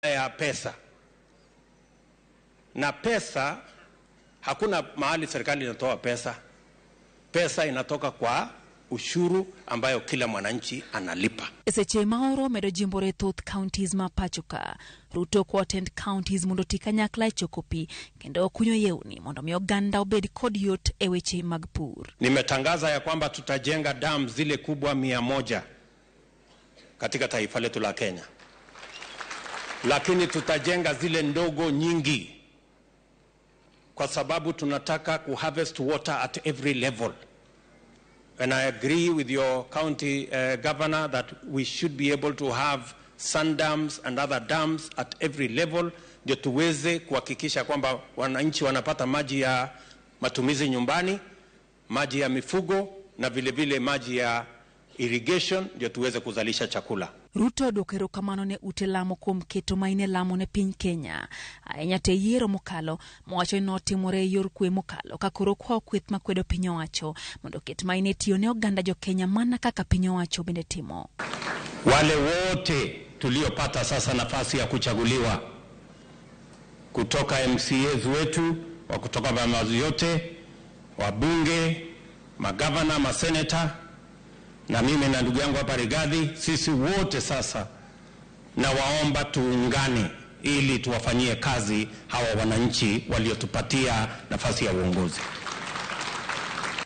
Ya pesa na pesa, hakuna mahali serikali inatoa pesa. Pesa inatoka kwa ushuru ambayo kila mwananchi analipa. E seche ma oro medo jimbore thoth counties ma pacho ka, Ruto kwa tend counties mondo oti kanyakla e choko pi kendo kunyo yewni mondo mi oganda obed kod yot e weche mag pur. Nimetangaza ya kwamba tutajenga dam zile kubwa 100 katika taifa letu la Kenya, lakini tutajenga zile ndogo nyingi kwa sababu tunataka kuharvest water at every level. And I agree with your county governor that we should be able to have sand dams and other dams at every level, ndio tuweze kuhakikisha kwamba wananchi wanapata maji ya matumizi nyumbani, maji ya mifugo na vile vile maji ya irrigation, ndio tuweze kuzalisha chakula. Ruto odwoko erokamano ne ute lamo kuom keto maine lamo ne piny Kenya ahinya te yiero mokalo mowacho ni notimore e yor kwe mokalo ka koro okwayo kweth makwedo piny owacho mondo oket maine tiyo ne oganda jo Kenya mana kaka piny owacho bende timo. Wale wote tuliopata sasa nafasi ya kuchaguliwa kutoka MCAs wetu wa kutoka vyama yote, wabunge, magavana, maseneta na mimi na ndugu yangu hapa Rigathi, sisi wote sasa nawaomba tuungane ili tuwafanyie kazi hawa wananchi waliotupatia nafasi ya uongozi.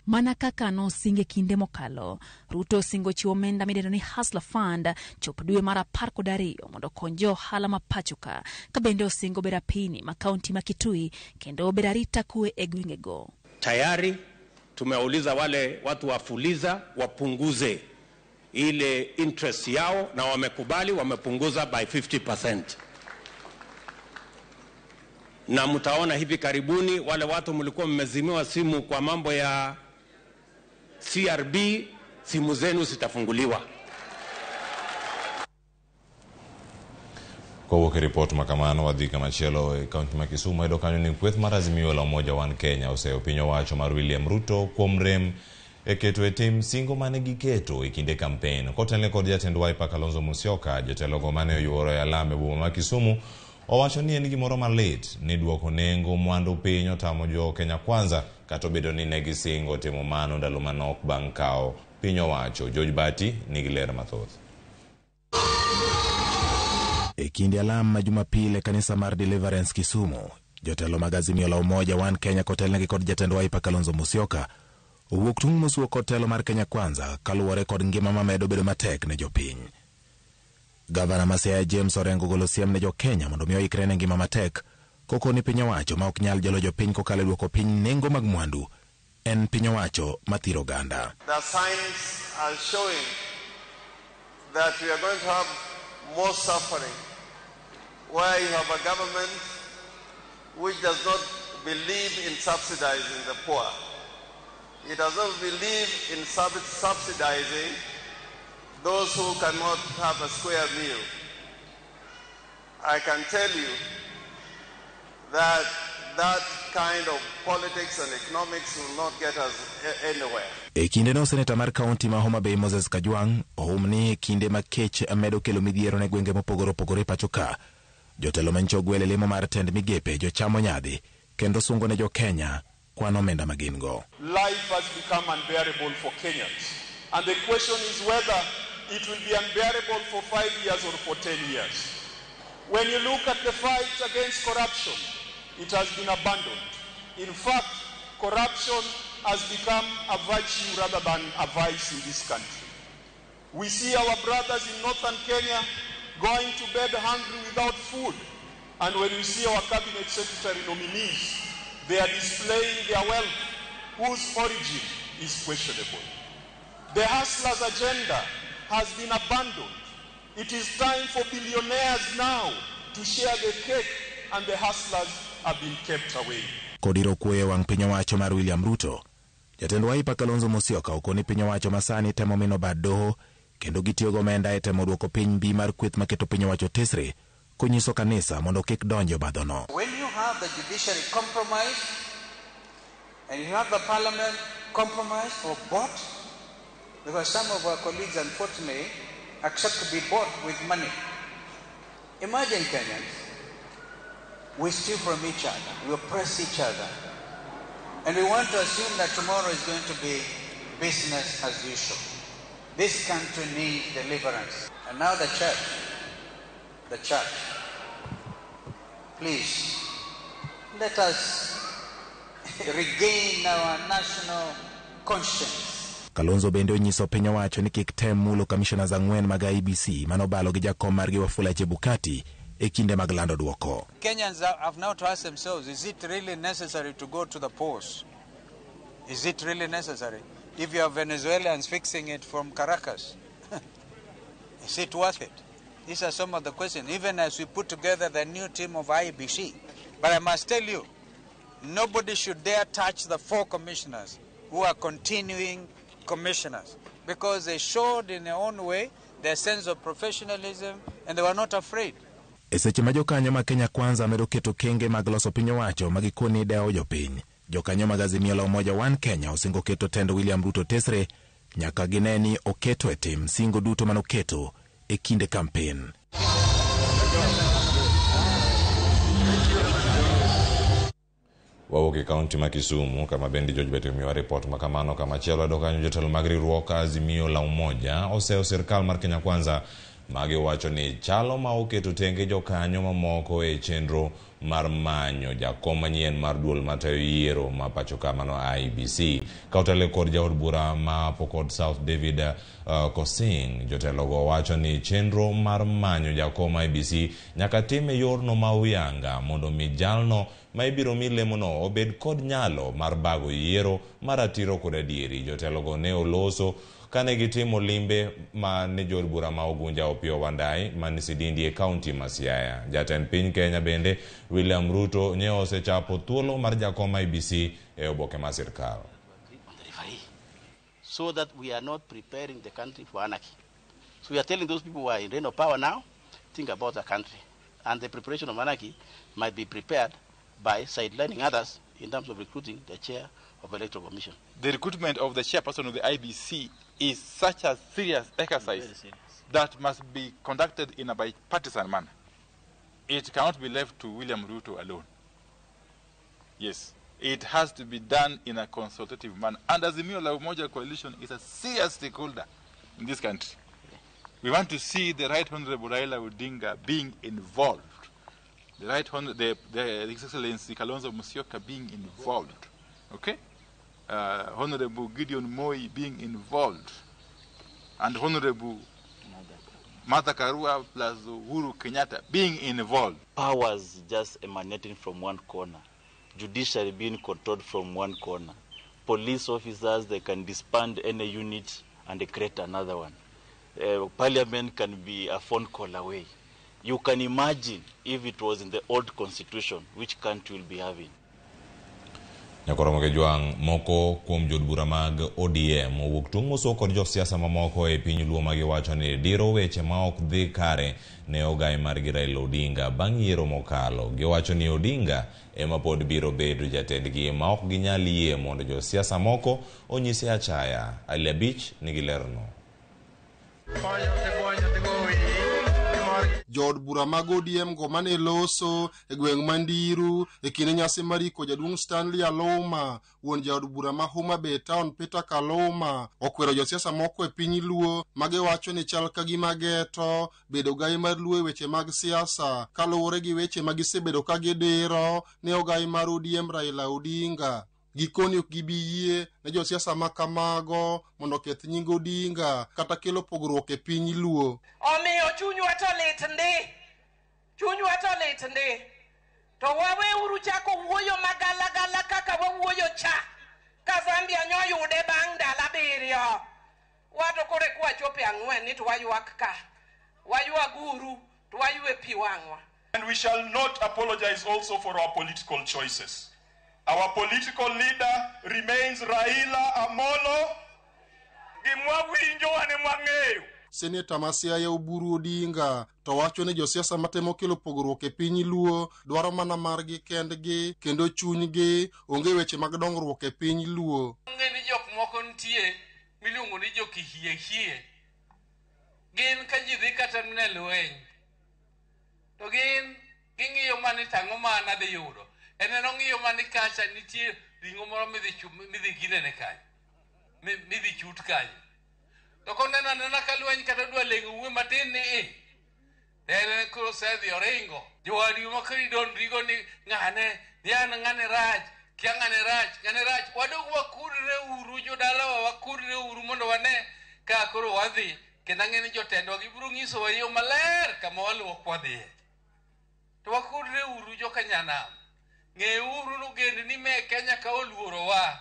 Mana kaka nosinge kinde mokalo, Ruto osingo chiwo omenda midendo ni Hustler Fund chop dwe mar 12 mondo okony jo ohala ma pacho ka, ka bende osingo bero apini ma kaunti ma Kitui kendo bero arita kwe e gwengego. Tayari tumewauliza wale watu wa Fuliza wapunguze ile interest yao na wamekubali, wamepunguza by 50%. Na mtaona hivi karibuni wale watu mlikuwa mmezimiwa simu kwa mambo ya CRB, simu zenu zitafunguliwa. Kowuok e ripot ma kamano wadhi kamachielo e kaunti ma Kisumu yudo kanyo ni kweth mar Azimio la Umoja One Kenya oseyo piny owacho mar William Ruto kuom rem e keto e tim singo mane giketo e kinde kampen. Kotelne kod jatend Wiper Kalonzo Musyoka, jotelogo mane oyuoro e alam e boma ma Kisumu owacho ni en gimoro malit ni duoko nengo mwandu piny otamo jo Kenya Kwanza kata obedo ni ne gisingo timo mano ndalo manok bang' kawo piny owacho. George Bati nigi ler mathoth. E kinde alam ma Jumapil e kanisa mar Deliverance Kisumu, jotelo mag Azimio la Umoja One Kenya kotelnegi kod jatend Wiper Kalonzo Musyoka owuok tung' mosuo kod telo mar Kenya Kwanza kaluwore kod ngima mamedo bedo matek ne jopiny. Gavana ma Siaya James Orengo golo siem ne jo Kenya mondo mi oikre ne ngima matek kokoni piny owacho ma ok nyal jolo jopiny kokalo e duoko piny nengo mag mwandu en piny owacho mathiro oganda. The signs are showing that we are going to have more suffering, where you have a government which does not believe in subsidizing the poor. It does not believe in subsidizing those who cannot have a square meal. I can tell you that that kind of politics and economics will not get us anywhere. E kinde no seneta mar kaunti ma Homa Bay Moses Kajwang' ohum ni e kinde ma kech medo kelo midhiero ne gwenge mopogore opogore pacho ka, jotelo manyicho ogwel e lemo mar tend migepe jochamo nyadhi kendo sungo ne jo Kenya kwan omenda ma gin go. Life has become unbearable for Kenyans. And the question is whether it will be unbearable for 5 years or for 10 years. When you look at the fight against corruption, it has been abandoned. In fact, corruption has become a virtue rather than a vice in this country. We see our brothers in northern Kenya going to bed hungry without food. And when we see our cabinet secretary nominees, they are displaying their wealth, whose origin is questionable. The hustler's agenda has been abandoned. It is time for billionaires now to share the cake, and the hustlers have been kept away. Kodiro kuoyo wang' piny owacho mar William Ruto, jatend Wiper Kalonzo Musyoka okoni piny owacho masani temo mino bad doho kendo gitiyo gomenda e temo duoko piny mbi mar kweth maketo piny owacho tesre konyiso kanisa mondo kik donj e obadhono. When you have the judiciary compromised and you have the parliament compromised or bought, because some of our colleagues unfortunately accept to be bought with money. Imagine Kenyans, we steal from each other, we oppress each other, and we want to assume that tomorrow is going to be business as usual. This country needs deliverance. And now the church, please, let us regain our national conscience. Kalonzo bende onyiso piny owacho ni kik tem mulo commissioners 4 mag IEBC manobalo gi jakom margi Wafula Chebukati e kinde mag lando duoko. Kenyans have now to ask themselves, is it really necessary to go to the polls? Is it really necessary? If you have Venezuelans fixing it from Caracas, is it worth it? These are some of the questions, even as we put together the new team of IEBC. But I must tell you, nobody should dare touch the 4 commissioners who are continuing commissioners, because they showed in their own way their sense of professionalism and they were not afraid. E seche ma jokanyo ma Kenya Kwanza medo keto kenge mag loso piny owacho ma gikoni dewo jopiny, jokanyo mag Azimio la Umoja One Kenya osingo keto tend William Ruto tesre nyaka gine ni oketo e tim singo duto manoketo e kinde kampen. Wawuok e kaunti ma Kisumu kama bende George Bete omiwa ripot ma kamano. Kamachielo yudo kanyo jotelo mag riwruok Azimio la Umoja oseyo sirkal mar Kenya Kwanza magiwacho ni chalo ma oketo tenge jokanyo mamoko e chenro mar manyo jakom manyien mar duol matayo yiero ma pacho ka mano IEBC. Ka otelo kod jaod bura ma Pokot South David Kosing, jotelogo wacho ni chenro mar manyo jakom IEBC nyaka tim e yorno ma uyanga mondo mi jalno ma ibiro mi lemono obed kod nyalo mar bago yiero mar ratiro kod adieri. Jotelogo ne oloso kane gitimo limbe ma ne jood bura ma Ugunja Opiyo Wandayi man Sidindi e kaunti ma Siaya. Jatend piny Kenya bende William Ruto ne osechapo thuolo mar jakom IEBC e oboke mar sirkal. So that we are not preparing the country for anarchy. So we are telling those people who are in reign of power now, think about the country. And the preparation of anarchy might be prepared by sidelining others in terms of recruiting the chair of Electoral Commission. The recruitment of the chairperson of the IEBC is such a serious exercise that must be conducted in a bipartisan manner. It cannot be left to William Ruto alone. Yes, it has to be done in a consultative manner. And Azimio la Umoja Coalition is a serious stakeholder in this country. We want to see the Right Honorable Raila Odinga being involved. The Right Honorable, the Excellency Kalonzo Musyoka being involved. Okay? Honorable Gideon Moi being involved, and Honorable Martha Karua plus Uhuru Kenyatta being involved. Powers just emanating from one corner, judiciary being controlled from one corner, police officers, they can disband any unit and create another one. Parliament can be a phone call away. You can imagine if it was in the old constitution, which country will be having. Nyakoromo Kejwang' moko kuom jood bura mag ODM owuok tung' moso kod josiasa mamoko e piny Luo magiwacho ni diro weche ma ok dhi kare ne ogai margi Raila Odinga bang' yiero mokalo. Giwacho ni Odinga ema pod biro bedo jatendgi ma ok ginyal yie mondo josiasa moko onyise achaya. Ali Abich nigi lerno. Jood bura mag ODM go mane loso e gweng' Mandiru e kinde nyasi mar iko jaduong' Stanley Aloma, wuon jaod bura ma Homa Bay Town Peter Kaloma, okwero josiasa moko e piny Luo magiwacho ni chal ka gima geto bedo gai mar Luo e weche mag siasa kaluwore gi weche ma gisebedo ka gidiro ne ogai mar ODM Raila Odinga. Gikoni ok gibi yie ne josiasa ma kamago mondo oketh nying Odinga kata kelo pogruok e piny Luo. Omiyo chunywa to lit ndi, chunywa to lit ndi, to waweuru chako wuoyo magalagala kaka wawuoyo cha ka Zambia nyoyude bang' ndalo 7. Wato kore kwachopo 4 ni to waywak ka, waywaguru to waywe pi wang'wa. And we shall not apologize also for our political choices. Our political leader remains Raila Amolo. Gimwa winjo ane mwang'eyo. Seneta ma Siaya Oburu Odinga to wacho ni josiasa matemo kelo pogruok e piny Luo dwaro mana margi kendgi kendo chunygi onge weche mag dongruok e piny Luo. Onge ni jok moko nitie miluongo ni jokihiehie. Gin ka ji dhi kata mana lweny. To gin ging'iyo mani tang'o ma an adhi yudo. En en ong'iyo mani kacha nitie ring'o moro midhi ginene kanyo. Midhi chut kanyo. To koneno anena ka lweny kata dwa leng'o wuoyi matin ni i. En koro osedhi oringo. Jowadu ma koro idondrigo ni ng'ane, ni an ng'ane rach, kia ng'ane rach, ng'ane rach. Wadog wakudre uru jodalawa, wakudre uru mondo wane ka koro wadhi. Kendo ang'e ni jotendwa gibiro nyisowa yo maler kama waluwo kwadhiye. To wakudre uru joka nyanam. Ng'euru ni ogendni me Kenya ka oluorowa.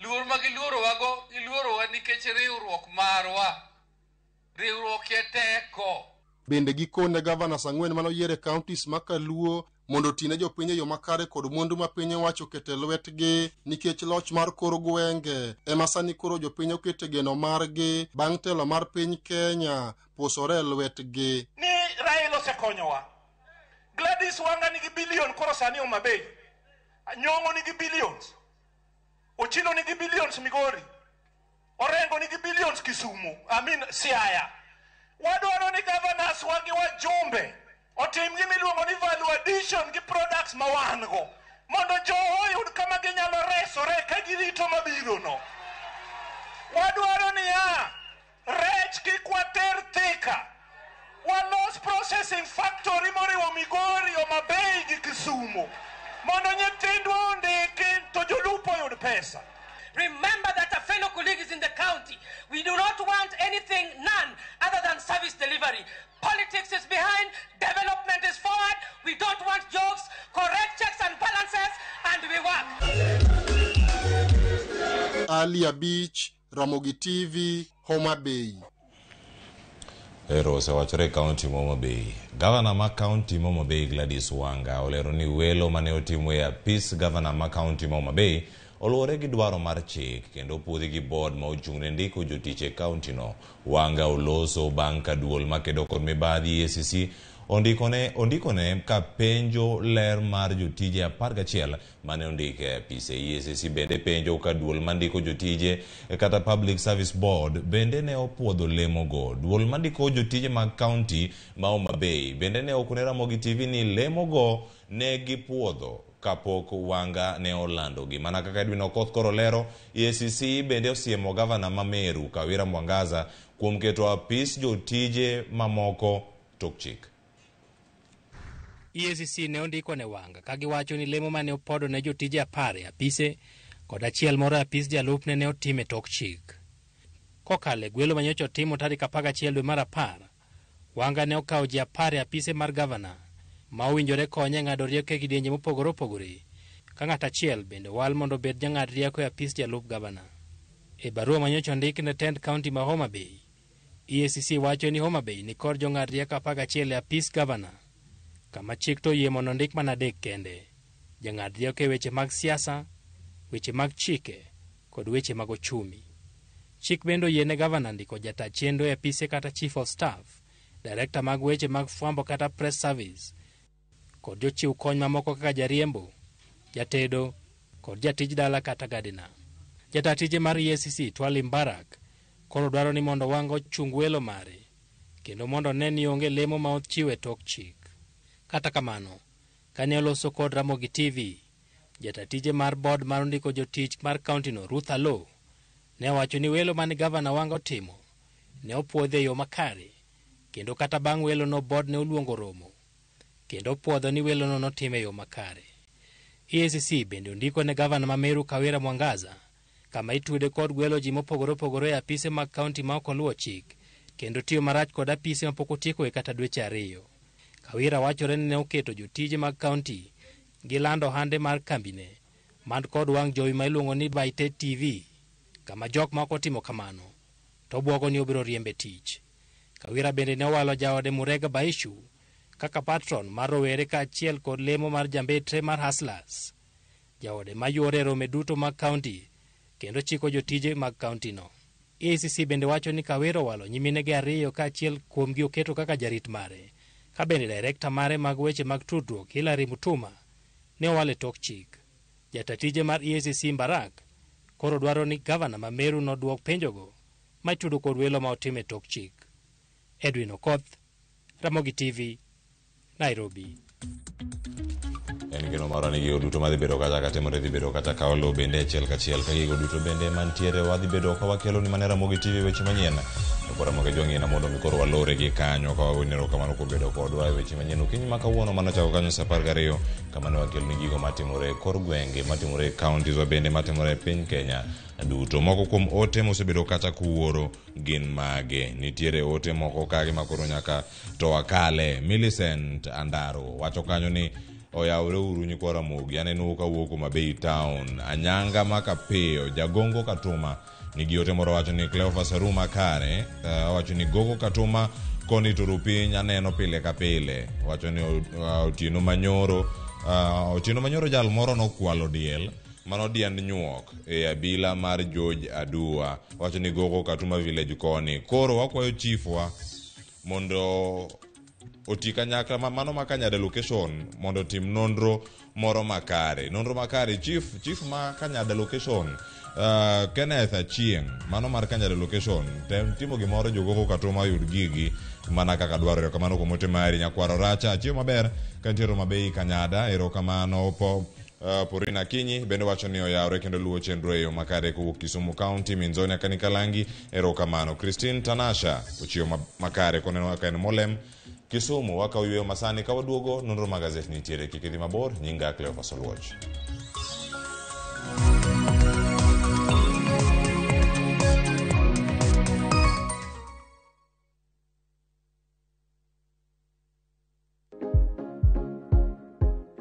Luor ma giluorowago, giluorowa nikech riwruok marwa. Riwruok e teko. Bende gikone gavanas 4 manoyier e counties ma Kaluo mondo otine jopiny e yo makare kod mwandu ma piny owacho oketo e lwetgi nikech loch mar kor gwenge ema sani koro jopiny okete geno margi bang' telo mar piny Kenya pusore e lwetgi. Ni Raila osekonyowa. Gladys Wanga nigi bilion koro sani Homa Bay. Nyong'o nigi billions. Ochilo nigi billions Migori. Orengo nigi billions Kisumu. I mean Siaya. Wadwaro ni governors wa gi wajumbe otim gima iluongo ni value addition gi products ma wan go mondo jowa oyud kama ginyalo resore ka girito mabiro no. Wadwaro niya, rech kik water Thika. Walos processing factory moriwo Migori, Homa Bay gi Kisumu mondo nyithindwa ondiki to jolupo oyud pesa. Remember that a fellow colleague is in the county. We do not want anything, none, other than service delivery. Politics is behind, development is forward. We don't want jokes, correct checks and balances, and we work. Ali Abich, Ramogi TV, Homa Bay. Ero osewachore e kaunti ma Homa Bay. Gavana ma kaunti ma Homa Bay Gladys Wanga olero ni welo mane otimo e apis gavana ma kaunti ma Homa Bay oluwore gi dwaro mar chik kendo opuodhi gi board ma ochung' ne ndiko jotich e kaunti no. Wanga oloso bang' ka duol makedo kod mibadhi EACC ondikone ka penjo ler mar jotije 11 mane ondike e apise. EACC bende penjo ka duol mandiko jotije kata Public Service Board bende ne opuodho lemogo. Duol mandiko jotije mag kaunti ma Homa Bay bende ne okone Ramogi TV ni lemogo ne gipuodho kapok Wanga ne olandogi. Mana kaka Edwin Okoth koro lero, EACC bende osiemo gavana ma Meru Kawira Mwangaza kuom keto apis jotije mamoko tok chik. EACC ne ondiko ne Wanga ka giwacho ni lemo mane opodo ne jotije 10 e apise kod achiel moro e apis jalupne ne otim e tok chik. Kokalo e gwelo manyocha otimo tarik 11 dwe mar 10, Wanga ne okawo ji 10 e apise mar gavana ma owinjore konye e ng'ado rieko e kidienje mopogore opogore, ka ng'at achiel bende owal mondo obed jang'ad rieko e apis jalup gavana. E barua manyocha ondik ne tend kaunti ma Homa Bay, EACC wacho ni Homa Bay ni kod jong'ad rieko 11 e apis gavana, kama chik to oyie mondo ondik mana 3 kende: jang'ad rieko e weche mag siasa, weche mag chike kod weche mag ochumi. Chik bende oyie ne gavana ndiko jata chenro e apise kata chief of staff, director mag weche mag fwambo kata press service, kod jochiw kony mamoko kaka jariembo, jatedo kod jatij dala kata gardener. Jata tije mar EACC Twali Mbarak koro dwaro ni mondo Wanga ochung welo mare kendo mondo ne ni onge lemo ma ochiw e tok chik. Kata kamano, kane oloso kod Ramogi TV, jata tije mar board mar ndiko jotich mar kaunti no Ruth Alo ne owacho ni welo mane gavana Wanga otimo ne opuodhi e yo makare, kendo kata bang' welo no board ne oluongo romo kendo opuodho ni welo no notime e yo makare. EACC bende ondiko ne gavana ma Meru Kawira Mwangaza kama itude kod gwelo ji mopogore opogore e apise mag kaunti ma ok oluwo chik kendo tiyo marach kod apise mapok otieko e kata dweche 2. Kawira wachore ni ne oketo jotije mag kaunti gi lando ohande mar kambine man kod wang' jowi ma iluongo ni Baite TV, kama jok ma ok otimo kamano to obwogo ni obiro riembe tich. Kawira bende ne owalo jaode Murega Baishu kaka patron mar rowere kaachiel kod lemo mar jambetre mar Hustlers, jaode ma yuore e rome duto mag kaunti kendo chiko jotije mag kaunti no. EACC bende wacho ni Kawira owalo nyiminege 2 kaachiel kuomgi oketo kaka jarit mare, ka bende direkta mare mag weche mag tudruok Hilary Mutuma ne owal e tok chik. Jata tije mar EACC Mbarak koro dwaro ni gavana ma Meru noduok penjogo maitudo kod welo ma otim e tok chik. Edwin Okoth, Ramogi TV, Nairobi. En geno marwa ni gigo duto madhi bedo kacha katimore dhi bedo kata kawo lowo bende achiel kachiel ka gigo duto bende mantiere wadhi bedo ka wakelo ni mana Ramogi TV weche manyien. To Ramogi Jwang'ina mondo mi koro walore gi kanyo ka wagoni erokamano kuom bedo kodwa e weche manyien okinyi ma kawuono mano chako kanyo saa 12 kama ne wakelo ni gigo matimore e kor gwenge matimore e counties wa bende matimore e piny Kenya duto. Moko kuom ote mosebedo kacha kuoro gin mage? Nitiere ote moko kage ma koro nyaka to wakale. Millicent Andaro wacho kanyo ni oyawre uru nyikwa Ramogi, aneno ka wuok Homa Bay town. Anyanga ma Kapiyo, Jagongo Katuma nigi ote moro wacho ni Cleophas Aruma kare, wacho ni Gogo Katuma koni turu piny aneno pile ka pile. Wacho ni Otieno Manyoro, Otieno Manyoro jal moro nokwalo diel mano diend nyuok e abila mar George Adua. Wacho ni Gogo Katuma village koni. Koro wakwayo chiefwa mondo oti kanyakla mano ma Kanyada location mondo otim nonro moro makare. Nonro makare chief ma Kanyada location Kenneth Achieng' mano mar Kanyada location tem timo gimoro jogogo Katuma oyud gigi mana kaka dwarore. Kamano kuom ote mari nyakwaro Racha achiew maber ka nitiere Homa Bay Kanyada. Erokamano po Porina Akinyi bende wacho ni oyawre kendo luwo chenro e yo makare kowuok Kisumu County. Minzoni Akanikalangi erokamano. Christine Tanasha ochiew makare koneno ka en Molem Kisumu. Wakawo yweyo masani ka waduogo nonro mag gazet nitiere kik idhi mabor. Nyinga Cleophas Oluoch.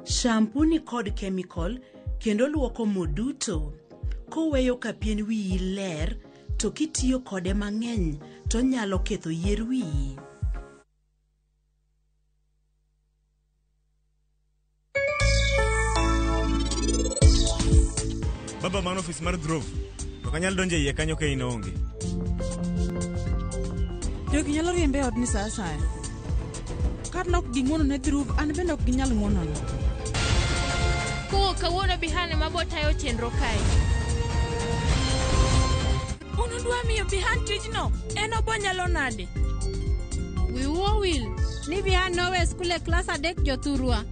Shampoo ni kod chemical kendo luoko mo duto. Koweyo ka pien wiyi ler, to kitiyo kode mang'eny to nyalo ketho yier wiyi. Baba, mano ofis mar Dhruv. Ok anyal donjo e iye kanyo ka in onge. Jogi nyalo riembe e odni sa asaya. Kar nok ging'uono ne Dhruv, an bende ok ginyal ng'uonona. Kowuok kawuono Bihan ema bo tayo chenro kae. Un udwa miyo Bihan tijno, en obo nyalo nade? Wiu owil ni Bihan nowe skul e klas 3 jothurwa.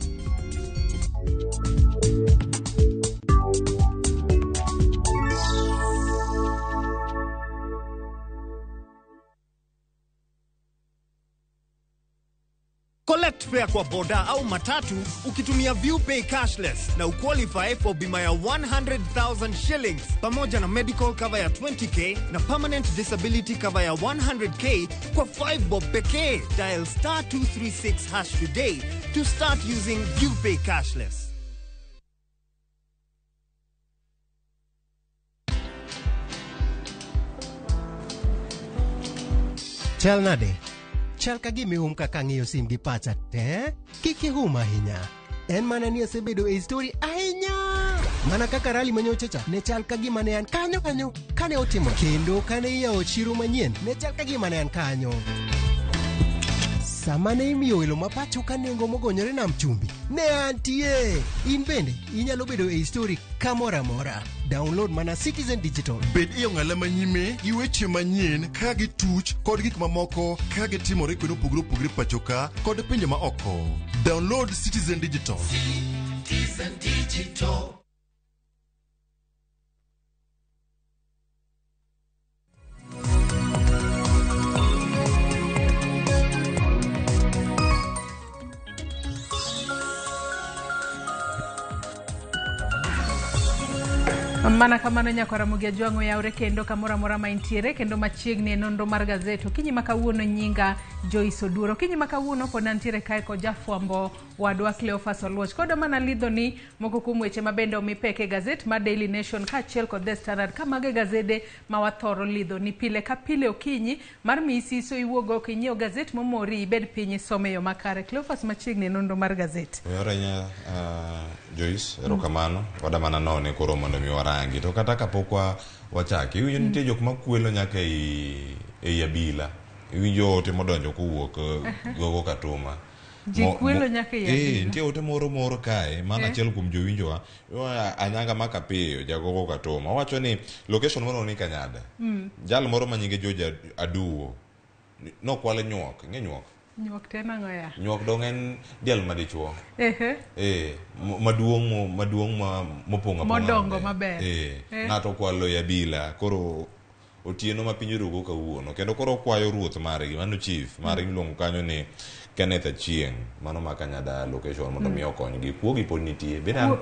Collect fare kwa boda au matatu ukitumia ViewPay cashless na uqualify for bima ya 100,000 shillings pamoja na medical cover ya 20k na permanent disability cover ya 100k kwa 5 bob pekee. Dial star 236 hash today to start using ViewPay cashless. Chal nade? Chal ka gima ihum kaka ang'iyo sim gi pacha te. Kik ihum ahinya. En mana ni asebedo e story ahinya. Mana kaka rally manyocha cha ne chal ka gima ne an kanyo kanyo kane otimo kendo kane iyawo chiro manyien ne chal ka gima ne an kanyo. Sama ne imiyo welo ma pacho ka nengo mogonyore nam chumbi ne antie. In bende inyalo bedo e story kamoro amora. Download mana Citizen Digital. Bed e ong'ala manyime gi weche manyien ka gituch kod gik mamoko ka gitimore kuonde mopogore opogore pacho ka kod pinje ma oko. Download Citizen Digital. Citizen Digital. Mana kamano nyakwara Ramogi Ajwang' oyawre kendo kamoro amora ma intiere kendo machiegni e nonro mar gazet. Okinyi ma kawuono nyinga Joyce Oduor. Okinyi ma kawuono pod antiere kae kod jafwambo wadwa Cleophas Oluoch. Kodo mana lidho ni moko kuom weche ma bende omi pek e gazet mar Daily Nation kaachiel kod The Standard ka mago e gazede ma wathoro lidho ni pile ka pile okinyi mar miyi siso iwuog oko inyiew gazet momori ibed piny isome e yo makare. Cleophas machiegni e nonro mar gazet. Oyawre ahinya Joyce, erokamano. Wada mana none koro mondo mi warangi. To kata kapok wachaki, iwinjo nitie jok makwelo nyaka ei abila. Iwinjo ote modonjo kowuok Gogo Katuma. Ji kwelo nyaka ei abila. Nitie ote moro kae, mano achiel kuom jowinjowa. Anyanga ma Kapiyo, Jagogo Katuma. Owacho ni location moro ni Kanyada. Jal moro ma nyinge George Aduwo nokwalo nyuok, ing'e nyuok? Nyuok to en ang'o ya? Nyuok dong en diel madichuo. Ehe. Eh, maduong' maduong' ma mopong'o apong'a Modongo maber. Eh, Eh. ng'ato okwalo e abila koro otieno ma piny orugo kawuono kendo koro okwayo ruoth margi mano chief margi miluongo kanyo ni Kenneth Achieng' mano ma Kanyada location mondo mi okonygi kuogi pod nitie bende an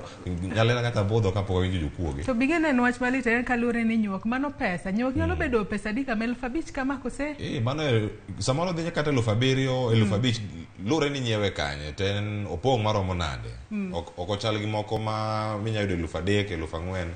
nyalena kata budho kapok awinjo jokuoge To bigene en wach malit ahinya kaluwore ni nyuok mano pesa. Nyuok nyalo bedo pesa adi kama 5,000 kama kose? Eh, mano e- samoro dhi kata 7,000 5,000 luwore ni nyiewe kanye to en opong' maromo nade ok ok ochal gi moko ma minya yudo 3,000 4,000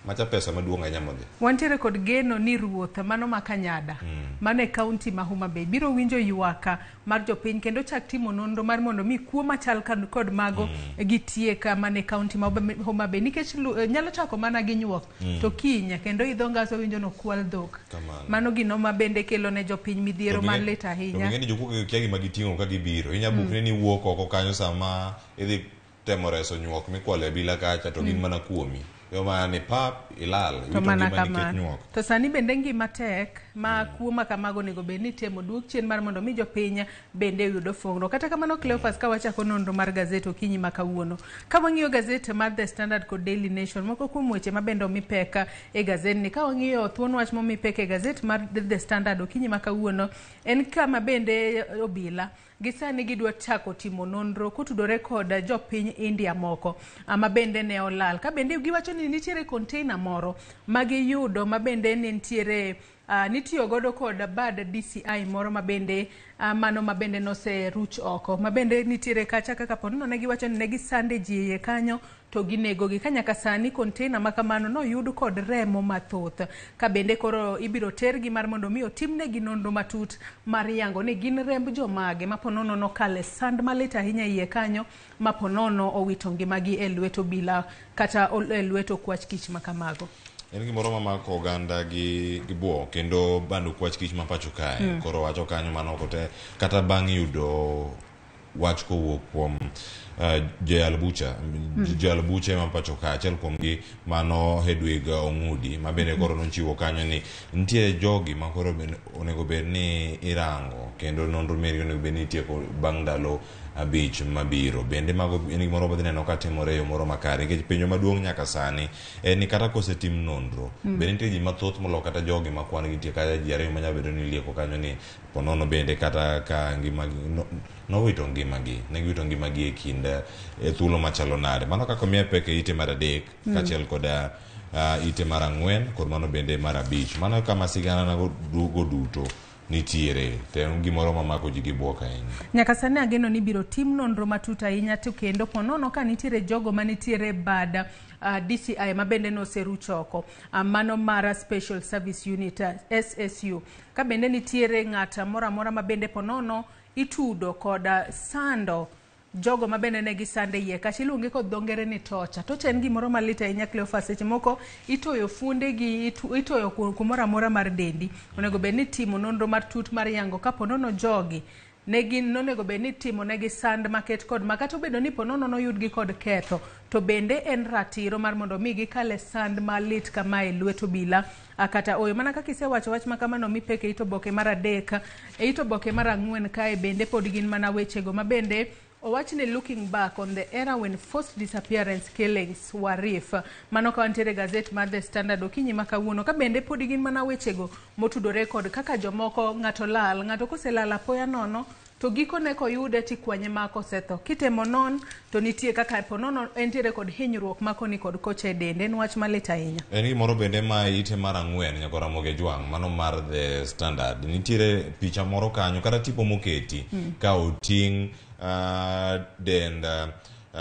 macha pesa maduong' ahinya modhi Wantiere kod geno ni ruoth mano ma Kanyada mano e kaunti ma Homa Bay biro winjo ywak mar jopiny kendo chak timo nonro mar mondo mi kuo machal kod mago gitiek mana e kaunti ma Homa Bay nikech nyalo chako mana gi nyuok to kiny kendo idho ngas owinjo nokwal dhok. Kamano. Mano gino ma bende kelo ne jopiny midhiero malit ahinya. To bing'e ni jokuoge kia gima giting'o ka gibiro. Inya bukni ni iwuok oko kanyo sama idhi temo reso nyuok mikwalo e abila kacha to gin mana kuomi. Yo mana ni pap ilal To iwito mana ngima nikech kamano. nyuok. To sani bende ngima tek ma kuo ma kamago onego bed ni itemo duok chien mar mondo mi jopiny bende oyud ofongro. Kata kamano Cleophas, ka wachako nonro mar gazet okinyi ma kawuono, ka wang'iyo gazet mar The Standard kod Daily Nation, moko kuom weche ma bende omi pek e gazetni, ka wang'iyo thuon wach momi pek e gazet mar The Standard okinyi ma kawuono, en kama bende obila gi sani gidwa chako timo nonro kotudore kod jopiny India moko ma bende ne olal. Ka bende giwacho ni nitiere container moro ma giyudo ma bende ne nitiere nitiyo godo kod bad DCI moro ma bende mano ma bende noseruch oko ma bende nitiere kacha kaka ponono ne giwacho ni ne gisande ji e iye kanyo to ginegogi. Ka nyaka sani container ma kamano noyud kod remo mathoth ka bende koro ibiro tergi mar mondo mi otimnegi nonro matut mar yango ni gin remb jomage ma ponono nokale sand malit ahinya e iye kanyo ma ponono owito ngimagi e lwet obila kata e lwet okwach kich ma kamago. En gimoro mamako oganda gi buok kendo bando kwach kich ma pacho kae. Koro wacho kanyo mano ok te kata bang' yudo wach kowuok kuom joyal bucha joyal buche ma pacho ka achiel kuomgi mano Hedwig Ong'udi ma bende koro nochiwo kanyo ni nitie jogi ma koro onego bed ni irango kendo nonro mergi onego bed ni itieko bang' ndalo 5 mabiro. Bende mago en gimoro madhi neno ka timore e yo moro makare nikech penjo maduong' nyaka sani en ni kata kosetim nonro bende nitie ji mathoth molo kata jogi ma kwan gi nitie kata ji 2 manyalo bedo ni ilieko kanyo ni ponono bende kata ka ngimagi nowito ngimagi ne giwito ngimagi e kind e thuolo machalo nade. Mano kaka omiye pek e ite mar 3 kaachiel kod ite mar 4 kod mano bende mar 5. Mano kama sigana go duto nitiere to en gimoro mamako ji gi buok ahinya. Nyaka sani ageno ni biro tim nonro matut ahinya to kendo ponono ka nitiere jogo manitiere bad DCI ma bende noseruch oko mano mar Special Service Unit SSU ka bende nitiere ng'at moro amora ma bende ponono itudo kod sando jogo ma bende ne gisande iye kacha iluonge kod dho ngere ni tocha. Tocha en gimoro malit ahinya Cleophas, seche moko itoyo fuondegi, itoyo kumoro amora mar dendi. Onego bed ni timo nonro matut mar yango ka ponono jogi ne gin nonego bed ni timo negi sand maket kod ma kata obedo ni ponono noyudgi kod ketho to bende en ratiro mar mondo mi gikale sand malit kama e lwet obila kata oyo. Mana kaka isewacho wach ma kamano mi pek e it oboke mar 3 e it oboke mar 4 kae bende pod gin mana wechego ma bende owach ni looking back on the era when forced disappearance killings were rife. Mano ka wantiere gazet mar The Standard okinyi ma kawuono ka bende pod gin mana wechego motudore kod kaka jomoko ng'ato lal, ng'ato koselal apoya nono to gikone koyude tikwanye ma kosetho. Kitemo non to nitie kaka ponono entiere kod hinyruok ma koni kod kocha e dende. En wach malit ahinya. En gimoro bende ma ite mar 4 nyaka Ramogi Ojwang' mano mar The Standard. Nitiere picha moro kanyo kata tipo moketi ka oting' dend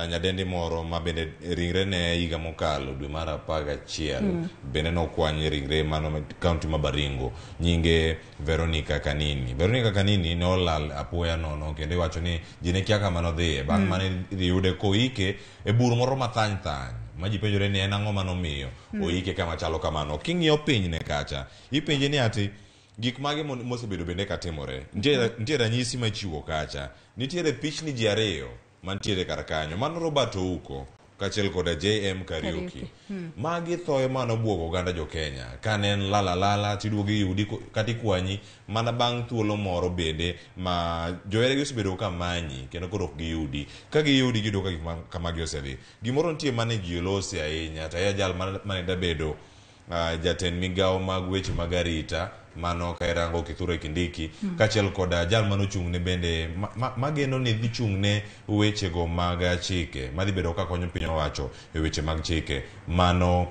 nyadendi moro ma bende ringre ne higa mokalo dwe mar 11 bende nokwany ringre mano kaunti ma Baringo nyinge Veronica Kanini. Veronica Kanini ne olal apoya nono kendo iwacho ni ji ne kia kama nodhiye bang' mane idhi yude koike e bur moro mathany thany ma ji penjore ni en ang'o manomiyo oike kama chalo kamano. King'iyo pinyne kacha ipenje ni ati gik mage mosebedo bende katimore. Nitie ranyisi machiwo kacha. Nitiere pichni ji 2 mantiere kar kanyo. Mano Robert Ouko Kaachiel koda JM Kariuki. Magi thoye mane obuogo oganda jo Kenya. Kane en lala lala tiduogo iyudi kata ikwanyi mana bang' thuolo moro bende ma joheragi osebedo ka manyi kendo koro ok giyudi. Ka giyudi giyudo ka gik ma kamagi osedhi. Gimoro nitie mane ji olose ahinya to ahinya jal mane dabedo jatend migawo mag weche mag arita mano ka irango Kithure Kindiki kaachiel koda jal mane ochung'ne bende mageno ni dhi chung'ne wechego mag chike madhi bedo ka konyo piny owacho e weche mag chike mano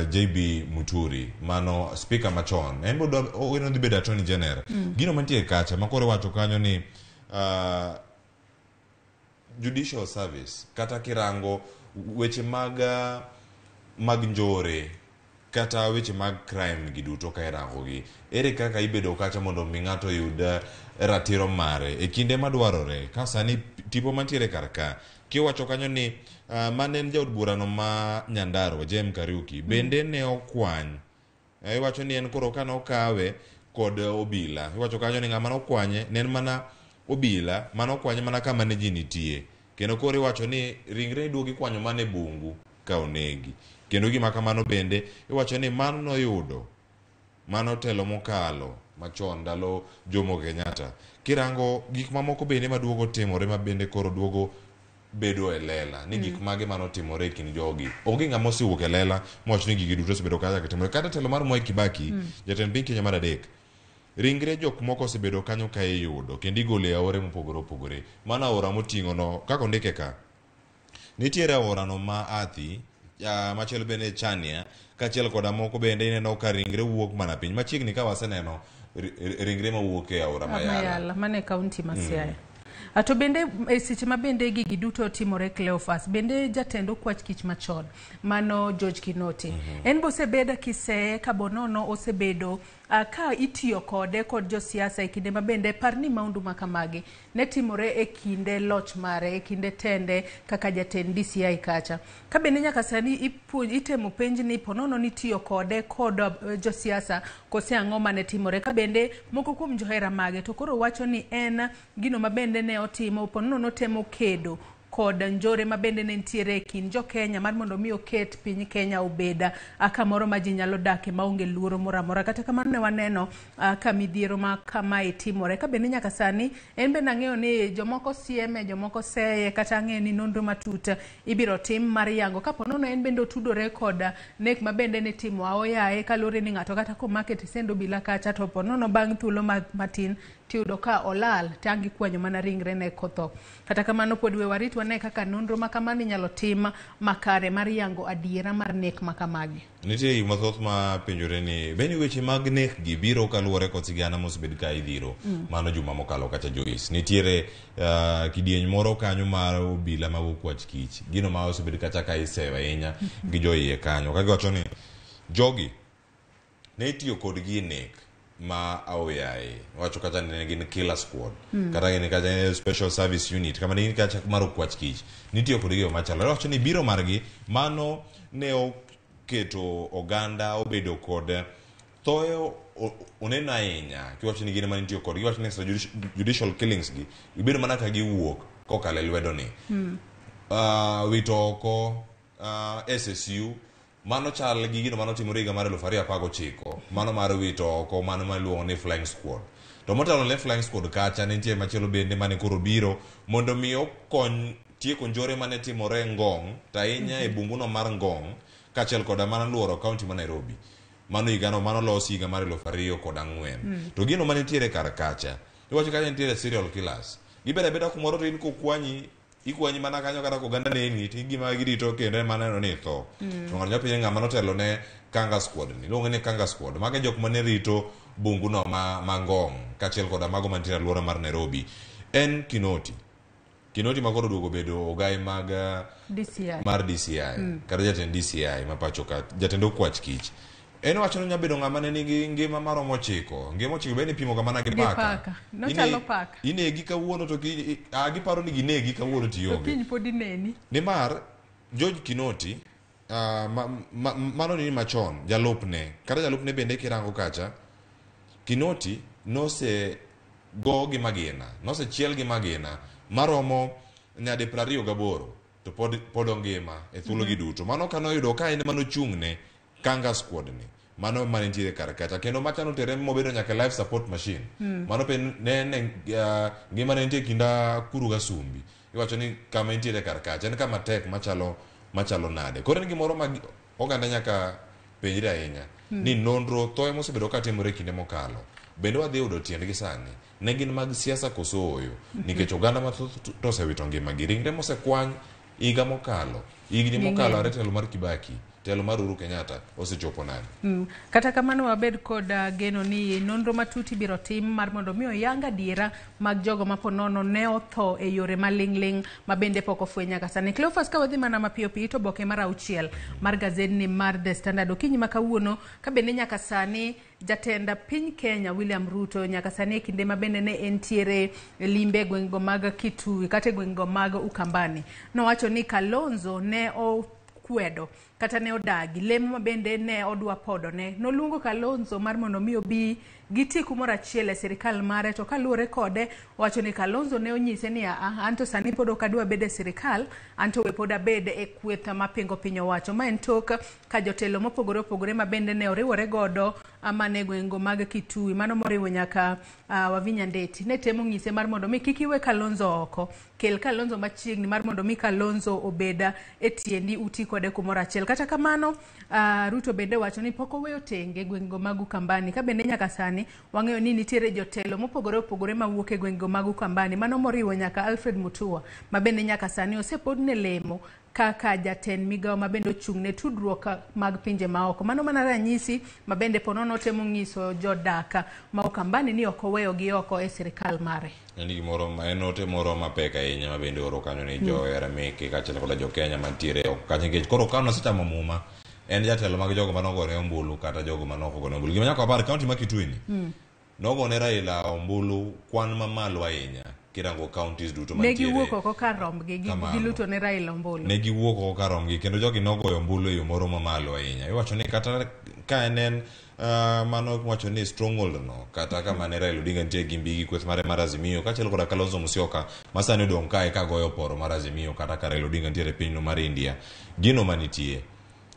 JB Muturi mano speaker machon en be ogeno dhi bedo attorney general. Gino mantie kacha makoro iwacho kanyo ni judicial service kata kirango weche mag njore kata weche mag crime gi duto ka irango gi ere kaka ibedo kacha mondo mi ng'ato oyud ratiro mare e kinde madwarore ka sani tipo mantiere kar ka kiwacho kanyo ni mane en jaod burano ma Nyandarua JM Kariuki bende ne okwany. Iwacho ni en koro kane okawe kod obila iwacho kanyo ni ng'ama nokwanye ne en mana obila mane okwanye mana kama ne ji nitie kendo koro iwacho ni ringre iduogo ikwanyo mana e bungu ka onegi kendo gima kamano bende iwacho ni mano noyudo mano telo mokalo machon ndalo Jomo Kenyatta kirango gik mamoko bende maduogo timore ma bende koro duogo bedo e lela ni gik mage manotimore e kind jogi onge ng'ama osewuok e lela mowacho ni gigi duto osebedo kaka timore kata telo mar Mwai Kibaki jatend piny Kenya mar adek ringre jok moko osebedo kanyo ka iyudo kendo igolo e aore mopogore opogore mano aora moting'o no kaka ondike ka nitiere aorano ma Athi machielo bende Chania kaachiel koda moko bende ineno ka ringre wuok mana piny machiegni ka waseneno ringre mawuok e aora Mayala mane kaunti ma Siaya. To bende e seche ma bende gigi duto timore Cleophas bende jatend okwach kich machon mano George Kinoti en bosebeda kiseye ka bonono osebedo ka itiyo kode kod josiasa e kinde ma bende par ni maundu makamagi ne timore e kinde loch mare e kinde tende kaka jatend DCI kacha ka bende nyaka sani itemo penj ni ponono nitiyo kode kod josiasa kose ang'o mane timore ka bende moko kuom johera mage to koro wacho ni en gino ma bende ne otimo ponono notemo kedo kod njore ma bende ne nitiere e kind jo Kenya mar mondo mi oket piny Kenya obed kamoro ma ji nyalo dake maonge luoro moro amora. Kata kamano ne waneno ka midhiero ma kamae timore ka bende nyaka sani en bende ang'eyo ni jomoko sieme jomoko seye kata ang'eyo ni nonro matut ibiro tim mar yango kapo nono en bende otudore kod nek ma bende ne timo aoyaye kaluwore ni ng'ato kata komake tisendo obila kacha to po nono bang' thuolo matin tiyudo ka olal tang' ikwanyo mana ringre ne kotho. Kata kamano pod we warit wane kaka nonro ma kamano inyalo tim makare mar yango adiera mar nek ma kamagi. Nitie gik mathoth ma penjore ni bende weche mag nek gi biro kaluwore kod sigana mosebed ka idhiro mano juma mokalo kacha Joyce. Nitiere kidieny moro kanyo mar obila mag okwach kich gino ma osebed kacha ka iseyo ahinya gi joiye kanyo ka giwacho ni jogi ne itiyo kodgi e nek ma aoyaye wacho kata ni gin killer squad kata gin kata special service unit kama ne gin kacha mar okwach kich nitiyo kodgi e yo machalore wacho ni biro margi mano ne oketo oganda obedo kod thoyo oneno ahinya kiwacho ni gin ema nitiyo kodgi giwacho ni judicial killings gi gibedo mana ka giwuok kokalo e lwedo ni wito oko SSU mano chal gi gino mano timore higa mar 2019 mano mar wito oko mano ma iluongo ni flying squad to motelo ne flying squad kacha nitie machielo bende mane koro biro mondo mi okony tieko njore mane timore Ngong to ahinya e bunguno mar Ngong kaachiel koda mana luoro kaunti ma Nairobi mano higano mano losi higa mar 2004 to gino manitiere kar kacha iwacho kacha nitiere serial killers gibedo abeda kumoro to in kokwanyi ikwanyi mana kanyo kata koganda neni to gima girito kendo ema neno ni itho to ng'ato nyalo penjo ng'ama notelo ne Kanga squad ni iluongo ni Kanga squad mago e jok mane rito bunguno ma Ngong kaachiel koda mago mantiere alwora mar Nairobi en Kinoti Kinoti ma koro oduogo bedo ogai mag DCI mar DCI kata jatend DCI ma pacho ka jatend okwach kich en wacho ni onya bedo ng'ama ne nigi ngima maromo 9 ngima 9 bende ipimo ga mana gi paka nochalo paka inegi kawuono to giparo ni ginegi kawuono to ionge to kiny pod ineni nimar George Kinoti mano ni machon jalupne kata jalupne bende kirango kacha Kinoti nose go gi magina nosechiel gi magina maromo nyadi 28 To pod pod ongima e thuologi duto. Mano kane oyudo ka en ema nochung'ne Kanga squad ni. Mano mane nitiere kar kacha kendo macha notere mobedo nyaka life support machine. Mano pe ne en ngima ne nitie kind Akuru gi Asumbi. Iwacho ni kama entiere kar kacha en kama tek machalo machalo nade. Koro en gimoro ma oganda nyaka penjre ahinya ni nonro thoe mosebedo katimore e kinde mokalo bende wadhi yudo tiendgi sani ne gin mag siasa koso ooyo nikech oganda mathoth to osewito ngimagi ringre mosekwany higa mokalo higni mokalo are telo mar Kibaki telo mar Uhuru Kenyatta osechopo nade. Kata kamano wabed kod geno ni nonro matut ibiro tim mar mondo mi oyang adiera mag jogo ma ponono ne otho e yore maling'ling' ma bende pok ofweny nyaka sani. Cleophas, ka wadhi mana mapiyo piyo to oboke mar auchiel mar gazedni mar The Standard okinyi ma kawuono ka bende nyaka sani jatend piny Kenya William Ruto nyaka sani e kinde ma bende ne entiere e limbe e gweng'go mag Kitui kata e gweng'go mag Ukambani nowacho ni Kalonzo ne okwedo kata ne odagi lemo ma bende ne odwa podone. Noluongo Kalonzo mar mondo mi obi giti kumoro achiel e sirikal mare to kaluwore kode owacho ni Kalonzo ne onyise ni aa anto sani pod ok adwa bedo e sirikal anto we pod abed e kweth mapingo piny owacho. Ma en tok ka jotelo mopogore opogore ma bende ne oriwore godo mane e gweng'go mag Kitui mano moriwo nyaka Wavinya Ndeti ne temo nyise mar mondo mi kik iwe Kalonzo oko kel Kalonzo machiegni mar mondo mi Kalonzo obed e tiendi uti kode kumoro achiel. Kata kamano Ruto bende wacho ni pok oweyo tenge gweng'go mag Ukambani ka bende nyaka sani wang'eyo ni nitiere jotelo mopogore opogore mawuok e gweng'go mag Ukambani mano moriwo nyaka Alfred Mutua ma bende nyaka sani osepodne lemo kaka jatend migawo ma bende ochung' ne tudruok mag pinje maoko. Mano mana ranyisi ma bende ponono temo nyiso jodak ma Ukambani ni ok oweyogi oko e sirikal mare. En gimoro ma en ote moro mapek ahinya ma bende oro kanyo ni johera meke kaachiel koda jo Kenya mantiere oko kacha nikech koro ka nosechamo muma en jatelo mag jogo manogone ombulu kata jogo manok ogone ombulu. Gima nyaka wapar kaunti ma Kitui ni nogone Raila ombulu kwan mamalo ahinya kirango counties duto Ne mantiere giwuok oko kar rombgi Kamano. giluto ne Raila ombulu. Ne giwuok oko kar rombgi kendo jogi nogoyo ombulu e yo moro mamalo ahinya. Iwacho ni kata ka en en mano wacho ni stronghold no kata kama ne Raila Odinga nitie gi mbi gi kweth mare mar Azimio kaachiel koda Kalonzo Musyoka ma sani odong' kae ka goyo poro mar Azimio kata ka Raila Odinga nitiere e pinyno mar India. Gino manitie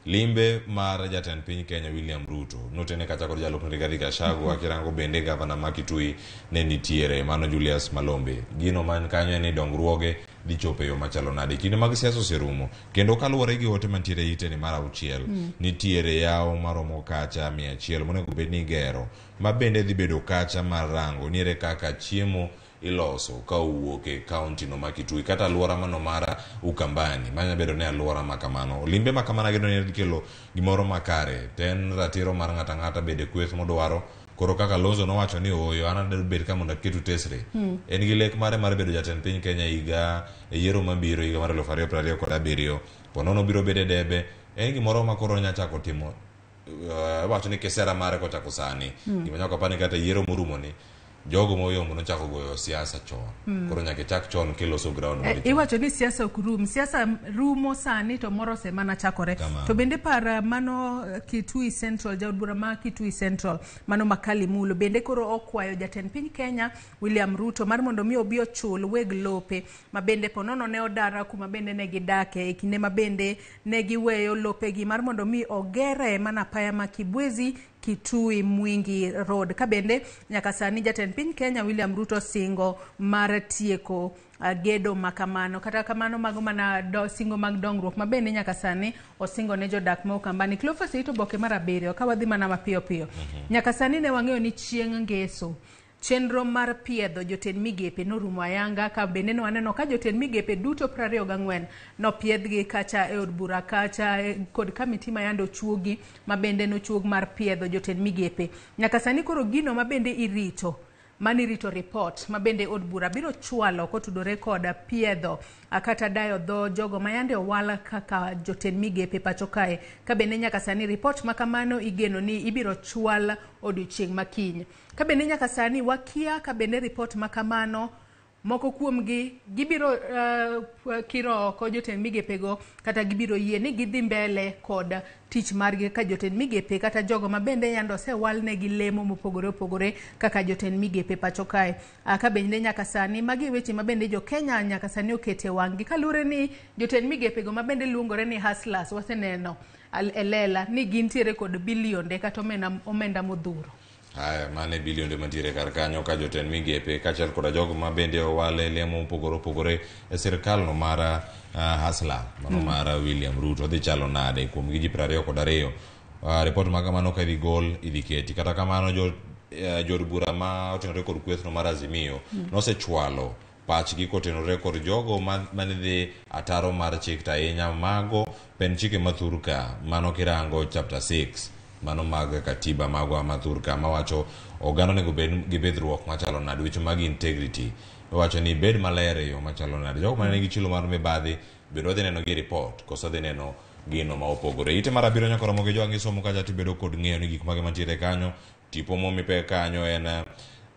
limbe mar jatend piny Kenya William Ruto notene kacha kod jalupne Rigathi Gachagua kirango bende gavana ma Kitui ne nitiere mano Julius Malombe. Gino man kanyo en ni dongruoge dhi chopo e yo machalo nade. Kinde mag siasa oserumo kendo kaluwore gi ote mantiere e ite ni mar auchiel nitiere yawo maromo kacha 100 monego bed ni igero ma bende dhi bedo kacha mar rango niere kaka chiemo iloso ka owuok e kaunti no ma Kitui kata alwora mano mar Ukambani manya bedo ni alwora ma kamano. Limbe ma kamano ageno ni dhi kelo gimoro makare to en ratiro mar ng'ato ang'ata bedo e kweth modwaro. Koro kaka Kalonzo nowacho ni ooyo an adwa bet ka mondo aketu tesre. En gi lek mare mar bedo jatend piny Kenya higa e yiero mabiro higa mar 2027 ponono biro bedo e debe en gimoro ma koro onya chako timo wacho ni kisera mare kochako sani. Gima nyaka wapar ni kata yiero morumo ni jogo moyombo nochako goyo siasa chon. Koro nyaka ichak chon kiloso ground mari chon. Iwacho ni siasa ok rum, siasa rumo sani to moro osemana chakore. Kamano. To bende par mano Kitui Central, jaod bura ma Kitui Central, mano Makali Mulu, bende koro okwayo jatend piny Kenya William Ruto mar mondo mi obi ochul weg lope ma bende ponono ne odar kuma bende ne gidake e kinde ma bende ne giweyo lopegi mar mondo mi ogere mana apaya ma Kibwezi Kitui Mwingi Road. Ka bende nyaka sani jatend piny Kenya William Ruto singo mar tieko gedo makamano. Kata kamano mago mana singo mag dongruok ma bende nyaka sani osingo ne jodak ma Ukambani. Cleophas ito oboke mar 7 ka wadhi mana mapiyo piyo. Nyaka sani ne wang'eyo ni chieng' ngeso chenro mar piedho jotend migepe norumo ayanga ka bende ne waneno ka jotend migepe duto 24 nopiedhgi kacha e od bura kacha kod kamiti ma yande ochuogi ma bende nochuog mar piedho jotend migepe. Nyaka sani koro gino ma bende irito manirito report ma bende od bura biro chwalo kotudore kod piedho kata dayo dho jogo ma yande owal kaka jotend migepe pacho kae. Ka bende nyaka sani report ma kamano igeno ni ibiro chwal odiochieng' makiny. Ka bende nyaka sani wakia ka bende report ma kamano Moko kuomgi gibiro kiro oko jotend migepego kata gibiro yie ni gidhi mbele kod tich margi kaka jotend migepe kata jogo ma bende yande osewalnegi lemo mopogore opogore kaka jotend migepe pacho kae. Ka bende nyaka sani magi weche ma bende jo Kenya nyaka sani okete wang'gi kaluwore ni jotend migepego ma bende luongore ni hustlers waseneno e lela ni gintiere kod bilionde kata omenda modhuro. Haya, mane bilionde mantiere kar kanyo ka jotend migepe kaachiel koda jogo ma bende owale lemo mopogore opogore e sirkal no mar Hustler mano mar William Ruto dhi chalo nade kuom gi ji 22. Report ma kamano ka idhi gol idhi keti. Kata kamano jood bura ma otenore kod kwethno mar Azimio nosechwalo pachgi kotenore kod jogo mane dhi ataro mar chik to ahinya mago pen chike mathur ka mano kirango chapter 6 mano mag katiba magwa mathur ka mawacho oganda onego bed gi bidhruok machalo nade, weche mag integrity wacho ni bed maler e yo machalo nade, jogo mane nigi chilo mar mibadhi bende wadhi neno gi report koso wadhi neno gino ma opogore. Ite mar 7 nyaka romo gi joangi somo kacha tibedo kod ng'eyo ni gik mage mantiere kanyo. Tipo momi pek kanyo en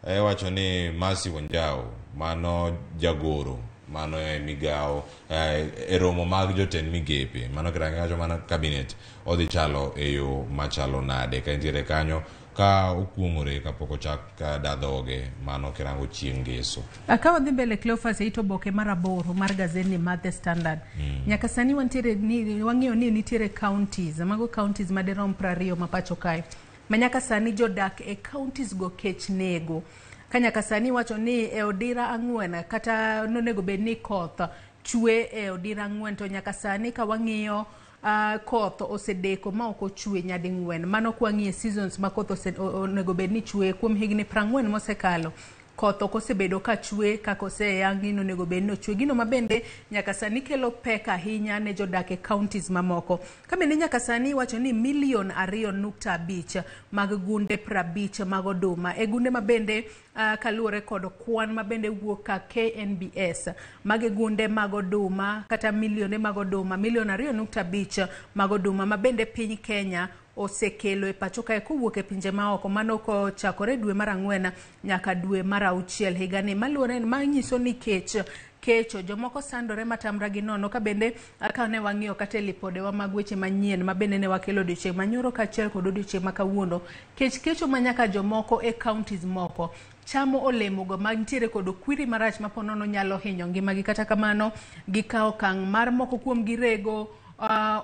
wacho ni Mercy Wanjau mano jagoro mano e migawo e romo mag jotend migepe mano kirango wacho mana cabinet odhi chalo e yo machalo nade ka nitiere kanyo ka okuong'ore kapok ochak da dhoge mano kirango chieng' ngeso. Ka wadhi mbele Cleophas e it oboke mar 8 mar gazetni mar The Standard. Nyaka sani wantiere ni wang'eyo ni nitiere counties, mago counties madirom 20 ma pacho kae. Ma nyaka sani jodak e counties go kech nego. Ka nyaka sani wacho ni e odira 4 kata nonego bed ni koth chwe e odira 4 to nyaka sani ka wang'iyo koth osedeko ma ok ochwe nyading'wen. Mano kwang'iyo seasons ma koth onego bed ni chwe kuom higni 40 mosekalo. Koth ok osebedo ka chwe kaka oseyangi ni onego bed ni ochwe. Gino ma bende nyaka sani kelo pek ahinya ne jodak e counties mamoko. Ka bende nyaka sani iwacho ni milion 2.5 mag gunde 50 mag oduma. E gunde ma bende kaluwore kod kwan ma bende wuok ka KNBS. Magi gunde mag oduma kata milionde mag oduma, milion 2.5 mag oduma ma bende piny Kenya osekelo e pacho kae kowuok e pinje maoko. Mano kochakore dwe mar 4 nyaka dwe mar 6 higani. Maluwore manyiso ni kech kecho jomoko sandore matamra gi nono. Ka bende ka ne wang'iyo kata e lipodewa mag weche manyien ma bende ne wakelo odiochieng' manyoro kaachiel kod odiochieng' ma kawuono, kech kecho ma nyaka jomoko e counties moko chamo olemogo mantiere kod okwiri marach ma ponono nyalo hinyo ngimagi. Kata kamano gikawo okang' mar moko kuom gi rego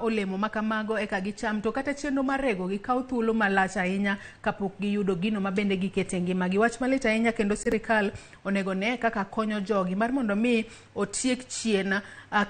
olemo makamago eka gicham, to kata chenro mar rego gikawo thuolo malach ahinya kapok giyudo gino ma bende gikete ngimagi. Wach malit ahinya kendo sirikal onego ne kaka konyo jogi mar mondo mi otiek chien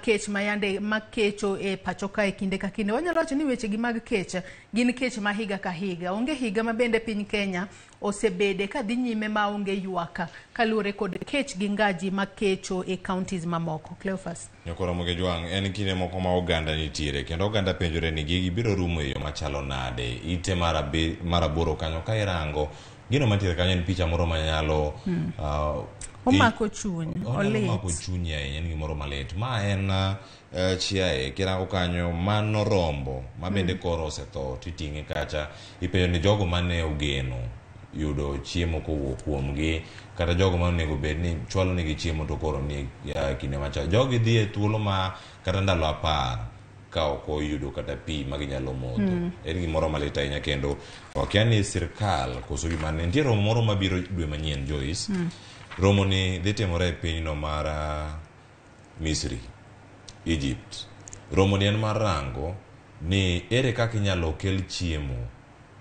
kech mayande makecho e pacho kae kinde ka kinde. Wanyalo wacho ni wechegi mag kech gin kech ma higa ka higa. Onge higa ma bende piny Kenya osebede ka dhi nyime maonge ywak kaluwore kod kech gi ngaji makecho e counties mamoko. Cleophas. Nyakoromo gi Jwang', en kinde moko ma oganda nitiere kendo oganda penjore ni gigi biro rumo e yo machalo nade. Ite mar 8 kanyo ka irango gino mantiere kanyo en picha moro manyalo omako chuny, olit. Omako chuny ahinya, en gimoro malit. Ma en chiaye kirango kanyo mano rombo ma bende koro osetho titing'e kacha ipenjo ni jogo mane ogeno yudo chiemo kowuok kuomgi kata jogo ma onego bed ni chwalo negi chiemo to koro ni kinde machal jogi dhi e thuolo ma kata ndalo 10 ka ok oyudo kata pi ma ginyalo modho. En gimoro malit ahinya kendo wakia ni sirkal koso gima ne nitie romo moro mabiro dwe manyien Joyce. Romo ni dhi timore e pinyno mar Misri, Egypt. Romo ni en mar rango ni ere kaka inyalo kel chiemo,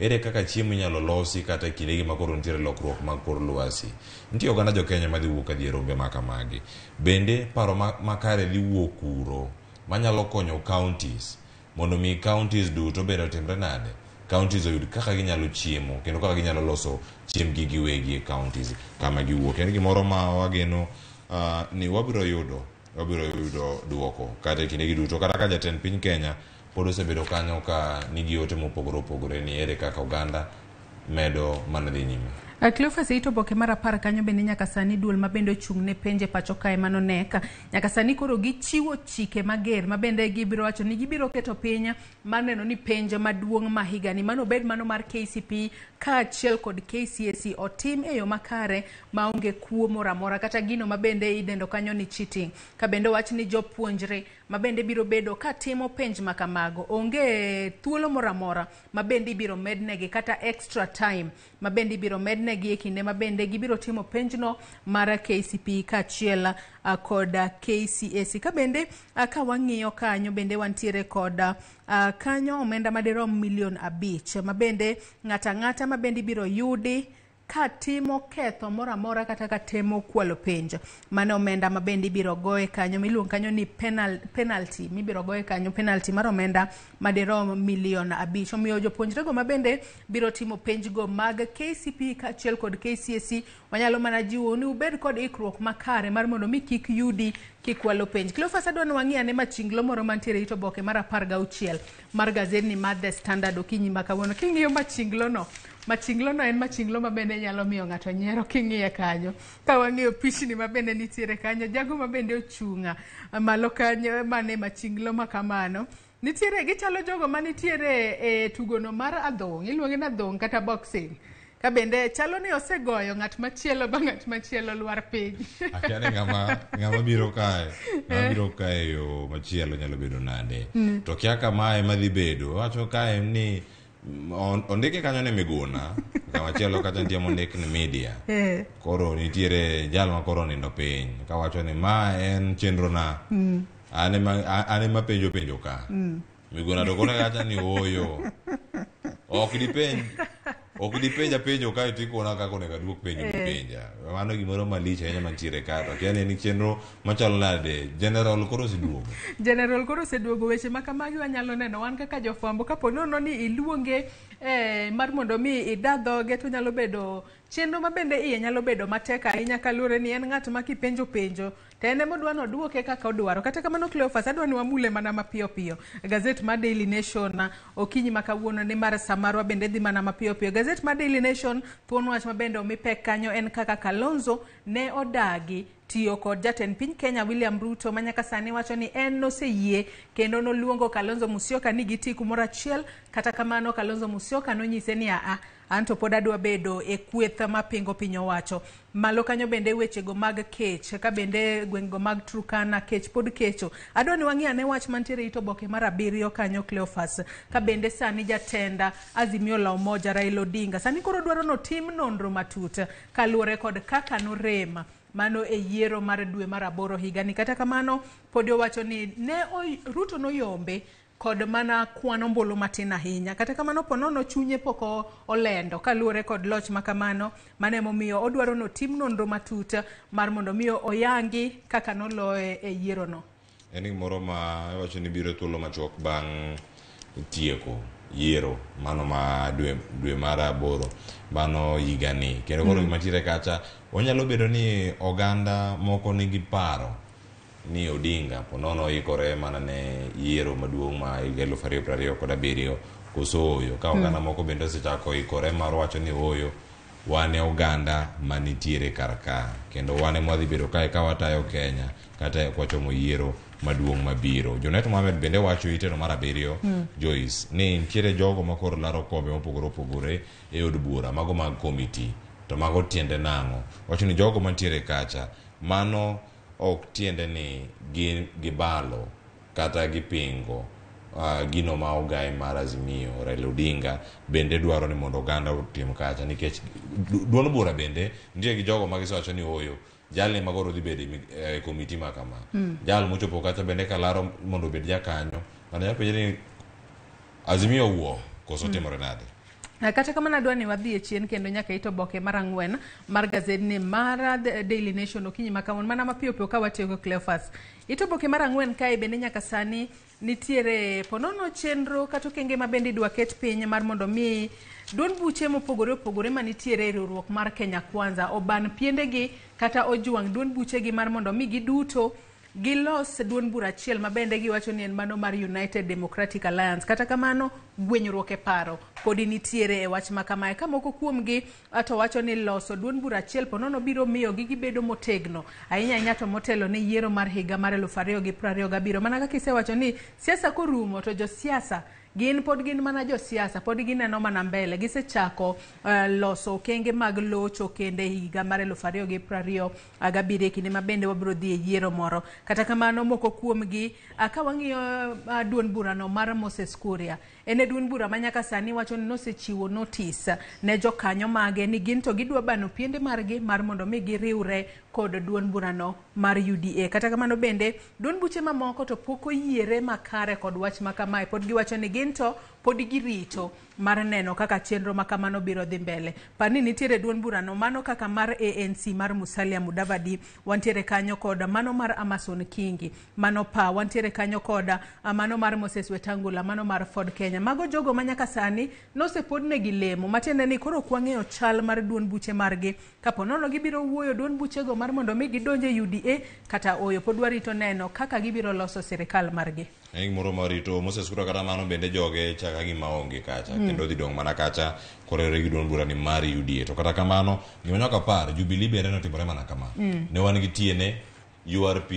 ere kaka chiemo inyalo losi kata e kindegi ma koro nitiere lokruok mag kor lwasi. Nitie oganda jo Kenya madhi wuok kadhi e rombe ma kamagi. Bende paro makare dhi wuok kuro manyalo konyo counties mondo mi counties duto bende otimre nade, counties oyud kaka ginyalo chiemo kendo kaka ginyalo loso chiembgi giwegi e counties kama giwuok. En gimoro ma wageno ni wabiro yudo duoko kata e kindegi duto, kata ka jatend piny Kenya pod osebedo kanyo ka nigi ote mopogore opogore ni ere kaka oganda medo mana dhi nyime. Cleophas, e it oboke mar 10 kanyo bende nyaka sani duol ma bende ochung' ne penje pacho kae mano NEC nyaka sani koro gichiwo chike mager ma bende gibiro wacho ni gibiro keto piny mar neno ni penj maduong' ma higani mano obed mano mar KCPE kaachiel kod KCSE otim e yo makare maonge kuo moro amora kata gino ma bende idendo kanyo ni cheating. Ka bende owach ni jopuonjre ma bende biro bedo ka timo penj ma kamago onge thuolo moro amora ma bende ibiro mednegi kata extra time ma bende ibiro mednegi e kinde ma bende gibiro timo penjno mar KCPE kaachiel kod KCSE. Ka bende ka wang'iyo kanyo bende wantiere kod kanyo omenda madirom milion 5 ma bende ng'ato ang'ata ma bende ibiro yudi ka timo ketho moro amora kata ka temo kwalo penj. Mano omenda ma bende ibiro goye kanyo miluongo kanyo ni penalty mibiro goye kanyo penalty mar omenda madirom milion 5. Omiyo jopuonjrego ma bende biro timo penjgo mag KCPE kaachiel kod KCSE wanyalo mana jiwo ni ubed kod ikruok makare mar mondo mi kik yudi kikwalo penj. Cleophas, adwa ni wang'i ane machinglo moro mantiere e it oboke mar 16 mar gazetni mar The Standard okinyi ma kawuono. King'iyo machinglo no en machinglo ma bende nyalo miyo ng'ato nyiero king'iye kanyo. Ka wang'iyo pichni ma bende nitiere kanyo, jago ma bende ochung'a malo kanyo mane machinglo ma kamano. Nitiere gichalo jogo manitiere e tugono mar adhong', iluonge ni adhong' kata boxing. Ka bende chalo ni osegoyo ng'at machielo ba ng'at machielo lwar piny. Akia ni ng'ama biro kae, ng'ama biro kae yo machielo nyalo bedo nade. To kia kamae madhi bedo, wacho kae ni ondike kanyo ni Miguna, kama chielo kacha nitie mondik ni media. Koro nitiere jal ma koro onindo piny kawacho ni ma en chenro na. An ema penjo penjo ka. Miguna to kone kacha ni ooyo. Ok dipenja penjo kae to ikona kaka onego aduok penjo mipenja. Mano gimoro malich ahinya mantiere ka. To akia ni en chenro machalo nade. General koro oseduogo. General koro oseduogo. Weche ma kamagi wanyalo neno wan kaka jofwambo kapo nono ni iluonge mar mondo mi ida dhoge to nyalo bedo chenro ma bende iye nyalo bedo matek ahinya kaluwore ni en ng'at ma kipenjo penjo to en ema odwa noduoke kaka odwaro. Kata kamano Cleophas, adwa ni wamule mana mapiyo piyo gazet mar Daily Nation okinyi ma kawuono ni mar samarwa bende dhi mana mapiyo piyo. Gazet mar Daily Nation thuon wach ma bende omi pek kanyo en kaka Kalonzo ne odagi tiyo kod jatend piny Kenya William Ruto ma nyaka sani wacho ni en noseyie kendo noluongo Kalonzo Musyoka ni giti kumoro achiel. Kata kamano Kalonzo Musyoka nonyise ni aa, anto pod adwa bedo e kweth mapingo piny owacho. Malo kanyo bende wechego mag kech ka bende gweng'go mag Turkana kech pod kecho. Adwa ni wang'i ane wach mantiere it oboke mar 7 kanyo Cleophas, ka bende sani jatenda Azimio la Umoja Raila Odinga sani koro dwaro notim nonro matut kaluwore kod kaka norem mano e yiero mar dwe mar 8 higani. Kata kamano pod owacho ni ne Ruto noyombe kod mana kwan ombulu matin ahinya. Kata kamano ponono chunye pok olendo kaluwore kod loch ma kamano. Mano emomiyo odwaro notim nonro matut mar mondo mi oyangi kaka noloye e yiero no. En gimoro ma iwacho ni biro thuolo machuok bang' tieko yiero mano ma dwe mar 8 mano higani. Kendo koro gima nitiere kacha onyalo bedo ni oganda moko nigi paro ni Odinga ponono oikore mana ne yiero maduong' ma higa 2027 koso ooyo. Ka oganda moko bende osechako ikore mar wacho ni ooyo, wan e oganda manitiere kar ka kendo wan ema wadhi bedo kae ka watayo Kenya kata kwachomo yiero maduong' mabiro. Junet Mohamed bende wacho iteno mar 7 Joyce ni nitiere jogo ma koro laro kombe mopogore opogore e od bura mago mag komiti. To mago tiende nang'o? Wacho ni jogo mantiere kacha mano ok tiende ni gibalo kata gipingo gino ma ogai mar Azimio Raila Odinga bende dwaro ni mondo oganda otim kacha, nikech duond bura bende nitie gi jogo ma gisewacho ni ooyo, jalni ma koro dhi bedo e komiti ma kama. Jal mochopo kacha bende kalaro mondo obed jakanyo. Ng'ato nyalo penjore ni Azimio owuok koso timore nade? Kata kamano adwa ni wadhi e chien kendo nyaka it oboke mar 4 mar gazetni mar Daily Nation okinyi ma kawuono mana mapiyo piyo ka watieko Cleophas. It oboke mar 4 kae bende nyaka sani nitiere ponono chenro kata okenge ma bende idwa ket piny mar mondo mi duond buche mopogore opogore manitiere e riwruok mar Kenya Kwanza oban piendegi kata ojwang' duond buchegi mar mondo mi giduto gilos duond bura achiel ma bende giwacho ni en mano mar United Democratic Alliance. Kata kamano, gwenyruok e paro podi nitiere e wach ma kamae, ka moko kuomgi to wacho ni loso duond bura achiel ponono biro miyo gi gibedo motegno ahinya ahinya to motelo ne yiero mar higa mar 2027. Mana kaka isewacho ni siasa korumo to josiasa gin pod gin mana josiasa, pod gineno mana mbele. Gisechako loso okenge mag locho kende higa mar 2027, kinde ma bende wabiro dhi e yiero moro. Kata kamano, moko kuomgi, ka wang'iyo duond burano mar Moses Kuria, en e duond bura ma nyaka sani wacho ni nosechiwo notice ne jokanyo mage ni gin to gidwa bano piende margi mar mondo mi giriwre kod duond burano mar UDA. Kata kamano bende duond buche mamoko to pok oyiere makare kod wach ma kamae, pod giwacho ni gin to pod girito mar neno kaka chenro ma kamano biro dhi mbele. Par ni nitiere duond burano mano kaka mar ANC mar Musalia Mudavadi, wantiere kanyo kod mano mar Amason Kingi, mano PA, wantiere kanyo kod mano mar Moses Wetangula, mano mar Ford Kenya. Mago jogo ma nyaka sani nosepodnegi lemo, matiende ni koro ok wang'eyo chal mar duond buche margi. Kapo nono gibiro wuoyo duond buchego mar mondo mi gidonje UDA kata oyo, pod warito neno kaka gibiro loso sirikal margi. En gimoro marito Moses Kuria, kata mano bende joge chaka gima onge kacha, kendo dhi dong' mana kacha korere gi duond bura ni mar UDA. To kata kamano, gima nyaka par, Jubilee bende notimore mana kama. Ne wan gi TNA, URP,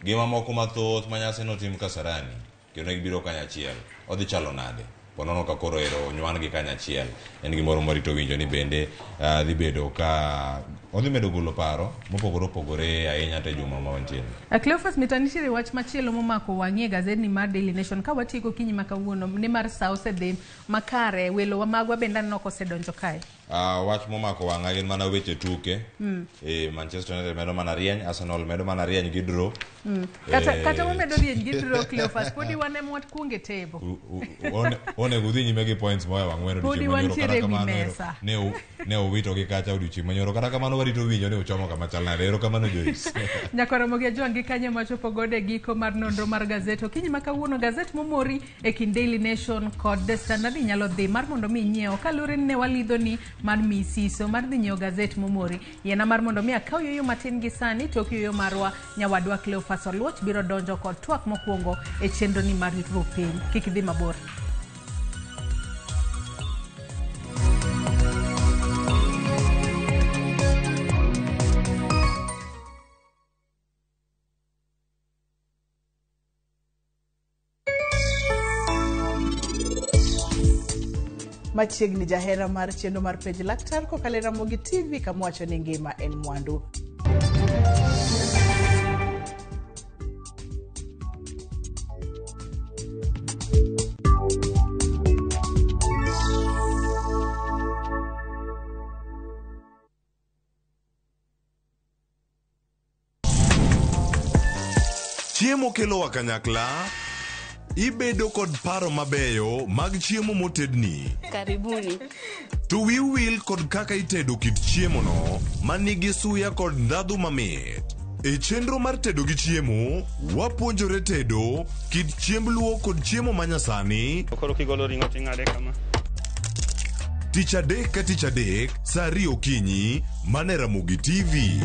gi mamoko mathoth ma nyasi notim Kasarani, kendo ne gibiro kanyachiel. Odhi chalo nade? Ponono ka koro ero onywan gi kanyachiel. En gimoro marito winjo ni bende dhi bedo ka odhi medo golo paro mopogore opogore ahinya te juma ma wantie. Cleophas Mita, nitiere wach machielo momako wang'i e gazetni mar Daily Nation ka watieko kinyi ma kawuono, nimar sa osedhi makare, welowa magwa bende aneno kosedonjo kae. Wach momako wang'a gin mana weche tuke. Manchester United medo mana rieny, Arsenal medo mana rieny gi draw. Kata wamedo rieny gi draw, Cleophas, podi wan ema wakuongo e table. Onego udhi nyime gi points moa wang'wen Podi odiochieng' manyoro, wantiere kata ewi kamano mesa. Ne owito gi kacha odiochieng' manyoro, kata kamano warito winjo ni uchomo kama chal nade. Erokamano Joyce. Nyakwa Ramogi Ajwang' gi kanyo machopo godo e giko mar nonro mar gazet. Okinyi ma kawuono gazet momori e kind Daily Nation kod The Standard inyalo dhi mar mondo mi inyiew. Kaluwore ni ne walidho ni mar miyi siso mar dhi nyiewo gazet momori. Yiena mar mondo mi akaw yueyo matin gi sani, tok yueyo marwa nyawadwa Cleophas Oluoch biro donjo kod twak mokwongo e chenro ni mar ritruok piny. Kik idhi mabor. Machiegni jahera mar chenro mar Penj Laktar kokalo e Ramogi TV kama wacho ni ngima en mwandu. Chiemo kelowa kanyakla, ibedo kod paro mabeyo mag chiemo motedni. Karibuni. To wiu wil kod kaka itedo kit chiemono manigi suya kod ndhadhu mamit. E chenro mar tedo gi chiemo, wapuonjore tedo kit chiemb luo kod chiemo manyasani. Koro kigolo ring'o ting'ade kama. Tich adek ka tich adek, saa 2 okinyi, mana e Ramogi TV.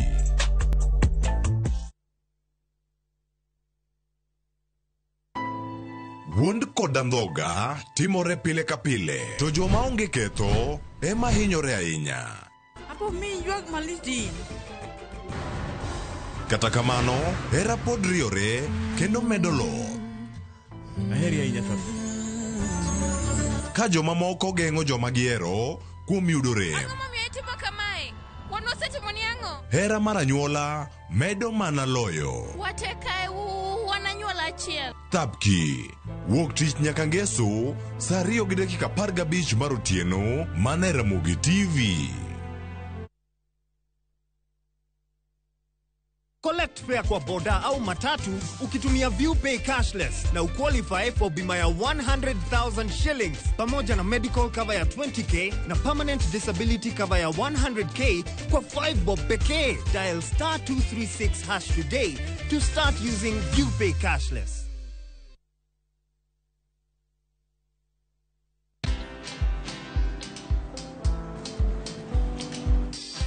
Wuond kod andhoga timore pile ka pile, to joma onge ketho ema hinyore ahinya. Apo mi ywak malich din. Kata kamano, hera pod riore kendo medo loth. Aheri ahinya tho. Ka jomamoko geng'o joma gihero kuom yudo rem. Ang'o momiyo itimo kamae? Wan wasetimoni ang'o? Hera mar anyuola medo mana loyo. Wate kae wan anyuola achiel. Thapki. Wuok tich nyaka ngeso, saa 2:15 mar otieno, mana e Ramogi TV. Collect fare kwa boda au matatu ukitumia ViewPay cashless na uqualify for bima ya 100,000 shillings pamoja na medical cover ya 20k na permanent disability cover ya 100k kwa 5 bob pekee. Dial star 236 hash today to start using ViewPay cashless.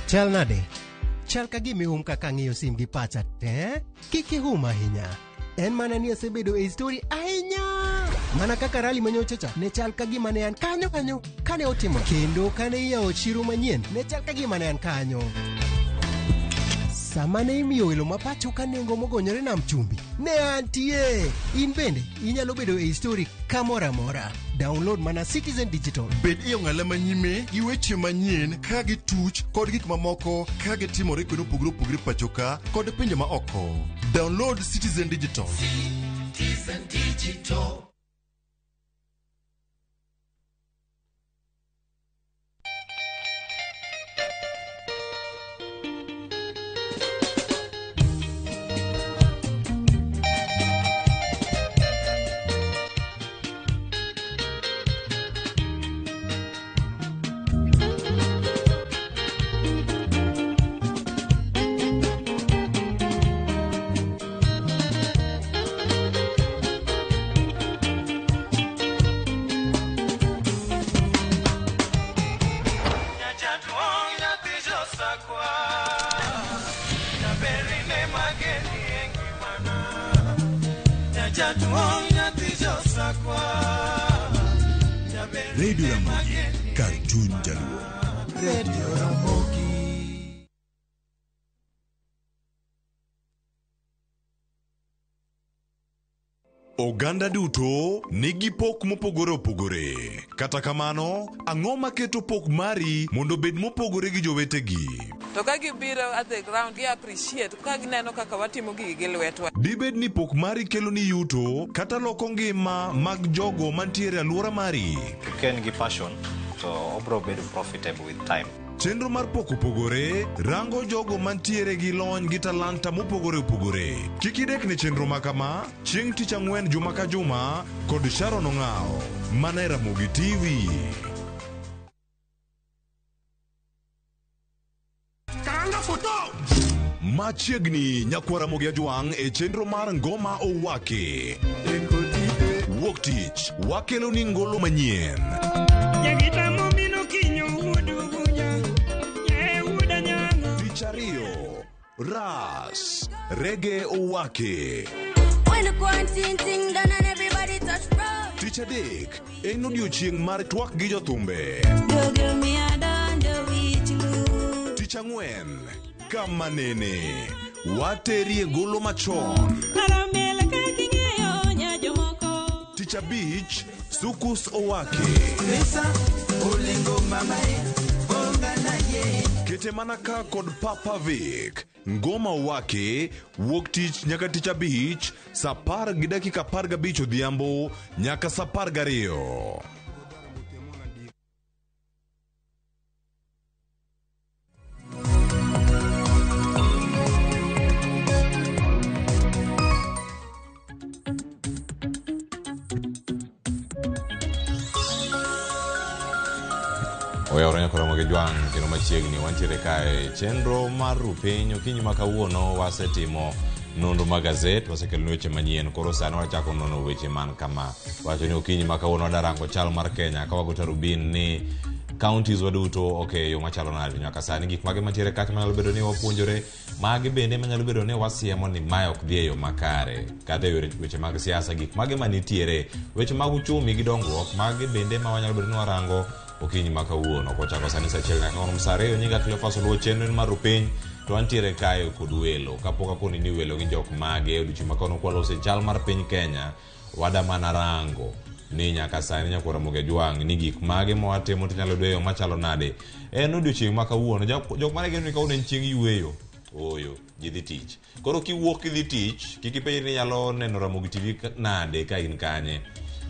Chal nade? Chal ka gima ihum kaka ang'iyo sim gi pacha te. Kik ihum ahinya. En mana ni asebedo e story ahinya. Mana kaka rali manyocha cha ne chal ka gima ne an kanyo kanyo kane otimo kendo kane iyawo chiro manyien ne chal ka gima ne an kanyo. Sama ne imiyo welo ma pacho ka nengo mogonyore nam chumbi, ne antie. In bende inyalo bedo e story kamoro amora. Download mana Citizen Digital. Bed e ong'ala manyime gi weche manyien ka gituch kod gik mamoko ka gitimore kuonde mopogore opogore pacho ka kod pinje ma oko. Download Citizen Digital. Citizen Digital. Radio Ramogi, kar chuny jaluo. Radio Ramogi. Oganda duto nigi pok mopogore opogore. Kata kamano, ang'o maketo pok mari mondo obed mopogore gi jowetegi? To ka gibiro at the ground, gi appreciate ka gineno kaka watimo gigi gi lwetwa. Dibed ni pok mari kelo ni yuto kata loko ngima mag jogo mantiere e alwora mari? Ka en gi passion to obro bedo profitable with time. Chenro mar pok opogore rango jogo mantiere gi lony gi talanta mopogore opogore. Kik idek ne chenro ma kama chieng' tich ang'wen juma ka juma kod Sharon Ong'awo mana e Ramogi TV. Karanga foto. Machiegni nyakwar Ramogi Ajwang' e chenro mar Ngoma Owaki. Wuok tich wakelo ni ngolo manyien. Tich ariyo, Ras, Rege Owaki. When the quarantine thing done and everybody touch road. Tich adek, en odiochieng' mar twak gi jothumbe. Go give me a done, do it you. Tich ang'wen, kama nene, waterie golo machon. Tich abich, Sukus Owaki. Kete mana ka kod Papa Vic. Ngoma Owaki, wuok tich nyaka tich abich, saa 10:15 odhiambo nyaka saa 12. Oyawore nyaka Ramogi Jwang' kendo machiegni wantiere kae chenro mar rupiny okinyi ma kawuono wasetimo nonro mag gazet wasekelo weche manyien koro sani wachako nono weche man kama wacho ni okinyi ma kawuono wadarango chal mar Kenya ka wago tarubin ni counties waduto ok yo machalo nade nyaka sani gik mage mantiere kacha manyalo bedo ni wapuonjore mage bende manyalo bedo ni wasiemo ni mae ok dhi e yo makare kata e yore weche mag siasa gik mage manitiere weche mag uchumi gi dongruok mage bende ma wanyalo bedo ni warango okinyi ma kawuono kochako sani saa 1 nyaka romo saa 2 nyinga Cleophas Oluo chenro en mar rupiny to wantiere kae kod welo kapok akoni ni welo gin jok mage odiochieng' ma kawuono kwaloso e chal mar piny Kenya wada mana rango ni nyaka sani nyakwar Ramogi Ajwang' ni gik mage ma watimo to inyalo yudo e yo machalo nade en odiochieng' ma kawuono jok mane geno ni kawuono en chieng' yueyo ooyo ji dhi tich koro kiwuok kidhi tich kik ipenjri ni inyalo neno Ramogi TV nade ka in kanye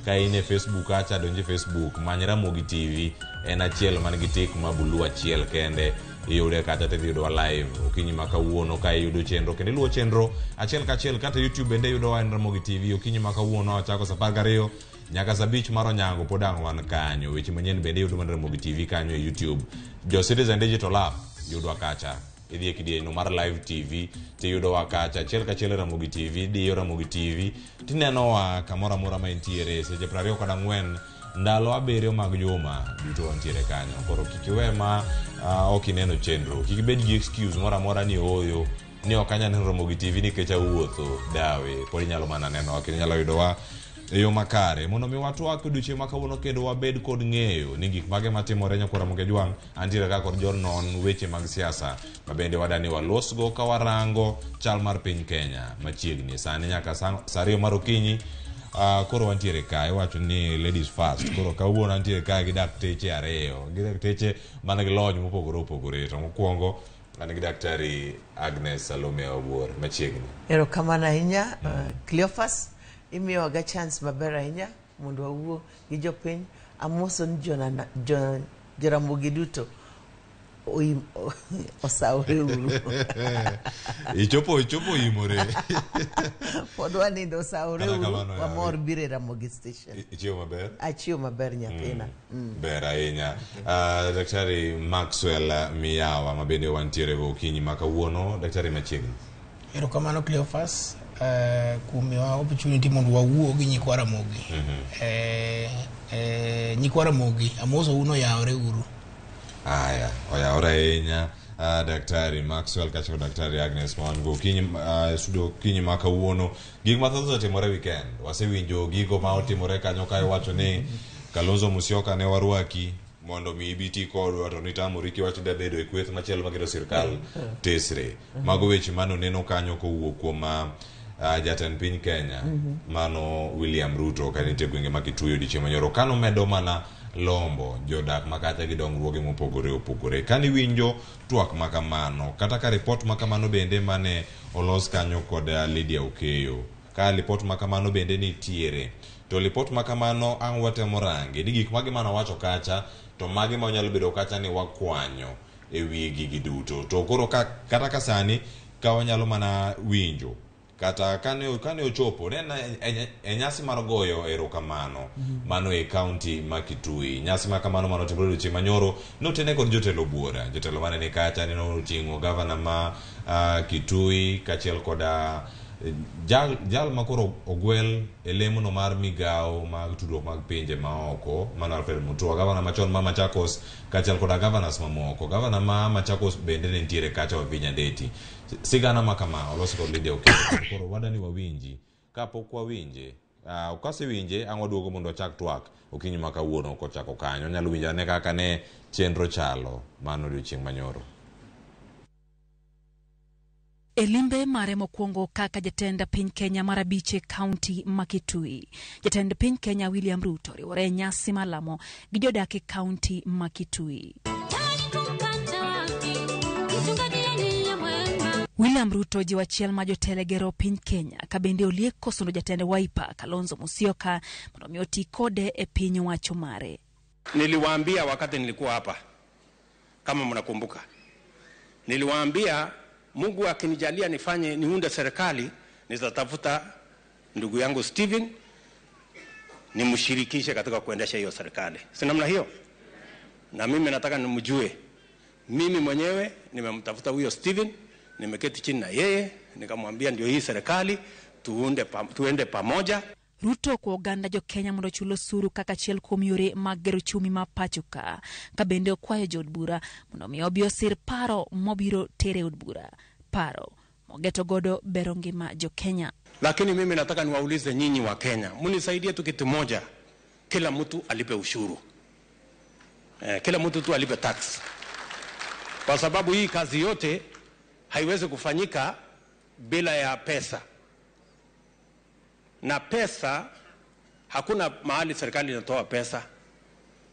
ka in e Facebook kacha donj e Facebook many Ramogi TV en achiel man gi tik ma bulu achiel kende iyude kacha tidhi yudowa live okinyi ma kawuono ka iyudo chenro kendo iluwo chenro achiel kachiel kata YouTube bende iyudowa en Ramogi TV okinyi ma kawuono wachako saa 12 nyaka saa 5 mar onyango pod ang' wan kanyo weche manyien bende iyudo mana Ramogi TV kanyo e YouTube jo Citizen Digital App yudwa kacha idhi e kidieny mar live TV tiyudowa kacha achiel kachiel e Ramogi TV diyo Ramogi TV tinenowa kamoro amora ma intiere seche 24 Ndalo 7 mag juma duto wantiere kanyo. Koro kik iwe ma ok ineno chenro. Kik ibed gi excuse moro amora ni ooyo ni ok anyal neno Ramogi TV nikech awuotho dawe. Pod inyalo mana nenowa kendo inyalo yudowa e yo makare. Mondo mi watwak odiochieng' ma kawuono kendo wabed kod ng'eyo ni gik mage matimore nyakwar Ramogi Ajwang'. Antiere ka kod jonon weche mag siasa ma bende wadani walosgo ka warango chal mar piny Kenya machiegni. Sani nyaka saa 2 mar okinyi. Koro wantiere ka, iwacho ni ladies first. Koro kawuono antiere ka gi dakteche 2, gi dakteche man gi lony mopogore opogore. To mokwongo an gi Daktari Agnes Salome Awuor machiegni. Erokamano ahinya, Cleophas, imiyowaga chance maber ahinya mondo wawuo gi jopiny. Amoso ni Joramogi duto osawore uru. Ichopo imore. Pod wanindo osawore uru. Wamor biro e Ramogi Station. Ichiewo maber? Achiewo maber nyathina. Ber ahinya. Daktari Maxwell Miyawa ma bende wantiere go okinyi ma kawuono. Daktari machiegni. Erokamano Cleophas, kuom miyowa opportunity mondo wawuo gi nyikwa Ramogi. Nyikwa Ramogi, amoso uno yawore uru. Aya, oyawore ahinya. Daktari Maxwell kaachiel kod Daktari Agnes ma wan go okinyi, studio okinyi ma kawuono. Gik mathoth osetimore weekend. Wasewinjo gigo ma otimore kanyo ka iwacho ni Kalonzo Musyoka ne warwaki mondo mi ibi ti kodwa to nitamori kiwacho ni dabedo e kweth machielo maketo sirkal tesre. Mago weche mano neno kanyo kowuok kuom jatend piny Kenya mano William Ruto ka nitie gwenge ma Kitui odiochieng' manyoro kano medo mana lombo jodak makacha gi dongruoge mopogore opogore. Kani winjo twak makamano kata ka ripot makamano bende mane olos kanyo kod Lydia Okeyo, ka ripot makamano bende nitiere, to ripot makamano ang' watemo range ni gik mage mane owacho kacha to mage ma onyalo bedo kacha ni wakwanyo e wi gigi duto. To koro kata ka sani ka wanyalo mana winjo kata kane ochopo ne e nyasi mar goyo erokamano mano e kaunti ma Kitui. Nyasi ma kamano mano otimore odiochieng' manyoro notene kod jotelo buora. Jotelo mane ni kacha ne oting'o gavana ma Kitui kaachiel kod jal ma koro ogwel e lemono mar migawo mag tudruok mag pinje maoko mano Alfred Mutua, gavana machon ma Machakos kaachiel koda governors mamoko. Gavana ma Machakos bende ne nitiere kacha Wavinya Ndeti. Sigana ma kama olos kod Lydia Okeyo. Koro wadani wawinji. Kapok wawinje, kasewinje ang' waduogo mondo wachak twak okinyi ma kawuono kochako kanyo. Onyalo winjo ane kaka ne chenro chalo mano odiochieng' manyoro. E limbe mare mokwongo kaka jatend piny Kenya mar abich e kaunti ma Kitui, jatend piny Kenya William Ruto oriwore e nyasi mar lamo gi jodak e kaunti ma Kitui. William Ruto jiwo achiel ma jotelo gero piny Kenya ka bende olieko sundo jatend Wiper Kalonzo Musyoka mondo mi oti kode e piny owacho mare. Niliwaambia wakati nilikuwa hapa, kama mnakumbuka, niliwaambia Mungu akinijalia nifanye niunde serikali, nitatafuta ndugu yangu Steven nimshirikishe katika kuendesha hiyo serikali. Si namna hiyo? Na mimi nataka nimjue. Mimi mwenyewe nimemtafuta huyo Steven, nimeketi chini na yeye, nikamwambia ndio hii serikali tuende pamoja. Ruto kwa oganda jo Kenya mondo ochul osuru kaka achiel kuom yore mag gero uchumi ma pacho ka, ka bende okwayo jood bura mondo mi obi osir paro mobiro tere od bura, paro mogeto godo bero ngima jo Kenya. Lakini mimi nataka niwaulize nyinyi wa Kenya, mnisaidie tu kitu moja, kila mtu alipe ushuru. Kila mtu tu alipe tax. Kwa sababu hii kazi yote haiwezi kufanyika bila ya pesa. Na pesa, hakuna mahali serikali inatoa pesa.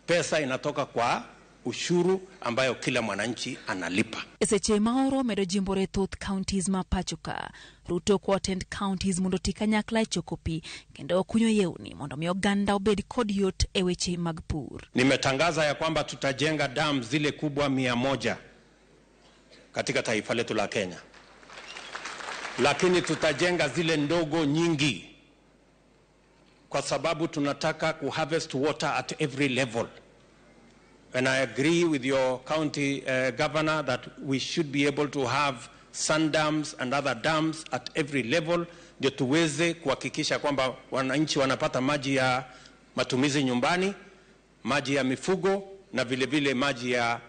Pesa inatoka kwa ushuru ambayo kila mwananchi analipa. Eseche maoro medo jimbore thoth counties ma pacho ka. Ruto kwa attend counties mondo ti kanyakla e choko pi kendo kunyo yewni mondo mi oganda obed kod yot e weche mag pur. Nimetangaza ya kwamba tutajenga dam zile kubwa 100 katika taifa letu la Kenya. Lakini tutajenga zile ndogo nyingi kwa sababu tunataka ku harvest water at every level. And I agree with your county governor that we should be able to have sand dams and other dams at every level ndio tuweze kuhakikisha kwamba wananchi wanapata maji ya matumizi nyumbani maji ya mifugo na vile vile maji ya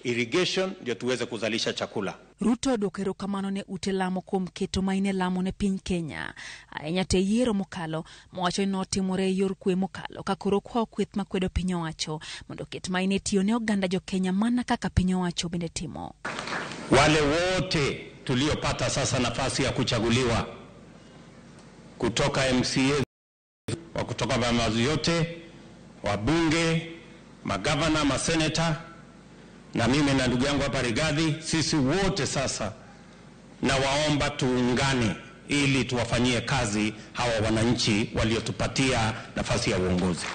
irrigation ndio tuweze kuzalisha chakula. Ruto odwoko erokamano ne ute lamo kuom keto maine lamo ne piny Kenya. Ahinya to e yiero mokalo mowacho ni notimore e yor kwe mokalo ka koro okwayo kweth makwedo piny owacho mondo oket maine tiyo ne oganda jo Kenya mana kaka piny owacho bende timo. Wale wote tuliopata sasa nafasi ya kuchaguliwa kutoka MCA wa kutoka vyama yote, wabunge, magavana, maseneta na mimi na ndugu yangu hapa Rigathi, sisi wote sasa nawaomba tuungane ili tuwafanyie kazi hawa wananchi waliotupatia nafasi ya uongozi.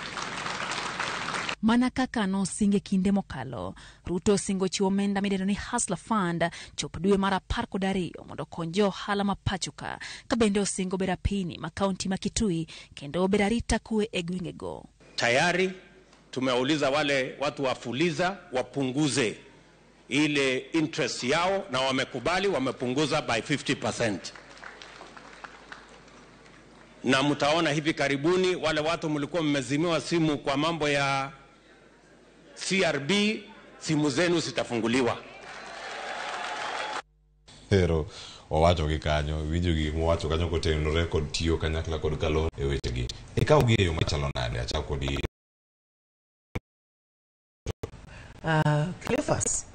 Mana kaka nosinge kinde mokalo, Ruto osingo chiwo omenda midendo ni Hustler Fund chop dwe mar 12 mondo okony jo ohala ma pacho ka, ka bende osingo bero apini ma kaunti ma Kitui kendo bero arita kwe e gwengego. Tayari tumewauliza wale watu wa Fuliza wapunguze ile interest yao na wamekubali, wamepunguza by 50%. Na mtaona hivi karibuni wale watu mlikuwa mmezimiwa simu kwa mambo ya CRB, simu zenu zitafunguliwa. Ero wawacho gi kanyo, winjo gik mowacho kanyo kotenore kod tiyo kanyakla kod Kalonzo e wechegi. Ikaw gi e yo machalo nade? Achak kodi. Cleophas,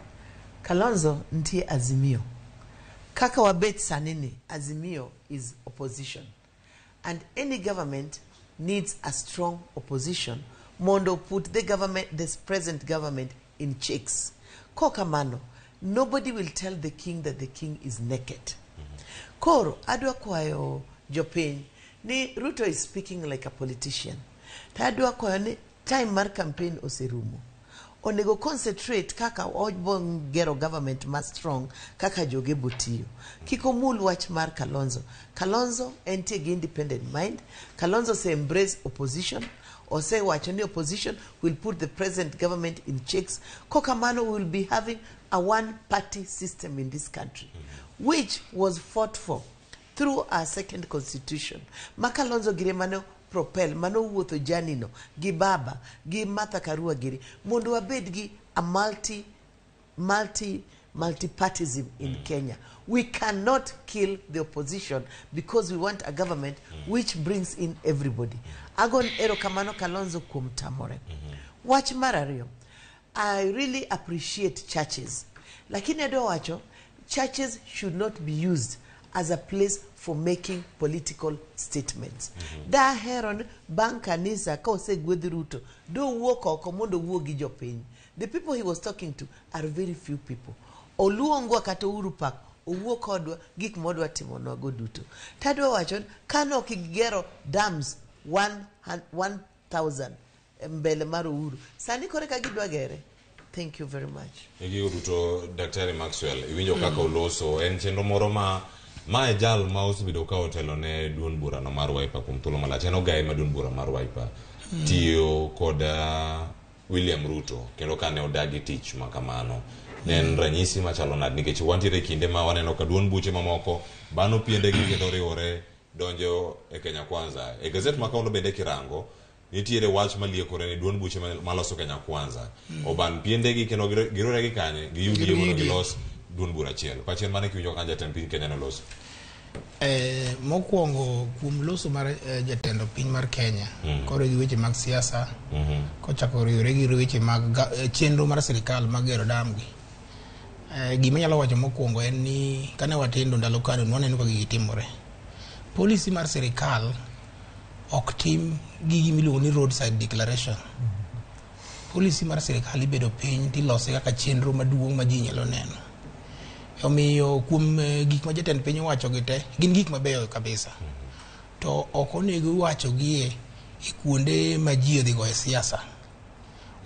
Kalonzo nitie Azimio. Kaka wabet sani ni, Azimio is opposition. And any government needs a strong opposition mondo put the government, this present government, in checks. Kokamano, nobody will tell the king that the king is naked. Koro, adwa kwayo jopiny ni Ruto is speaking like a politician. To adwa kwayo ni time mar campaign oserumo. Onego concentrate kaka obo gero government ma strong kaka joge botiyo. Kik omul wach mar Kalonzo. Kalonzo entie gi independent mind. Kalonzo ose embrace opposition. Osewacho ni opposition will put the present government in checks. Kokamano, we will be having a one-party system in this country, which was fought for through our second constitution. Ma Kalonzo gire mano propel, mano wuotho janino, gi baba, gi Martha Karua giri, mondo wabed gi a multi-partism in Kenya. We cannot kill the opposition because we want a government which brings in everybody. Agon erokamano Kalonzo kuom tamore. Wach mar ariyo, I really appreciate churches. Lakini adwa wacho, churches should not be used as a place for making political statements. Dahero ni bang' kanisa ka osegwedh Ruto, do wuok oko mondo owuo gi jopiny. The people he was talking to are very few people. Oluongwa kata Uhuru Park, owuo kodwa gik modwa timonwa go duto. Tadwa wacho ni kane ok gigero dams 1000 mbele mar Uhuru, sani kore ka gidwa gere. Thank you very much. E gigo duto, Daktari Maxwell, iwinjo kaka oloso, en chenro moro ma mae jal ma osebedo ka otelo ne duond burano mar Wiper kuom thuolo malach. En ogaye ma duond bura mar Wiper tiyo kod William Ruto kendo kane odagi tich ma kamano. Ne en ranyisi machalo nade nikech wantiere e kinde ma waneno ka duond buche mamoko bano piendegi kendo riwore donjo e Kenya Kwanza. E gazet ma kawuono bende kirango nitiere wach maliekore ni duond buche maloso Kenya Kwanza oban piendegi kendo giriwore gi kanye gi UDA mondo gilos duond bura achiel. Pachi en mane kiwinjo ka jatend piny Kenya noloso? Mokwongo kuom loso mar jatend piny mar Kenya kore gi weche mag siasa kochako riwre gi weche mag chenro mar sirikal mag gero dam gi. Gima anyalo wacho mokwongo en ni kane watindo ndalo kano nwaneno ka gigi timore. Policy mar sirikal ok tim gi gima iluongo ni roadside declaration. Policy mar sirikal ibedo piny tilose kaka chenro maduong' ma ji nyalo neno. Omiyo kuom gik ma jatend piny owacho gi te gin gik mabeyo kabisa. To ok onego iwacho gie e kuonde ma ji odhi goye siasa.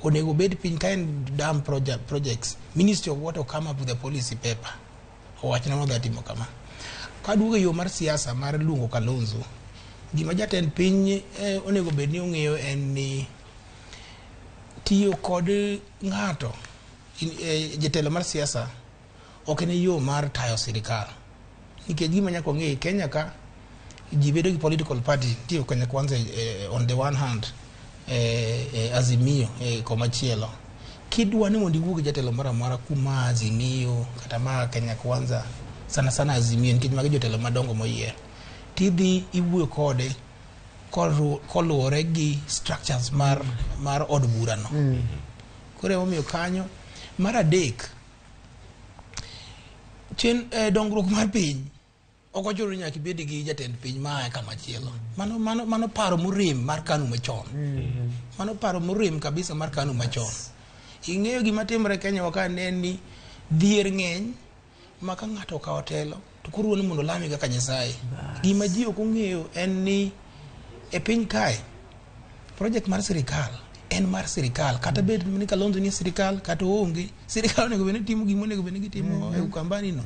Onego bed piny ka en dam projects, Ministry of Water come up with a policy paper. Owach ni odhi timo kama. Kaduogo e yo mar siasa mar luongo Kalonzo, gima jatend piny onego bed ni ong'eyo en ni tiyo kod ng'ato jatelo mar siasa ok en yo mar tayo sirikal. Nikech gima nyaka wang'e Kenya ka ji bedo gi political party, tiyo Kenya Kwanza on the one hand, e Azimio e komachielo. Kidwa ni mondo iwuo gi jatelo moro amora kuma Azimio kata ma Kenya Kwanza, sana sana Azimio nikech magi jotelo madongo moyier, tidhi iwuoyo kode koluwore gi structures mar od burano. Koro emomiyo kanyo. Mar adek, chen dongruok mar piny ok ochuno ni nyaka ibed gi jatend piny maa kama chielo. Mano paro morem mar KANU machon. Mano paro morem kabisa mar KANU machon. Ing'eyo gima timore Kenya wa ka ne ni dhier ng'eny ma ka ng'ato okawo telo to koro ni mondo olami kaka Nyasaye. Gima ji ok ong'eyo en ni e piny kae project mar sirikal en mar sirikal, kata bed ni Kalonzo ni sirikal kata oonge, sirikal onego bed ni timo gima onego bed ni gitimo e Ukambani no.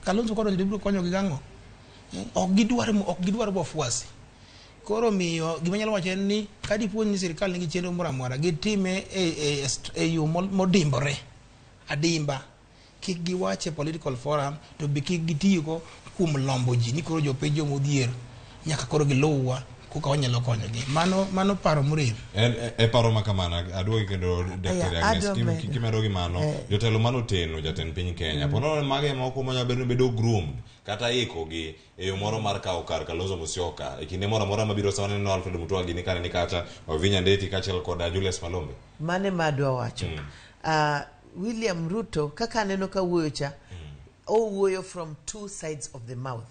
Kalonzo kodonjo to biro konyogi gang'o? Ok gidwar wafuasi. Koro miyo gima anyalo wacho en ni ka dipo ni sirikal nigi chenro moro amora, gitime e yo modimbore adimba. Kik giwach e political forum, to be kik gitigo kuom lombo ji ni koro jopiny jomodhier nyaka koro giluwwa koka wanyalo konyogi. Mano paro morem. En e paro ma kamano aduogi kendo Dr. Agnes kimedo gi mano jotelo manoteno jatend piny Kenya po nono mage moko manyalo bedo ni bedo groomed kata ikogi e yo moro mar kawo kar Kalonzo Musyoka e kinde moro amora mabiro sama neno Alfred Mutua gini kane ni kacha Wavinya Ndeti kaachiel kod Julius Malombe. Mane ma adwa wacho. William Ruto kaka aneno ka wuoyo cha, owuoyo from two sides of the mouth.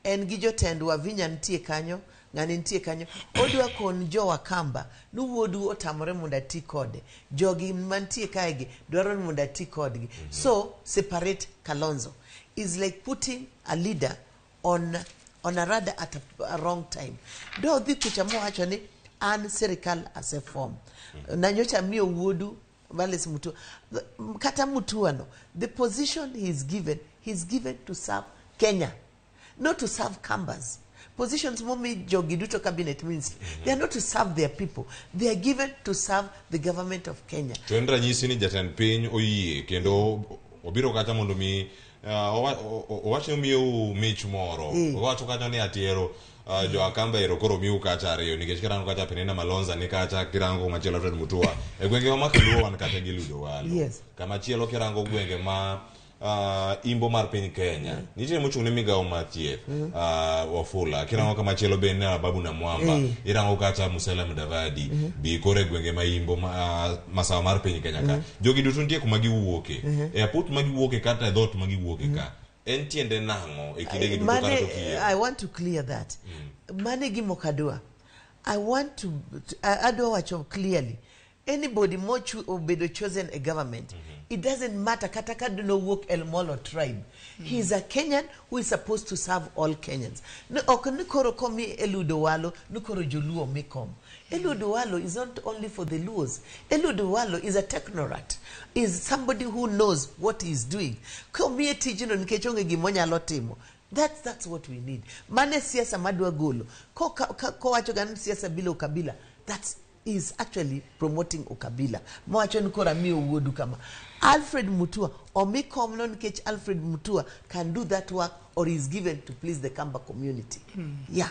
En gi jotend Wavinya nitie kanyo, ng'ani nitie kanyo. Odwa kon jo Wakamba ni wuodu otamore mondo ati kode. Jogi mantie kae gi dwaro ni mondo ati kodgi. So separate Kalonzo is like putting a leader on a radar at a wrong time. Do dhi kucha mowacho ni an sirikal aseform. Na nyocha miyo wuodu Alice Mutua. Kata Mutua no, the position he is given, he is given to serve Kenya, not to serve Kambas. Positions momi jogi duto cabinet ministry, they are not to serve their people. They are given to serve the government of Kenya. To en ranyisi ni jatend piny oyie kendo obiro kacha mondo mi owach ni omiyou mich moro. Owacho kacha ni atiero jo Akamba ero koro miu kacha ariyo nikech kirango kacha Penina Malonza ni kacha, kirango kumachielo Alfred Mutua e gwenge ma Kaluo wan kata gi Ludo Walo. Kamachielo kirango gwenge ma imbo mar piny Kenya nitie mochung' ne migawo mar thieth, Wafula. Kirango kamachielo bende Ababu Namwamba. Irango kacha Musalia Mudavadi bi koro e gwenge ma imbo masawa mar piny Kenya ka. Jogi duto nitie kuma giwuoke. E aput ma giwuoke kata e dhoot ma giwuoke ka. En tiende nang'o e kinde gi duto kata Mane, tok yiero? I want to clear that. Mane gima ok adwa. I want to adwa wacho clearly. Anybody mochu obedo chosen a government, it doesn't matter kata ka nowuok El Molo tribe. He is a Kenyan who is supposed to serve all Kenyans. No, ok ni koro komi Eliud Owalo, ni koro Joluo mi kom. Eliud Owalo is not only for the Luos. Eliud Owalo is a technocrat, is somebody who knows what he is doing. Komiye tijno nikech onge gima onyalo timo. That's what we need. Mane siasa madwa golo. Kowacho ga ni siasa bila ukabila, that's is actually promoting ukabila. Mowacho ni koro amiyo wuodu kama. Alfred Mutua, omi komno nikech Alfred Mutua can do that work or is given to please the Kamba community. Yeah,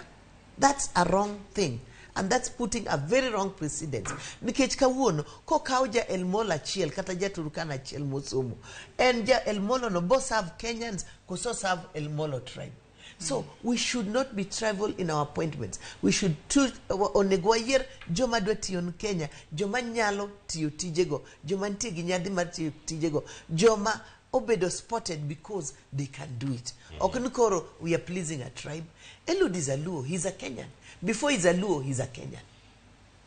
that's a wrong thing. And that's putting a very wrong precedent. Nikech kawuono, kokaw ja El Molo achiel kata ja Turkana achiel mosomo, en ja El Molo no bo serve Kenyans koso serve El Molo tribe. So we should not be tribal in our appointments. We should choose, onego wayier joma dwa tiyo ne Kenya, joma nyalo tiyo tijego, joma nitie gi nyadhi mar tiyo tijego, joma obedo spotted because they can do it. Ok ni koro we are pleasing a tribe. Eliud is a Luo, he's a Kenyan. Before he's a Luo, he's a Kenyan.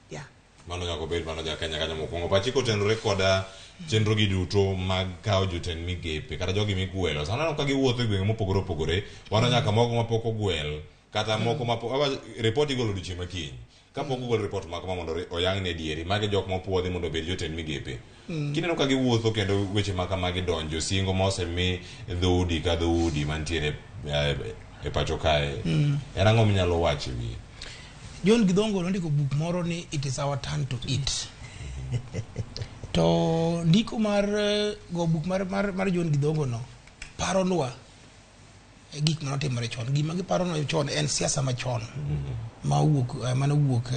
Yeah. Mano nyaka obed mano ja Kenya kanyo mokwongo. Pachi kotenore koda chenro gi duto mag kawo jotend migepe kata jogi migwelo. Sana aneno ka giwuotho e gwenge mopogore opogore. Wan nyaka moko mapok ogwel kata moko mapok report igolo odiochieng' makiny. Kapok ogol report ma kama mondo oyang ne dieri magi jok mopuodhi mondo obed jotend migepe. Kineno ka giwuotho kendo weche ma kamagi donjo singo ma osemi dhoudi ka dhoudi mantiere e pacho kae. En ang'o minyalo wacho e wiye? John Githongo nondiko buk moro ni It Is Our Turn to Eat. To ndiko mar go buk mar John Githongo no paronwa gik manotimore chon. Gima giparo no chon en siasa machon ma owuok mane owuok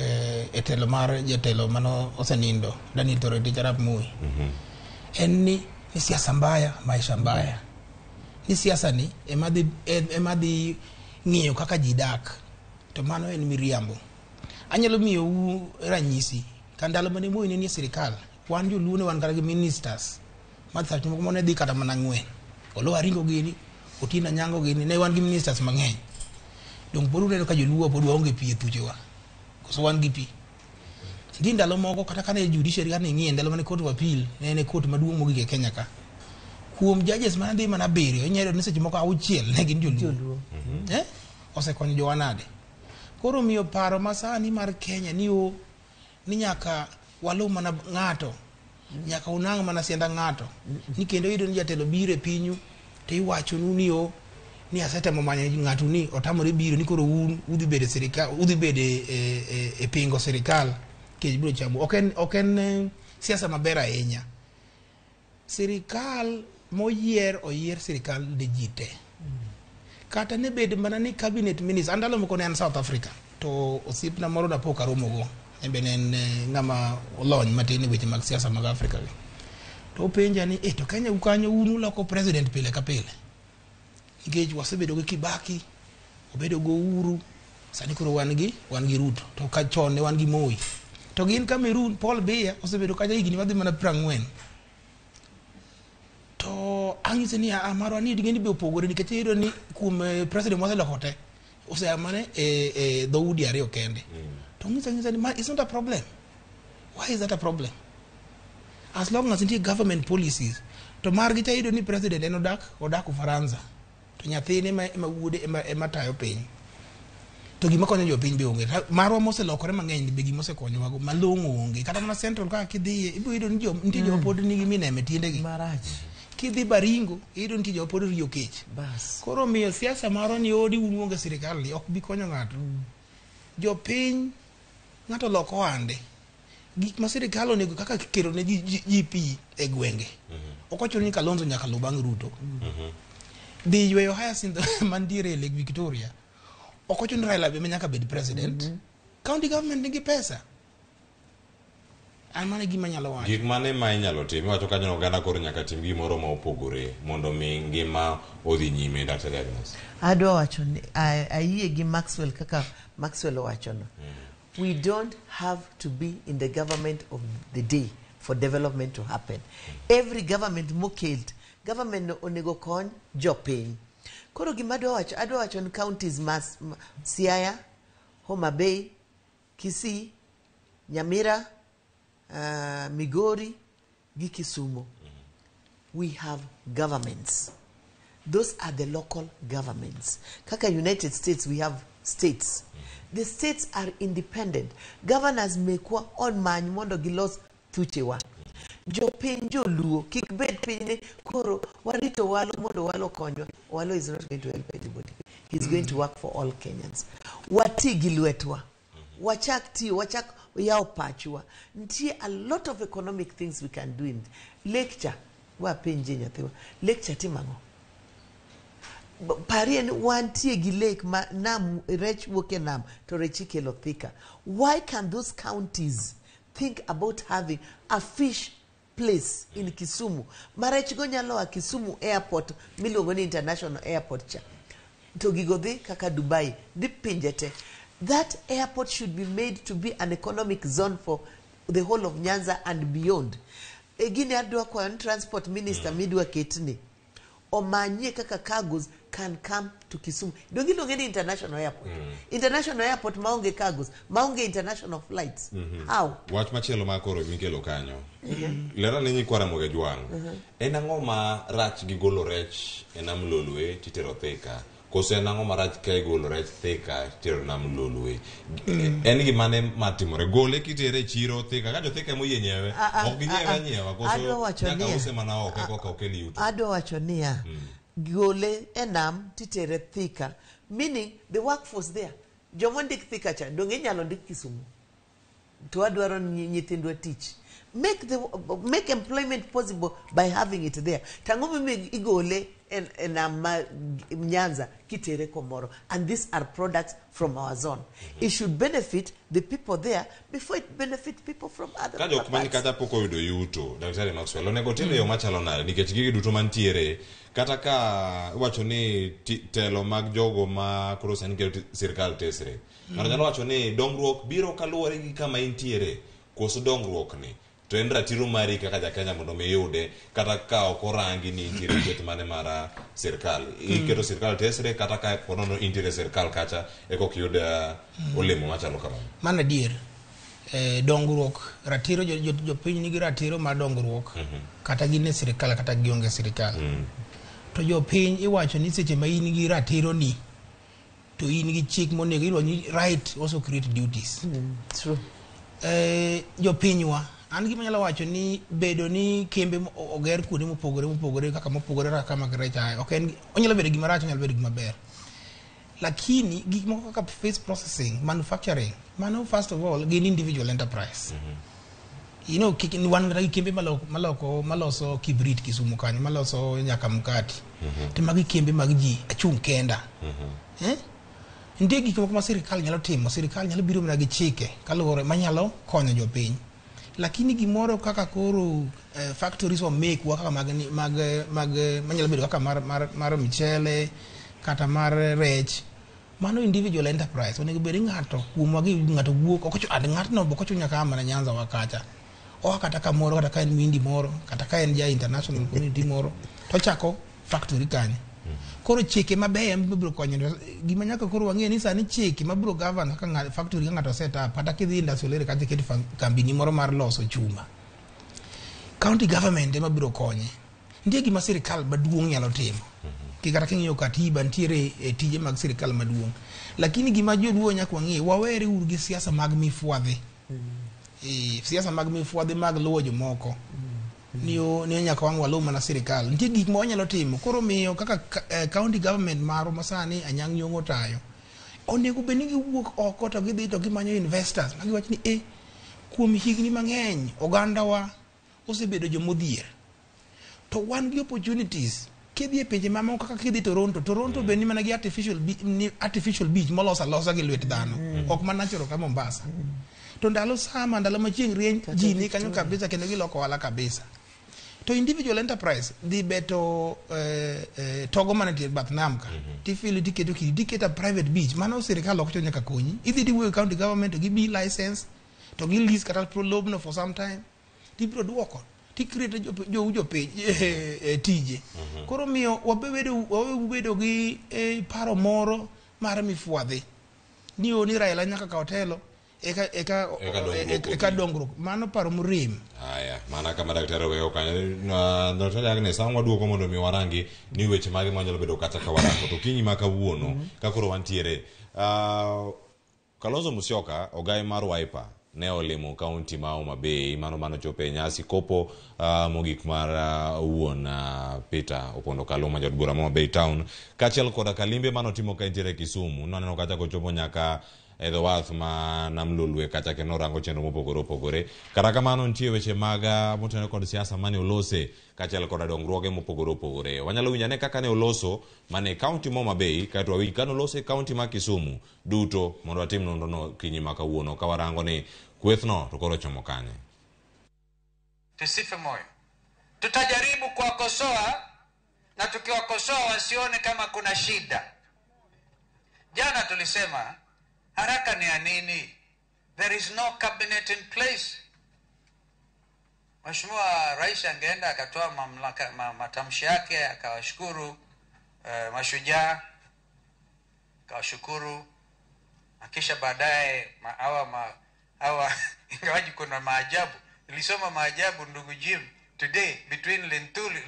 e telo mar jatelo mano osenindo Daniel Toroitich arap Moi. En ni siasa mbaya maisha mbaya. Ni siasa ni ema dhi ng'iyo kaka ji dak. To mano en miriambo. Anyalo miyou ranyisi. Ka ndalo mane Moi ne nie sirikal, wan joluo ne wan kata gi ministers. Ma seche moko ne dhi kata mana ang'wen. Oloo Aringo gini, Otieno Anyango gini, ne wan gi ministers mang'eny. Dong pod uneno ka joluo pod waonge pi e thuchewa. Koso wan gi pi. Nitie ndalo moko kata kane judiciary kane ing'iye ndalo mane court of appeal ne en e court maduong' mogik e Kenya ka. Kuom judges mane dhi mana abiriyo, inyalo yudo ni seche moko auchiel ne gin joluo. Eh? Osekonyo jowa nade? Koro omiyo paro masani mar Kenya ni o ni nyaka waluw mana ng'ato, nyaka unang' mana sianda ng'ato. Ni kendo iyudo ni jatelo biro e pinyu to iwachonu ni o ni asetemo manyo ng'atu ni otamore biro ni koro un udhi bedo e sirikal, udhi bedo e pingo sirikal kech biro chamo. Ok en siasa maber ahinya. Sirikal moyier oyier sirikal ne ji te. Kata ne bed mana ni cabinet minister, an ndalo moko ne an South Africa to osiepna moro napo karomogo, en be ne en ng'ama olony matin e weche mag siasa mag Afrika gi. To openja ni, to Kenya u kanyo un uloko president pile ka pile. Nikech wasebedo gi Kibaki, obedo go Uhuru, sani koro wan gi Ruto, to ka chon ne wan gi Moi. To gin Cameroon, Paul Biya osebedo kacha higni madhi mana 40. To ang'ise ni a marwa ni gini be opogore nikech iyudo ni kuom president moseloko te osea mana e dhoudi ariyo kende. To ng'isa ni ma it's not a problem. Why is that a problem? As long as nitie government policies to margi cha iyudo ni president en odak Ufaransa to nyathine ema wuode ema tayo piny. To gima konyo jopiny be onge. Marwa moselokore mang'eny be gima osekonyowago malong'o onge. Kata mana Central kaka kidhiye ibiro yudo ni nitie joma pod nigi mineme tiendegi. Marach. Kidhi Baringo iyudo nitie joma pod riyo kech. Bas. Koro miyo siasa marwa ni odi un uonge sirikal ni ok bi konyo ng'ato. Jopiny ng'ato loko ohande. Gik ma sirikal onego kaka kelo ne ji pi e gwenge. Ok ochuno ni Kalonzo nyaka luw bang' Ruto. Dhi yweyo hyacinth mantiere e Lake Victoria. Ok ochuno ni Raila be nyaka bed president. County government nigi pesa. An mano e gima anyalo wacho. Gik mane ma inyalo tim? Iwacho kanyo ni oganda koro nyaka tim gimoro ma opogore mondo mi ngima odhi nyime, Dr. Agnes. Adwa wacho ni ayie gi Maxwell kaka Maxwell owachono. We don't have to be in the government of the day for development to happen. Every government mokel, government no onego kony jopiny. Koro gima adwa wacho, adwa wacho ni counties mas Siaya, Homa Bay, Kisii, Nyamira, Migori gi Kisumu. We have governments. Those are the local governments. Kaka United States, we have states. The states are independent. Governors mekwa on many mondo gilos thuchewa. Jopiny joluo kik bed piny ni koro warito Walo mondo Walo konywa. Walo is not going to help anybody. He's going to work for all Kenyans. Wati gi lwetwa. Wachak tiyo, wachak yawo pachwa. Nitie a lot of economic things we can do in lecture. Wapenje nyathiwa. Lecture timo ang'o? Parie ni wantie gi lake ma nam rech wuok e nam to rech ikelo Thika. Why can those counties think about having a fish place in Kisumu? Ma rech go nyalo a Kisumu airport miluongo ni international airport cha. To gigo dhi kaka Dubai, dhi pinje te. That airport should be made to be an economic zone for the whole of Nyanza and beyond. E gini adwa kwayo ni transport minister midwa ketni omanyie kaka cargos can come to Kisumu. Donge iluonge ni international airport? International airport maonge cargos, maonge international flights. How? Wach machielo ma koro mikelo kanyo. Lera ne nyikwa Ramogi Ajwang'. En ang'o ma rach gi golo rech e nam Lolwe titero Thika? Koso en ang'o marach ka igolo rech Thika titero nam Lolwe? En gimane matimore? Gole kitere e chiro Thika, ka jo Thika ema oyie nyiewe, ok ginyiewe anyiewa, koso nyaka use mana oko koka okel yuto. Adwa wacho niya, gole e nam titere Thika, meaning the workforce there, joma ondik Thika cha, donge inyalo ndik Kisumu? To wadwaro ni nyithindwa tich. Make employment possible by having it there. Tang'o momiyo igole e nam ma Nyanza kitere komoro? And these are products from our zone. It should benefit the people there before it benefit people from other Ka jok mani parts. Kata pok oyudo yuto, Daktari Maxwell, onego tim e yo machalo nade? Nikech gigi duto mantiere, kata ka iwacho ni telo mag jogo ma koro sani keto sirkal tesre. Ng'ato nyalo wacho ni dongruok biro kaluwore gi kama intiere, koso dongruok ni to en ratiro mari kaka ja Kenya mondo mi iyude kata ka ok orangi ni intiere kweth mane mar sirkal. Iketo sirkal tesre kata ka ponono intiere sirkal kacha eka ok iyud olemo machalo kamano. Mano adier. Dongruok, ratiro jopiny nigi ratiro mar dongruok kata gin e sirikal kata gionge sirikal. To jopiny iwacho ni seche ma in gi ratiro ni to in gi chik monego iluongo ni right also create duties. True. Jopinywa an gima anyalo wacho ni bedo ni kembe oger kuonde mopogore mopogore kaka mopogore kaka mag rech ae ok en onyalo bedo gima rach, onyalo bedo gima ber, lakini gik moko kaka fish processing, manufacturing, mano first of all gin individual enterprise. Kik wan kata gi kembe maloko maloso kibrit Kisumu kanyo, maloso nyaka mkati, to magi kembe mag ji achung' kenda. Nitie gik moko ma sirikal nyalo timo. Sirikal nyalo biro mana gi chike kaluwore manyalo konyo jopiny, lakini gimoro kaka koro factories wa mekwa kaka mag manyalo bedo kaka mar mchele kata mar rech, mano individual enterprise. Onego bed ni ng'ato kuomwa gi ng'ato wuok ok ochuno ng'atno ok ochuno nyaka mana Nyanza wa kacha, oa kata kamoro, kata ka en Mindi moro, kata ka en ja international community moro, to ochako factory kanyo. Koro chike mabeyo ema biro konyo. Gima nyaka koro wang'e ni sani chike mabiro govern kaka factory ka ng'ato set up, kata kidhi industrial area kacha iket kambini moro mar loso chuma, county government ema biro konye. Nitie gima sirikal maduong' nyalo timo. Kata king'iyo katiba, nitiere e tije mag sirikal maduong', lakini gima joluo nyaka wang'e, wawere uru gi siasa mag mifwadhi. Siasa mag mifwadhi mag luwo jomoko ni nyaka wang' waluw mana sirikal. Nitie gik ma wanyalo timo. Koro miyo kaka county government marwa masani Anyang' Nyong'o tayo, onego bed ni giwuok oko to gidhi to gimanyo investors ma giwach ni kuom higni mang'eny ogandawa osebedo jomodhier to wan gi opportunities. Kidhi e pinje mamoko kaka kidhi Toronto, Toronto be ni mana gi artificial beach molos alosa gi lwet dhano, ok ma natural ka Mombasa. To ndalo sama ndalo ma chieng' rieny ji ni kanyo kabisa kendo giloko ohala kabisa. To individual enterprise dhi beto togo mana tie bath nam ka tifilo tiketo kidi tiketo a private beach, mano sirikal ok chuno nyaka konyi. Idhi tiwuoyo gi county government to gibi license to gi lease kata lobno for some time tibiro duoko ticreate jou jopiny tije. Koro miyo wabedo gi paro moro mar mifwadhi ni o ni Raila nyaka kaw telo eka Eka dongruok eka dongruok. Mano paro morem. Aya, mana kama daktari oweyo kanyo. Daktari Agnes, ang' waduogo mondo mi warangi ni weche mage manyalo bedo kata ka warango. To kinyi ma kawuono, ka koro wantiere, Kalonzo Musyoka, ogai mar Wiper, ne olimo kaunti ma Homa Bay, mano chopo e nyasi kopo mogik mar wuon Peter Opondo Kaluma, jaod bura ma Homa Bay Town, kaachiel koda kalimbe manotimo ka entiere Kisumu. Nwaneno kacha kochopo nyaka e dho wath ma Nam Lolwe kacha kendo orango chenro mopogore opogore. Kata kamano nitie weche mag motenore kod siasa mane olose kaachiel koda dongruoge mopogore opogore. Wanyalo winjo ane kaka ne oloso mane e kaunti ma Homa Bay, kaeto wawinj kane oloso e kaunti ma Kisumu duto mondo watim nonro no kinyi ma kawuono ka warango ni kwethno to koro ochomo kanye. Tusife moyo. Tutajaribu kuwakosoa na tukiwakosoa wasione kama kuna shida. Jana tulisema haraka ni ya nini? There is no cabinet in place. Mheshimiwa Rais angeenda akatoa mamlaka, matamshi yake akawashukuru mashujaa, akawashukuru, na kisha baadaye hawa ingawaji kuna maajabu. Nilisoma maajabu ndugu Jim today between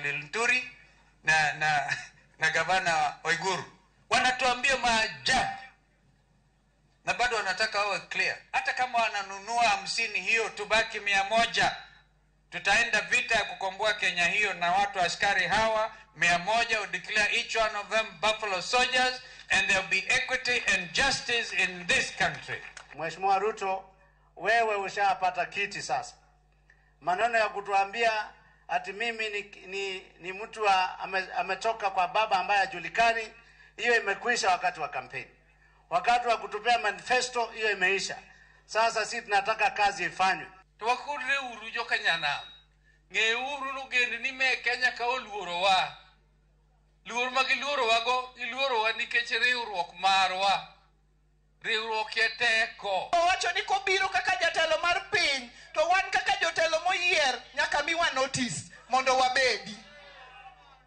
Linturi na gavana Waiguru. Wanatuambia maajabu na bado wanataka wawe clear. Hata kama wananunua 50 hiyo tubaki 100. Tutaenda vita ya kukomboa Kenya hiyo na watu askari hawa 100 will declare each one of them buffalo soldiers and there will be equity and justice in this country. Mheshimiwa Ruto, wewe ushapata kiti sasa. Maneno ya kutuambia ati mimi ni mtu ametoka kwa baba ambaye hajulikani, hiyo imekwisha wakati wa kampeni. Wakati wa kutupea manifesto hiyo imeisha. Sasa sisi tunataka kazi ifanywe. Twakurre uru joka nyanam. Ng'e uru nogendni me Kenya ka oluorowa. Luor ma giluorowago, giluorowa nikech riwruok marwa. Riwruok e teko. Owacho ni kobiro kaka jatelo mar piny, to wan kaka jotelo moyier nyaka miwa notice mondo wabedi.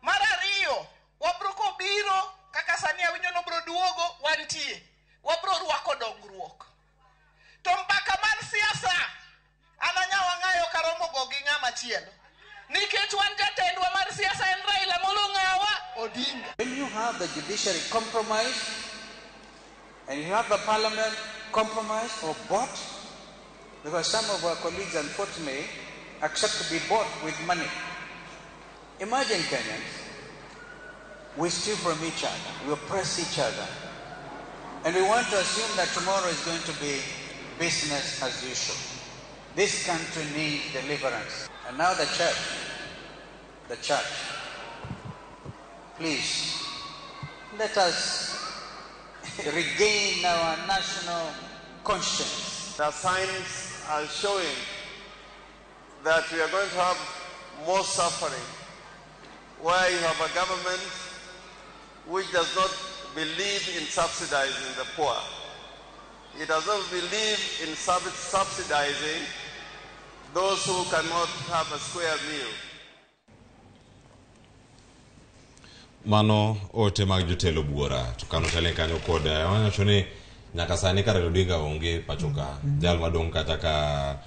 Mar ariyo, wabro kobiro kaka sani awinjo nobro duogo wantie. Wabro rwako dongruok. To mbaka mar siasa ananyawa ng'ayo karomo go gi ng'ama chielo. Nikech wan jatendwa mar siasa en Raila Amolo Ng'awa Odinga. When you have the judiciary compromised and you have the parliament compromised or bought, because some of our colleagues unfortunately accept to be bought with money. Imagine Kenyans, we steal from each other, we oppress each other, and we want to assume that tomorrow is going to be business as usual. This country needs deliverance. And now the church, please, let us regain our national conscience. The signs are showing that we are going to have more suffering, where you have a government which does not believe in subsidizing the poor. It does not believe in subsidizing those who cannot have a square meal. Mano ote mag jotelo buora to kano tele kanyo kod wacho ni nyaka sani ka Raila Odinga onge pacho ka jal madong' kata ka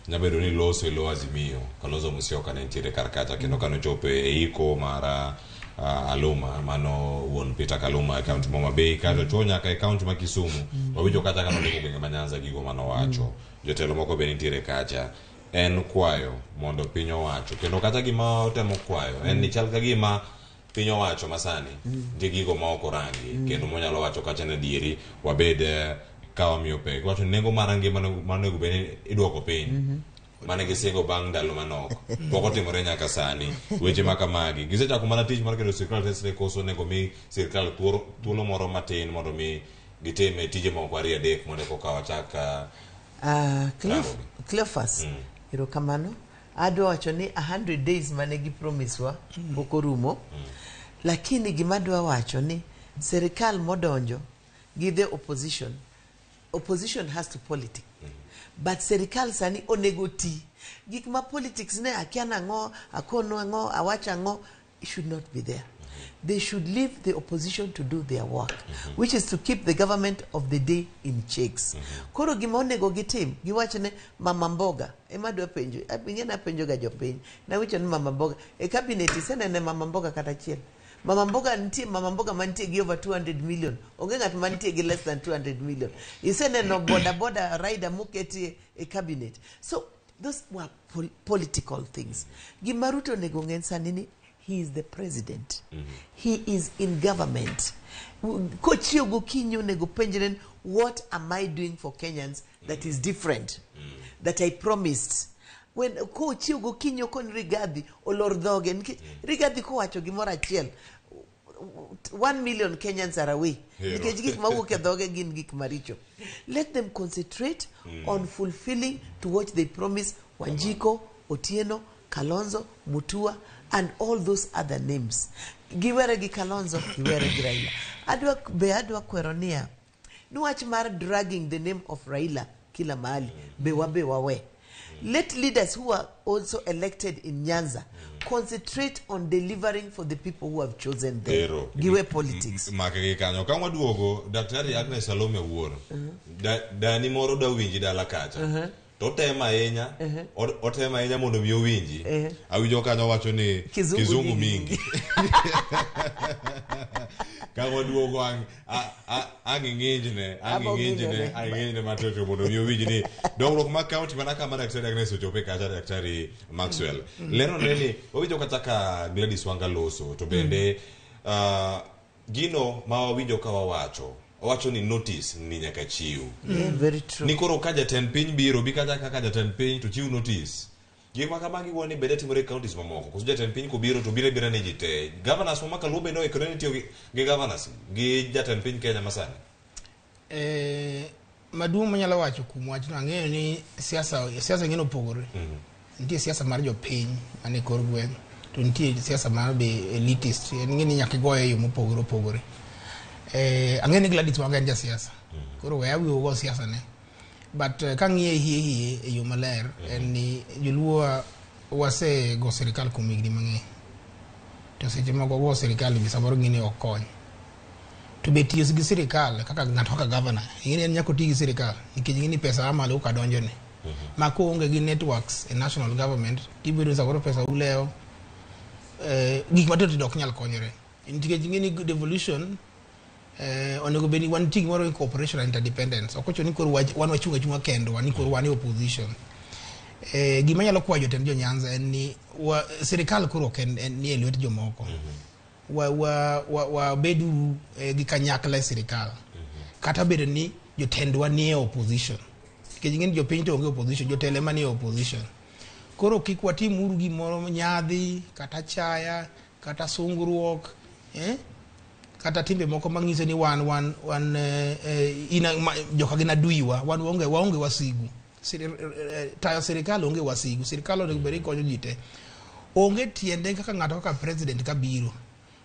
nyabedo ni loso e lo Azimio Kalonzo Musyoka ne nitiere kar kacha kendo kano chopo e iko mar Aluma mano wuon Peter Kaluma e kaunti ma Homa Bay kato chuo nyaka e kaunti ma Kisumu wawinjo kata kano limo gwenge ma Nyanza gigo manowacho jotelo moko be nitiere kacha en kwayo mondo piny owacho kendo kata gima otemo kwayo en ni chal ka gima piny owacho masani nitie gigo ma ok orangi kendo monyalo wacho kacha ni adieri wabed ka wamiyo pek wacho ni nengo mar ngima monego bed ni idwoko piny mane gisingo bang' ndalo manok pok otimore nyaka sani weche ma kamagi gisechako mana tich mar keto sirkal tesre koso onego mi sirkal thuolo moro matin mondo mi gitime tije moko ariyo adek mondo koka wachak Cleophas, erokamano. Adwa wacho ni 100 days mane gi promise wa pok orumo. Lakini gima adwa wacho ni serikal modonjo gi the opposition, opposition has to politic. But serikal sani onego ti. Gik ma politics ne akia nang'o, akono ang'o, awacho ang'o, should not be there. They should leave the opposition to do their work, which is to keep the government of the day in checks. Koro gima onego gitim, giwach ne mama mboga, ema adwa penjo, ing'e napenjo ga jopiny, nawacho ni mama mboga, e cabinet isenene mama mboga kata achiel. Mama mboga nitie, mama mboga mantie gi over 200 million. Onge ng'at mantie gi less than 200 million. Iseneno boda boda rider moketi e cabinet. So those were political things. Gima Ruto onego ng'e sani ni he is the president. He is in government. Kochiew gokinyi onego penjre ni, what am I doing for Kenyans that is different, that I promised? When kochiew gokinyi okon Rigathi olor dhoge, nikech Rigathi kowacho gimoro achiel, 1 million Kenyans are away. Nikech gik mawuok e dhoge gin gik maricho. Let them concentrate on fulfilling to what they promised Wanjiko, Otieno, Kalonzo, Mutua, and all those other names. Giwere gi Kalonzo, giwere gi Raila. Adwa kwero niya, niwach mar dragging the name of Raila kila mahali, be wabe wawe. Let leaders who are also elected in Nyanza concentrate on delivering for the people who have chosen them. Ero. Giwe politics. Make gi kanyo. Ka waduogo, Daktari Agnes Salome Wuor, dani moro da winji dala kacha. To otemo ahinya, otemo ahinya mondo mi owinji. Awinjo kanyo wacho ni kizungu mingi. Ka waduogo ang' ing'injne matoto mondo mi owinji ni dongruok mag kaunti mana kama Daktari Agnes ochope kacha Daktari Maxwell. Lero ne ni wawinjo kata ka Gladys Wanga loso to bende gino ma wawinjo ka wawacho owacho ni notice ni nyaka chiw. Yeah, very true. Ni koro ka jatend piny biro bi kata kaka jatend piny to chiw notice. Gik ma kamagi wuoni bende timore e counties mamoko. Koso jatend piny kobiro to biro abira ne ji te. Governors ma Kaluo bende oikore ni tiyo gi governors gi jatend piny Kenya masani. Maduong' manyalo wacho kuom wachno, ang'eyo ni siasa siasa ing'e ni opogore. Nitie siasa mar jopiny mane kor gweng' to nitie siasa mar be elitist. En ing'e ni nyaka igoye e yo mopogore opogore. Ang'eyo ni Gladys Wanga en jasiasa. Koro we awiyo go siasa ne. But kang'iye hie hie e yo maler en ni joluo wasego sirikal kuom higni mang'eny. To seche moko go sirikal be samoro ng'e ni ok kony. To be tiyo gi sirikal kaka ng'ato kaka governor, ing'e ni en nyaka oti gi sirikal nikech ing'e ni pesa a malo ka donjone. Ma koonge gi networks e national government, tibedo ni samoro pesa ulewo, gik matindo tindo ok nyal konyore. Nikech ing'e ni devolution onego bed ni wan nitie gimoro ni cooperation and interdependence. Ok ochuno ni koro wan wachung' achung'a kendwa ni koro wan e opposition. Gima anyalo kwayo jotend jo Nyanza en ni sirikal koro ok en ni e lwet jomoko. Wabeduru gi kanyakla e sirikal. Kata bedo ni jotendwa nie opposition. Nikech ing'e ni jopiny to onge opposition, jotelo ema nie opposition. Koro kik watim uru gimoro nyadhi, kata chaya, kata sungruok, Kata timbe moko manyiso ni wan ina, ma, joka gin aduiwa, wan waonge wasigu. Tayo sirikal onge wasigu, sirikal onego bed ni konyo ji te. Onge tiende kaka ng'ato kaka president kabiro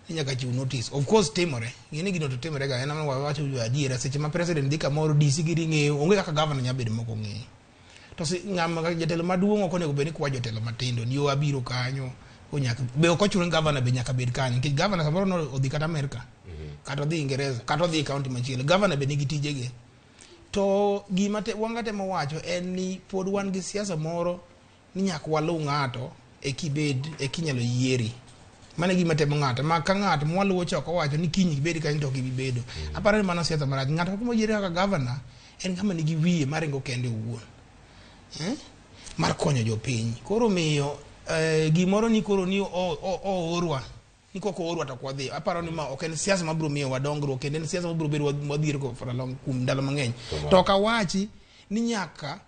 ni nyaka chiw notice. Of course timore, ng'e ni gino to timore ga, en ama wawacho jo adiera, seche ma president dhi kamoro DC giri ng'eyo, onge kaka governor nyalo bedo mok ong'eyo. To ng'ama jatelo maduong' ok onego bed ni kwa jotelo matindo ni yo abiro kanyo, ko nyaka, be ok ochuno ni governor be nyaka bed kanyo, nikech governor samoro no odhi kata Amerika, kata odhi Ingereza, kata odhi e county machielo, governor be nigi tijege. To gima Wanga temo wacho en ni pod wan gi siasa moro ni nyaka waluw ng'ato e kibed, e kinyalo yieri. Mano e gima temo ng'ato, ma ka ng'ato mwaluwo cha ok owacho ni kiny ibed kanyo to ok ibi bedo. Aparo ni mano siasa marach. Ng'ato kaka moyiere kaka governor en ng'ama nigi wiye maringo kende owuon. Mar konyo jopiny. Koro miyo gimoro ni koro ni oorwa. Ni kok oorwa to ok wadhi. Aparo ni ma ok en siasa mabiro miyo wa dongruok, kendo en siasa mabiro bedo wadhier go for a long, kuom ndalo mang'eny. To ok awachi ni nyaka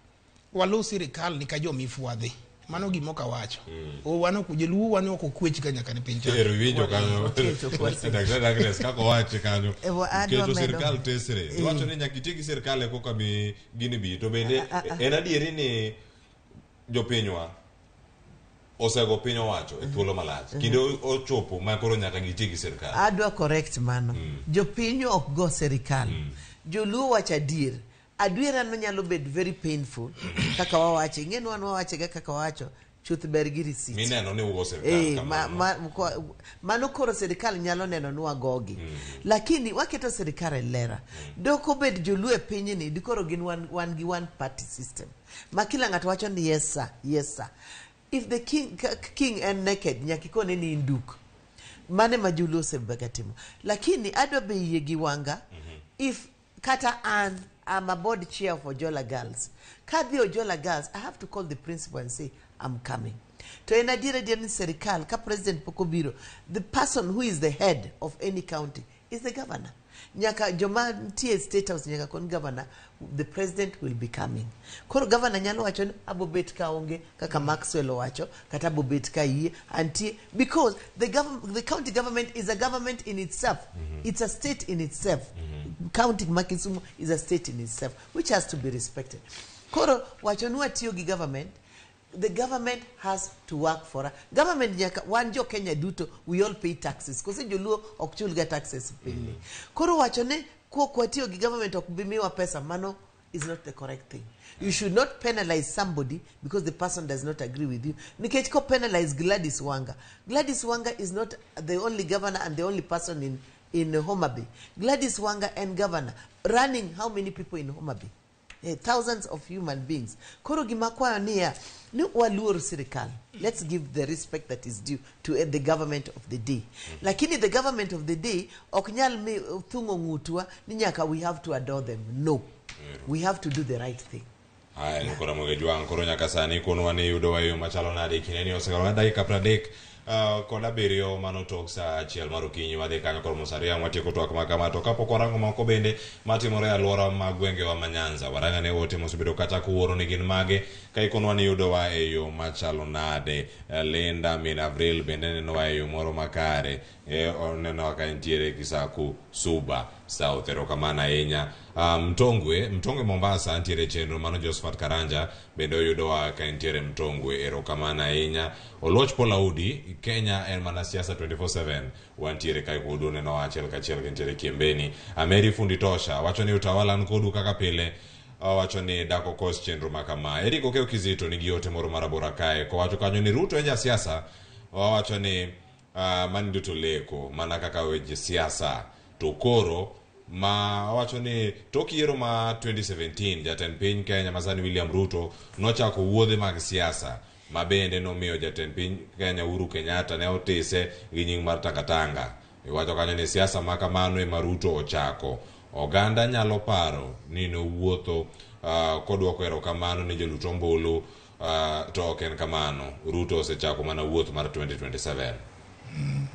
waluw sirikal ni ka jomifwadhi. Mano gima ok awacho. O, wan ok, joluo wan ok okwech ga nyaka ne piny cha. Ero iwinjo kanyo. Okecho kwa sirikal. Daktari Agnes kaka owache kanyo. Adwa Keto medo. sirikal tesre. Iwacho ni nyaka iti gi sirikal e koka bi gini bi. To bende en adieri ni jopinywa osego piny owacho e thuolo malach. Kinde ochopo ma koro nyaka giti gi sirikal. Adwa correct mano. Jopiny ok go sirikal. Joluo wacho adier. Adiera no nyalo bedo very painful kaka wawache. Ing'e ni wan wawache ga kaka wawacho, chuth ber gi receipt. Mineno ni ugo sirikal kamano. Mano koro sirikal nyalo neno ni wagogi. Lakini waketo sirikal e lera. Dok obed joluo e pinyni, dikoro gin wan gi one party system. Ma kila ng'ato wacho ni yes sir, yes sir. If the king en naked, nyaka ikone ni in duk. Mane ma joluo osebega timo. Lakini adwa be yie gi Wanga, if kata an, I'm a board chair for Ojola Girls. Kadhi Ojola Girls, I have to call the principal and say, I'm coming. To en adier adier ni serikal, ka president pok obiro, the person who is the head of any county is the governor. Nyaka joma nitie state house nyaka kon governor, the president will be coming. Koro governor nyalo wacho ni abo bet ka onge, kaka Maxwell owacho, kata abo bet ka yie, antie, because the county government is a government in itself. It's a state in itself. County ma Kisumu is a state in itself, which has to be respected. Koro wacho ni watiyo gi government, the government has to work for us. Government nyaka, wan jo Kenya duto, we all pay taxes. Kose joluo ok chul ga taxes pinyni. Koro wacho ni kuok watiyo gi government ok bi miwa pesa, mano is not the correct thing. You should not penalize somebody because the person does not agree with you. Nikech ko penalize Gladys Wanga. Gladys Wanga is not the only governor and the only person in Homa Bay. Gladys Wanga and governor running how many people in Homa Bay? Thousands of human beings. Koro gima kwayo niya, ni waluor sirikal. Let's give the respect that is due to the government of the day. Lakini the government of the day ok nyal mi thung'o ng'utwa ni nyaka we have to adore them. No. We have to do the right thing. Aya, ni koro Ramogi Jwang', koro nyaka sani konwa ni yudowa e yo machalo nade. Kinde ni osekalo dakika 30 kod abiriyo mano tok saa achiel mar okinyi wadhi kanyo koro mos ariyo ang' watieko twak ma kama to kapok warango moko bende matimore e alwora mag gwengewa ma Nyanza warang ane ote mosebedo kata kuoro ni gin mage ka ikonwa ni yudowa e yo machalo nade. Linda min Avril bende nenowa e yo moro makare onenowa ka entiere Kisaku Suba South. Erokamano ahinya. Mtongwe Mombasa ntiere chenro mano Josephat Karanja bende oyudowa ka entiere Mtongwe. Erokamano ahinya. Oluoch Paul Audi, Kenya en mana siasa 24/7 wantiere kae kodu nenowa achiel kachiel kintiere Kiembeni. Ameri Fundi Tosha wacho ni utawala nkodu kaka pile owacho ni dako kos chenro makama. Eric Okeo Kizito nigi ote moro marabora kae kowacho kanyo ni Ruto en jasiasa owacho ni mani duto leko mana kaka weche siasa to koro ma owacho ni tok yiero ma 2017 jatend piny Kenya masani William Ruto nochako wuodhe mag siasa ma bende nomiyo jatend piny Kenya Uhuru Kenyatta ne otise gi nying mar Tangatanga. Iwacho kanyo ni siasa ma kamano ema Ruto ochako. Oganda nyalo paro ni nowuotho kodwoko erokamano ni jolut ombulu to ok en kamano. Ruto osechako mana wuoth mar 2027.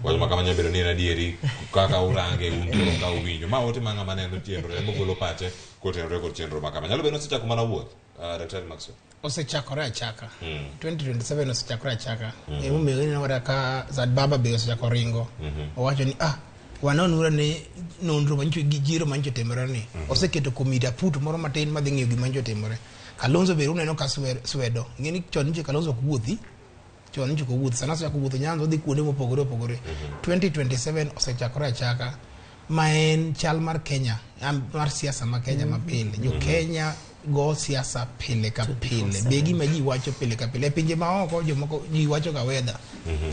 Wach ma kama nyalo bedo ni en adieri kaka urange un koro ka uwinjo. Ma ote ma ng'ama neno chenro ema ogolo pache kotenore kod chenro ma kama. Nyalo bedo ni osechako mana wuoth. Daktari Maxwell. Osechakore achaka. 2027 osechakore achaka. Emomiyo ineno kata ka Zad Baba be osechako ringo. Owacho ni wanonuru ni nonro manyicho gi jiro manyicho timore ni. Oseketo komiti aput moro matin madhi ng'iyo gima nyicho timore. Kalonzo be uneno ka swedo. Ing'e ni chon nyicho Kalonzo ok wuothi. Chon nyicho ok wuothi. Sana osechako wuotho Nyanza odhi kuonde mopogore opogore. 2027 osechakore achaka. Ma en chal mar Kenya, mar siasa ma Kenya mapile. Jo Kenya go siasa pile ka pile. Be gima ji wacho pile ka pile. E pinje maoko jomoko ji wacho ga weather.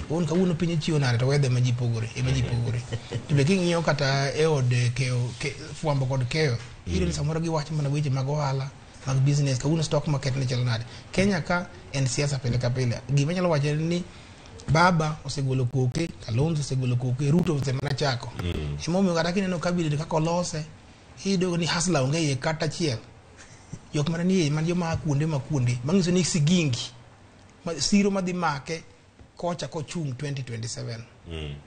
Un kawuono piny chiwo nade to weather ema ji pogore, ema ji pogore. To be king'iyo kata e od keyo, fwambo kod keyo, iyudo ni samoro giwacho mana weche mag ohala, mag business, kawuono stock market ne chalo nade. Kenya ka en siasa pile ka pile. Gima anyalo wacho en ni Baba osegolo koke, Kalonzo osegolo koke, Ruto osemana chako. Emomiyo kata kineno cabinet kaka olose, iyudo ni hustler onge iye kata achiel. Jok mana nie man joma a kuonde ma kuonde, manyiso ni sigingi, siro madhi make kocha kochung' 2027.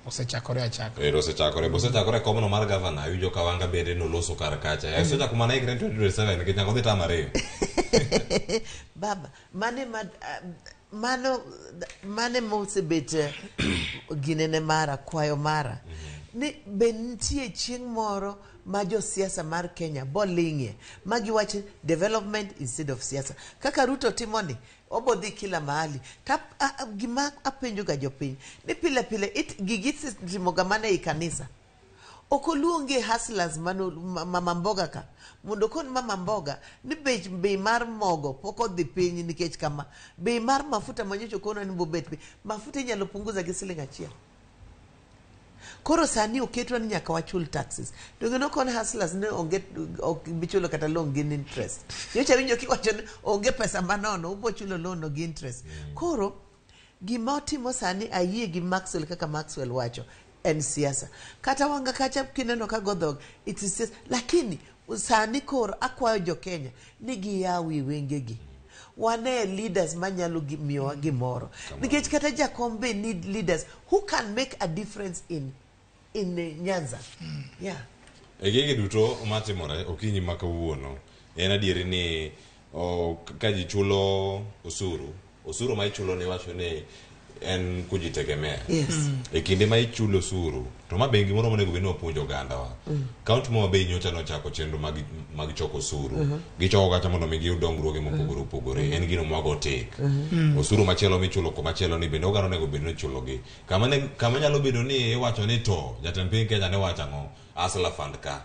Osechakore achaka. Ero osechakore, osechakore komno mar gavana, awinjo ka Wanga bende noloso kar kacha. Osechako mana ikre 2027 nikech nyaka odhi tam ariyo. Baba, mane ma mano mane mosebet ginene mara, kwayo mara. Ni be nitie chieng' moro ma josiasa mar Kenya boling'ie ma giwach development instead of siasa. Kaka Ruto timo ni, obo dhi kila mahali. Ta, gima apenjo ga jopiny, ni pile pile gigi itimo ga mana ei kanisa. Ok oluonge hustlers mano mama mboga ka. Mondo kon mama mboga ni bei mar mogo pok odhi piny nikech kama. Bei mar mafuta manyocha kono ni bobet piny. Mafuta inyalo punguza gi siling achiel. Koro sani oketwa ni nyaka wachul taxes. Donge nokon hustlers ni onge ok bi chulo kata loan gi interest. Nyocha winjo kiwacho ni onge pesa manono ubo chulo loan no gi interest. Koro gima otimo sani ayie gi Maxwell kaka Maxwell wacho en siasa. Kata Wanga kacha kineno ka go dhog it is siasa. Lakini sani koro akwayo jo Kenya ni giyaw wengegi. Wane leaders manyalo miyowa gimoro. Nikech kata Jakom be need leaders who can make a difference in Nyanza. Yeah. E gigi duto matimore okinyi ma kawuono en adieri ni ka ji chulo osuru, osuru ma ichulo ni wacho ni en kujitegemea. Yes. E kinde ma ichulo osuru to ma bengi moro monego bed ni wapuonjo ogandawa. Kaunti ma Homa nyocha nochako chenro mag choko osuru. Gichoko kacha mondo mi giyud dongruoge mopogore opogore. En gino mwago tik. Osuru machielo michulo komachielo ni bende oganda onego bed ni ichulogi. Kama nyalo bedo ni iwacho ni to jatend piny Kenya ne wacho ang'o? Hustler Fund ka.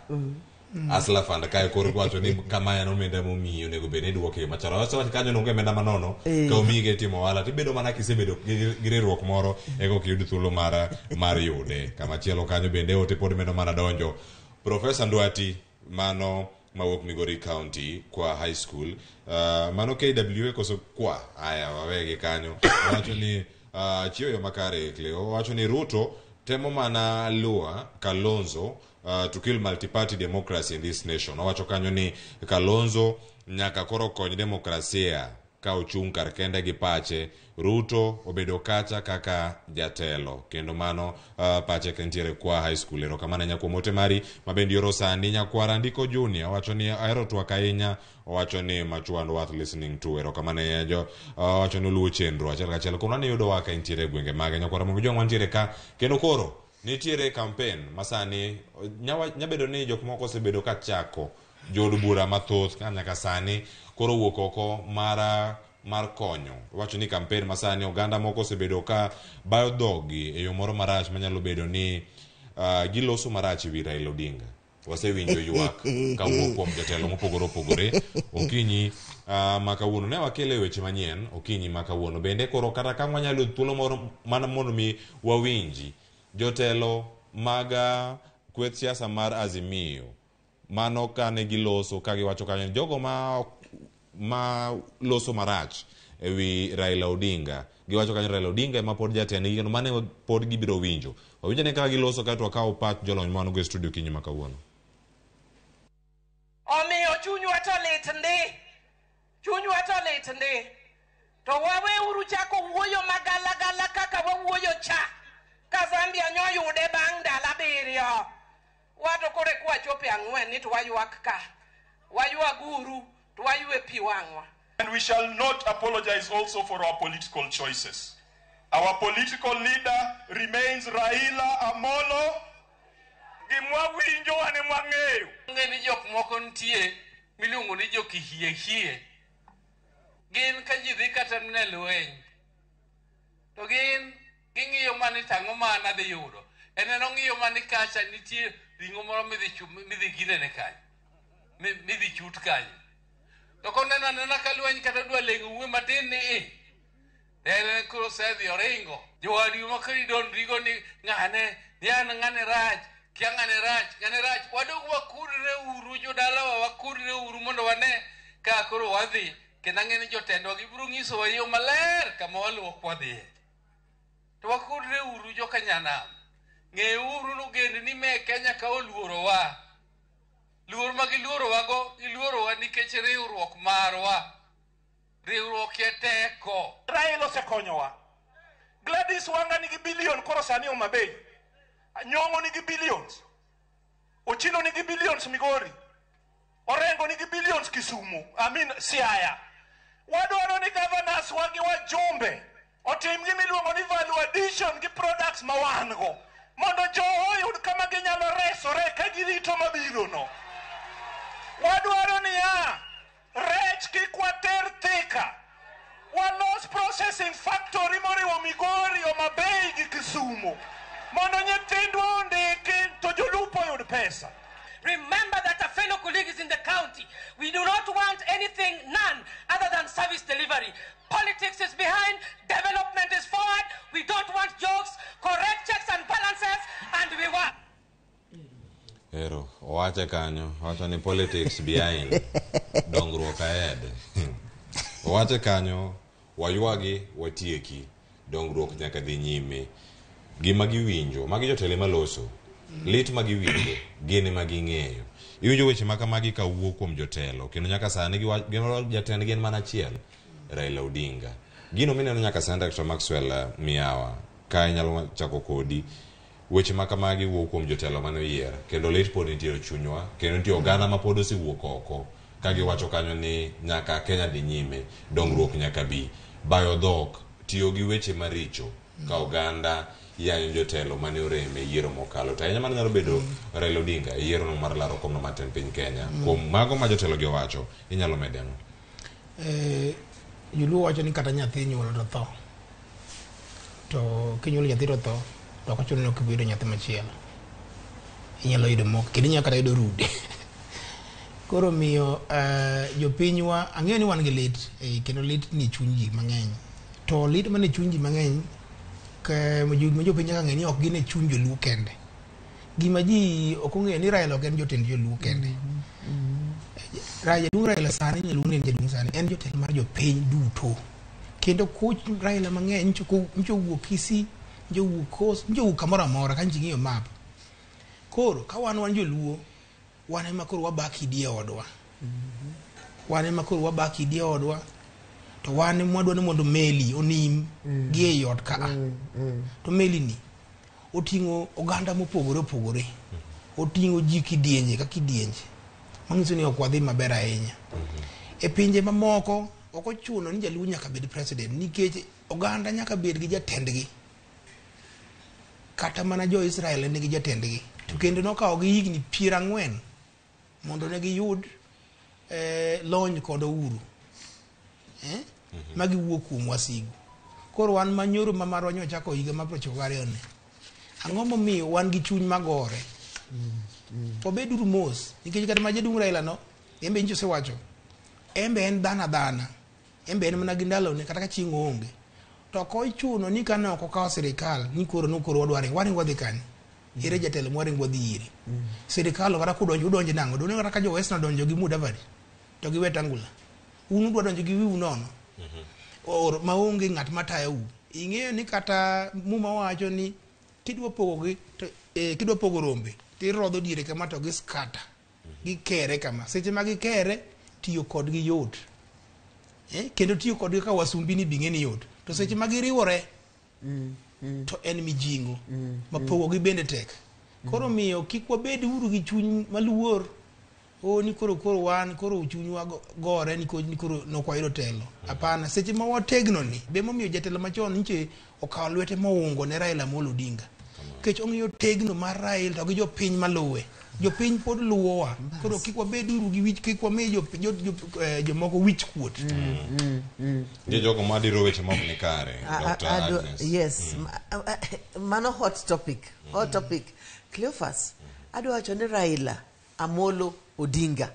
Hustler Fund kae koro iwacho ni kama en omenda momiyi onego bed ni iduoke machalo. Wacho kanyo onge omenda manono ka omiyi gi timo ohala tibedo mana kisebedo gi riwruok moro eka ok iyud thuolo mar yude. Kama chielo kanyo bende ote pod medo mana donjo. Professor Ndwati mano mawuok Migori County kwa high school mano KWA koso kwa aya wawegi kanyo wacho ni chiewo yo makare Cleo wacho ni Ruto temo mana lua Kalonzo to kill multi-party democracy in this nation. Owacho kanyo ni Kalonzo nyaka koro kony demokrasia. ka ochung' kar kende gi pache. Ruto obedo kacha kaka jatelo kendo mano pache ka nitiere kwa high school. Erokamano ahinya kuom ote mari ma bende ioro sani. Nyakwara Ndiko Junior owacho ni ahero twak ahinya, owacho ni mature and worth listening to. Erokamano ahinya jo owacho ni oluwo chenro achiel kachiel. Kuom mano iyudowa ka intiere e gwenge mage. Nyakwara Mogi Jong wantiere ka kendo koro nitiere campaign masani nyabedo ni jok moko osebedo ka chako jood bura mathoth ka nyaka sani koro wuok oko mar konyo. Wacho ni campaign masani oganda moko osebedo ka bayo dhogi e yo moro marach manyalo bedo ni giloso marach e wi Raila Odinga. Wasewinjo ywak kawuok kuom jotelo mopogore opogore okinyi ma kawuono. Ne wakelo e weche manyien okinyi ma kawuono. Bende koro kata ka wanyalo yudo thuolo moro mana mondo mi wawinji jotelo mag kweth siasa mar Azimio mano kane giloso ka giwacho kanyo jogo ma loso marach e wi Raila Odinga. Giwacho kanyo Raila Odinga ema pod jatendgi kendo mano pod gibiro winjo. Wawinjo ne kaka giloso kaeto wakawo pach jolony ma wan go e studio okinyi ma kawuono. Omiyo chunywa to lit ndi. Chunywa to lit ndi. To waweuru chako wuoyo magalagala kaka wawuoyo cha. Ka Zambia nyoyude bang' ndalo 7. Wato koro eka wachopo e 4 ni to waywak ka. Waywaguru to waywe pi wang'wa. And we shall not apologize also for our political choices. Our political leader remains Raila Amolo. Gimwa winjo wan ema wang'eyo. Ng'e ni jok moko nitie miluongo ni jokihiehie. Gin ka ji dhi kata ne lweny, to gin ging'iyo mana tang'o ma an adhi yudo. En en ong'iyo mana kacha nitie ring'o moro midhi ginene kanyo, midhi chut kanyo. To koneno anena ka lweny kata dwa leng'o wuoyi matin ni i, en koro osedhi oringo. Jowadgi ma koro idondrigo ni ng'ane, ni an ng'ane rach, kia ng'ane rach, ng'ane rach. Wadog wakudre uru jodalawa, wakudre uru mondo wane ka koro wadhi. Kendo ang'e ni jotendwa gibiro nyisowa yo maler kama waluwo kwadhiye. To wakudre uru joka nyanam. Ng'euru ni ogendni me Kenya ka oluorowa. Luor ma giluorowago, giluorowa nikech riwruok marwa. Riwruok e teko. Raila osekonyowa. Gladys Wanga nigi billion koro sani Homa Bay. Nyong'o nigi billions. Ochilo nigi billions Migori. Orengo nigi billions Kisumu. I mean Siaya. Wadwaro ni governors wa gi wajumbe otim gima iluongo ni value addition gi products ma wan go. Mondo jo oyud kama ginyalo resore ka girito mabiro no. Wadwaro niya, rech kik water Thika. Walos processing factory moriwo Migori, Homa Bay gi Kisumu. Mondo nyithindwa ondiki to jolupo oyud pesa. Remember that a fellow colleague is in the county. We do not want anything, none, other than service delivery. Politics is behind, development is forward. We don't want jokes, correct checks and balances, and we work. Ero, owache kanyo, owacho ni politics behind, dongruok ahead. Owache kanyo, waywagi, watieki, dongruok nyaka dhi nyime. Gima giwinjo, magi jotelo ema loso, lit ma giwinjo, gin ema ging'eyo. Iwinjo weche ma kamagi ka wuok kuom jotelo, kendo nyaka sani jatendgi en mana achiel, Raila Odinga. Gino mineno nyaka sani Dr. Maxwell Miawa, ka inyalo chako kodi, weche ma kamagi wuok kuom jotelo mane oyier, kendo lit pod nitie e chunywa, kendo nitie oganda ma pod osewuok oko, ka giwacho kanyo ni nyaka Kenya dhi nyime, dongruok nyaka bi. Bayo dhok, tiyo gi weche maricho, ka oganda yanyo jotelo mane orem e yiero mokalo. To ahinya mano nyalo bedo Raila Odinga e yiero no mar laro komno mar tend piny Kenya. Kuom mago ma jotelo gi owacho, inyalo mede ang'o? Joluo wacho ni kata nyathi inyuolo to tho. To kinyuolo nyathi to tho, to ok ochuno ni ok ibi yudo nyathi machielo. Inyalo yudo moko, kendo inyalo kata yudo rude. Koro miyo jopinywa, ang'eyo ni wan gi lit, kendo lit ni chuny ji mang'eny. To lit mane chuny ji mang'eny, ma jopiny nyaka ng'e ni ok gin e chuny joluo kende. Gima ji ok ong'eyo ni Raila ok en jotend joluo kende. Jaduong' Raila sani inyalo luong ni en jaduong' sani, en jotelo mar jopiny duto. Kendo koch Raila mang'eny nyocha owuok Kisii, nyocha owuok Coast, nyocha owuok kamoro amora ka nyocha ing'iyo map. Koro ka wan joluo, wan ema koro wabak kidi e odwa. Wan ema koro wabak kidi e odwa. To wan mwadwa ni mondo meli onim gi ei ot ka. To meli ni oting'o oganda mopogore opogore. Oting'o ji kidienje ka kidienje. Manyiso ni ok wadhi maber ahinya. E pinje mamoko ok ochuno ni jaluo nyaka bed president nikech oganda nyaka bed gi jatendgi. Kata mana jo Israel nigi jatendgi. To kendo nokawo gi higni 40 mondo ne giyud lony kod ouru. Ma giwuok kuom wasigu. Koro wan manyoro ma marwa nyochako higa mar 92 ni. Ang'o momiyo wan gi chuny magore? Wabeduru mos nikech kata ma jaduong' Raila no en be nyicha osewacho en be en dhano adhana, en be en mana gi ndalone kata ka chieng' oonge. To ok ochuno ni kane ok okawo sirikal ni koro no koro wadwa ringo, waringo wadhi kanye? Ere jatelo mwaringo wadhi ire? Sirikal kata kudonjo udonjo nang'o? Donge kata ka jo West nodonjo gi Mudavadi to gi Wetangula. Un udwa donjo gi wiu nono. Or maonge ng'at matayou. Ing'eyo ni kata Muma wacho ni kidwa pogogi to kidwa pogo rombe tirodho diere kama to giskata. Gikere kama. Seche ma gikere tiyo kodgi yot. Kendo tiyo kodgi kaka wasumbini bing'e ni yot. To seche ma giriwore to en mijing'o ma pogogi bende tek. Koro miyo kik wabed uru gi chuny maluor. O ni koro koro wan koro chunywa gore ni koro nok wayudo telo. Hapana, seche ma wategno ni be momiyo jatelo machon nyiche okawo lwete moungo ne Raila Amolo Odinga. Nikech ong'iyo tegno mar Raila to gi jopiny maluwe. Jopiny pod luwowa. Koro kik wabed uru gi wich, kik wami jomoko wich kuot. Nitie jogo madiro weche mok ni kare. Dr. Agnes. Yes, mano hot topic. Hot topic. Cleophas, adwa wacho ni Raila Amolo Odinga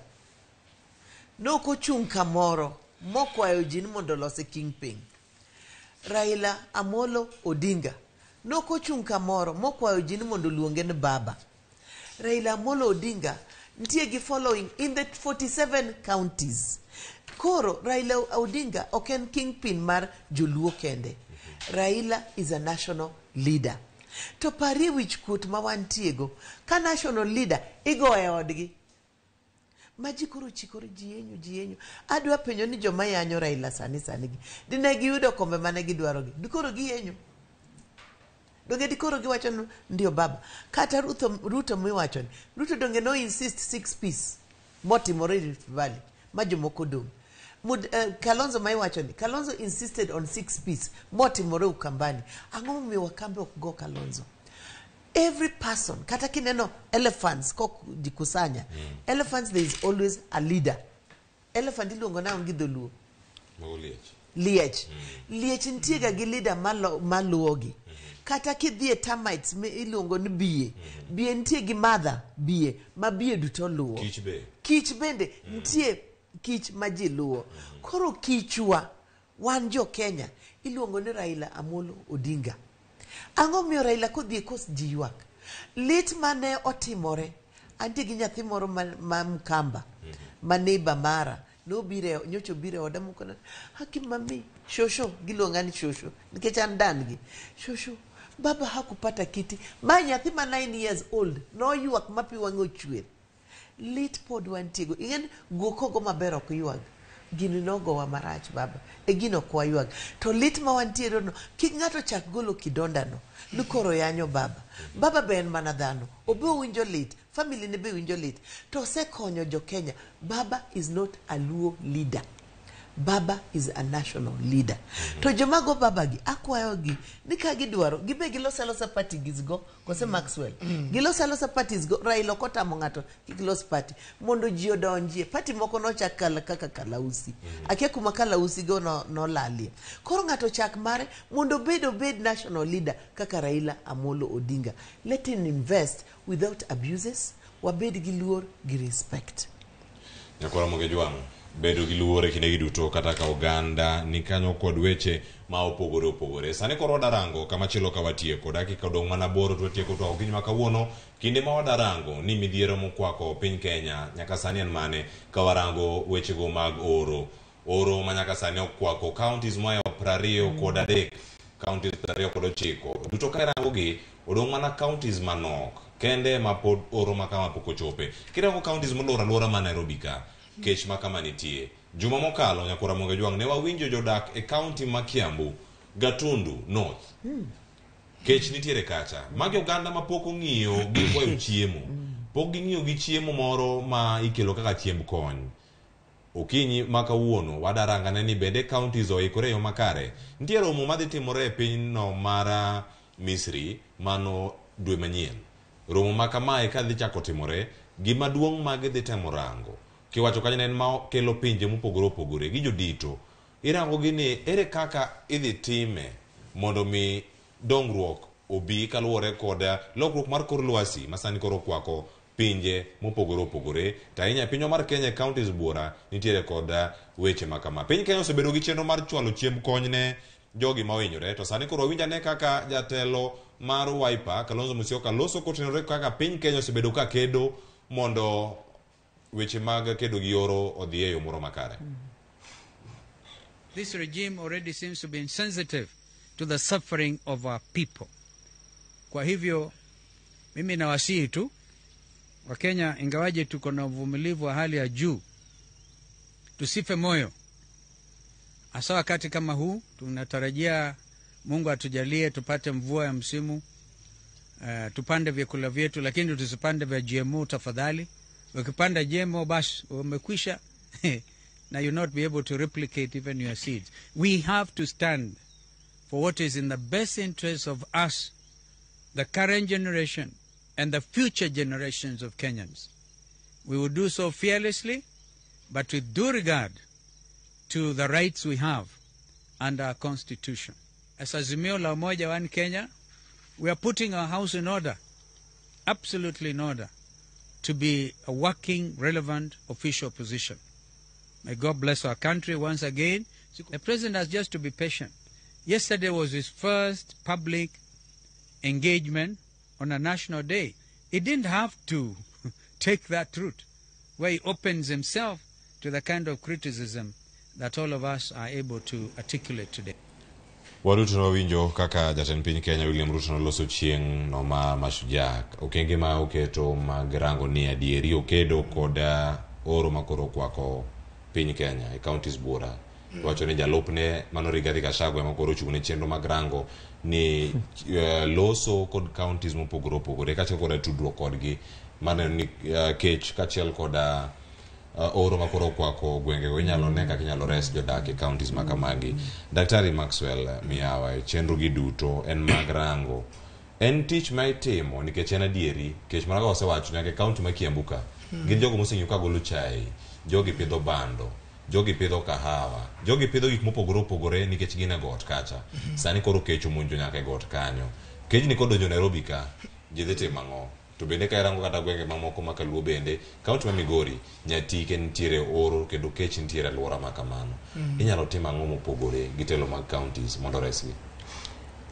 nok ochung' kamoro mokwayo ji ni mondo olose kingpin. Raila Amolo Odinga nok ochung' kamoro mokwayo ji ni mondo oluonge ni baba. Raila Amolo Odinga nitie gi following in the 47 counties. Koro Raila Odinga ok en kingpin mar joluo kende. Raila is a national leader. To parie wich kuot ma wantiego ka national leader igoyo e odgi. Ma ji koro chikore ji yenyo ji yenyo. Adwa penjo ni joma yanyo Raila sani sani gi. Dine giyudo kombe mane gidwaro gi. Dikoro giyenyo. Donge dikoro giwacho ni ndio baba. Kata Ruto miwacho ni. Ruto donge no insist 6 piece motimore Rift Valley ma jomoko dong'. Kalonzo ma iwacho ni Kalonzo insisted on 6 piece motimore Ukambani. Ang'o momiyo Wakambe ok go Kalonzo? Every person, kata kineno elephants kok jikusanya. Elephants, there is always a leader. Elephant iluongo nang'o gi dholuo? Liech. Liech. Liech nitie ga gi leader maluwogi. Kata kidhi e termites iluongo ni biye. Biye nitie gi mother biye ma biye duto luwo. Kich be. Kich bende nitie kich ma ji luwo. Koro kichwa wan jo Kenya iluongo ni Raila Amolo Odinga. Ang'o miyo Raila kodhi e kos ji ywak? Lit mane otimore, antie gi nyathi moro ma Mkamba, ma neighbor mara, nobiro nyocha obiro e oda mokona, haki mami, shosho, giluonga ni shosho, nikech an dan gi. Shosho, baba hakupata kiti. Ma nyathi ma 9 years old, noywak ma pi wang'e ochwer. Lit pod wantiego. Ing'e guok kogo maber ok ywag. Gini nogowa marach baba. E gino ok waywag. To lit ma wantiere no, kik ng'ato chak golo kidonda no. Ni koro yanyo baba. Baba be en mana dhano. Obe owinjo lit. Family ne be winjo lit. To osekonyo jo Kenya. Baba is not a Luo leader. Baba is a national leader. To joma go baba gi, akwayo gi, ni ka gidwaro, gibe gilos alosa party gis go, kose Maxwell. Gilos alosa parties go, Raila ok otamo ng'ato kik los party. Mondo ji odonjie. Party moko nochak kaka Kalausi. Akia kuma Kalausi go nolalie. Koro ng'ato chak mare mondo obed national leader kaka Raila Amolo Odinga. Let him invest without abuses. Wabed gi luor gi respect. Nyakwara Moge Jwang', bedo gi luor e kindegi duto kata ka oganda ni kanyo kod weche ma opogore opogore. Sani koro wadarango kama chielo ka watieko, dakika odong' mana 8 to watieko twak okinyi ma kawuono. Kinde ma wadarango ni midhiero mokwako piny Kenya nyaka sani en mane ka warango wechego mag oro. Oro ma nyaka sani okwako counties moa 23, counties 29. Duto ka irango gi, odong' mana counties manok kende ma pod oro ma kama pok ochope. Kirango counties moloro alwora ma Nairobi ka, kech ma kama nitie. Juma mokalo Nyakura Monge Jwang' ne wawinjo jodak e kaunti ma Kiambu, Gatundu North. Kech nitiere kacha. Magi oganda ma pok ong'iyo gi kwayo chiemo. Pok ging'iyo gi chiemo moro ma ikelo kaka chiemb kony. Okinyi ma kawuono wadarangane ni bende counties oikore e yo makare. Nitie romo madhi timore e pinyno mar Misri mano dwe manyien. Romo ma kamae kadhi chako timore, gima duong' ma gidhi temo rango. Kiwacho kanyo ne en ma kelo pinje mopogore opogore gi jodito. Irango gi ni ere kaka idhi time mondo mi dongruok obi kaluwore kod lokruok mar kor lwasi ma sani koro okwako pinje mopogore opogore. To ahinya e pinywa mar Kenya e counties buora nitiere kod weche ma kama. Piny Kenya osebedo gi chenro mar chwalo chiemb kony ne jogi ma ohinyore to sani koro wawinj ane kaka jatelo mar Wiper Kalonzo Musyoka loso kotenore kaka piny Kenya osebedo ka kedo mondo weche mag kedo gi oro odhi e yo moro makare. This regime already seems to be insensitive to the suffering of our people. Kwa hivyo mimi nawasihi tu Wakenya, ingawaje tuko na uvumilivu wa hali ya juu, tusife moyo, hasa wakati kama huu. Tunatarajia Mungu atujalie tupate mvua ya msimu, tupande vyakula vyetu, lakini tusipande vya GMO tafadhali. Ukipanda GMO basi umekwisha na you not be able to replicate even your seeds. We have to stand for what is in the best interest of us, the current generation and the future generations of Kenyans. We will do so fearlessly, but with due regard to the rights we have under our Constitution. As Azimio la Umoja One Kenya, we are putting our house in order, absolutely in order, to be a working, relevant, official position. May God bless our country once again. The president has just to be patient. Yesterday was his first public engagement on a national day. He didn't have to take that route, where he opens himself to the kind of criticism that all of us are able to articulate today. Waduto nwawinjo kaka jatend piny Kenya William Ruto noloso chieng' no ma Mashujaa, okenge ma oketo mag rango ni adieri okedo kod oro makoro okwako piny Kenya e counties buora. Wacho ni jalupne mano Rigathi Gachagua ema koro ochung' ne chenro mag rango ni loso kod counties mopogore opogore kaachiel kod tudruok kodgi maneno ni kech kaachiel kod oro makoro okwako gwengego inyalo ne kaka inyalo res jodak e counties ma kamagi. Daktari Maxwell Miyawa, e chenro gi duto en mag rango en tich ma itimo nikech en adieri kech mana kaka wasewacho nyaka e county ma Kiambu ka gin jogo moseng'iyo ka golo chai, jogi pidho bando, jogi pidho kahawa, jogi pidho gik mopogore opogore nikech gin e got kacha. Sani koro kech omonjo nyaka e got kanyo. Kechni kodonjo Nairobi ka, ji dhi timo ang'o? To bende ka irango kata gwenge mamoko ma kaluo bende, kaunti ma Migori, Nyatike nitiere oro kendo kech nitiere alwora ma kamano. Inyalo timo ang'o mopogore gi telo mag counties mondo oresgi?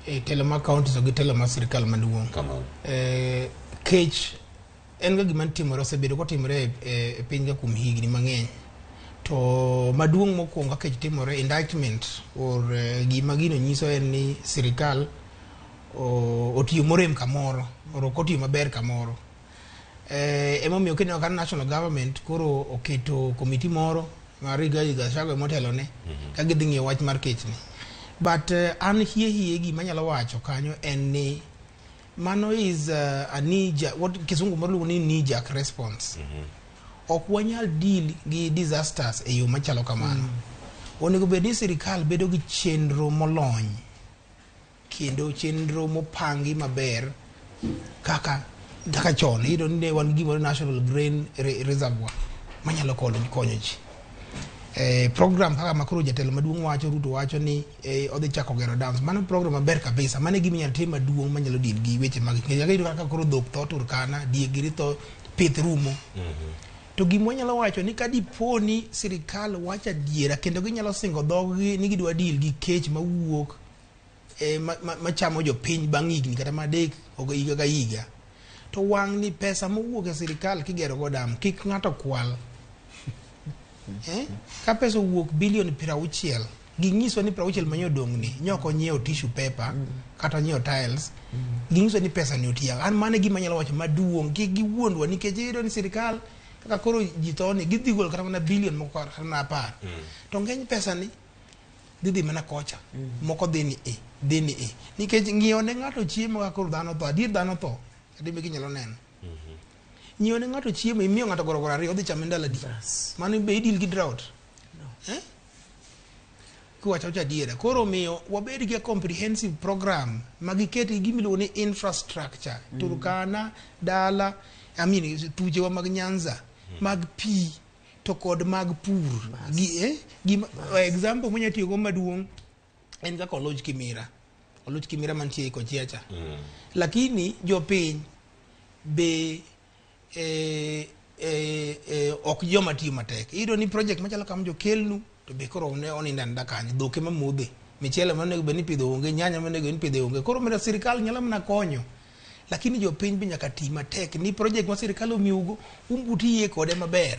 E telo mag counties gi telo mar sirikal maduong'. Kamano. Kech en ga gima timore, osebedo kotimore e piny ka kuom higni mang'eny. To maduong' mokwongo ka kech timore, indictment or gima gino nyiso en ni sirikal otiyo morem kamoro or ok otiyo maber kamoro. Emomiyo kineno ka national government koro oketo komiti moro mar Rigathi Gachagua motelone ka gidhi ng'iyo wach mar kechni. But an hie hie gima anyalo wacho kanyo en ni mano is a knee jerk, what kisungu moro luongo ni knee jerk response. Ok wanyal deal gi disasters e yo machalo kamano. Onego bed ni sirikal bedo gi chenro molony kendo chenro mopangi maber kaka chon. Iyudo ni ne wan gi gimoro National Grain Reservoir manyalo konyo ji. Program kaka makoro jatelo maduong' wacho, Ruto wacho ni odhi chako gero dams. Mano program maber kabisa. Mano e gima inyalo tim maduong' manyalo deal gi weche mag kech. Iyudo kaka koro dhok tho Turkana, diek giri tho, pith rumo. To gima wanyalo wacho ni ka dipo ni sirikal wacho adiera kendo ginyalo singo dhog-gi ni gidwa deal gi kech mawuok machamo jopiny bang' higni kata 3 higa ka higa, to wang' ni pesa mowuok e sirikal kigero go dam kik ng'ato kwal. Ka pesa owuok bilion 60, ging'iso ni 60 manyo odong' ni nyoko nyiewo tissue paper kata nyiewo tiles, ging'iso ni pesa ni otiyo. An mano e gima anyalo wacho maduong', kik giwuondwa nikech iyudo ni sirikal Kaka koro ji tho ni gidhi golo kata mana bilion moko kata mana 10. To ng'eny pesa ni dhi dhi mana kocha. Moko dhi ni e, dhi ni e. Nikech ng'iewo ne ng'ato chiemo kaka koro dhano tho, adier dhano tho. Kata in be kinyalo neno. Nyiewo ne ng'ato chiemo, imiyo ng'ato gorogoro ariyo, odhi chame ndalo adi? Mano be idil gi drought? Eh? Kiwacho awacha adiera. Koro omiyo wabed gi a comprehensive program ma giket gi gima iluongo ni infrastructure. Turkana, dala, I mean, thuchewa mag Nyanza, mag pi to kod mag pur. Gi, eh, gima, example mwanya tiyogo maduong' en kaka Oluch Kimira. Oluch Kimira mantie e Kochia cha. Lakini jopiny be ok joma tiyo matek. Iyudo ni project machalo kama jokelnu to be koro ne onindo aninda kanyo, dhok ema modhe, michele monego bed ni ipidho onge, nyanya monego bed ni ipidho onge. Koro omenda sirikal nyalo mana konyo, lakini jopiny be nyaka ti matek ni project ma sirikal omiyougo un butiyie kode maber.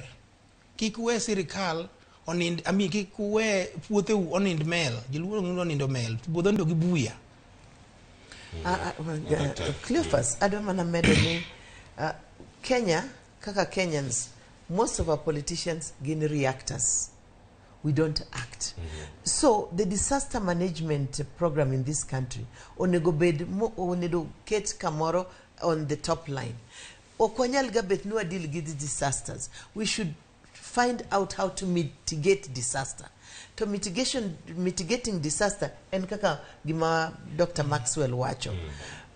Kik we sirikal onind, I mean, kik we puotheu onind mel. Joluo ong'eyo ni onindo mel, puodho onindo gi buya. Cleophas, adwa mana medo ni Kenya, kaka Kenyans, most of our politicians gin reactors. We don't act. So the disaster management program in this country onego bed onego ket kamoro on the top line. Ok wanyal ga bet ni wadeal gi the disasters. We should find out how to mitigate disaster. To mitigating disaster en kaka gima Dr. Maxwell wacho.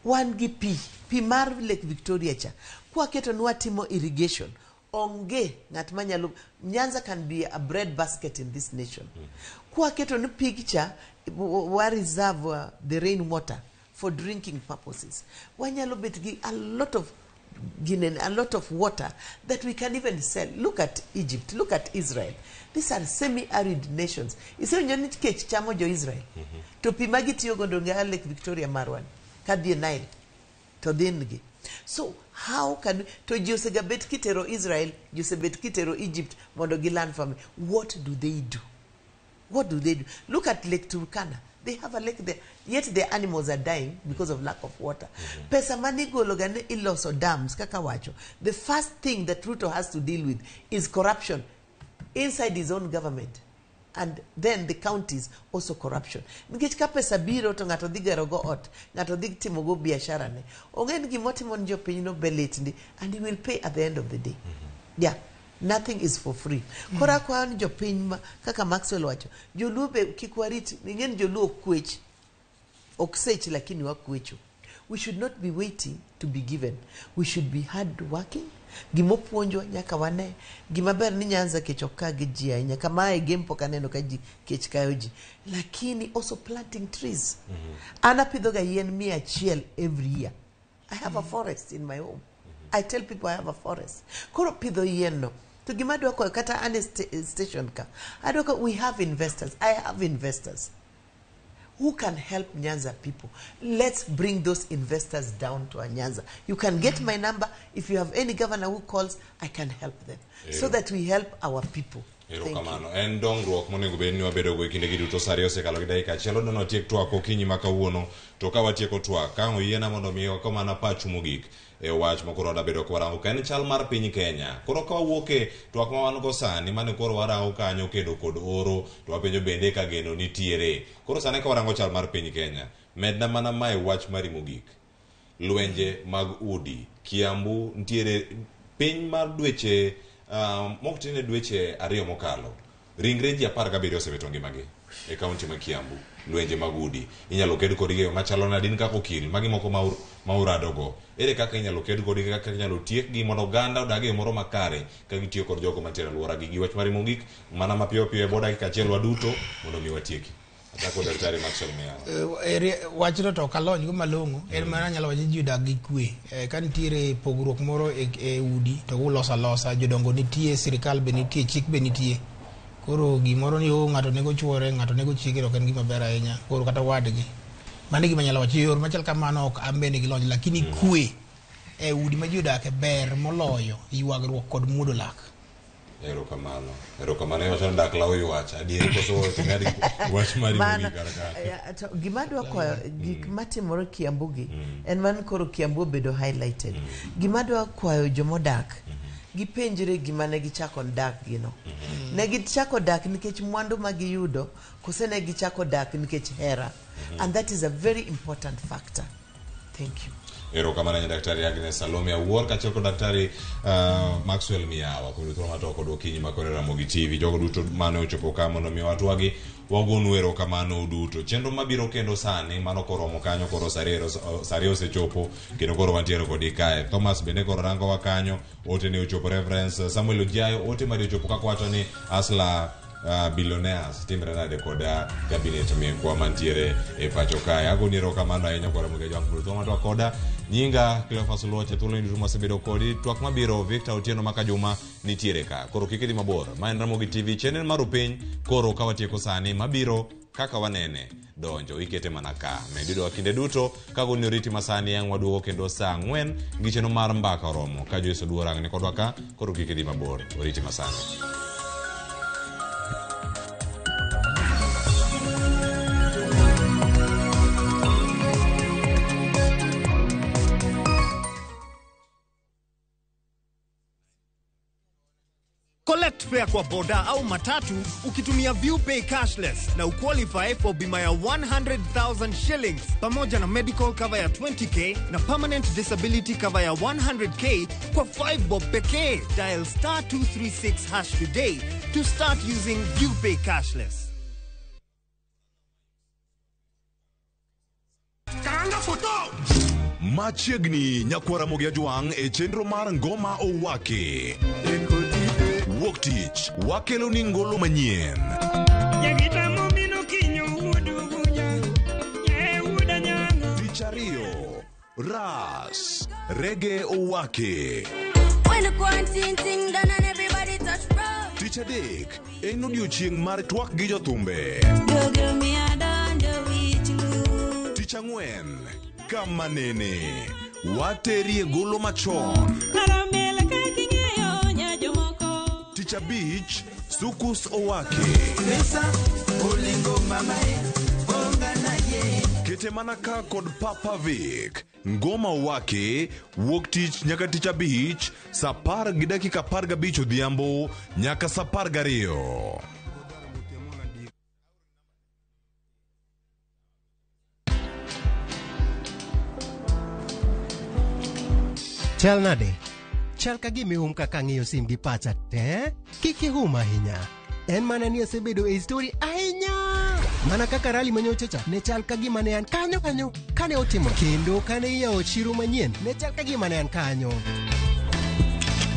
Wan gi pi, pi mar Lake Victoria cha. Kwaketo ni watimo irrigation, onge ng'at manyalo, Nyanza can be a bread basket in this nation. Kwaketo ni pig cha, wa reserve the rain water for drinking purposes. Wanyalo bet gi a lot of ginen, a lot of water that we can even sell. Look at Egypt, look at Israel. These are semi-arid nations. Isewinjo ni kech chamo jo Israel. To pi ma gitiyo godo onge a Lake Victoria marwa ni, kadhi e Nile to dhin gi. So how can we, to ji osegabet kitero Israel, ji osebet kitero Egypt mondo gi learn from it. What do they do? What do they do? Look at Lake Turkana. They have a lake there, yet the animals are dying because of lack of water. Pesa manigolo ga ne iloso dams, kaka wacho. The first thing that Ruto has to deal with is corruption inside his own government. And then the counties also corruption. Nikech ka pesa biro to ng'ato dhi gero go ot, ng'ato dhi timo go biashara ne. Onge ni gimotimo ni jopiny no be lit ndi, and he will pay at the end of the day. Yeah. Nothing is for free. Koro akwayo ni jopiny ma, kaka Maxwell wacho, joluo be kik warit, ing'e ni joluo ok kwech. Ok sech lakini wakwecho. We should not be waiting to be given. We should be hard working. Gimopuonjwa nyaka wane. Gima ber ni Nyanza kech ok ka gi ji ahinya. Kama e game pok aneno ka ji kech kayo ji. Lakini also planting trees. An apidho ga yien 100 every year. I have a forest in my home. I tell people I have a forest. Koro pidho yien no. To gima adwa kwayo kata an e station ka. Adwa kwayo, we have investors. I have investors who can help Nyanza people. Let's bring those investors down to our Nyanza. You can get my number. If you have any governor who calls, I can help them. So that we help our people. Thank you. Erokamano. En dongruok monego bed ni wabedo go e kinde gi duto. Sa ariyo osekalo gi dakika achiel. Odwa ni watiek twak okinyi ma kawuono. To ka watieko twak, ka ang' oyiena mondo mi wako mana pachu mogik e wach ma koro wadabedo ka warango ka en chal mar piny Kenya. Koro ka wawuok e twak ma wan go sani, mane koro warango kanyo kedo kod oro, to wapenjo bende ka geno nitiere. Koro sani ka warango chal mar piny Kenya, medna mana mae wach mari mogik. Lwenje mag udi, Kiambu nitiere piny mar dweche, mok tin ne dweche 2 mokalo. Ringre ji 17 osewito ngimagi e kaunti ma Kiambu. Lwenje mag udi inyalo ked kodgi e yo machalo nade? In kaka okil, magi moko ma uradogo, ere kaka inyalo ked kodgi, kaka inyalo tiekgi mondo oganda odag e yo moro makare ka gitiyo kod jogo mantiere e alworagi? Gi wach mari mogik, mana mapiyo piyo e bwo dakika achiel waduto mondo mi watieki. Achako Daktari Maxwell Miyawa. Wachno to ok alony go malong'o, en mana anyalo wacho ni ji odag gi kwe. Ka nitiere pogruok moro e udi to uloso alosa, jodongo nitie, sirikal be nitie, chik be nitie. Koro gimoro ni ng'ato nego chuore, ng'ato nego chiege, ok en gima ber ahinya. Koro kata wadgi. Mano e gima anyalo wacho. Yor machal kamano ok an bende gi lony, lakini kwe e udi ma ji odake ber moloyo ywagruok kod muodo lak. Erokamano. Erokamano. Iwacho ni dak law ywach. Adieri koso ting'ad wach mari Mano, mogik kar ka. to gima adwa kwayo, gik matimore Kiambu gi, en man koro Kiambu obedo highlighted. Gima adwa kwayo jomodak, Gipenjre gima ne gichako dak gino. Ne gichako dak nikech mwandu ma giyudo, kose ne gichako dak nikech hera. And that is a very important factor. Thank you. Erokamano ahinya Daktari Agnes Salome Awuor kaachiel kod Daktari Maxwell Miyawa kuom thuolo matwa kod okinyi ma kore Ramogi TV. Jogo duto mane ochopo ka mondo mi watwagi wagonu erokamano duto. Chenro mabiro kendo sani mano koromo kanyo koro saa ariyo osechopo kendo koro wantiere kodi kae. Thomas bende koro rangowa kanyo ote ne ochopo Reverence Samuel Ojiayo ote mari ochopo kaka wacho ni Asla billionaires timre nade kod cabinet mekwa mantiere e pacho kae. Agoni erokamano ahinya kwa Ramogi Ajwang' kuom thuolo matwa koda. Nyinga Cleophas Luoche thuolo ni duto mwasebedo kodi. Twak mabiro Victor Otieno Makajuma nitiere ka. Koro kik idhi mabor. Ma en Ramogi TV chenro mar upiny koro ka watieko sani mabiro kaka wanene donjo ikete mana ka. Med yudowa kinde duto kagoni oriti masani ang' waduogo kendo saa 4 gi chenro mar mbaka oromo ka Joyce Oduor ang' ni kodwa ka koro kik idhi mabor. Oriti masani. Collect fare kwa boda au matatu ukitumia ViewPay cashless na uqualify for bima ya 100,000 shillings pamoja na medical cover ya 20k na permanent disability cover ya 100k kwa 5 bob pekee. Dial star 236 hash today to start using ViewPay cashless. Karanga foto! Machiegni nyakwar Ramogi Ajwang' e chenro mar Ngoma Owaki. Wuok tich wakelo ni ngolo manyien. Tich ariyo, Ras, Rege Owaki. When the quarantine thing done and everybody touch road. Tich adek, en odiochieng' mar twak gi jothumbe. Tich ang'wen, kama nene, waterie golo machon. Tich abich, Sukus Owaki. Kete mana ka kod Papa Vic. Ngoma Owaki, wuok tich nyaka tich abich, saa 10:15 odhiambo nyaka saa 12. Chal nade? Chal ka gima ihum kaka ang'iyo sim gi pacha te? Kik ihum ahinya. En mana ni asebedo e story ahinya. Mana kaka rally manyocha cha ne chal ka gima ne an kanyo kanyo kane otimo. Kendo kane iyawo chiro manyien ne chal ka gima ne an kanyo.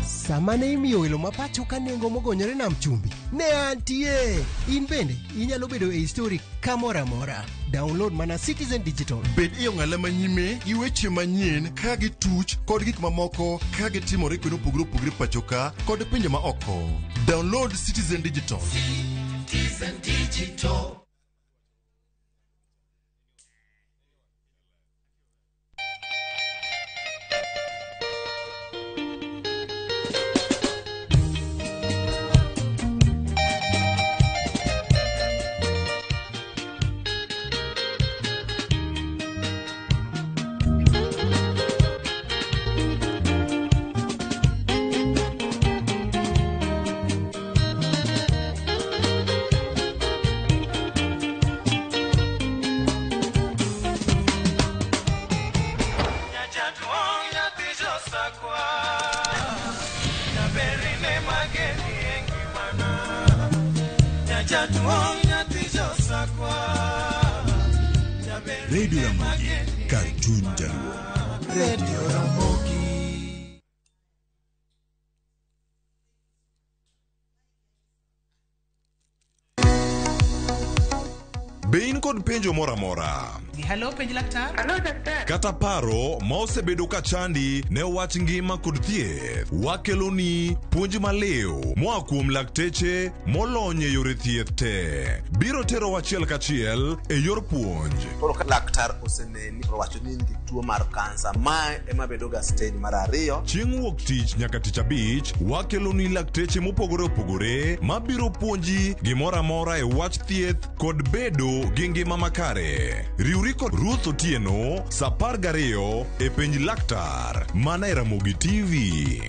Sama ne imiyo welo ma pacho ka nengo mogonyore nam chumbi, ne antie. In bende inyalo bedo e story kamoro amora. Download mana Citizen Digital. Bed e ong'ala manyime gi weche manyien ka gituch kod gik mamoko ka gitimore kuonde mopogore opogore pacho ka kod pinje ma oko. Download Citizen Digital. Citizen Digital. Radio Ramogi, kar chuny jaluo. Radio Ramogi. Be in kod penjo moro amora? Hello, penj laktar. Hello, daktari. Kata paro ma osebedo ka chandi ne wach ngima kod thieth, wakeloni puonj maliw moa kuom lakteche molony e yore thieth te. Biro terowa achiel kachiel e yor puonj. Koro ka laktar oseneni to owacho ni in gi tuo mar kansa, mae ema bedo ga stage mar ariyo. Chieng' wuok tich nyaka tich abich, wakeloni lakteche mopogore opogore mabiro puonji gimoro amora e wach thieth kod bedo gi ngima makare. Riwri kod Ruth Otieno saa 12 e penj laktar mana e Ramogi TV.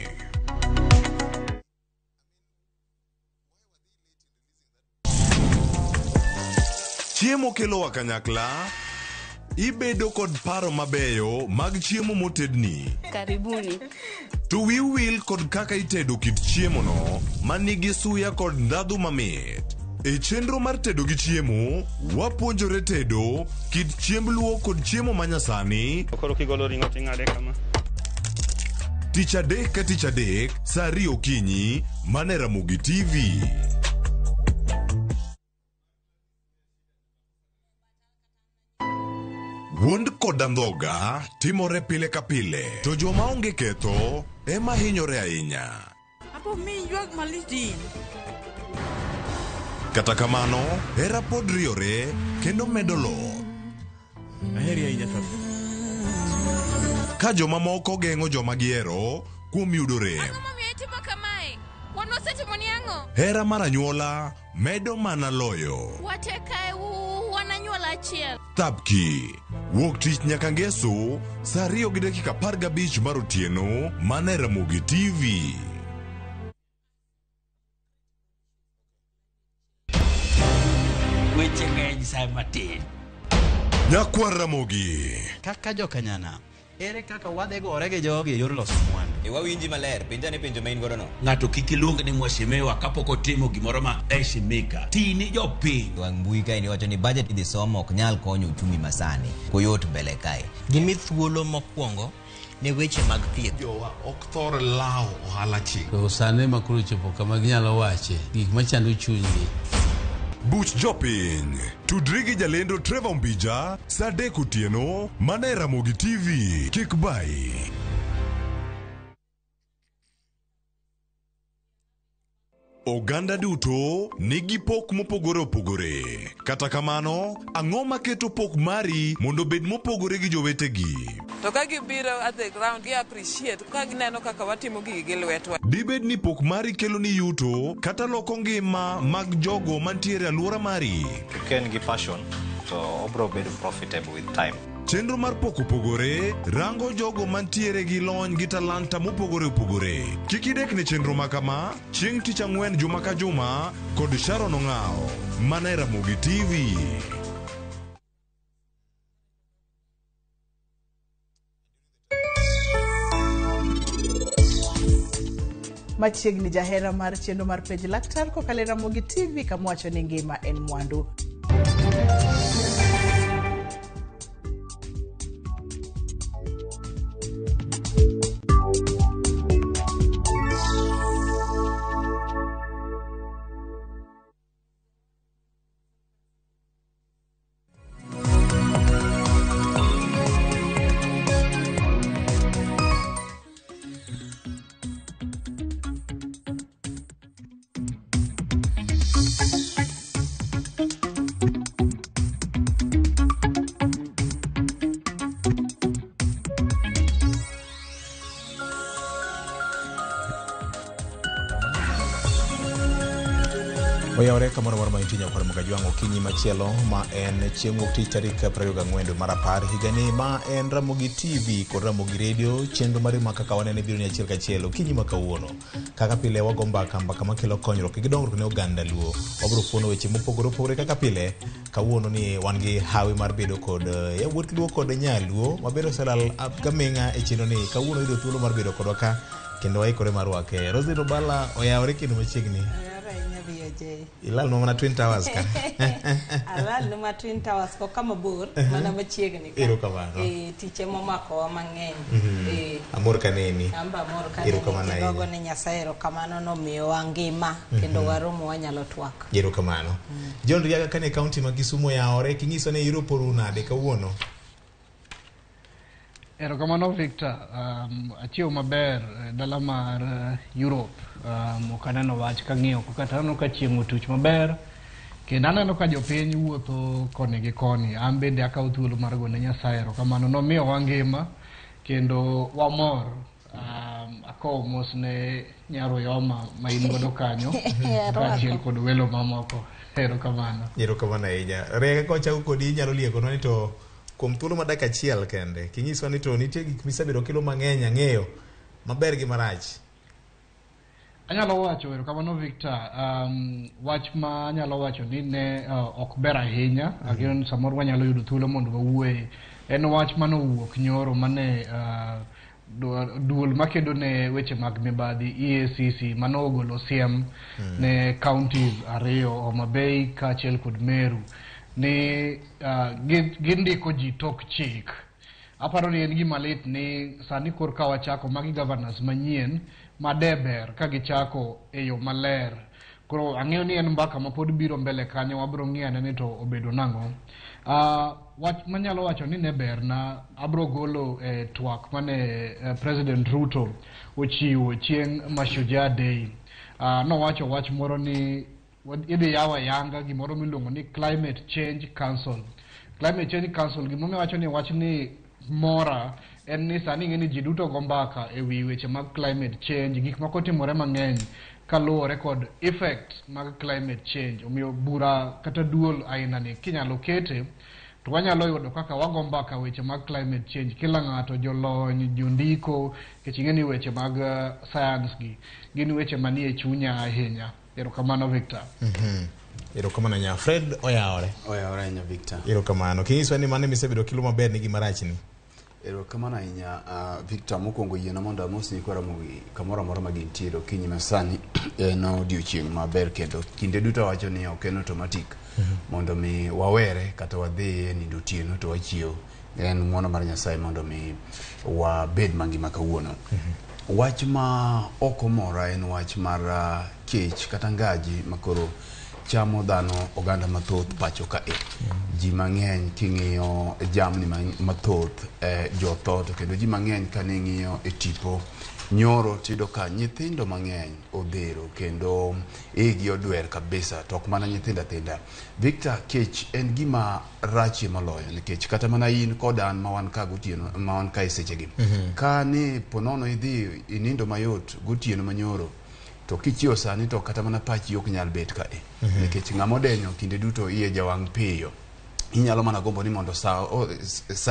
Chiemo kelowa kanyakla, ibedo kod paro mabeyo mag chiemo motedni. Karibuni. To wiu wil kod kaka itedo kit chiemono manigi suya kod ndhadhu mamit. E chenro mar tedo gi chiemo, wapuonjore tedo kit chiemb luo kod chiemo manyasani. Koro kigolo ring'o ting'ade kama. Tich adek ka tich adek, saa 2 okinyi, mana e Ramogi TV. Wuond kod andhoga timore pile ka pile, to joma onge ketho ema hinyore ahinya. Apo mi ywak malich din. Kata kamano, hera pod riore kendo medo loth. Aheri ahinya tata. Ka jomamoko geng'o joma gihero kuom yudo rem. Momiyo itimo kamae? Wan wasetimo ni ang'o? Hera mar anyuola medo mana loyo. Wate kae wan anyuola achiel. Thapki wuok tich nyaka ngeso saa 2:15 mar otieno mana e Ramogi TV. Weche ng'eny sa matin. Nyakwar Ramogi. Kaka jokanyanam, ere kaka wadhi gore gi jogi e yor loso mwandu? E wawinji maler, penja ne penjo ma in godo no. Ng'ato kik iluong ni mheshimiwa kapok otimo gimoro ma heshimika. Tini jopiny. Wang' mbui kae ni wacho ni budget idhi somo ok nyal konyo uchumi masani. Koyot mbele kae. Gimi thuolo mokwongo ne weche mag thieth. Jowa ok thor lawo ohala chik. To sani ma koro chopo kama ginyalo wache gik machando chunygi. Buch jopiny. Tudri gi jalendo Trevor Mbija saa 3 otieno mana e Ramogi TV. Kik bayi. Oganda duto nigi pok mopogore opogore. Kata kamano, ang'o maketo pok mari mondo obed mopogore gi jowetegi? To ka gibiro at the ground, gi appreciate ka gineno kaka watimo gigi gi lwetwa. Dibed ni pok mari kelo ni yuto kata loko ngima mag jogo mantiere e alwora mari. Ka en gi passion to obro bedo profitable with time. Chenro mar pok opogore rango jogo mantiere gi lony gi talanta mopogore opogore. Kik idek ne chenro ma kama chieng' tich ang'wen juma ka juma kod Sharon Ong'awo mana e Ramogi TV. Machiegni jahera mar chenro mar Penj Laktar kokalo e Ramogi TV kama wacho ni ngima en mwandu. Oyawore kamoro amora ma intie nyakwar Mokajwang' okinyi machielo ma en chieng' wuok tich tarik 24 dwe mar 10 higani ma en Ramogi TV kod Ramogi Radio chenro mari ma kaka wanene biro ni achiel kachiel okinyi ma kawuono. Kaka pile wago mbaka mbaka makelo konyruok gi dongruok ne oganda Luo. Wabiro fuono weche mopogore opogore kaka pile kawuono ni wan gi hawi mar bedo kod yawuot Luo kod nyaluo mabende oselal gaming'a e chenro ni kawuono yudo thuolo mar bedo kodwa ka kendo waikore mar rwake. Roslyn Obala oyawore kendo machiegni. Ilal mana Twin Towers ka. Alal ma Twin Towers ko kama bor mana machiegni ka. Erokamano. Tich emomakowa mang'eny. Amor kaneni. Amba amor kaneni. Erokamano ahinya. Wago ne Nyasaye erokamano nomiyowa ngima kendo waromo wanyalo twak. Erokamano. John Riaga kane kaunti ma Kisumu oyawore kinyiso ni Europe oru nade kawuono? Erokamano Victor, achiew maber dala mar Europe. Ok aneno wach kang'iyo kata aneno ka chieng' otuch maber kendo aneno ka jopiny wuotho koni gi koni. An bende akawo thuolo mar gone Nyasaye erokamano nomiyowa ngima kendo wamor. Akowo mos ne nyar Uyoma ma in godo kanyo kaachiel kod welo mamoko. Erokamano. Erokamano ahinya. Riaga kochako kodi inyalo liekonwa ni to kuom thuolo ma dakika achiel kende kinyiswa ni to nitie gik misebedo kelo mang'eny ang'eyo maber gi marach. Anyalo wacho erokamano Victor, wach ma anyalo wacho ni ne ok ber ahinya, ageno ni samoro wanyalo yudo thuolo mondo wawuoye. En wach manowuok nyoro mane duol makedo ne weche mag mibadhi EACC manogolo siem ne counties ariyo, Homa Bay kaachiel kod Meru, ni gindiko ji tok chik. Aparo ni en gima lit ni sani korka wachako magi governors manyien ma de ber ka gichako e yo maler. Koro ang'eyo ni en mbaka ma pod biro mbele kanyo, wabiro ng'iyo ane ni to obedo nang'o. Wach manyalo wacho ni ne berna abro golo e twak mane President Ruto ochiwo chieng' Mashujaa Day. Nowacho wach moro ni idhi yaw ayanga gimoro miluongo ni Climate Change Council. Climate Change Council, gimomiyo awacho ni wach ni mora en ni sani ing'e ni ji duto go mbaka e wi weche mag climate change, gik moko timore mang'eny kaluwore kod effect mag climate change. Omiyo bura kata duol aina ni kinyalo kete to wanyalo yudo kaka wago mbaka weche mag climate change, kila ng'ato, jolony, jondiko, nikech ing'e ni weche mag science gi gin weche manie chunya ahinya. Erokamano Victor. Erokamano nya Fred oyawore. Oyawore ahinya Victor. Erokamano. Kinyiswa ni mano misebedo kilo maber ni gima rach ni. Erokamano ahinya Victor, mokwongo yiena mondo amosni kwa Ramogi kamoro amora ma gintiere okinyi masani en odiochieng' maber kendo kinde duto awacho ni ok en automatic mondo mi wawere kata wadhi e nindo otieno to wachiew. En ng'uono mar Nyasaye mondo mi wabed mangima kawuono. Wach ma ok omora en wach mar kech kata ngaji makoro chamo dhano oganda mathoth pacho ka e. Ji mang'eny king'iyo jamni mathoth jotho, to kendo ji mang'eny kane ing'iyo e tipo nyoro tiyudo ka nyithindo mang'eny odhero kendo igi odwer kabisa, to ok mana nyithindo athinda. Victor, kech en gima rachie moloyo nikech kata mana in kod an ma wan ka gotieno, ma wan ka e sechegi, ka ni ponono idhi inindo mayot gotieno manyoro, to kichiewo sani to kata mana pachi ok nyal bet ka e. Nikech ng'ama odenyo kinde duto iye jawang' piyo. Inyalo mana gombo ni mondo saa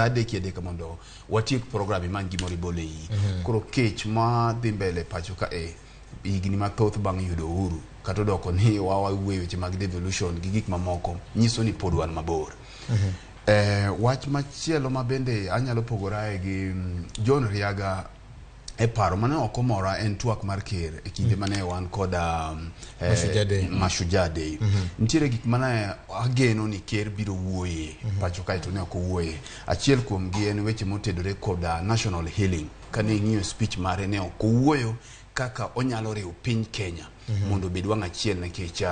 adek adek mondo watiek program imany gimoro ibol e iyi. Koro kech ma dhi mbele pacho ka e higni mathoth bang' yudo uhuru kata odoko ni wawuoyo weche mag devolution gi gik mamoko nyiso ni pod wan mabor. Wach machielo ma bende anyalo pogorae gi John Riaga e paro mane ok omora en twak mar ker e kinde mane wan koda Mashujaa Day. Mashujaa Day. Nitiere gik mane ageno ni ker biro wuoye pacho kae to ne ok owuoye. Achiel kuom gi en weche motedore koda national healing. Kane ing'iyo speech mare ne ok owuoyo kaka onyalo riwo piny Kenya mondo obed wang' achiel nikech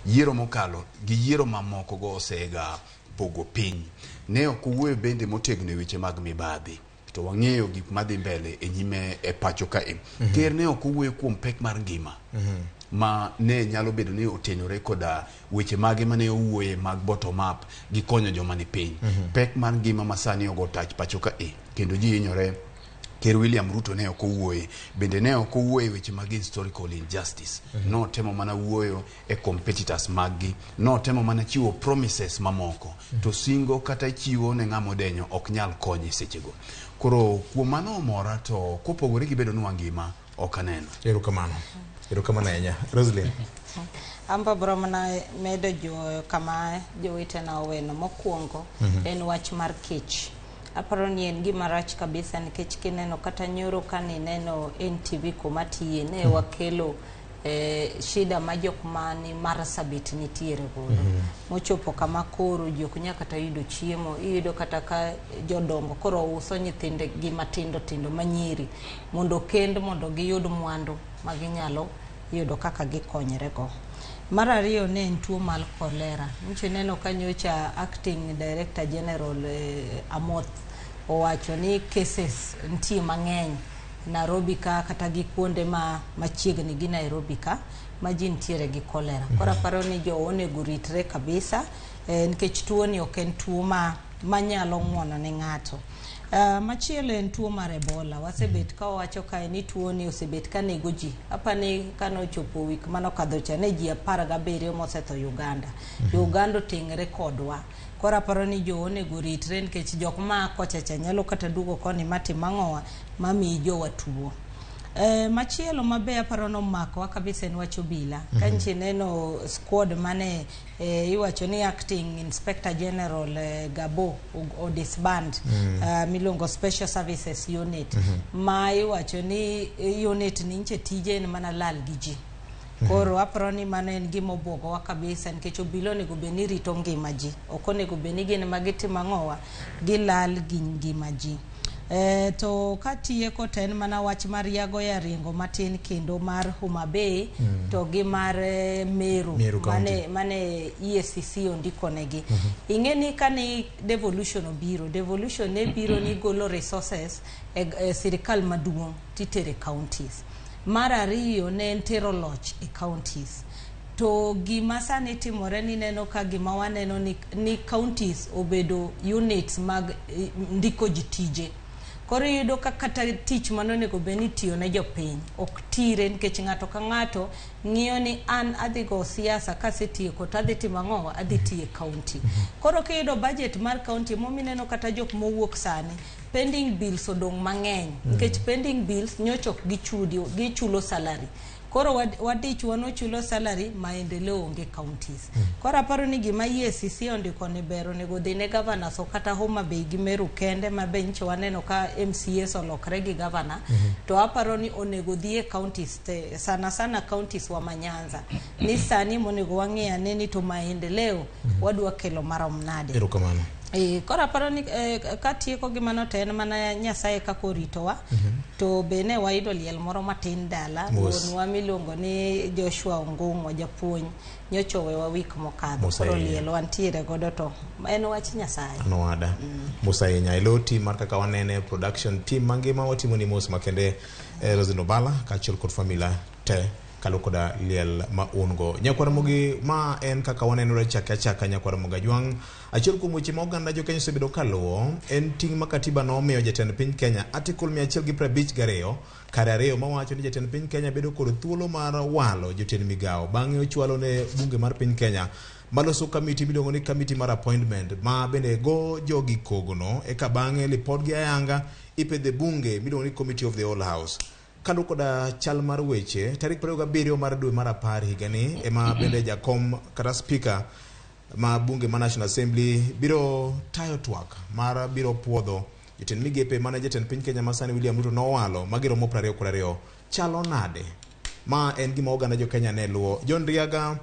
yiero mokalo gi yiero mamoko go osega pogo piny. Ne ok owuoyo bende motegno e weche mag mibadhi. To wang'eyo gik madhi mbele e nyime e pacho kae. Ker ne ok owuoyo kuom pek mar ngima ma ne nyalo bedo ni otenore koda weche mage mane owuoye mag bottom up gi konyo joma ni piny. Pek mar ngima ma sani ogo tach pacho kae kendo ji hinyore. Ker William Ruto ne ok owuoye. Bende ne ok owuoye weche mag historical injustice. Notemo mana wuoyo e competitors maggi. Notemo mana chiwo promises mamoko. To singo kata chiwo ne ng'ama odenyo ok nyal konye sechego. Koro kuom mano omora to kopogore gi bedo ni wangima ok aneno. Erokamano. Erokamano ahinya. Roslyn. Amba bro mana medo jo kama jowetena oweno mokwongo en wach mar kech. Aparo ni en gima rach kabisa nikech kineno kata nyoro kanineno NTV kuma tiye ne wakelo shida ma jok mani Marsabit nitiere godo. Mochopo kama koro ji ok nyal kata yudo chiemo, iyudo kata ka jodongo koro uso nyithindegi matindo tindo manyiri mondo okend mondo giyud mwandu ma ginyalo yudo kaka gikonyre go. Mar ariyo ne en tuo mar cholera. Nyocha ineno ka nyocha acting director general Amoth owacho ni cases nitie mang'eny Nairobi ka kata gi kuonde ma machiegni gi Nairobi ka ma ji nitiere gi cholera. Koro aparo ni jo onego ritre kabisa nikech tuo ni ok en tuo ma manyalo ng'uono ne ng'ato. Machielo en tuo mar Ebola. Wasebet ka wawacho kae ni tuo ni osebet ka nego ji. Apani kanochopo wik manokadho cha ne ji 17 mosetho Uganda. Uganda oting're kodwa. Koro aparo ni jo onego ritre nikech jok ma kocha cha nyalo kata duogo koni matim ang'owa mamiyi jowa tuo. Machielo mabe aparo nomakowa kabisa en wach obila. Ka nchi neno squad mane iwacho ni acting inspector general Gabo o disband miluongo special services unit ma iwacho ni unit ni nche tije en mana lal gi ji. Koro aparo ni mano en gima obwogowa kabisa nikech obila onego bed ni rito ngima ji, ok onego bed ni gin ema gitimo ang'owa, gilal gi ngima ji. To katieko to en mana wach mar yago ya ringo matin kendo mar Homa Bay to gi mar Meru, Meru County. mane EACC ondikonegi. Ing'e ni kane devolution obiro, devolution ne biro ni golo resources e sirikal maduong' titere counties. Mar ariyo ne en tero loch e counties. To gima sani timore ni neno ka gima waneno ni counties obedo units mag ndiko ji tije. Koro iyudo ka kata tich manonego bed ni itiyo ne jopiny ok tire nikech ng'ato ka ng'ato ng'iyo ni an adhi go siasa kasetieko to adhi timo ang'o, adhi tiyo e county. Koro kiyudo budget mar county momineno kata jok mowuok sani pending bills odong' mang'eny nikech pending bills nyocha ok gichudi, gichulo salary. Koro wadich wanochulo salary, maendeleo onge counties. Koro aparo ni gima EACC ondiko ni ber onego dhi ne governors ok kata Homa Bay gi Meru kende ma be nyocha waneno ka MCAs olokre gi governor to aparo ni onego dhi e counties te, sana sana counties wa ma Nyanza ni sani monego wang'i ane ni to maendeleo wadwa kelo marom nade. Erokamano. Koro aparo ni katieko gi mano to en mana Nyasaye kaka oritowa to be ne wayudo liel moro matin dala. Mos. Wuonwa miluongo ni Joshua Ongong'o japuonj nyocha owewa wik mokadho. Mos Koro ahinya. liel wantiere godo to en wach Nyasaye. Anwada. Mos ahinya. E lo team mar kaka wanene production team mangima watimo ni mos makende Rosin Obala kaachiel kod familia te kaluw koda liel ma un go. Nyakwar Ramogi, ma en kaka wanenore chake achaka Nyakwar Ramogi Ajwang'. Achiel kuom weche ma oganda jo Kenya osebedo kaluwo en ting' ma katiba nomiyo jatend piny Kenya article 152 kare 2 mawacho ni jatend piny Kenya bedo kod thuolo mar walo jotend migawo bang'e ochwalo ne bunge mar piny Kenya maloso kamiti miluongo ni kamiti mar appointment ma bende go jogi kogno eka bang'e lipodgi ayanga ipedhe bunge miluongo ni committee of the whole house. Kaluw koda chal mar weche tarik 27 mar dwe mar 10 higani ema bende jakom kata speaker ma bunge ma National Assembly biro tayo twak mar biro puodho jotend migepe mane jatend piny Kenya masani William Ruto nowalo magiromo 22 chalo nade. Ma en gima oganda jo Kenya ne luwo. John Riaga,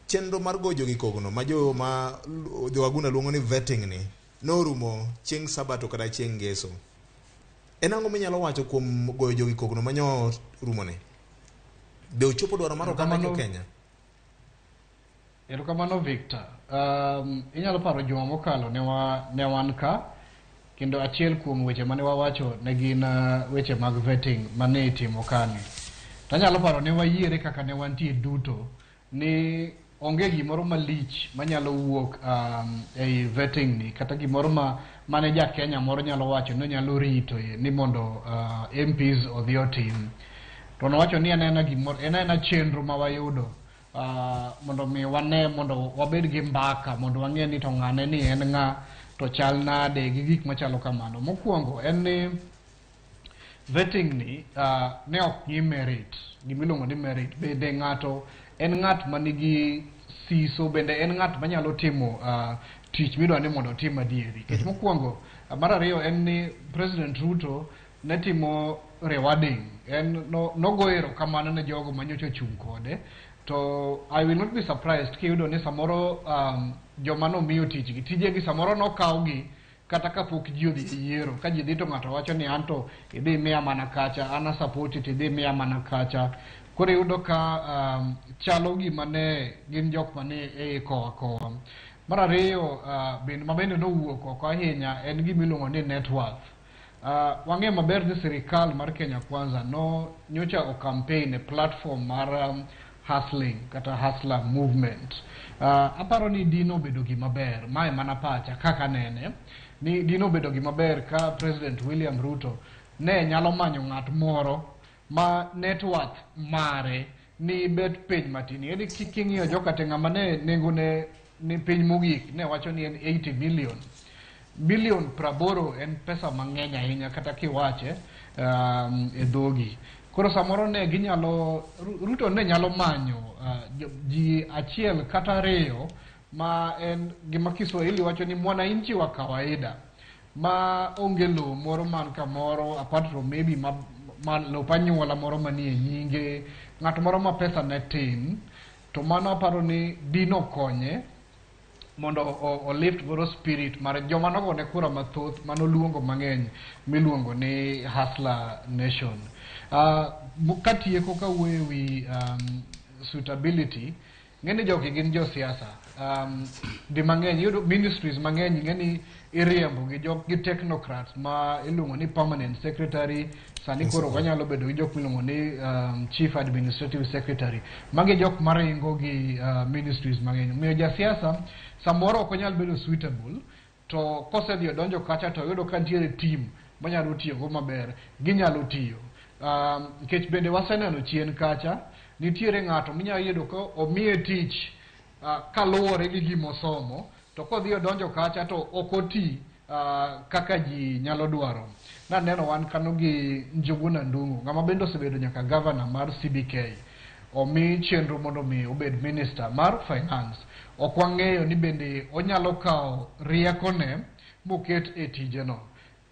chenro mar gojo gi kogno ma jo ma jowagunda luongo ni vetting ni norumo chieng' Sabato kata chieng' Ngeso. En ang'o minyalo wacho kuom goyo jogi kogno manyo rumone? Be ochopo dwaro mar oganda jo Kenya? Erokamano Victor. Inyalo paro juma mokalo ne wan ka kendo achiel kuom weche mane wawacho ne gin weche mag vetting mane itimo kani. To anyalo paro ne wayiere kaka ne wantie duto ni onge gimoro malich manyalo wuok ei vetting ni kata gimoro ma mane ja Kenya moro nyalo wacho ni onyalo rito ni mondo MPs odhi otim. To nowacho ni en gimoro en aena chenro ma wayudo mondo mi wane mondo wabed gi mbaka mondo wang'e ni to ng'ane ni en ng'a to chal nade gi gik machalo kamano. Mokwongo en ni vetting ni ne ok ng'i merit, gimiluongo ni merit. Bende ng'ato en ng'at manigi siso, bende en ng'at manyalo timo tich midwa ni mondo otim adieri. Nikech mokwongo, mar ariyo en ni President Ruto ne timo rewarding, en nogo erokamano ne jogo manyocha ochung' kode. To I will not be surprised kiyudo ni samoro joma nomiyo tijgi, tijegi samoro nokawgi kata kapok ji odhi e yiero. Ka ji dhi to ng'ato wacho ni anto idhi miya mana kacha, an a support to idhi miya mana kacha. Koro iyudo ka chalo gima ne gin jok mane e kowa kowa. Mar ariyo ma bende nowuok oko ahinya en gima iluongo ni net worth. Wang'eyo maber ni sirikal mar Kenya Kwanza no nyocha o campaign e platform mar hustling kata hustler movement. Aparo ni dino obedo gima ber, mae mana pacha kaka nene, ni dino obedo gima ber ka President William Ruto ne nyalo manyo ng'at moro ma net worth mare ni bet piny matin. Edi king'iyo joka te ng'ama ne nengone ni piny mogik ne wacho ni en 80 million. Bilion 80 en pesa mang'eny ahinya kata kiwache e dhogi. Koro samoro ne ginyalo Ruto ne nyalo manyo ji achiel kata ariyo ma en gima Kiswahili wacho ni mwananchi wa kawaida ma onge lowo moro man kamoro apart from maybe ma lop anyuola moro manie nyinge, ng'at moro ma pesa ne tin, to mano aparo ni dino konye mondo o lift godo spirit mar joma nogone kura mathoth manoluongo mang'eny miluongo ni Hustler Nation. Katieko kawuoyo e wi suitability, ng'eni jogi gin josiasa. Di mang'eny iyudo ministries mang'eny ng'eni iriembo gi jok gi technocrats ma iluongo ni permanent secretary. Sani koro wanyalo bedo gi jok miluongo ni chief administrative secretary. Magi jok maringo gi ministries mang'eny. Omiyo jasiasa samoro ok onyal bedo suitable, to kosedhi odonjo kacha to oyudo ka nitiere team manyalo tiyogo maber, ginyalo tiyo. Nikech bende waseneno chien kacha nitiere ng'ato minyalo yudo ka omiye tich kaluwore gi gimosomo, to kodhi odonjo kacha to ok oti kaka ji nyalo dwaro. Naneno wan kano gi Njuguna Ndung'u, ng'ama bende osebedo nyaka governor mar CBK, omi chenro mondo mi obed minister mar finance. Ok wang'eyo ni bende onyalo kawo riekone moket e tijeno.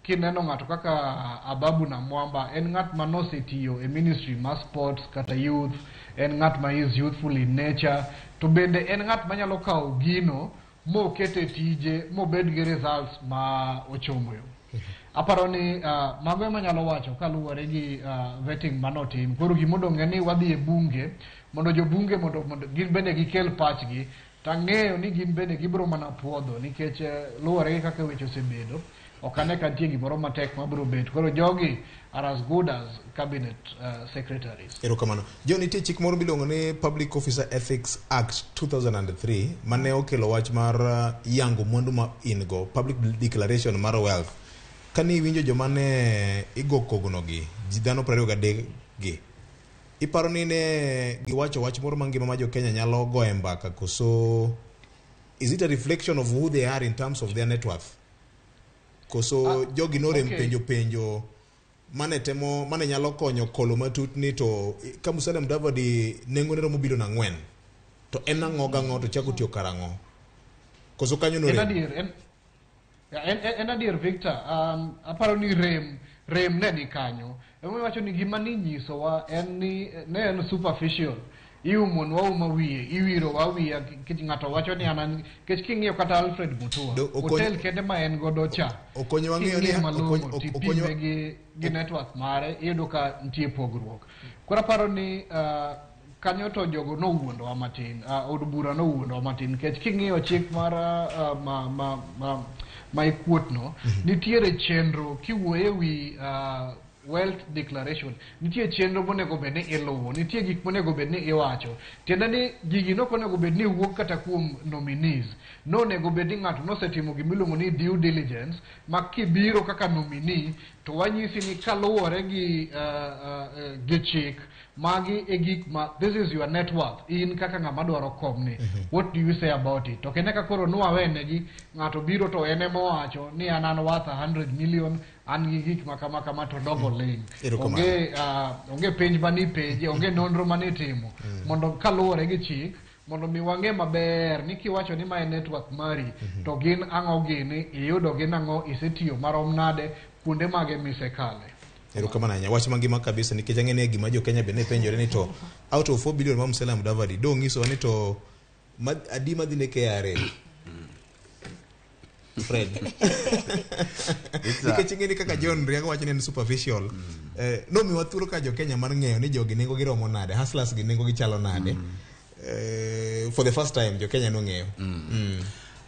Kineno ng'ato kaka Ababu Namwamba, en ng'at ma nosetiyo e ministry mar sports kata youth, en ng'at ma is youthful in nature, to bende en ng'at manyalo kawo gino moket e tije mobed gi results ma ochomo yo. Aparo ni mago ema anyalo wacho kaluwore gi vetting manotim. Koro gimodong' en ni wadhi e bunge mondo jobunge mondo gin bende gikel pachgi, tang'eyo ni gin bende gibiro mana puodho nikech luwore gi kaka weche osebedo. Ok ane ka nitie gimoro matek mabiro bet. Koro jogi are as good as cabinet secretaries. Erokamano. Jo nitie chik moro miluongo ni Public Officer Ethics Act 2003 mane okelo wach mar yango mwandu ma in go, public declaration mar wealth. Kane iwinjo joma ne igo kogno gi, ji dhano 23 gi, iparo ni ne giwacho wach moro mangima ma jo Kenya nyalo goye mbaka, koso is it a reflection of who they are in terms of their net worth? Koso jogi norem penjo penjo mane temo mane nyalo konyo kolo matut ni to ka Musalia Mudavadi nengo ne romo bilion 4 to en ang'o gang'o to chako tiyo karang'o? Koso kanyo norem? En adier Victor, aparo ni rem ne ni kanyo. Emomiyo wacho ni gima ni nyisowa en ni ne en superficial. Iumonwa uma wiye, iwiro wa wiye, nikech ng'ato wacho ni an nikech king'iyo kata Alfred Mutua, hotel kende ma en godo cha. Okonyowa ng'eyo ni malong'o tipime gi network mare, iyudo ka nitie pogruok. Koro aparo ni kanyo to jogo nowuondowa matin, od bura nowuondowa matin, nikech king'iyo chik mar ma ikuotno, nitiere chenro kiwuoye wi wealth declaration, nitie chenro monego bed ni iluwo, nitie gik monego bed ni iwacho. Tiende ni gigi nok onego bed ni wuok kata kuom nominees. Nonego bed ni ng'ato nosetimo gimiluongo ni due diligence, ma kibiro kaka nominee to wanyisi ni kaluwore gi chik, magi e gik ma this is your net worth, in kaka ng'ama dwaro komni. What do you say about it? To kene ka koro nwawenegi, ng'ato biro to en ema owacho ni an worth 100 million, an gi gik ma kama kama to dogo ling. Onge penj manipenje, onge nonro manitimo. Mondo kaluwore gi chik, mondo mi wang'e maber ni kiwacho ni mae network mari, to gin ang'o gini, iyudo gin ang'o, isetiyo marom nade, kuonde mage misekale. Erokamano ahinya. Wach mangima kabisa nikech ang'e ni gima jo Kenya bende penjore ni to out of 4 billion ma Musalia Mudavadi do nyisowa ni to adi madhi ne KRA? Fred. Nikech ing'e ni kaka John Riago wacho ni en superficial. Nomiwa thuolo ka jo Kenya mar ng'eyo ni jogi nengo gi romo nade, hustlers gi nengo gi chalo nade. For the first time jo Kenya nong'eyo.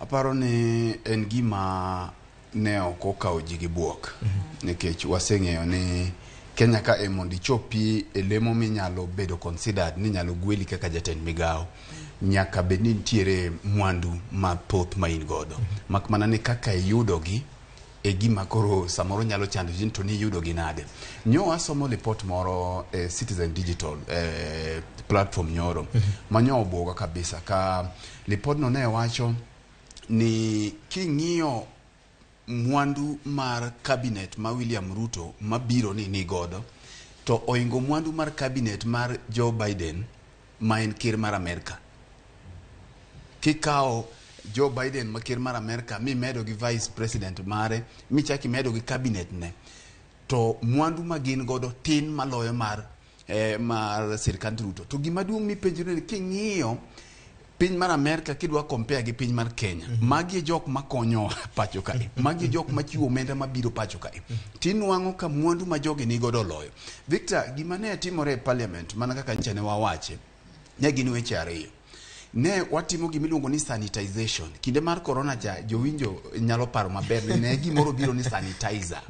Aparo ni en gima ne ok okawo ji gi buok, nikech waseng'eyo ni Kenya ka e mondo ichopi e lemo minyalo bedo considered ni nyalo gweli kaka jatend migawo, nyaka bed ni nitiere mwandu mathoth ma in godo. Mak mana ni kaka iyudogi e gima koro samoro nyalo chando ji to ni iyudogi nade. Nyo wasomo report moro e Citizen Digital platform nyoro ma nyo obuoga kabisa ka report no ne wacho ni king'iyo mwandu mar cabinet ma William Ruto mabiro ni godo to oingo mwandu mar cabinet mar Joe Biden ma en ker mar Amerka. Kikawo Joe Biden ma ker mar Amerka mimedo gi vice president mare michak imedo gi cabinet ne, to mwandu ma gin godo tin maloyo mar sirkand Ruto. To gima duong' mipenjore ni king'iyo piny mar Amerka kidwa compare gi piny mar Kenya, magi e jok makonyo pacho kae, magi e jok machiwo omenda mabiro pacho kae, tinwang'o ka mwandu ma jogi nigodo oloyo. Victor, gima ne timore e parliament mana kaka nyocha ne wawache, ne gin weche ariyo. Ne watimo gima iluongo ni sanitization. Kinde mar corona cha, jowinjo nyalo paro maber ni ne gimoro biro ni sanitizer.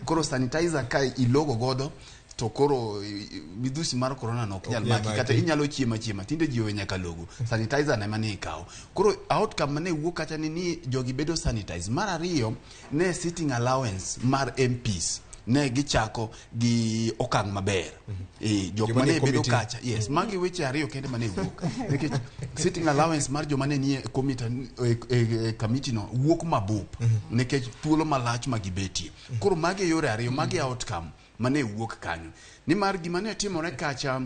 Koro sanitizer ka ilogo godo to koro midhusi mar corona no ok nyal maki, kata inyalo chiemo achiema, tinde ji owe nyaka logo. Sanitizer ne mane ikawo. Koro outcome mane wuok kacha ni jogi bedo sanitized. Mar ariyo, ne sitting allowance mar MPs ne gichako gi okang' maber. Jok mane bedo kacha. Yes, magi weche ariyo kende mane wuok. Nikech sitting allowance mar joma ne nie committee no wuok mabup nikech thuolo malach ma gibetie. Koro magi yore ariyo, magi outcome mane wuok kanyo. Nimar gima ne timore kacha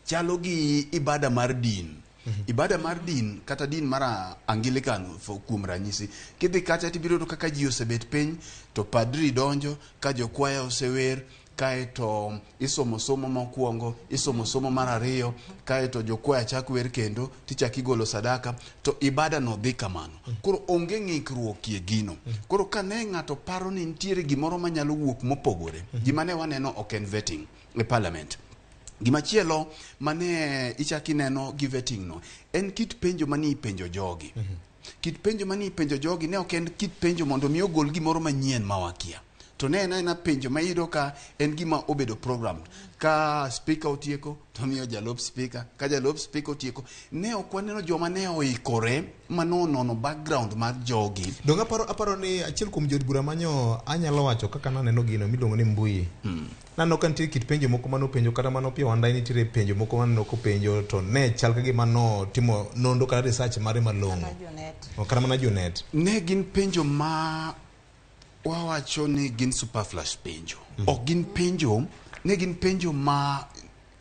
chalo gi ibada mar din. Ibada mar din kata din mar Anglican kuom ranyisi, kidhi kacha tibiro yudo kaka ji osebet piny to padri donjo ka jokwaya osewer, kaeto isomo somo mokwongo, isomo somo mar ariyo, kaeto jokwaya chak wer kendo tichak igolo sadaka, to ibada no dhi kamano. Koro onge ng'ikruok e gino. Koro kane ng'ato paro ni nitiere gimoro manyalo wuok mopogore, gima ne waneno ok en vetting e parliament. Gimachielo mane ichak ineno gi vetting no en kit penjo mane ipenjo jogi. Kit penjo mane ipenjo jogi ne ok en kit penjo mondo mi ogol gimoro manyien ma wakia. To ne en aena penjo ma iyudo ka en gima obedo programmed. Ka speaker otieko to miyo jalup speaker, ka jalup speaker otieko, ne ok waneno joma ne oikore manonono background mar jogi. Donge aparo ni achiel kuom jood bura manyo anyalo wacho kaka naneno gino miluongo ni Mbui. Naneno ka nitie kit penjo moko manopenjo, kata mano Opiyo Wandayi nitiere penjo moko maneno kopenjo to ne chal ka gima notimo nonro kata research mare malong'o. Kata mana Junet. Ne gin penjo ma wawacho ni gin superfluous penjo. Ok gin penjo, ne gin penjo ma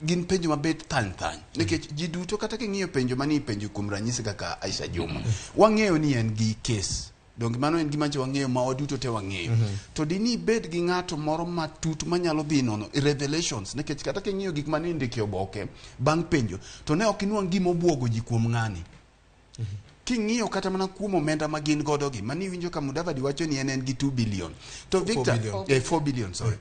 gin penjo mabet thany thany. Nikech ji duto kata king'iyo penjo mane ipenjo kuom ranyisi kaka Aisha Juma, wang'eyo ni en gi case. Donge mano en gima wang'eyo ma waduto te wang'eyo. To dini ibed gi ng'ato moro matut manyalo dhi nono revelations, nikech kata king'iyo gik mane indiko e oboke bang' penjo, to ne ok inwang' gima obwogo ji kuom ng'ani. King'iyo kata mana kuom omenda ma gin godo gi, mani iwinjo ka Mudavadi wacho ni en gi 2 billion. To Victor, 4 billion, sorry.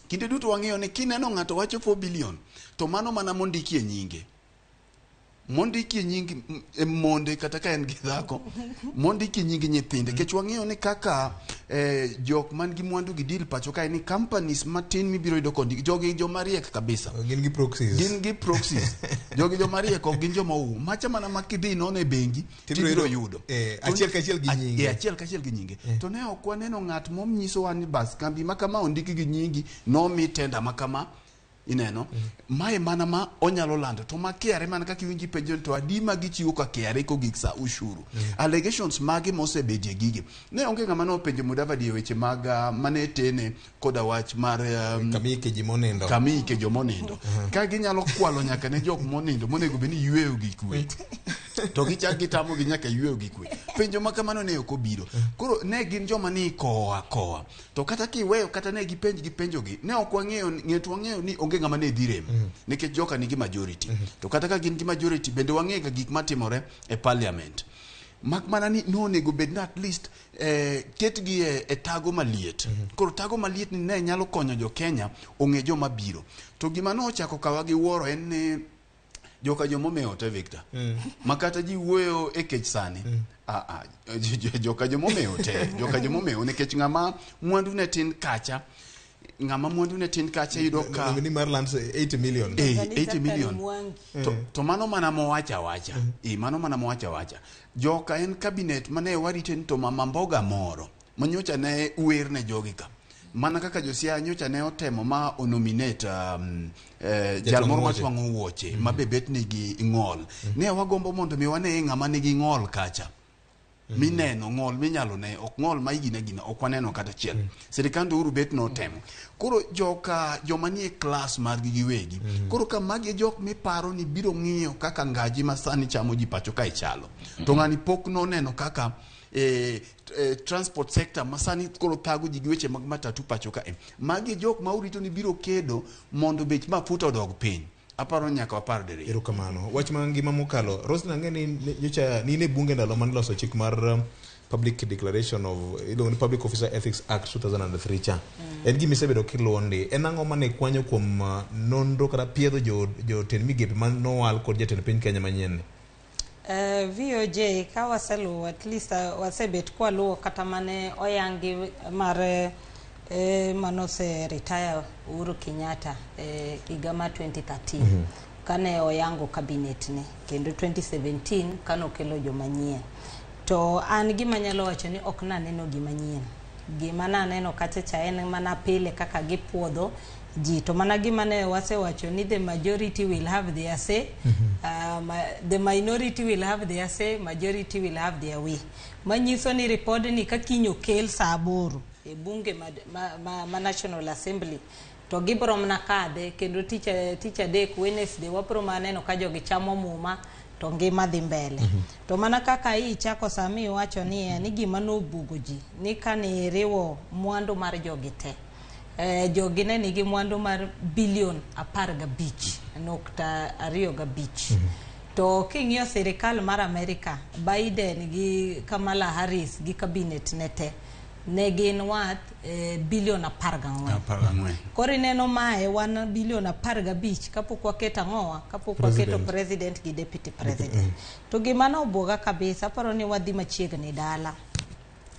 Kinde duto wang'eyo ni kineno ng'ato wacho 4 billion, to mano mana mondikie nyinge. Mondikie nying monde kata ka en gi dhako, mondikie nying nyithinde. Nikech wang'eyo ni kaka jok man gi mwandu gi deal pacho kae ni companies matin mibiro yudo kondiki, jogi joma riek kabisa. Gin gi proxies. Gin gi proxies. Jogi joma riek ok gin joma owu. Macha mana ma kidhi nono e bengi tibiro yudo. Achiel kachiel gi nyinge. Achiel kachiel gi nyinge. To ne ok waneno ng'at monyisowa ni bas kambi ma kama ondiki gi nyingi, nomi tenda ma kama. Ineno, mae mana ma onyalo lando to ma KRA mana kaka iwinji penjo to adi ma gichiwo ka KRA kogik sa ushuru. Allegations mage mosebedie gigi. Ne onge ng'ama nopenjo Mudavadi e weche mag mane tene koda wach mar kamiike ji monindo. Kamiike jomonindo. Ka ginyalo kwalo nyaka ne jok monindo monego bed ni yweyo gi kwe. To gichak gitamo gi nyaka yweyo gi kwe. Penjo ma kamano ne ok obiro. Koro ne gin joma ni koa koa. To kata kiweyo kata ne gipenj gi penjo gi, ne ok wang'eyo, ng'eto wang'eyo ni onge ng'ama ne dhi rem. Nikech joka nigi majority. To kata ka gin gi majority bende wang'eyo ga gik matimore e parliament. Mak mana ni nonego bed ni at least ketgi e tago maliet. Koro tago maliet ni ne nyalo konyo jo Kenya ong'e joma biro. To gima nochako kawa gi wuoro en ni joka jomomewo te Victor. Ma kata ji wuoyo e kech sani. Joka jomomewo te, joka jomomewo nikech ng'ama mwandu ne tin kacha, ng'ama mwandu ne tin kacha yudo ka ni mar lands 80 million. 80 million. To mano mana mowacha wacha. Mano mana mowacha wacha. Joka en cabinet mane warite ni to mama mboga moro manyocha ne wer ne jogi ka. Mana kaka Josia nyocha ne otemo ma onominate jal moro matwang'o wuoche ma be bet nigi ng'ol. Ne wagombo mondo mi wane ng'ama nigi ng'ol kacha. Mineno ng'ol minyalo ne ok ng'ol ma igina gina ok waneno kata achiel. Sirikand Uhuru bet notemo. Koro joka joma nie klas margi giwegi. Koro ka magi e jok miparo ni biro ng'iyo kaka ngaji ma sani chamo ji pacho kae chalo. To ng'ani pok noneno kaka transport sector ma sani koro thago ji gi weche mag matatu pacho kae. Magi e jok ma urito ni biro kedo mondo bech mafuta odog piny. Aparo ni nyaka wapar diriyo. Erokamano. Wach ma ngima mokalo. Roslyn ang'e ni nyocha ni ne bunge ndalo mane loso chik mar Public Declaration of iluongo ni Public Officer Ethics Act 2003 cha. En gima isebedo kiluwo ndi. En ang'o mane kwanyo kuom nonro kata piedho jotend migepe ma nowal kod jatend piny Kenya manyien ni? VOJ ka waseluwo at least wasebet kwaluwo kata mane oyangi mar manose retire Uhuru Kenyatta higa mar 2013 kane oyango cabinet ne kendo 2017 kane okelo joma nyien. To an gima nyalo wacho ni ok naneno gima nyien. Gima naneno kacha cha en mana pile kaka gipuodho ji to mana gima ne wasewacho ni the majority will have their say, the minority will have their say, majority will have their way. Manyiso ni ripod ni ka kiny okel saa 8 e bunge ma National Assembly to gibiro mana kadhe kendo tich adek Wednesday wabiro mana neno ka jogi chamo muma to ngima dhi mbele. To mana kaka ichako sami iwacho ni gima nobugo ji ni kane iriwo mwandu mar jogi te. Jogi ne nigi mwandu mar bilion 15.25. To king'iyo sirikal mar Amerika, Biden gi Kamala Harris gi cabinet ne te ne gin worth bilion 14. 14. Koro ineno mae wan bilion 15 kapok waketo ang'owa, kapok waketo president gi deputy president. To gima nobuoga kabisa, aparo ni wadhi machiegni dala.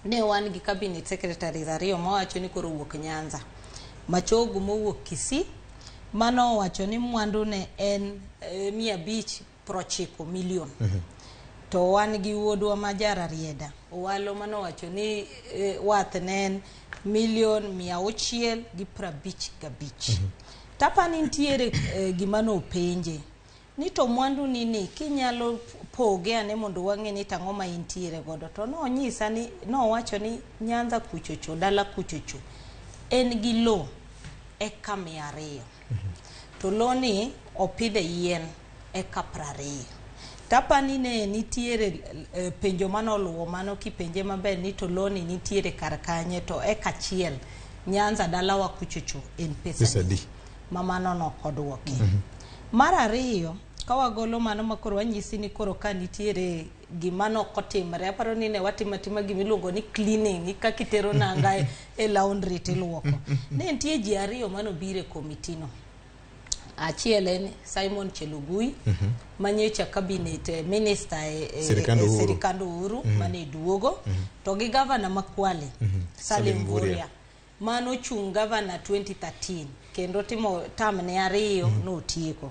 Ne wan gi cabinet secretaries ariyo mawacho ni koro wuok Nyanza. Machogu mowuok Kisii, mano owacho ni mwandu ne en 590 million. To wan gi wuodwa ma Jararieda, Owalo manowacho ni worth ne en milion 655. Tapa ni nitiere gima nopenje ni to mwandu ni ni kinyalo poge ane mondo wang'e ni tang'o ma intiere godo. To nonyisa ni nowacho ni Nyanza kuchocho, dala kuchocho en gi lo eka 200. To lo ni opidhe yien eka 20. Tapani ne nitiere penjo manoluwo mano kipenje maber ni to lo ni nitiere kar kanye to eka achiel Nyanza dalawa kuchocho en pesa adi ma mano nokoduoki. Mar ariyo, ka wagolo mano ma koro wanyisi ni koro ka nitiere gima nokotimre, aparo ni ne watimo atima gima iluongo ni cleaning, kaka itero nanga e laundry tiluoko. Ne nitie ji ariyo manobiro e komiti no. Achiel en Simon Chelugui, manyocha cabinet minister e sirikand Uhuru mane duogo, to gi gavana ma Kwale, Salim Mvurya, manochung' gavana 2013 kendo timo term ne ariyo notieko.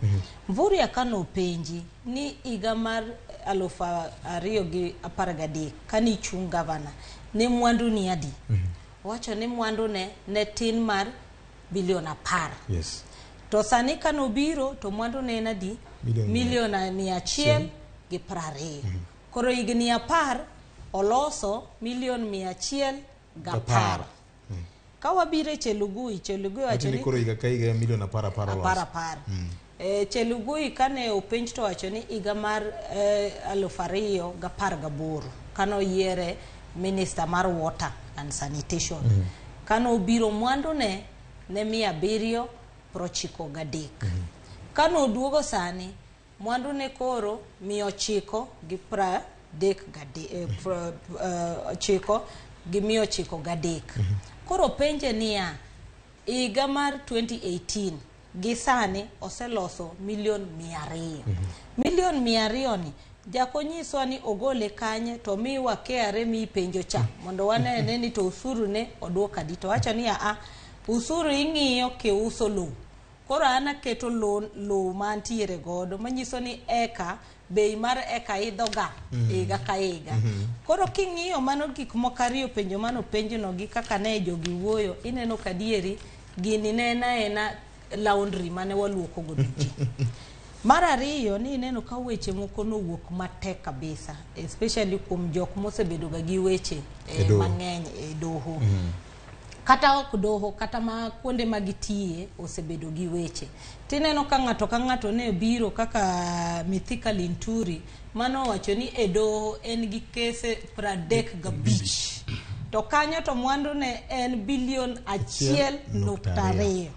Mvurya kanopenji ni higa mar 2013 kanichung' gavana ne mwandu ni adi? Owacho ni mwandu ne tin mar bilion 10. Yes. To sani kanobiro to mwandu ne en adi? Milion 120. Koro higni 10 oloso milion 110. Ka wabiro e Chelugui, Chelugui wacho ni koro higa ka higa milion 10 10 oloso. 10 10. Chelugui kane openj to wacho ni higa mar 2018 kanoyiere minister mar water and sanitation. Kanobiro mwandu ne 793. Kanoduogo sani mwandu ne koro 993. Koro penje niya higa mar 2018 gi sani oseloso milion 200. Milion 200 ni jakonyiswa ni ogole kanye to miwa KRA mi penjo cha mondo wanene ni to usuru ne oduok adi. To wacho ni a usuru ing'iyo kiuso lowo. Koro an aketo lowo mantiere godo manyiso ni eka bei mar eka idhoga higa ka higa. Koro king'iyo mano gik moko ariyo penjo mano penjono gi kaka ne jogi wuoyo ineno kadieri gini ne en aena laundry mane waluoko godo ji. Mar ariyo ni ineno ka weche moko nowuok matek kabisa, especially kuom jok mosebedo ga gi weche E doho. mang'eny e doho. Kata ok doho, kata ma kuonde ma gitiye osebedo gi weche. Tineno ka ng'ato ka ng'ato ne biro kaka Mithika Linturi mano owacho ni e doho en gi kese 35. To kanyo to mwandu ne en bilion 1.2.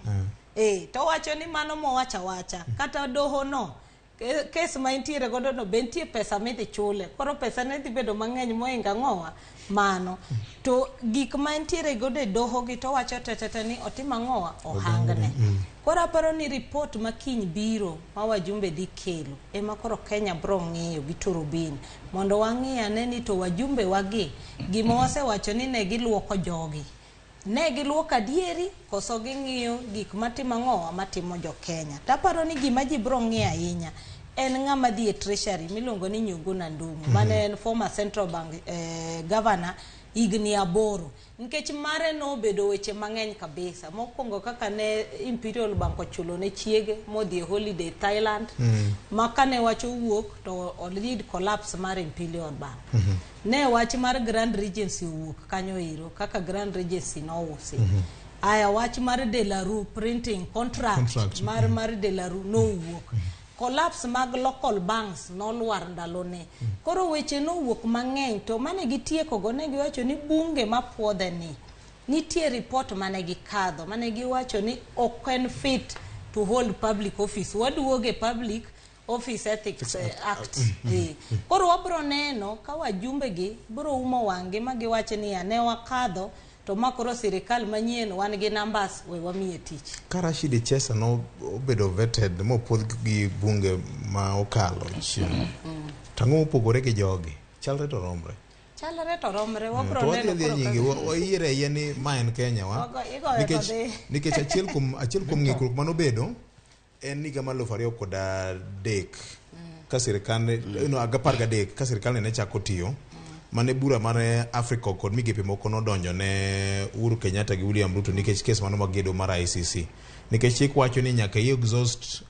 To wacho ni mano mowacho awacha kata doho no kes ma intiere godo no be nitie pesa midhi chule, koro pesa ne dhi bedo mang'eny moingo ang'owa mano. To gik ma intiere godo e doho gi to wacho tetete ni otim ang'owa, ohangne. Koro aparo ni report ma kiny biro ma wajumbe dhi kelo ema koro Kenya bro ng'iyo gi turubin mondo wang'i ane ni to wajumbe wagi gima wasewacho ni ne giluoko jogi, ne giluoko adieri koso ging'iyo gik matimo ang'owa matimo jo Kenya. Taparo ni gima ji bro ng'iyo ahinya en ng'ama dhi e treasury miluongo ni Njuguna Ndung'u, mane en former central bank governor higni 8, nikech mare nobedo weche mang'eny kabisa. Mokwongo kaka ne Imperial Bank ochulo ne chiege modhi e holiday Thailand, ma kane wach owuok to lead collapse mar Imperial Bank. Ne wach mar Grand Regency owuok kanyo ero kaka Grand Regency nousi. Aya wach mar Delaru printing contract, mar Delaru nowuok. Collapse mag local banks nolwar ndalone. Koro weche nowuok mang'eny to mane gitieko go ne giwacho ni bunge mapuodhe ni nitie report mane gikadho mane giwacho ni ok en fit to hold public office. Waduoge Public Office Ethics Act. Koro wabro neno ka wajumbe gi bro umo wang'gi ma giwacho ni ne wakadho to ma koro sirikal manyien wan gi numbers we wamiye tich. Ka Rashid Echesa no obedo vetted mopuodh gi bunge ma okalo chien, to ang'o mopogore gi jogi? Chalre to romre. Chalre to romre, wabro To wadhi neno adhiya koro nyinge, kaka- wayiere ayier ni ma en Kenya wa. Igoyo to Nikech dhi. nikech achiel kuom ng'ikruok manobedo en higa mar 2003 ka sirikal no 13 ka sirikal ne chako tiyo, mane bura mar Africa kod migepe moko nodonjo ne Uhuru Kenyatta gi William Ruto nikech kes mano magedo mar ICC, nikech chik wacho ni nyaka i exhaust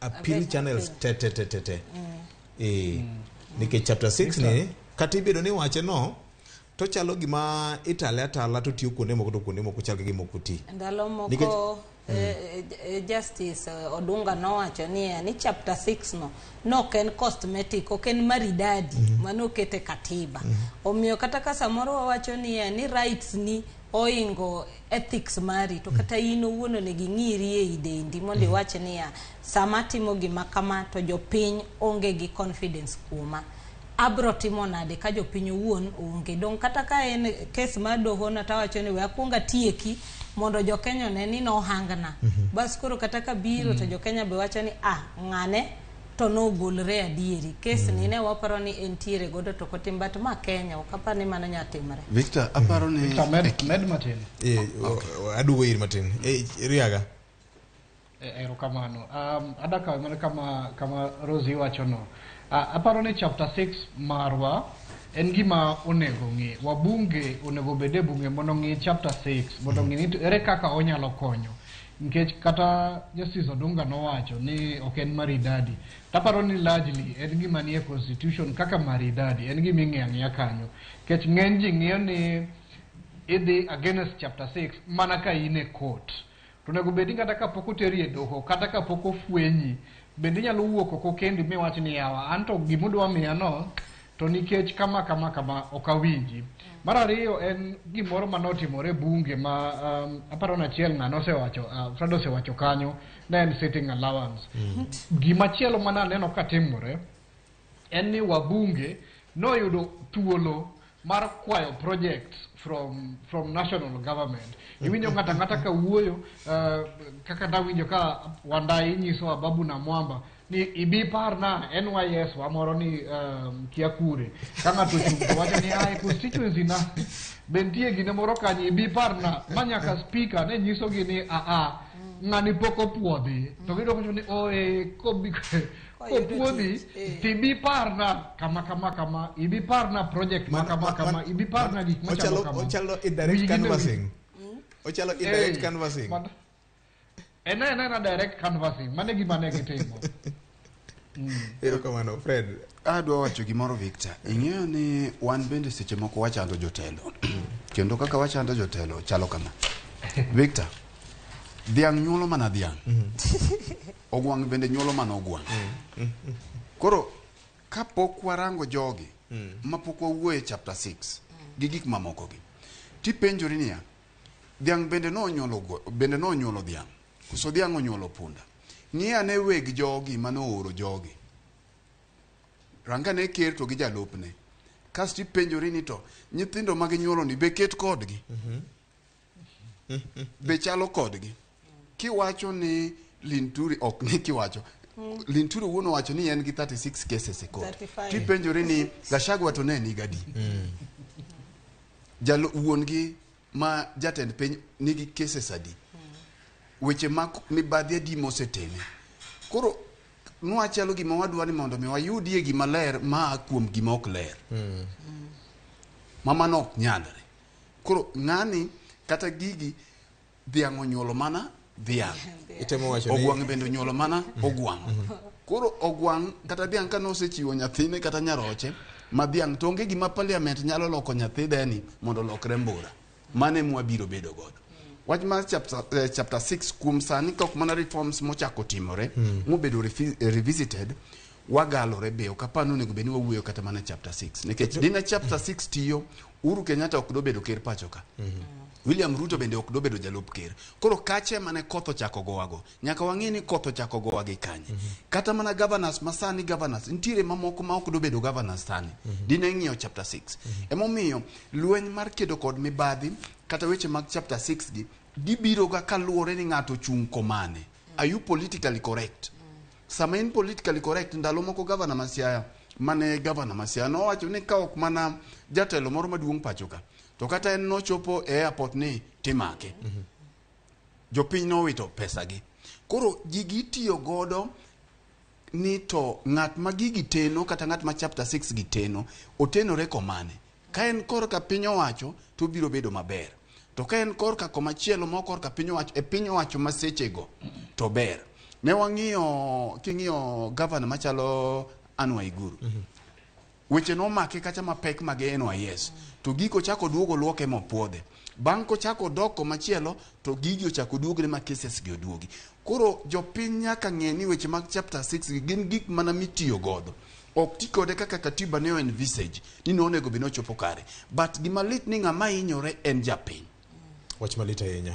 appeal channels te te te te te. Nikech chapter 6 ni kata ibedo ni wache no to chalo gima itale atala to tiyo kuonde moko to kuonde moko chal ka gima ok oti. Ndalo moko Justice Odunga nowacho niya ni chapter 6 no nok en cosmetic, ok en maridadi mano okete katiba. Omiyo kata ka samoro wawacho niya ni rights ni oingo ethics mari, to kata in owuon onego ing'iri ei dendi mondo iwach niya sama atimo gima kama to jopiny onge gi confidence kuoma, abro timo nade ka jopiny owuon onge. Dong kata ka en kes mar doho na tawacho ni we akuong atieki mondo jo Kenya one ni nohangna. Bas koro kata ka biro to jo Kenya be wacho ni ng'ane to nogolre adieri. Kes ni ne waparo ni entiere godo to kotim, but ma Kenya ok apar ni mano nya timre. Victor, aparo ni Victor, med matin. Aduogo ir matin. Riaga. Erokamano. Adwa kawe mana kama Rosie wacho no. Aparo ni chapter 6 marwa en gima onego ng'i. Wabunge onego bed e bunge mondo ng'i chapter 6 mondo ng'i ni to ere kaka onyalo konyo. Nikech kata Justice Odunga nowacho ni ok en maridadi. Taparo ni largely en gima nie constitution kaka maridadi, en gima ing'iyo ang'iya kanyo. Nikech ng'eny ji ng'iyo ni idhi against chapter 6 mana ka in e court. To onego bed ni kata kapok oteri e doho, kata kapok ofwenyi, bende inyalo wuok oko kendi miwach ni yawa, an to gimudwa miya no, to nikech kama kama kama ok awinji. Mar ariyo en gimoro manotimore e bunge ma aparo ni achiel ng'ano osewacho, Fred osewacho kanyo, ne en sitting allowance. Gimachielo mane aneno ka timore en ni wabunge noyudo thuolo mar kwayo projects from national government. Iwinjo ng'ato ang'ata ka wuoyo, kaka nawinjo ka Wandai nyiso Ababu na Mwamba ni ibi parna NYS wa moro ni kia kure. Ka ng'ato ochung' to wacho ni ai constituency na be nitie gine moro kanyo ibi parna ma nyaka speaker ne nyisogi ni a ng'ani pok opuodhi to gidwoko ni oe kobi kopuodhi tibi parna kama kama kama ibi parna project ma kama kama ibi parna gik machalo kama. Ochalo indirect Wigi ne canvassing. Ochalo indirect canvassing. En ena direct canvassing mane gima ne gitimo. Erokamano Fred. Adwa wacho gimoro Victor. Ing'eyo ni wan bende seche moko wachando jotelo. Kendo kaka wachando jotelo chalo kama. Victor, dhiang' nyuolo mana dhiang'. Ogwang' bende nyuolo mana ogwang'. Koro kapok warango jogi mapok wawuoye chapter 6 gi gik mamoko gi. Tipenjori niya, dhiang' bende nonyuolo bende nonyuolo dhiang'. Koso dhiang' onyuolo punda. Ng'i ane weg jogi manooro jogi. Rangane ker to gi jalupne. Kasto ipenjori ni to nyithindo ma ginyuolo ni be ket kodgi. Be chalo kodgi. Kiwacho ni Linturi ok ni kiwacho. Linturi wuon owacho ni en gi 36 cases e court. Tipenjori ni Gachagua to ne nigi adi. Jalo wuon gi ma jatend piny nigi cases adi. Weche mag mibadhi adi moseteme. Koro nwachalo gima wadwa ni mondo mi wayudie gima ler ma kuom gima ok ler. Ma mano ok nyalre. Koro ng'ani kata gigi dhiang' onyuolo mana dhiang'. Itemo wacho ni Ogwang' bende onyuolo mana ogwang'. Koro ogwang' kata dhiang' ka nosechiwo nyathine kata nyaroche ma dhiang' to onge gima parliament nyalo loko nyathi deni mondo olokre mbura. Mano ema wabiro bedo godo. Wach mar chapter 6 kuom sani ka ok mana reforms mochako timore mobedo revisited wagalore be ok apar ni onego bed ni wawuoyo kata mana chapter 6 nikech dina chapter 6 tiyo Uhuru Kenyatta ok dobedo ker pacho ka. William Ruto bende ok dobedo jalup ker. Koro kache mane koth ochako gowago. Nyaka wang'e ni koth ochako gowa gi kanye. Kata mana governors masani governors nitiere mamoko ma ok dobedo governors sani. Dine ng'iyo chapter 6. Emomiyo lweny mar kedo kod mibadhi kata weche mag chapter 6 gi gibiro ga kaluwore ni ng'ato ochung' komane. Are you politically correct? Sama in politically correct ndalo moko governor ma Siaya mane governor ma Siaya nowacho ni ka ok mana jatelo moro maduong' pacho ka to kata en nochopo e airport ni timake. Jopiny nowito pesa gi. Koro gigi itiyo godo ni to ng'at ma gigi teno kata ng'at ma chapter 6 gi teno otenore komane. Ka en korka piny owacho to obiro bedo maber. To ka en korka komachielo ma korka piny owacho e piny owacho ma sechego to ber. Ne wang'iyo king'iyo governor machalo Anne Waiguru. Weche nomake kacha mapek mag NYS to giko chako duogo luoke mopuodhe. Bang' kochako dok komachielo to gigi ochako duogne ma cases gi oduogi. Koro jopiny nyaka ng'e ni weche mag chapter 6 gi gin gik mana mitiyo godo. Ok ti kode kaka katiba ne envisage ni nonego bed ni ochopo kare. But gima lit ni ng'ama hinyore en japiny. Wach malit ahinya.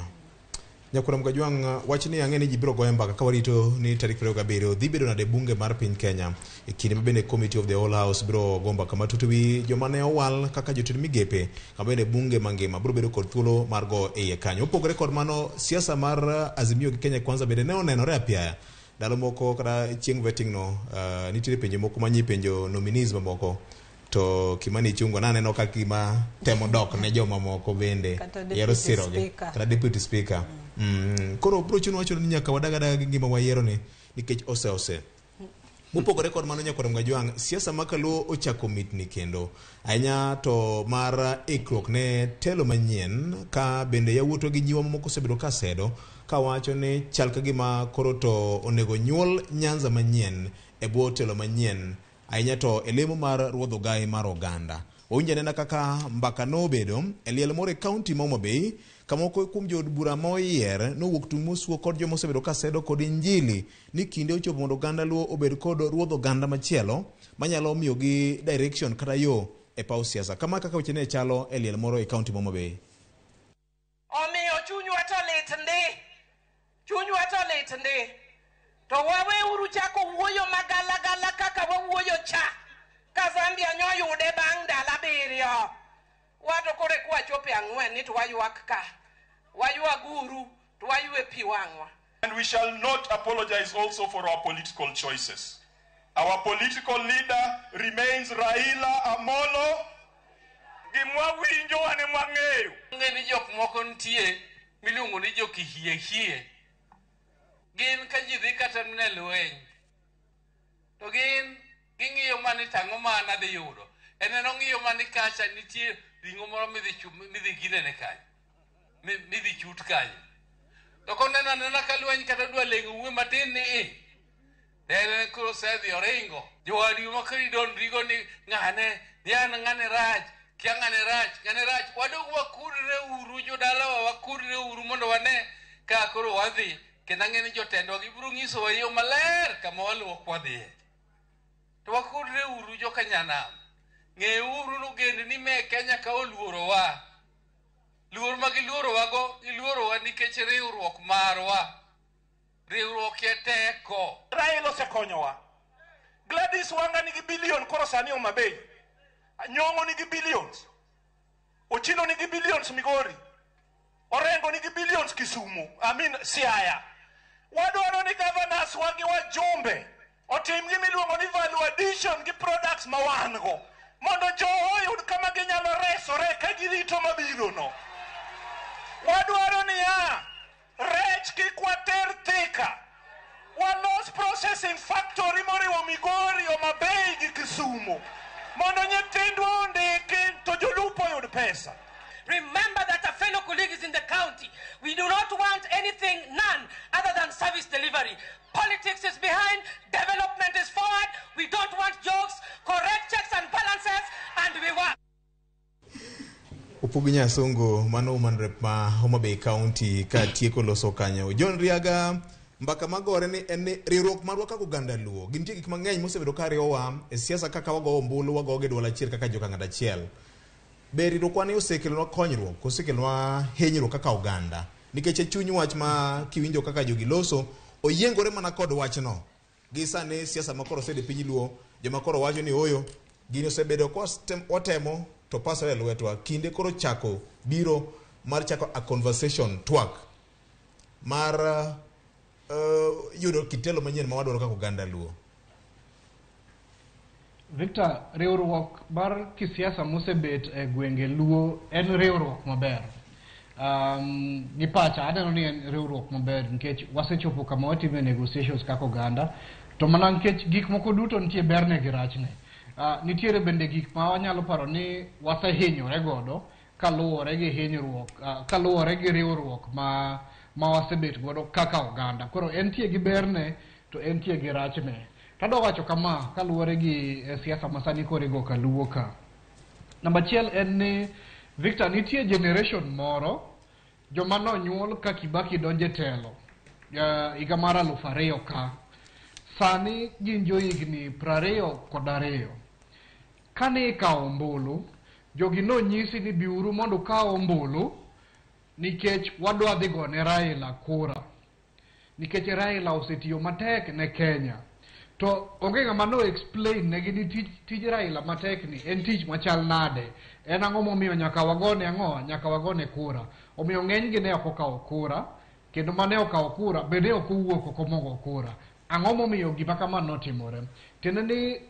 Nyakwar Mgajwang' wach ni ang'e ni ji biro goyo mbaka ka warito ni tarik 27 dhi bedo nade bunge mar piny Kenya e kinde ma bende Committee of the Whole House biro go mbaka matut ewi joma ne owal kaka jotend migepe kama bende bunge mangima biro bedo kod thuolo mar go e iye kanyo. Mopogore kod mano, siasa mar Azimio gi Kenya Kwanza bende ne onenore apiaya ndalo moko kata chieng' vetting no nitiere penjo moko manyi penjo nominees mamoko to Kimani Ichung'wa naneno ka gima temo dok ne joma moko bende yiero sirogi kata deputy speaker. Koro bro chuno wacho ni nyaka wadag adaga gi ngima wayiero ni nikech ose. Mopogore kod mano nyakwar Mgajwang', siasa ma kaluo ochako mitni kendo ahinya to mar ikruok ne telo manyien ka bende yawuotwa gi nyiwa mamoko osebedo ka sedo kawacho ni chal ka gima koro to onego nyuol Nyanza manyien e bwo telo manyien ahinya to e lemo mar ruodh ogaye mar oganda. Wawinjo anena kaka mbaka nobedo e liel moro e kaunti ma Homa Bay kamoko kuom jood bura ma oyier nowuok tung' mosuo kod joma osebedo ka sedo kod injili ni kinde ochopo mondo oganda Luo obed kod ruodh oganda machielo manyalo miyogi direction kata yo e paw siasa. Kama kaka weche ne chalo e liel moro e kaunti ma Homa Bay. Omiyo chunywa to lit ndi. Chunywa to lit ndi. To waweuru chako wuoyo magalagala kaka wawuoyo cha. Ka Zambia nyoyude bang' ndalo 7. Wato koro eka wachopo e 4 ni to waywak ka. Waywaguru to waywe pi wang'wa. And we shall not apologize also for our political choices. Our political leader remains Raila Amolo. Gimwa winjo wan ema wang'eyo. Ng'e ni jok moko nitie miluongo ni jokihiehie. Gin ka ji dhi kata mana e lweny, to gin ging'iyo mana ni tang'o ma an adhi yudo. En en ong'iyo mana ni kacha nitie ring'o moro midhi ginene kanyo, midhi chut kanyo. To koneno anena ka lweny kata dwa leng'o wuoyi matin ni i, Dere koro osedhi oringo. Jowadu ma koro idondrigo ni ng'ane, ni an ng'ane rach, kia ng'ane rach, ng'ane rach. Wadog wakulre uru jodalawa, wakulre uru mondo wane ka koro wadhi. Kendo ang'e ni jotendwa gibiro nyisowa yo maler kama waluwo kwadhiye. To wakulre uru joka nyanam. Ng'euru ni ogendni me Kenya ka oluorowa. Luor ma giluorowago, giluorowa nikech riwruok marwa. Riwruok e teko. Raila osekonyowa. Gladys Wanga nigi billion koro sani Homa Bay. Nyong'o nigi billions. Ochilo nigi billions Migori. Orengo nigi billions Kisumu. I mean Siaya. Wadwaro ni governors wa gi wajumbe otim gima iluongo ni value addition gi products ma wan go mondo jowa oyud kama ginyalo resore ka girito mabiro no. Wadwaro niya, rech kik water Thika. Walos processing factory moriwo Migori, Homa Bay gi Kisumu mondo nyithindwa ondiki to jolupo oyud pesa. Remember that a fellow colleague is in the county. We do not want anything, none, other than service delivery. Politics is behind, development is forward. We don't want jokes, correct checks and balances, and we work. Opogi Nyasongo mano woman rep ma Homa Bay County ka tieko loso kanyo. John Riaga mbaka magore ni en ni riwruok marwa kaka oganda Luo gintie gik mang'eny mosebedo ka riwowa e siasa kaka wagoyo ombulu wagoyo gi duol achiel kaka joka ng'at achiel. Be riwruokwa ni osekelonwa konyruok osekelonwa hinyruok kaka oganda nikech e chuny wach ma kiwinjo kaka jogi loso oyiengore mana kod wachno gi sani siasa ma koro oseyudo e piny Luo joma koro wacho ni oyo gini osebedo ka watemo to pasore e lwetwa kinde koro chako biro mar chako a conversation twak mar yudo kitelo manyien ma wadwaro kaka oganda Luo. Victor, riwruok mar kisiasa mosebet e gwenge Luo en riwruok maber. Gi pacha aneno ni en riwruok maber nikech wasechopo kama watime negotiations kaka oganda to mana nikech gik moko duto nitie berne gi rachne. Nitiere bende gik ma wanyalo paro ni wasehinyore godo kaluwore gi hinyruok kaluwore gi riwruok ma wasebet godo kaka oganda. Koro entie gi berne to entie gi rachne. Tadwa wacho kama kaluwore gi siasa masani koro igo kaluo ka. Namba achiel en ni Victor, nitie generation moro joma nonyuol ka Kibaki donje telo higa mar 2000 ka. Sani gin johigni 22. Kane ikawo ombulu, jogi nonyisi ni biuru mondo ukaw ombulu nikech wadwa dhi gone Raila kura. Nikech Raila osetiyo matek ne Kenya. To onge ng'ama no explain negi ni tij Raila matek ni en tich machal nade. En ang'o momiyo nyaka wagone ang'o? Nyaka wagone kura. Omiyo ng'enygi ne ok okawo kura, kendo mane okawo kura bende ok owuok oko mogo kura. Ang'o momiyo gima kama notimore? Tiende ni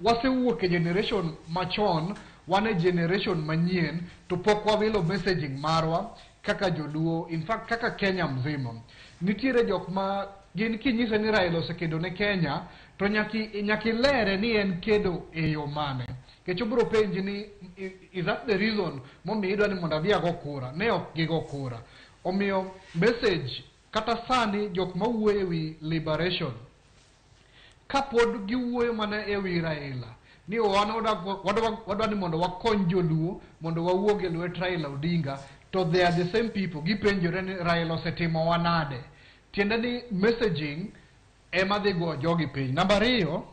wasewuok e generation machon, wan e generation manyien, to pok wawilo messaging marwa kaka joluo, in fact kaka Kenya mzima. Nitiere jok ma gin kinyise ni Raila osekedo ne Kenya, to nyaka ilere ni en kedo e yo mane. Nikech obiro penji ni is that the reason momiyo idwa ni mondo adhi ago kura? Ne ok gigo kura. Omiyo message kata sani jok mawuoyo ewi liberation, kapod giwuoyo mana ewi Raila, ni wan wadwa ni mondo wakony joluo mondo wawuog e lwet Raila Odinga, to they are the same people gipenjore ni Raila osetimowa nade. Tiende ni messaging ema dhi go jogi piny. Namba ariyo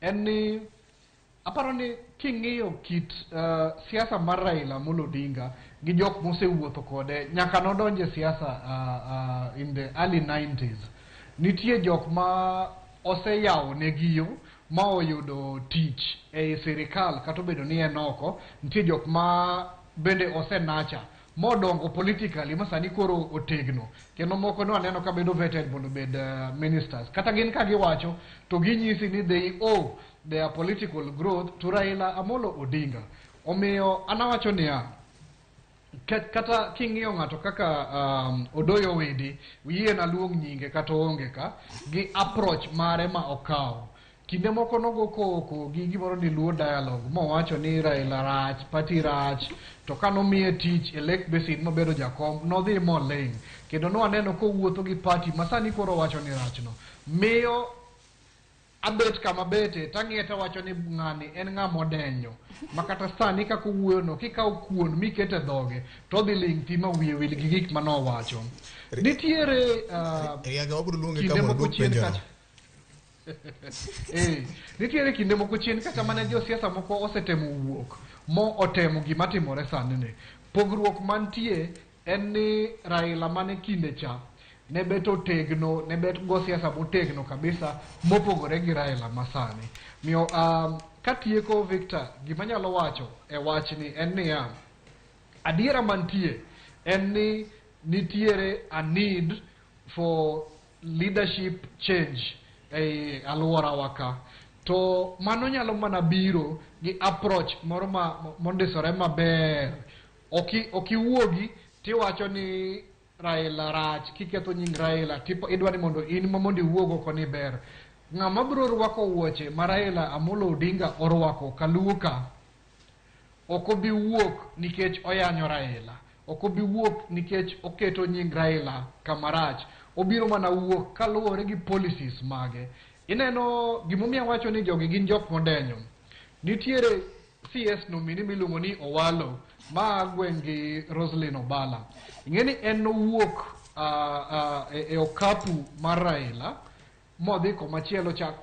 en ni aparo ni king'iyo kit siasa mar Raila Amolo Odinga gi jok mosewuotho kode nyaka nodonje siasa in the early 90s, nitie jok ma oseyawo negi yo ma oyudo tich ei sirikal kata obedo ni en oko. Nitie jok ma bende osenacha modongo politically ma sani koro otegno, kendo moko no aneno ka bedo vetted mondo obed ministers. Kata gin ka giwacho to ginyisi ni they owe their political growth to Raila Amolo Odinga. Omiyo an awacho niya, kata king'iyo ng'ato kaka Odoyo Owidi, yie na luong nyinge kata oonge ka, gi approach mare ma okawo. Kinde moko nogo koko gi gimoro ni Luo dialogue, mowacho ni Raila rach, party rach, to To ka nomiye tich e Lake Basin mobedo jakom, nodhi moling. Kendo nwaneno kowuotho gi party ma sani koro wacho ni rachno. Miyo abet kama bete tang'iye tawacho ni ng'ani en ng'ama odenyo ma kata sani kaka owuoyono kikawo kuon mikete dhoge to odhi ling' thi ma wiye wil gi gik manowacho. Nitiere Riaga wabiro luonge ka kinde mondo moko odwok chien penjono. kacha nitiere kinde moko chien kata mane josiasa moko osetemo wuok mo otemo gima timore sani ni. Pogruok mantie en ni Raila mane kinde cha ne bet otegno, ne bet go siasa motegno kabisa mopogore gi Raila masani. Miyo katieko Victor, gima nyalo wacho e wachni en niya, adiera mantie en ni nitiere a need for leadership change ei alworawa ka. To mano nyalo mana biro gi approach moro ma mondisore maber. Ok iwuogi tiwacho ni Raila rach, kiketho nying Raila, tipo idwa ni mondo in ma mondo iwuog oko ni ber. Ng'ama biro rwako wuoche ma Raila Amolo Odinga orwako kaluo ka, ok obi wuok nikech oyanyo Raila. Ok obi wuok nikech oketo nying Raila kamarach. Obiro mana wuok kaluwore gi policies mage. Ineno gimomiyo awacho ni jogi gin jok modenyo. Nitiere CS nominee miluongo ni Owalo ma gweng' gi Roslyn Obala. Ing'e ni en nowuok e okapu mar Raila modhi komachielo cha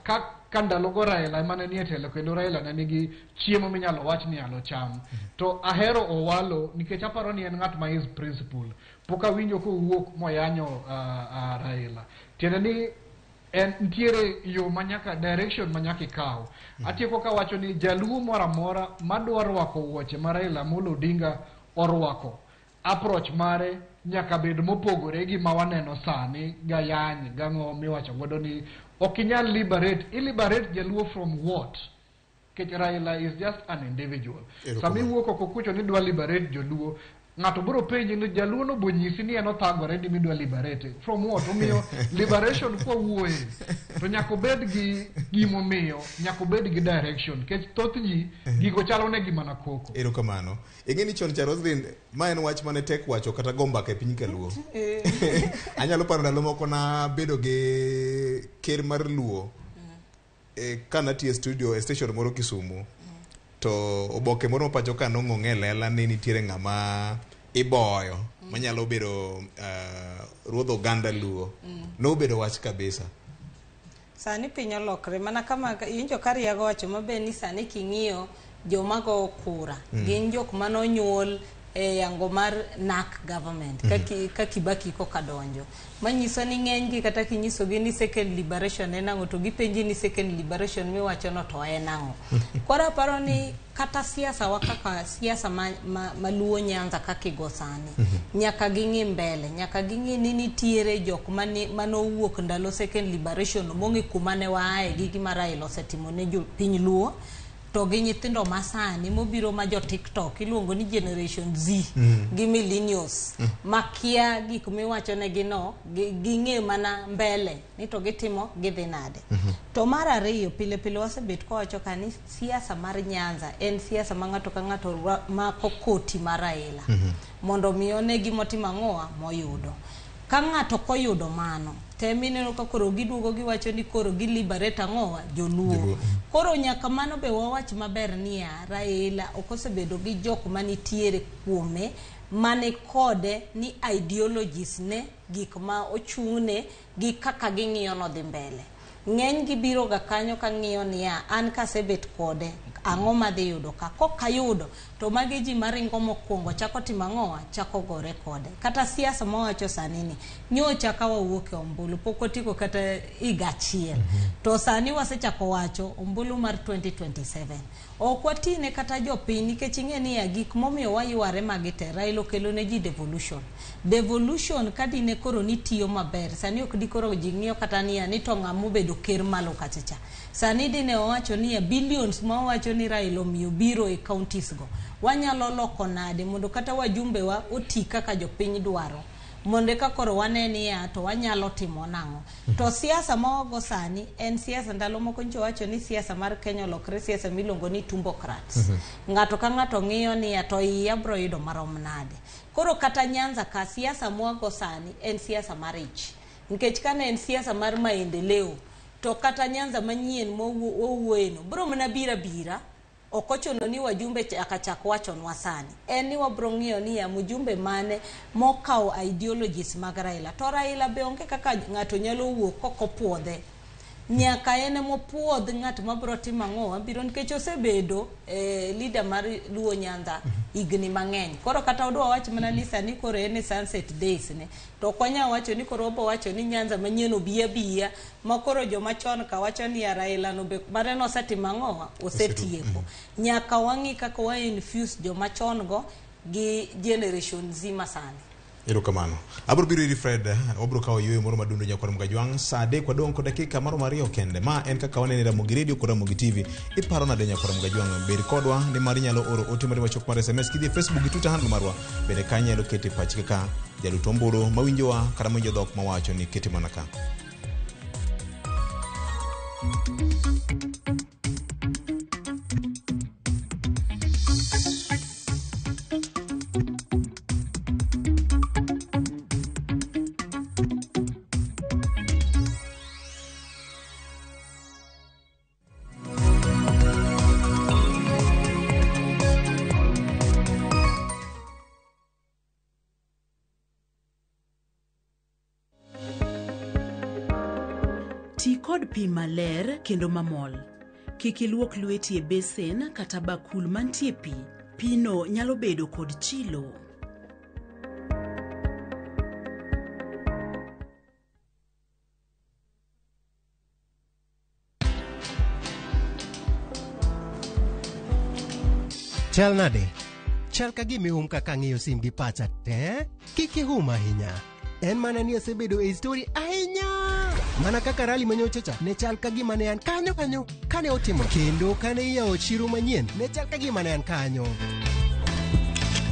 ka ndalogo Raila ema ne nie telo kendo Raila ne nigi chiemo minyalo wach ni nyalo cham. To ahero Owalo nikech aparo ni en ng'at ma is principle. Pok awinjo kowuok moyanyo Raila. Tiende ni en nitiere yo manyaka direction manyaka ikaw. Atieko kawacho ni jaluo moro amora madwa rwako wuoche ma Raila Amolo Odinga orwako, approach mare nyaka bed mopogore gi ma waneno sani gayany gang'o miwacho godo ni ok inyal liberate i liberate jaluo from what? Nikech Raila is just an individual. Sama iwuok oko kucho ni idwa liberate joluo, ng'ato biro penji ni jaluo no bonyisi ni en othagore ni midwa liberate from what? Omiyo liberation kwawuoye to nyaka obed gi gimomiyo, nyaka obed gi direction nikech thoth ji gigo chalo negi mana koko. Erokamano. Ing'e ni chon cha Roslyn, ma en wach mane tek wacho kata go mbaka e piny kaluo. Anyalo paro ndalo moko nabedo gi ker mar Luo kanatiyo e studio e station moro Kisumu to oboke moro ma pacho ka nong'ong'e e lela ni nitiere ng'ama iboyo manyalo bedo ruodh oganda Luo. Nobedo wach kabisa. Sani piny olokre mana kama iwinjo ka Riago wacho maber ni sani king'iyo joma go kura gin jok manonyuol e yango mar NARC government ka Kibaki koka donjo, manyiso ni ng'eny gi kata kinyisogi ni second liberation en ang'o to gipenji ni second liberation miwacho no to en ang'o. Koro aparo ni kata siasa wa kaka siasa ma Luo Nyanza kaka igo sani nyaka ging'i mbele, nyaka ging'i ni nitiere jok manowuok ndalo second liberation mong'e kuma ne waaye gi gima Raila osetimo ne jopiny Luo to gi nyithindo masani mobiro ma jo TikTok iluongo ni generation Z gi millennials makia gik miwacho negi no ging'e mana mbele ni to gitimo gidhi nade. To mar ariyo, pile pile wasebet kawacho ka ni siasa mar Nyanza en siasa ma ng'ato ka ng'ato mako koti mar Raila mondo mi one gimotimo ang'owa moyudo. Ka ng'ato koyudo mano tem ineno ka koro giduogo giwacho ni koro gi liberate ang'owa joluo. Joluo. Koro nyaka mano be wawach maber niya Raila ok osebedo gi jok manitiere kuome mane kode ni ideologies ne gik ma ochung'ne gi kaka ging'iyo nodhi mbele. Ng'eny gi biro ga kanyo ka ng'iyo niya an kasebet kode ang'o madhi yudo ka kok ayudo to magi ji maringo mokwongo chako timo ang'owa chako gore kode. Kata siasa mawacho sani ni nyocha ka wawuok e ombulu pok watieko kata higa achiel to sani wasechako wacho ombulu mar 2027 ok watine kata jopiny nikech ing'e niya gik momiyo wayware magi te Raila okelo ne ji devolution. Devolution ka dine koro nitiyo maber sani ok dikoro ji ng'iyo kata niya ni to ng'ama obedo ker malo kacha cha sani dine owacho niya billions ma owacho ni Raila omiyo biro e counties go wanyalo loko nade mondo kata wajumbe wa oti kaka jopiny dwaro. Mondo eka koro wane niya to wanyalo timo nang'o. To siasa ma wago sani en siasa, ndalo moko nyocha wacho ni siasa mar Kenya olokre siasa miluongo ni tumbocrats. Ng'ato ka ng'ato ng'iyo niya to iya bro yudo marom nade. Koro kata Nyanza ka siasa mwago sani en siasa mar ich. Nikech kane en siasa mar maendeleo to kata Nyanza manyien mowuoyeno bro mana bira bira. Ok ochuno ni wajumbe chaka chak wachonwa sani. En ni wabro ng'iyo niya mjumbe mane mokawo ideologies mag Raila. To Raila be onge kaka ng'ato nyalo wuok kok opuodhe. Nyaka en emopuodh ng'at mabro timo ang'o mabiro nikech osebedo leader mar Luo Nyanza higni mang'eny. Koro kata odwa wach mana ni sani koro en e sunset days ne. To ok wanyal wacho ni koro obo wacho ni Nyanza manyien obi abiya ma koro joma chon ka wacho ni ya Raila no be mare nosetimo ang'o osetieko. Nyaka wang'i kaka wa infuse joma chon go gi generation Z masani. Erokamano. Abro biro iri Fred, wabro kawo yueyo moro madundo nyakwar Mgajwang'. Sa 3 wadong' kod dakika maromo 2 kende. Ma en kaka wanene Ramogi Radio kod Ramogi TV. Iparo nade nyakwar Mgajwang'? Bed kodwa nimar inyalo oro ote mari machuok mar SMS kidhi e Facebook gi Twitter handle marwa. Bende kanyo inyalo kete pachi kaka jalut ombulu mawinjowa kata mawinjo dhok mawacho ni kete mana ka. Ti kod pi maler kendo mamol. Kik iluok lweti e besen kata bakul mantie pi. Pino nyalo bedo kod chilo. Chal nade? Chal ka gima ihum kaka ang'iyo sim gi pacha te. Kik ihum ahinya. En mana ni asebedo e story ahinya. Mana kaka rally manyocha cha ne chal ka gima ne an kanyo kanyo kane otimo. Kendo kane iyawo chiro manyien ne chal ka gima ne an kanyo.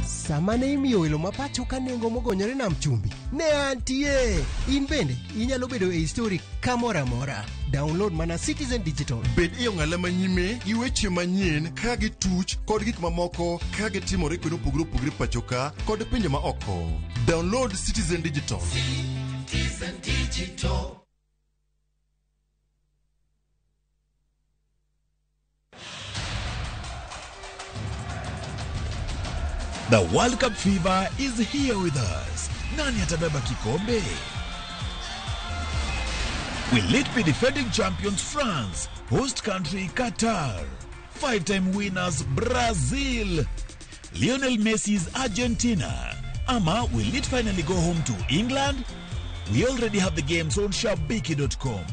Sama ne imiyo welo ma pacho ka nengo mogonyore nam chumbi, ne antie. In bende inyalo bedo e story kamoro amora. Download mana Citizen Digital. Bed e ong'ala manyime gi weche manyien ka gituch kod gik mamoko ka gitimore kuonde mopogore opogore pacho ka kod pinje ma oko. Download Citizen Digital. Citizen Digital. The World Cup fever is here with us. Nani atabeba kikombe? Will it be defending champions France, host country Qatar, 5-time winners Brazil, Lionel Messi's Argentina? Ama will it finally go home to England? We already have the games on Shabiki.com.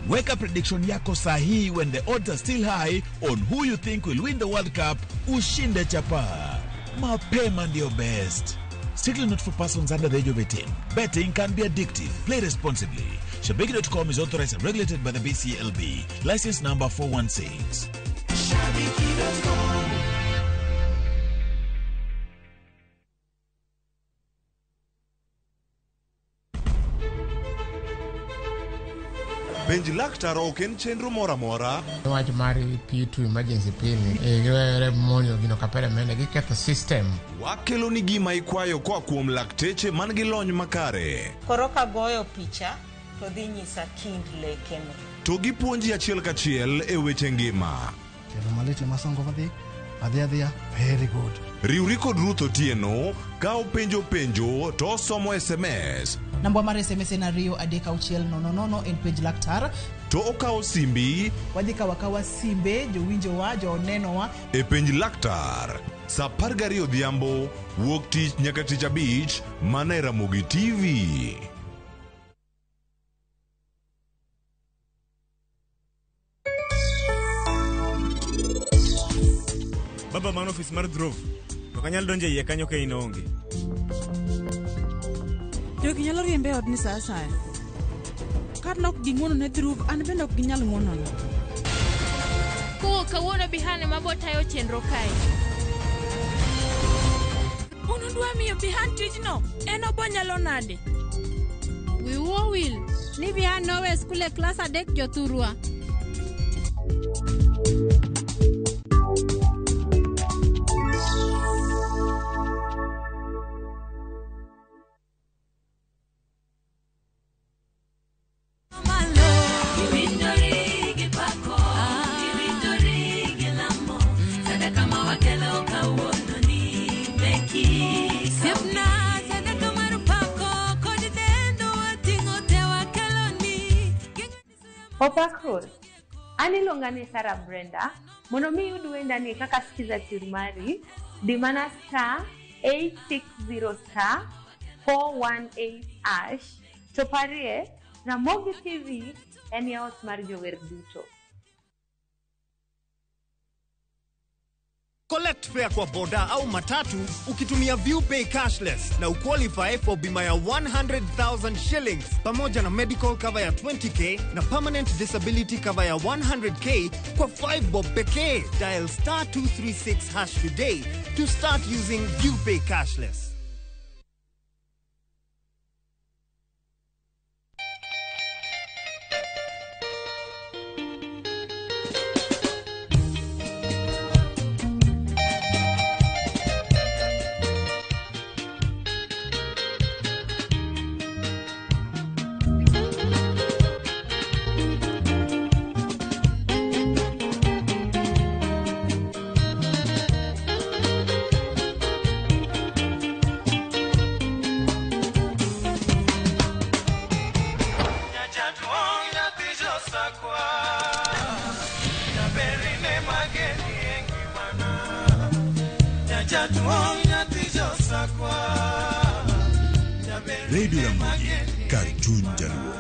Weka prediction yako sahihi when the odds are still high on who you think will win the World Cup. Ushinde chapa. Mapema ndio best. Strictly not for persons under the age of 18. Betting can be addictive. Play responsibly. Shabiki.com is authorized and regulated by the BCLB. License number 416. Shabiki.com. Penj laktar ok en chenro moro amora. Wach mar P2 emergency pill ni giwere monjo gino kapere mende giketho system. Wakelo ni gima ikwayo koa kuom lakteche man gi lony makare. Koro kagoyo picha to dhi nyisa kind lekene. To gipuonji achiel kachiel e weche ngima. Kendo malit ema songo madhi adhi adhiya very good. Riwri kod Ruth Otieno ka openjo penjo to osomo SMS. Namba mar SMS en 2 3 6 0 0 en penj laktar. To okawo simbi. Wadhi kawo akawa simbe jowinjowa jonenowa. E penj laktar saa 12 odhiambo wuok tich nyaka tich abich mana e Ramogi TV. Baba mano ofis mar Drove. Ok anyal donjo e iye kanyo ka in onge. Jogi nyalo riembe e odni sa asaya. Kar nok ging'uono ne Dhruv, an bende ok ginyal ng'uonona. Kowuok kawuono Bihane mabo tayo chenro kae. Un udwa miyo Bihan tijno? En obonyalo nade? Wiu owil ni Bihan nowe skul e klas 3 jothurwa. Opak Ruoth, an iluonga ni Sarah Brenda. Mondo mi iyud wendani kaka skiza tune mari, di mana star 860 star 418 hash to parie Ramogi TV en e ot mar jower duto. Collect fare kwa boda au matatu ukitumia ViewPay cashless na uqualify for bima ya 100,000 shillings pamoja na medical cover ya 20k na permanent disability cover ya 100k kwa 5 bob pekee. Dial star 236 hash today to start using ViewPay cashless. Radio Ramogi, kar chuny Jaluo.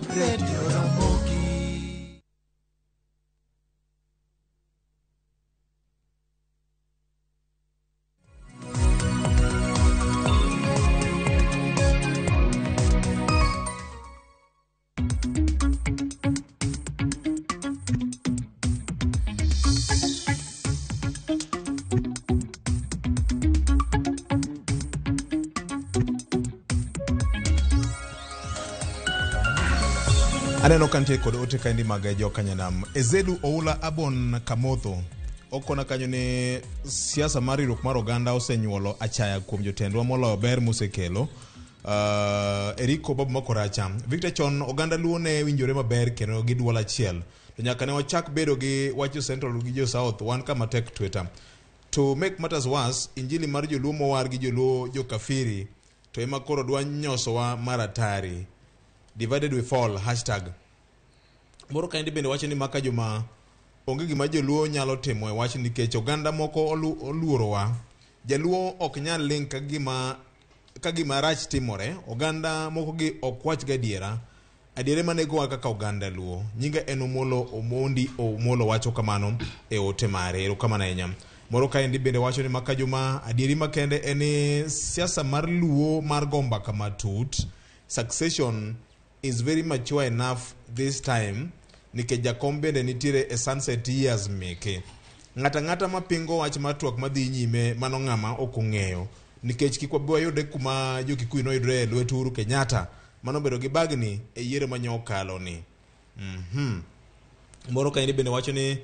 Radio Ramogi. Aneno ka nitie kod ote kaendi mag jokanyanam. Ezedu Oula Abon Kamotho okona kanyo ni siasa mar riwruok mar oganda osenyuolo achaya kuom jotendwa moloyo ber mosekelo. Eriko Babu Makoracha Victor chon oganda Luo ne winjore maber kendo gi duol achiel. To nyaka ne wachak bedo gi wach jo Central gi jo South wan kama tek Twitter. To make matters worse, injili mar joluo mowar gi joluo jokafiri to ema koro dwa nyosowa mar atari. Divided we fall, hashtag. Moro kaendi bende wacho ni maka joma onge gima joluo nyalo timo e wach nikech oganda moko oluorowa. Jaluo ok nyal ling ka gima rach timore, oganda moko gi ok wach gadiera. Adiere manegowa kaka oganda Luo. Nyinga en Omolo Omondi Omolo wacho kamano e ote mare. Erokamano ahinya. Moro kaendi bende wacho ni maka joma adieri makende en ni siasa mar Luo mar go mbaka matut. Succession is very mature enough this time nikech jakom bende nitiere e sunset years meke. Ng'ata ng'ata mapingo wach mar twak madhi nyime mano ng'ama ok ong'eyo nikech kik wabi wayudre kuma jo-Kikuyu noyudre e lwet Uhuru Kenyatta mano bedo gi bagni e yiero mane okalo ni. Moro kaendi bende wacho ni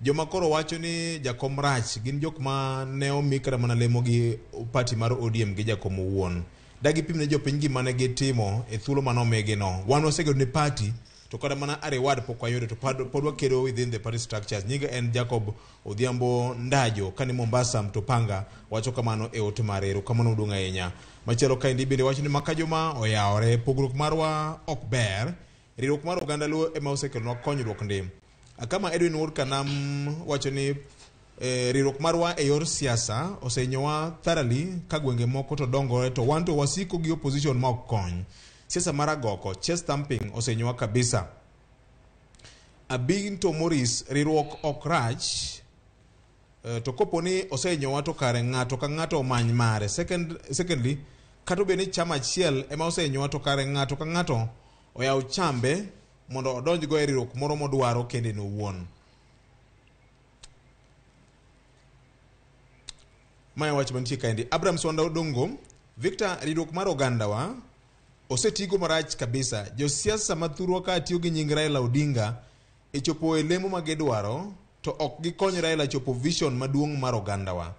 joma koro wacho ni jakom rach gin jok ma ne omi kata mana lemo gi party mar ODM gi jakom owuon. Dagi pim ne jopiny gima ne gitimo e thuolo mane omigi no. Wan wasegedo ne party to kata mana a reward pok wayudo to pod wakedo within the party structures. Nyinga en Jacob Odhiambo Ndajo kani Mombasa Mtopanga wacho kamano e ote mare. Erokamano maduong' ahinya. Machielo kaendi bende wacho ni maka joma oyawore pogruok marwa ok ber. Riwruok mar oganda Luo ema osekelonwa konyruok ndi. Kama Edwin Wuod Kanam wacho ni riwruok marwa e yor siasa osehinyowa thoroughly ka gwenge moko to dongore to wan to wasiko gi opposition ma ok kony. Siasa mar agoko, chest thumping osehinyowa kabisa. Abinto Morris, riwruok ok rach to kopo ni osehinyowa to kare ng'ato ka ng'ato omany mare. Secondly, kata obedo ni chama achiel ema osehinyowa to kare ng'ato ka ng'ato oyaw chambe mondo odonjgo e riwruok moro modwaro kende en owuon. Mae wach mantie kaendi. Abraham Swanda Odongo, Victor, riwruok mar ogandawa osetigo marach kabisa. Josiasa mathurwa ka tiyo gi nying Raila Odinga e chopo e lemo ma gidwaro to ok gikony Raila chopo vision maduong' mar ogandawa.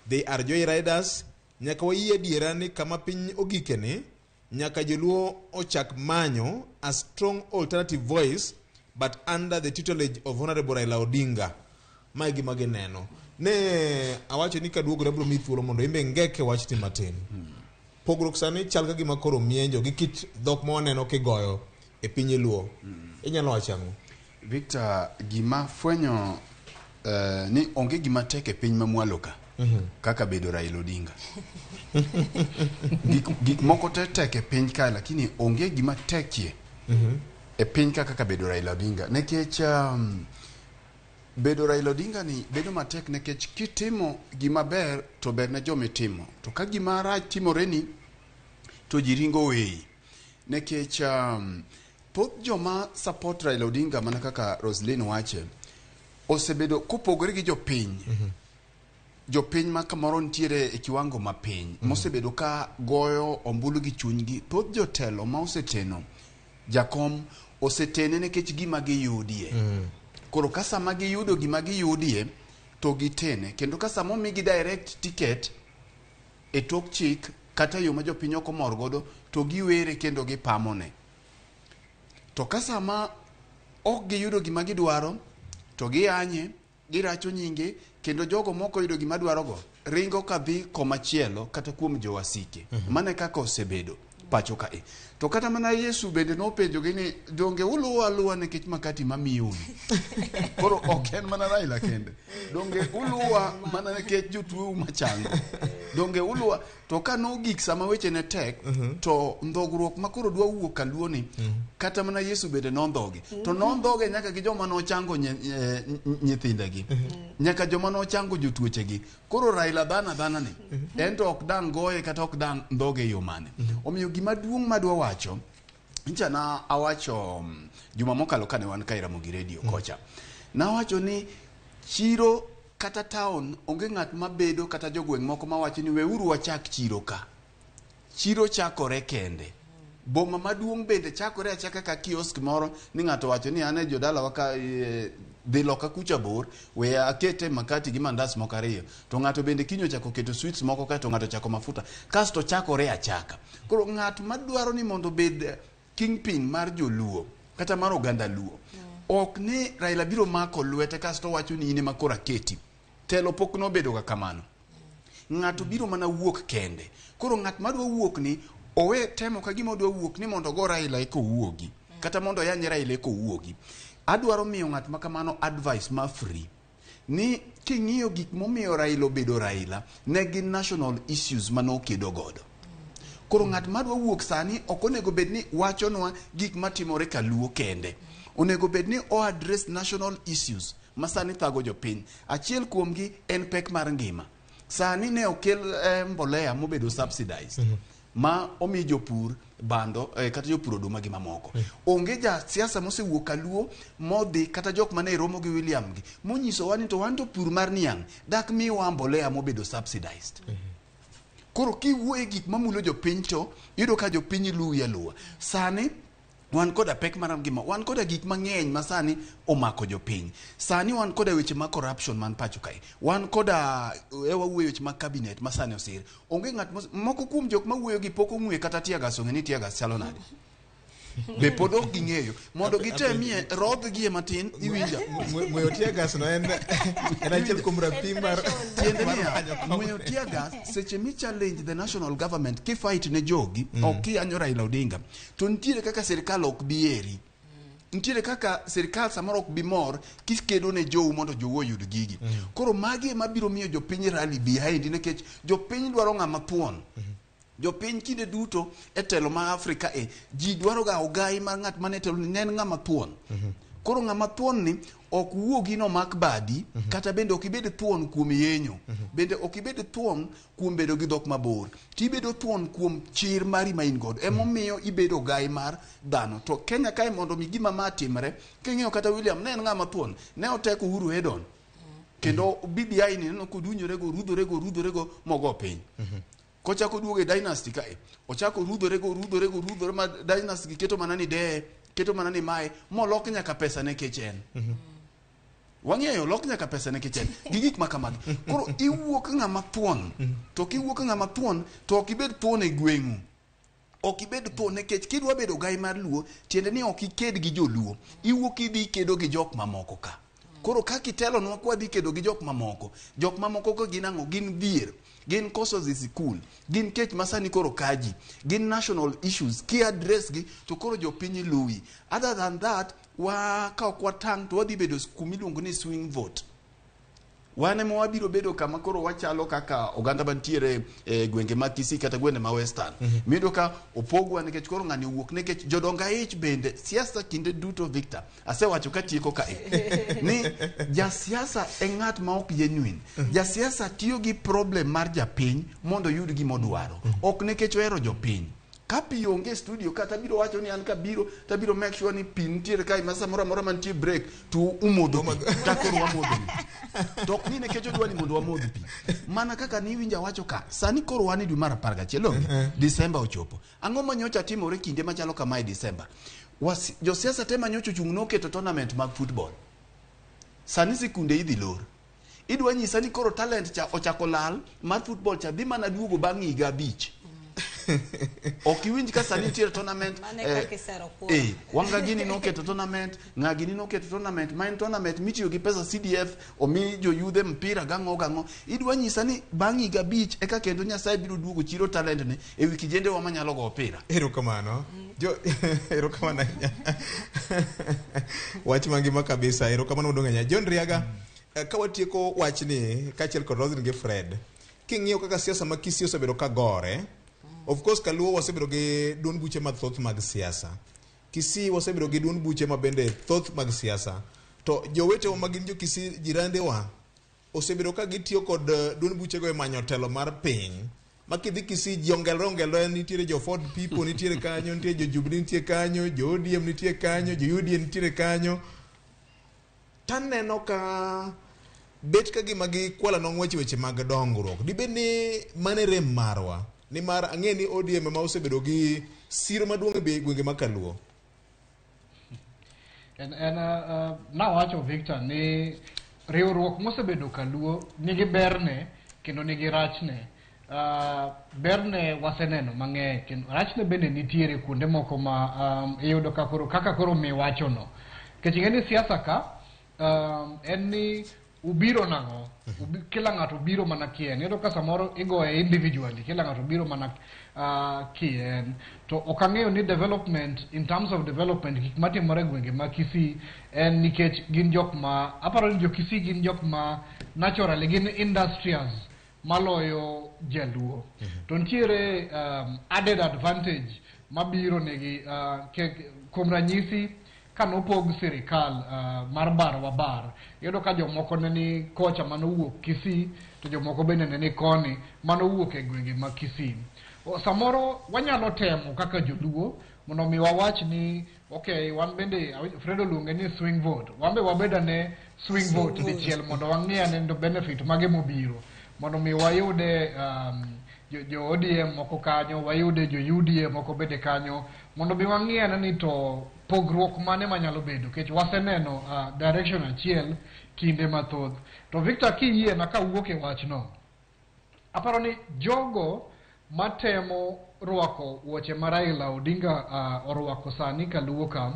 They are joy riders. Nyaka wayie adiera ni kama piny ogikeni, nyaka joluo ochak manyo a strong alternative voice but under the tutelage of Honorable Raila Odinga. Mae gima gineno. Ne awacho ni kaduogo abiro miyi thuolo mondo imbe ngeke wachni matin. Pogruok sani chal ka gima koro mienjo gi kit dhok ma waneno kigoyo e piny Luo. Inyalo wacho ang'o? Victor, gima fwenyo ni onge gima tek e piny mamwalo ka kaka bedo Raila Odinga. Gik moko te tek e piny ka, lakini onge gima tekie e piny ka kaka bedo Raila Odinga. Nikech bedo Raila Odinga ni bedo matek nikech kitimo gima ber to ber ne joma itimo. To ka gima rach timoreni to ji ringo weyi. Nikech thoth joma support Raila Odinga mana kaka Roslyn wache osebedo kopogore gi jopiny. Jopiny ma kamoro nitiere e kiwango mapiny mosebedo ka goyo ombulu gi chunygi. Thoth jotelo ma oseteno jakom osetene nikech gima giyudie. Koro ka sama giyudo gima giyudie to gitene, kendo ka sama omigi direct ticket e tok chik kata yo ma jopiny ok omor godo to giwere kendo gipamone. To ka sama ok giyudo gima gidwaro to giyanye, giracho nyinge, kendo jogo mok oyudo gima dwarogo ringo kadhi komachielo kata kuom jowasike. Mano e kaka osebedo pacho kae. To kata mana Yesu bende nopenjogi ni donge uluwa aluwa nikech makati mamiyuni. Koro ok en mana Raila kende. Donge uluwa mana nikech jotuo machango. Donge uluwa to ka nogik sama weche ne tek to ndhogruok ma koro dwa wuok kaluo ni kata mana Yesu bende nondhoge. To nondhoge nyaka gi joma nochango nyithindegi. Nyaka joma nochango jotuochegi. Koro Raila dhana dhana ni en to ok dang' goye kata ok dang' ndhoge e yo mane. Omiyo gima duong' madwa wacho, ncha na awacho juma mokalo kane wan ka e Ramogi Radio kocha. Nawacho ni chiro kata town onge ng'at mabedo kata jogweng' moko mawacho ni weuru wachak chiro ka. Chiro chakore kende. Boma maduong' bende chakore achaka ka kiosk moro ni ng'ato wacho ni an e jodalawa ka dhi loka kucha bor, we akete makati gi mandas moko ariyo. To ng'ato bende kiny ochako keto sweets moko kae to ng'ato ochako mafuta. Kasto chakore achaka. Koro ng'at madwaro ni mondo obed kingpin mar joluo kata mar oganda luo, ok ni Raila biro mako lwete kasto wacho ni in ema koro aketi. Telo pok nobedo ga kamano. Ng'ato biro mana wuok kende. Koro ng'at madwa wuok ni owe temo ka gima odwa wuok ni mondo ogo Raila eka owuogi, kata mondo oyany Raila eka owuogi. Adwaro miyo ng'at ma kamano advice ma free ni king'iyo gik momiyo Raila obedo Raila, ne gin national issues manokedo godo. Koro ng'at madwa wuok sani ok onego bed ni wachonwa gik matimore kaluo kende. Onego bed ni o address national issues ma sani thago jopiny. Achiel kuomgi en pek mar ngima. Sani ne okel mbolea mobedo subsidized ma omi jopur bando kata jopur oduma gi mamoko. Onge ja siasa mosewuok kaluo modhi kata jok mane romo gi William gi monyisowa ni to wan to pur mar niang' dak miwa mbolea mobedo subsidized. Koro kiwuoyo e gik mamulo jopiny to iyudo ka jopiny luwi aluwa. Sani wan koda pek mar ngima, wan koda gik mang'eny ma sani omako jopiny. Sani wan koda weche mag corruption man pacho kae. Wan koda wawuoyo weche mag cabinet ma sani osir. Onge ng'at moko kuom jok mawuoyo gi pok ong'we kata tear gas, ong'e ni tear gas chalo nade. Be pod ok ging'eyo. Mondo gitemie rodhgie matin, iwinja. Ng'weyo tear gas no en achiel kuom rapim mar Tiende niya, ng'weyo tear gas seche mi challenge the national government kifight ne jogi, ok kiyanyo Raila Odinga, to nitiere kaka sirikal ok bi eri. Nitiere kaka sirikal samoro ok bi mor kikedo ne jou mondo jou oyud gigi. Koro magi ema biro miyo jopiny rally behind nikech jopiny dwaro ng'ama thuon. Jopiny kinde duto e telo ma Afrika e ji dwaro ga ogai mar ng'at mane telo ni ne en ng'ama thuon. Koro ng'ama thuon ni ok wuogi nomak badi, kata bende ok ibed thuon kuom yenyo, bende ok ibed thuon kuom bedo gi dhok mabor, tibedo thuon kuom chir mari ma in godo. Emomiyo ibedo ogai mar dhano. To Kenya kae mondo mi gima ma timre, king'iyo kata William ne en ng'ama thuon, ne oteko Uhuru head on. Kendo BBI ni neno kodunyore go, rudhore go, rudhore go, mogo piny. Kochako duogo e dynasty kae, ochako rudhore go, rudhore go, rudhore ma dynasty gi keto mana ni deye, keto mana ni mae, molok nyaka pesa ne kech en. Wang'eyo lok nyaka pesa ne kech en gi gik ma kamagi. Koro iwuok ng'ama thuon, to kiwuok ng'ama thuon, to ok ibed thuon e gweng'u. Ok ibed thuon nikech kidwa bedo gai mar luo, tiende ni ok iked gi joluo. Iwuok idhi kedo gi jok mamoko ka. Koro kaka itelonwa kwadhi kedo gi jok mamoko, jok mamoko ka gin ang'o? Gin dhier, gin koso dhi sikul, gin kech ma sani koro kaji, gin national issues. Ki address gi to koro jopiny luwi. Other than that, wa ka ok watang' to wadhi bedo kumiluongo ni swing vote. Wan ema wabiro bedo kama koro wachalo kaka oganda mantiere e gwenge mag Kisii kata gwenge ma Western. Miyudo ka opogwa nikech koro ng'ani owuok nikech jodong aich bende siasa kinde duto. Victor, asewacho katieko kae ni jasiasa e ng'at ma ok genuine. Jasiasa tiyo gi problem mar japiny mondo oyud gima odwaro, ok nikech ohero jopiny. Ka pi onge e studio kata biro wacho ni an kabiro tabiro make sure ni pi nitiere kae, ma samoro amora mantie break to umodho pi, ta koro wamodho pi, to ok ni nikech odwa ni mondo wamodh pi. Mana kaka niwinjo awacho ka sani koro wan e dwe mar 11, onge Disemba ochopo. Ang'o ma nyocha timore kinde machalo kamae? Disemba josiasa te manyocha ochung' noketo tournament mag football. Sani sikunde idhi lor. Idwa nyisa ni koro talent cha ochako lal mar football cha dhi mana duogo bang' higa 5. Ok iwinj ka sani nitiere tournament. Mano e kaka isero kura. Wanga gini noketo tournament, ng'a gini noketo tournament, ma en tournament mitiyo gi pesa CDF, omi joyudhe mpira gang'o gang'o. Idwa nyisa ni bang' higa 5 eka kendo Nyasaye biro duogo chiro talent ne ewi kijendewa manyalo go opira. Erokamano jo, erokamano ahinya, wach mangima kabisa. Erokamano maduong' ahinya, John Riaga. Ka watieko wachni kaachiel kod Roslyn gi Fred, king'iyo kaka siasa ma Kisii osebedo ka gore, of course kaluo wasebedo gi duond buche mathoth mag siasa, Kisii wasebedo gi duond buche ma bende thoth mag siasa, to jowetewa ma gin jo Kisii jirandewa osebedo ka gitiyo kod duond buchego e manyo telo mar piny. Ma kidhi Kisii ji ongelre ongelre, nitiere jo Ford People nitiere kanyo, nitie jo Jubilee nitie kanyo, jo ODM nitie kanyo, jo UDA nitiere kanyo. Taneno ka bet ka gima gikwala nong'wech weche mag dongruok. Dibed ni mano e rem marwa, nimar ang'e ni ODM ema osebedo gi siro maduong' e gwenge ma kaluo. En nawacho Victor ni riwruok mosebedo kaluo nigi berne kendo nigi rachne. Berne waseneno mang'eny kendo rachne bende nitiere kuonde moko ma iyudo ka koro kaka koro miwachono. Nikech ing'e ni siasa ka en ni ubiro nang'o. Kila ng'ato biro mana kien. Iyudo ka samoro igoye individually, kila ng'ato biro mana kien. To ok ang'eyo ni development, in terms of development, gik matimore e gwenge ma Kisii en nikech gin jok ma aparo ni jo Kisii gin jok ma naturally gin industrious maloyo jaluo. To nitiere added advantage mabiro negi, kuom ranyisi kanopog sirikal mar bar wa bar, iyudo ka jomoko ne ni kocha manowuok Kisii to jomoko bende ne ni koni manowuok e gwenge ma Kisii. Samoro wanyalo temo kaka joluo mondo mi wawach ni okay, wan bende Fred oluonge ni swing vote, wan be wabed ane swing vote dichiel mondo wang'i ane to benefit mage mobiro mondo mi wayude jo ODM moko kanyo, wayude jo UDA moko bende kanyo, mondo mi wang'i ane ni to pogruok mane manyalo bedo, nikech waseneno direction achiel kinde mathoth. To Victor, kiyiena kawuok e wachno, aparo ni jogo matemo rwako wuoche ma Raila Odinga orwako sani kaluo ka,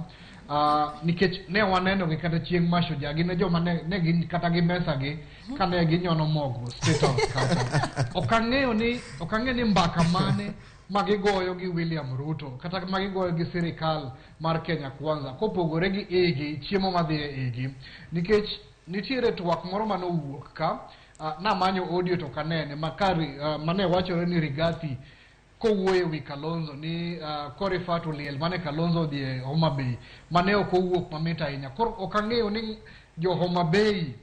nikech ne waneno gi kata chieng' Mashujaa, gin e joma ne gin kata gi mesa gi kane ginyono mogo State House kacha. Ok ang'eyo ni mbaka mane ma gigoyo gi William Ruto kata ma gigoyo gi sirikal mar Kenya Kwanza kopogore gi igi chiemo madhi e igi, nikech nitiere twak moro manowuok ka, namanyo audio to ok anene makari, mane wachore ni Rigathi kowuoyo ewi Kalonzo ni korifa to liel mane Kalonzo odhi e Homa Bay mane ok owuok mamit ahinya. Koro ok ang'eyo ni jo Homa Bay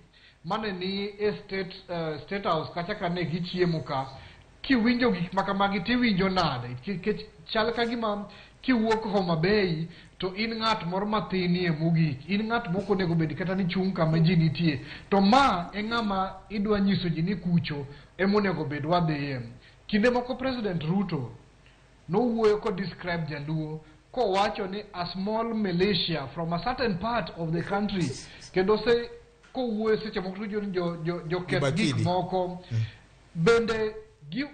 mane ni e state house kacha kane gichiemo ka, kiwinjo gik ma kamagi tiwinjo nade? Nikech chal ka gima Kiwuok Homa Bay to in ng'at moro mathinie mogik, in ng'at mok onego bed kata ni chung' kama ji nitie. To ma e ng'ama idwa nyiso ji ni kucho emonego bed wadhiye. Kinde moko President Ruto nowuoyo ko describe jaluo kowacho ni a small militia from a certain part of the country, kendo se kowuoyo seche moko to ni jo keth gik moko bende gi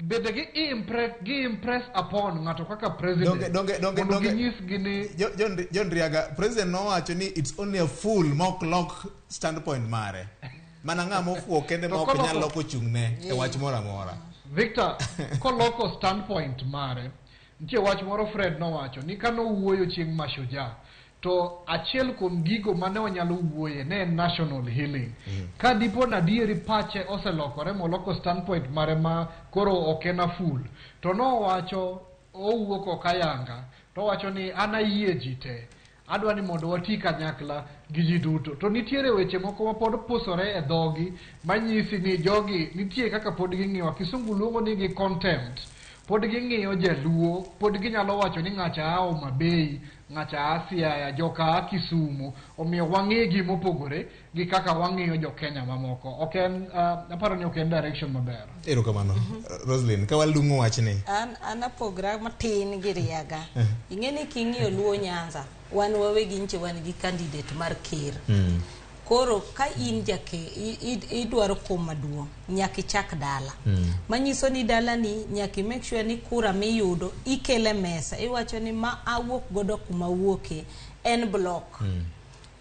bende gi impress upon ng'ato kaka president donge mondo ginyisgi ni John Riaga, president nowacho ni it's only a fool ma ok lok standpoint mare. Mana ng'ama ofuwo kende ma ok nyal loko chung'ne e wach moro amora. Victor, koloko standpoint mare, nitie wach moro Fred nowacho ni kanowuoyo chieng' Mashujaa, to achiel kuom gigo mane onyalo wuoye ne en national healing. Ka dipo na adieri pache oselokore moloko standpoint mare ma koro ok en a fool, to nowacho owuok ok ayanga, to owacho ni an ayie ji te. Adwa ni mondo wati kanyakla gi ji duto. To nitiere weche moko ma pod pusore e dhogi manyisi ni jogi nitie kaka pod ging'iyo. Kisungu luongo ni gi contempt. Pod ging'iyo jaluo, pod ginyalo wacho ni ng'acha a Homa Bay, ng'acha a Siaya, joka a Kisumu. Omiyo wang'i mopogore gi kaka wang'iyo jo Kenya mamoko. Ok en, aparo ni ok en direction maber. Erokamano. Roslyn, ka walung'o wachni. An apogra matin gi Riaga. Ing'e ni king'iyo Luo Nyanza, wan wawegi nche wan gi candidate mar ker. Koro ka in jake idwaro kom maduong' nyaka ichak dala. Manyiso ni dalani nyaka i make sure ni kura miyudo ikele mesa iwacho ni ma awuok godo kuma awuoke en block.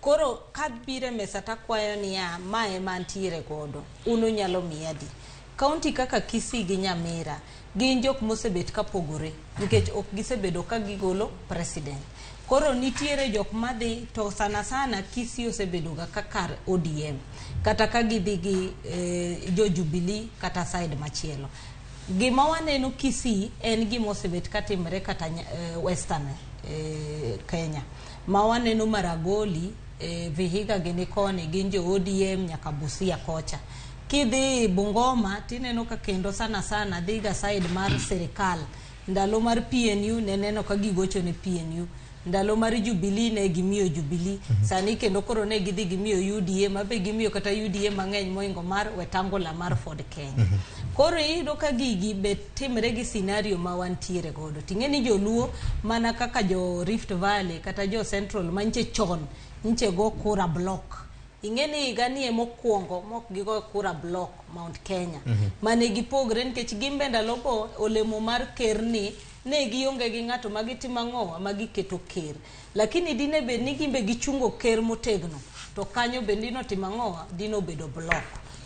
Koro kabiro e mesa takwayo niya ma ema antiere godo un unyalo miya adi. Kaunti kaka Kisii gi Nyamira gin jok mosebet kapogore nikech ok gisebedo ka gigolo president. Koro nitiere jok madhi to sana sana Kisii osebedo ga ka kar ODM kata ka gidhi gi jo Jubilee kata side machielo. Gima waneno Kisii en gima osebet katimre kata Western Kenya. Ma waneno Maragoli, Vihiga gini koni gin jo ODM nyaka Busia kocha. Kidhi Bungoma tineno ka kendo sana sana dhi ga side mar sirikal. Ndalo mar PNU ne neno ka gigocho ne PNU. Ndalo mar Jubilee ne gimiyo Jubilee. Sani kendo koro ne gidhi gimiyo UDA mabe gimiyo kata UDA mang'eny moingo mar Wetangula mar Ford Kenya. Koro iyudo ka gigi be timre gi scenario ma wantiere godo. Ting'e ni joluo mana kaka jo Rift Valley kata jo Central manche chon nche go kura block. Ing'e ni higa ni emokwongo mok gigo kura block Mount Kenya. Mane gipogre nikech gin be ndalogo olemo mar ker ni ne gionge gi ng'ato ma gitimo ang'owa ma giketo ker. Lakini dine bed ni gimbe gichungo ker motegno to kanyo bende dinotimo ang'owa dino bedo block.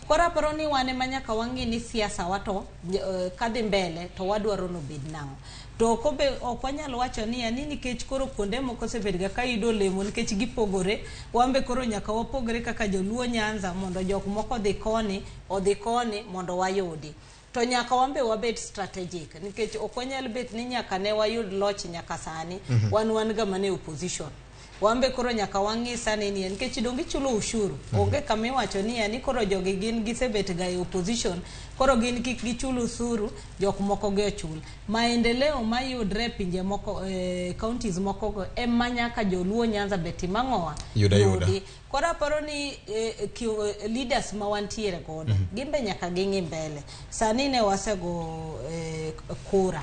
Koro aparo ni wan ema nyaka wang'i ni siasa wa to kadhi mbele to wadwaro nobed nang'o. To ok wanyal wacho niya ni nikech koro kuonde moko osebet ga ka yudo olemo nikech gipogore, wan be koro nyaka wapogre kaka joluo Nyanza mondo jok moko odhi koni mondo wayudi. To nyaka wan be wabed strategic nikech ok wanyal bet ni nyaka ne wayud loch nyaka sani. Wan ga mana e opposition. Wan be koro nyaka wang'i sani ni nikech donge ichulo ushuru. Onge kama iwacho niya ni koro jogi gin gisebet ga e opposition koro gin kik gichul usuru jok moko gi ochul. Maendeleo mayudre e pinje moko counties moko go ema nyaka joluo Nyanza be tim ang'owa Yuda. Yudi. Koro aparo ni leaders ma wantiere godo gin be nyaka ging'i mbele. Sani ne wasego kura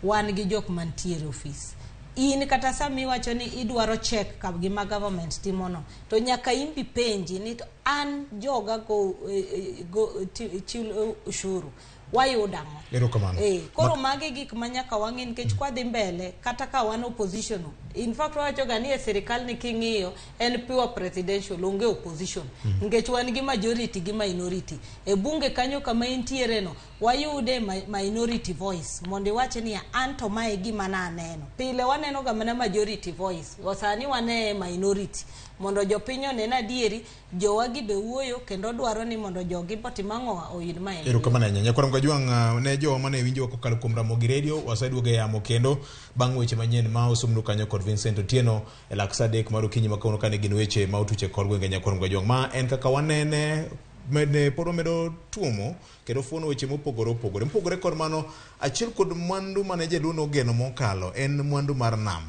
wan gi jok mantiere ofis. In kata sama iwacho ni idwaro check ka gima government timono to nyaka in bi penji ni to an joga go chul ushuru wayudo ang'o. Erokamano. Koro magi gik ma nyaka wang'i nikech kwadhi mbele kata ka wan opposition in fact wawacho ga ni e sirikal ni king'iyo en pure presidential onge opposition. Nikech wan gi majority gi minority e bunge kanyo kama intiere no wayude minority voice mondo iwach ni an to mae gima naneno. Pile waneno ga mana majority voice sani wane minority mondo jopiny onen adieri jowagi be wuoyo kendo dwaro ni mondo jogi otim ang'o oyud maendeleo. Erokamano ahinya. Nyakwar Mkajwang' ne jowa mane winjowa kokalo kuom Ramogi Radio waseduogo e yamo kendo bang' weche manyien ma osomnu kanyo kod Vincent Otieno e lak sa 3 mar okinyi ma kawuono kane gin weche ma otuche kor gwenge. Nyakwar Mkajwang', ma en kaka wanene Mede pod wamedo tuomo kendo fuono weche mopogore opogore. Mopogore kod mano, achiel kod mwandu mane jaluo nogeno mokalo en mwandu mar nam.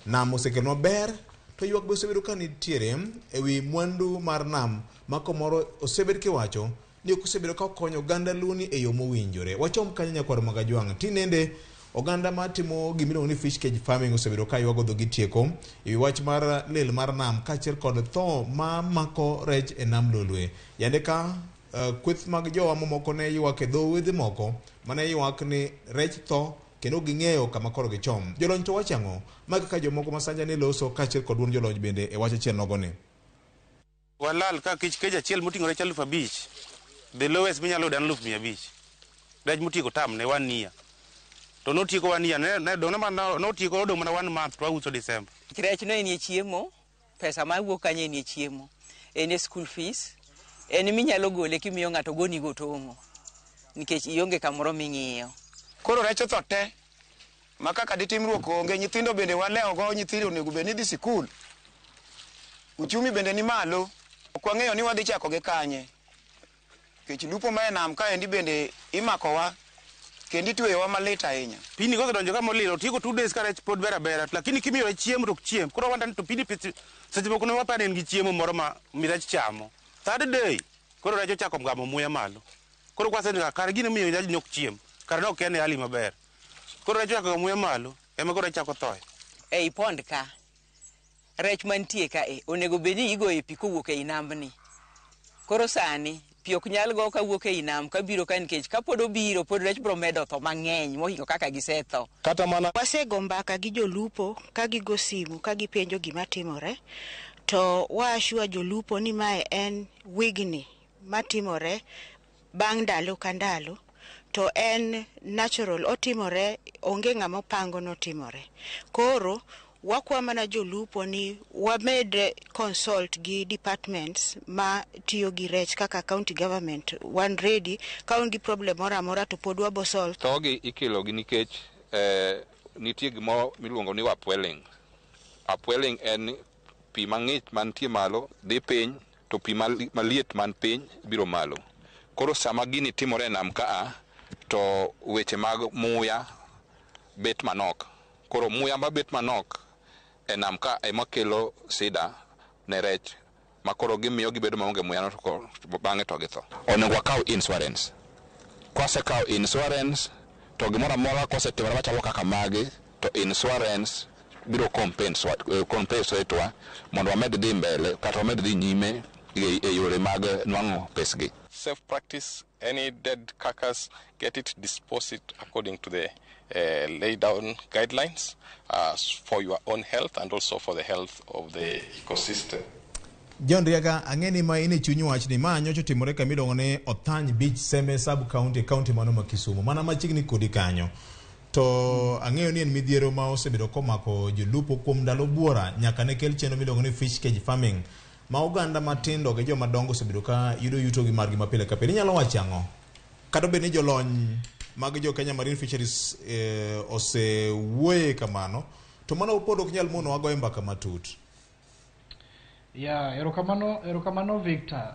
Nam osekelonwa ber to ywak be osebedo ka nitiere ewi mwandu mar nam ma komoro osebed kiwacho ni ok osebedo ka okonyo oganda luo ni e yo mowinjore. Wachom kanyo nyakwar Magajwang'. Tinende oganda matimo gimiluongo ni fish cage farming osebedo ka ywago dhogi tieko ewi wach mar lil mar nam kaachiel kod tho ma mako rech e nam Lolwe. Yande ka kweth mag jowa mamoko ne ywak e dho wedhe moko mane ywak ni rech tho kendo ging'eyo kama koro gichom. Jolony to wacho ang'o? Magi kaka jomoko ma sanja ne loso kaachiel kod wuon jolony bende e wach achiel nogo ni. Walal ka kich kej achiel moting'o rech 5,000. The lowest minyalo yudo en 500,000. Rech motieko tam ne 1 year. To notieko 1 year, ne dong' mana notieko odong' mana 1 month to wauso December. Rech no en e chiemo, pesa mawuok kanyo en e chiemo, en e school fees, en minyalo gole kimiyo ng'ato goni go tong'o nikech ionge kamoro ming'iyo. Koro rech otho te, ma kaka ditimruok onge, nyithindo bende walewo go, nyithindo onego bed ni dhi sikul. Uchumi bende ni malo, ok wang'eyo ni wadhi chako gi kanye. Nikech lupo ma e nam kaendi bende imakowa, kendo itweyowa malit ahinya. Pini kosedonjo ka molil, otieko 2 days ka rech pod ber abera, lakini kimiyo rech chiemo to ok chiem. Koro wanda ni to pini seche moko ne waparo ni en gi chiemo moro ma mi rech chamo. Third day, koro rech ochako gamo muya malo. Koro kwaseneno kar gino miyo rech ni ok chiem, kar ne ok en e hali maber. Koro rech ochako gamo muya malo, ema koro rech chako thoe. Ei pond ka, rech mantie ka e, onego bed ni igoyo pi kowuok ei nambni. Koro sani, pi ok nyal go kawuok ei nam kabiro ka nikech kapod obiro pod rech biro medo tho mang'eny mohingo kaka gisetho. Kata mana wasego mbaka gi jolupo ka gigo simu ka gipenjo gima timore to wa assure jolupo ni mae en wigni matimore bang' ndalo ka ndalo to en natural otimore onge ng'ama opango notimore. Koro wakwa mana jolupo ni wamed consult gi departments ma tiyo gi rech kaka county government wan ready ka un gi problem moro amora to pod wabo solve. Thogi ikelo gi nikech nitie gimoro miluongo ni upwelling. Upwelling en pi mang'ich mantie malo dhi piny to pi maliet man piny biro malo. Koro sama gini timore e nam kaa to weche mag muya bet manok. Koro muya mabet manok e nam ka ema kelo sida ne rech ma koro gimiyo gibedo maonge muya to bang'e to githo. Onego wakaw insurance. Kwasekawo insurance to gimoro amora kosetimore machalo kaka magi to insurance biro compensate wa mondo wamed dhi mbele kata wamed dhi nyime e yore mag nwang'o pesgi. Safe practice, any dead carcass, get it, dispose it according to the laid down guidelines for your own health and also for the health of the ecosystem. John Riaga, ang'e ni ma in e chuny wachni ma nyocha otimore kama iluongo ni Othany Beach Seme sub county e county mano ma Kisumu mana machiegni kodi kanyo. To ang'eyo ni en midhiero ma osebedo komako jolupo kuom ndalo buora nyaka ne kel chenro miluongo ni fish cage farming ma oganda matindo gi joma dongo osebedo ka yudo yutogi margi ma pile ka pile. Inyalo wacho ang'o? Kata obedo ni jolony mag jo Kenya Marine Fisheries osewuoye kamano, to mano pod ok nyal mono wagoye mbaka matut. Ya, erokamano, erokamano Victor.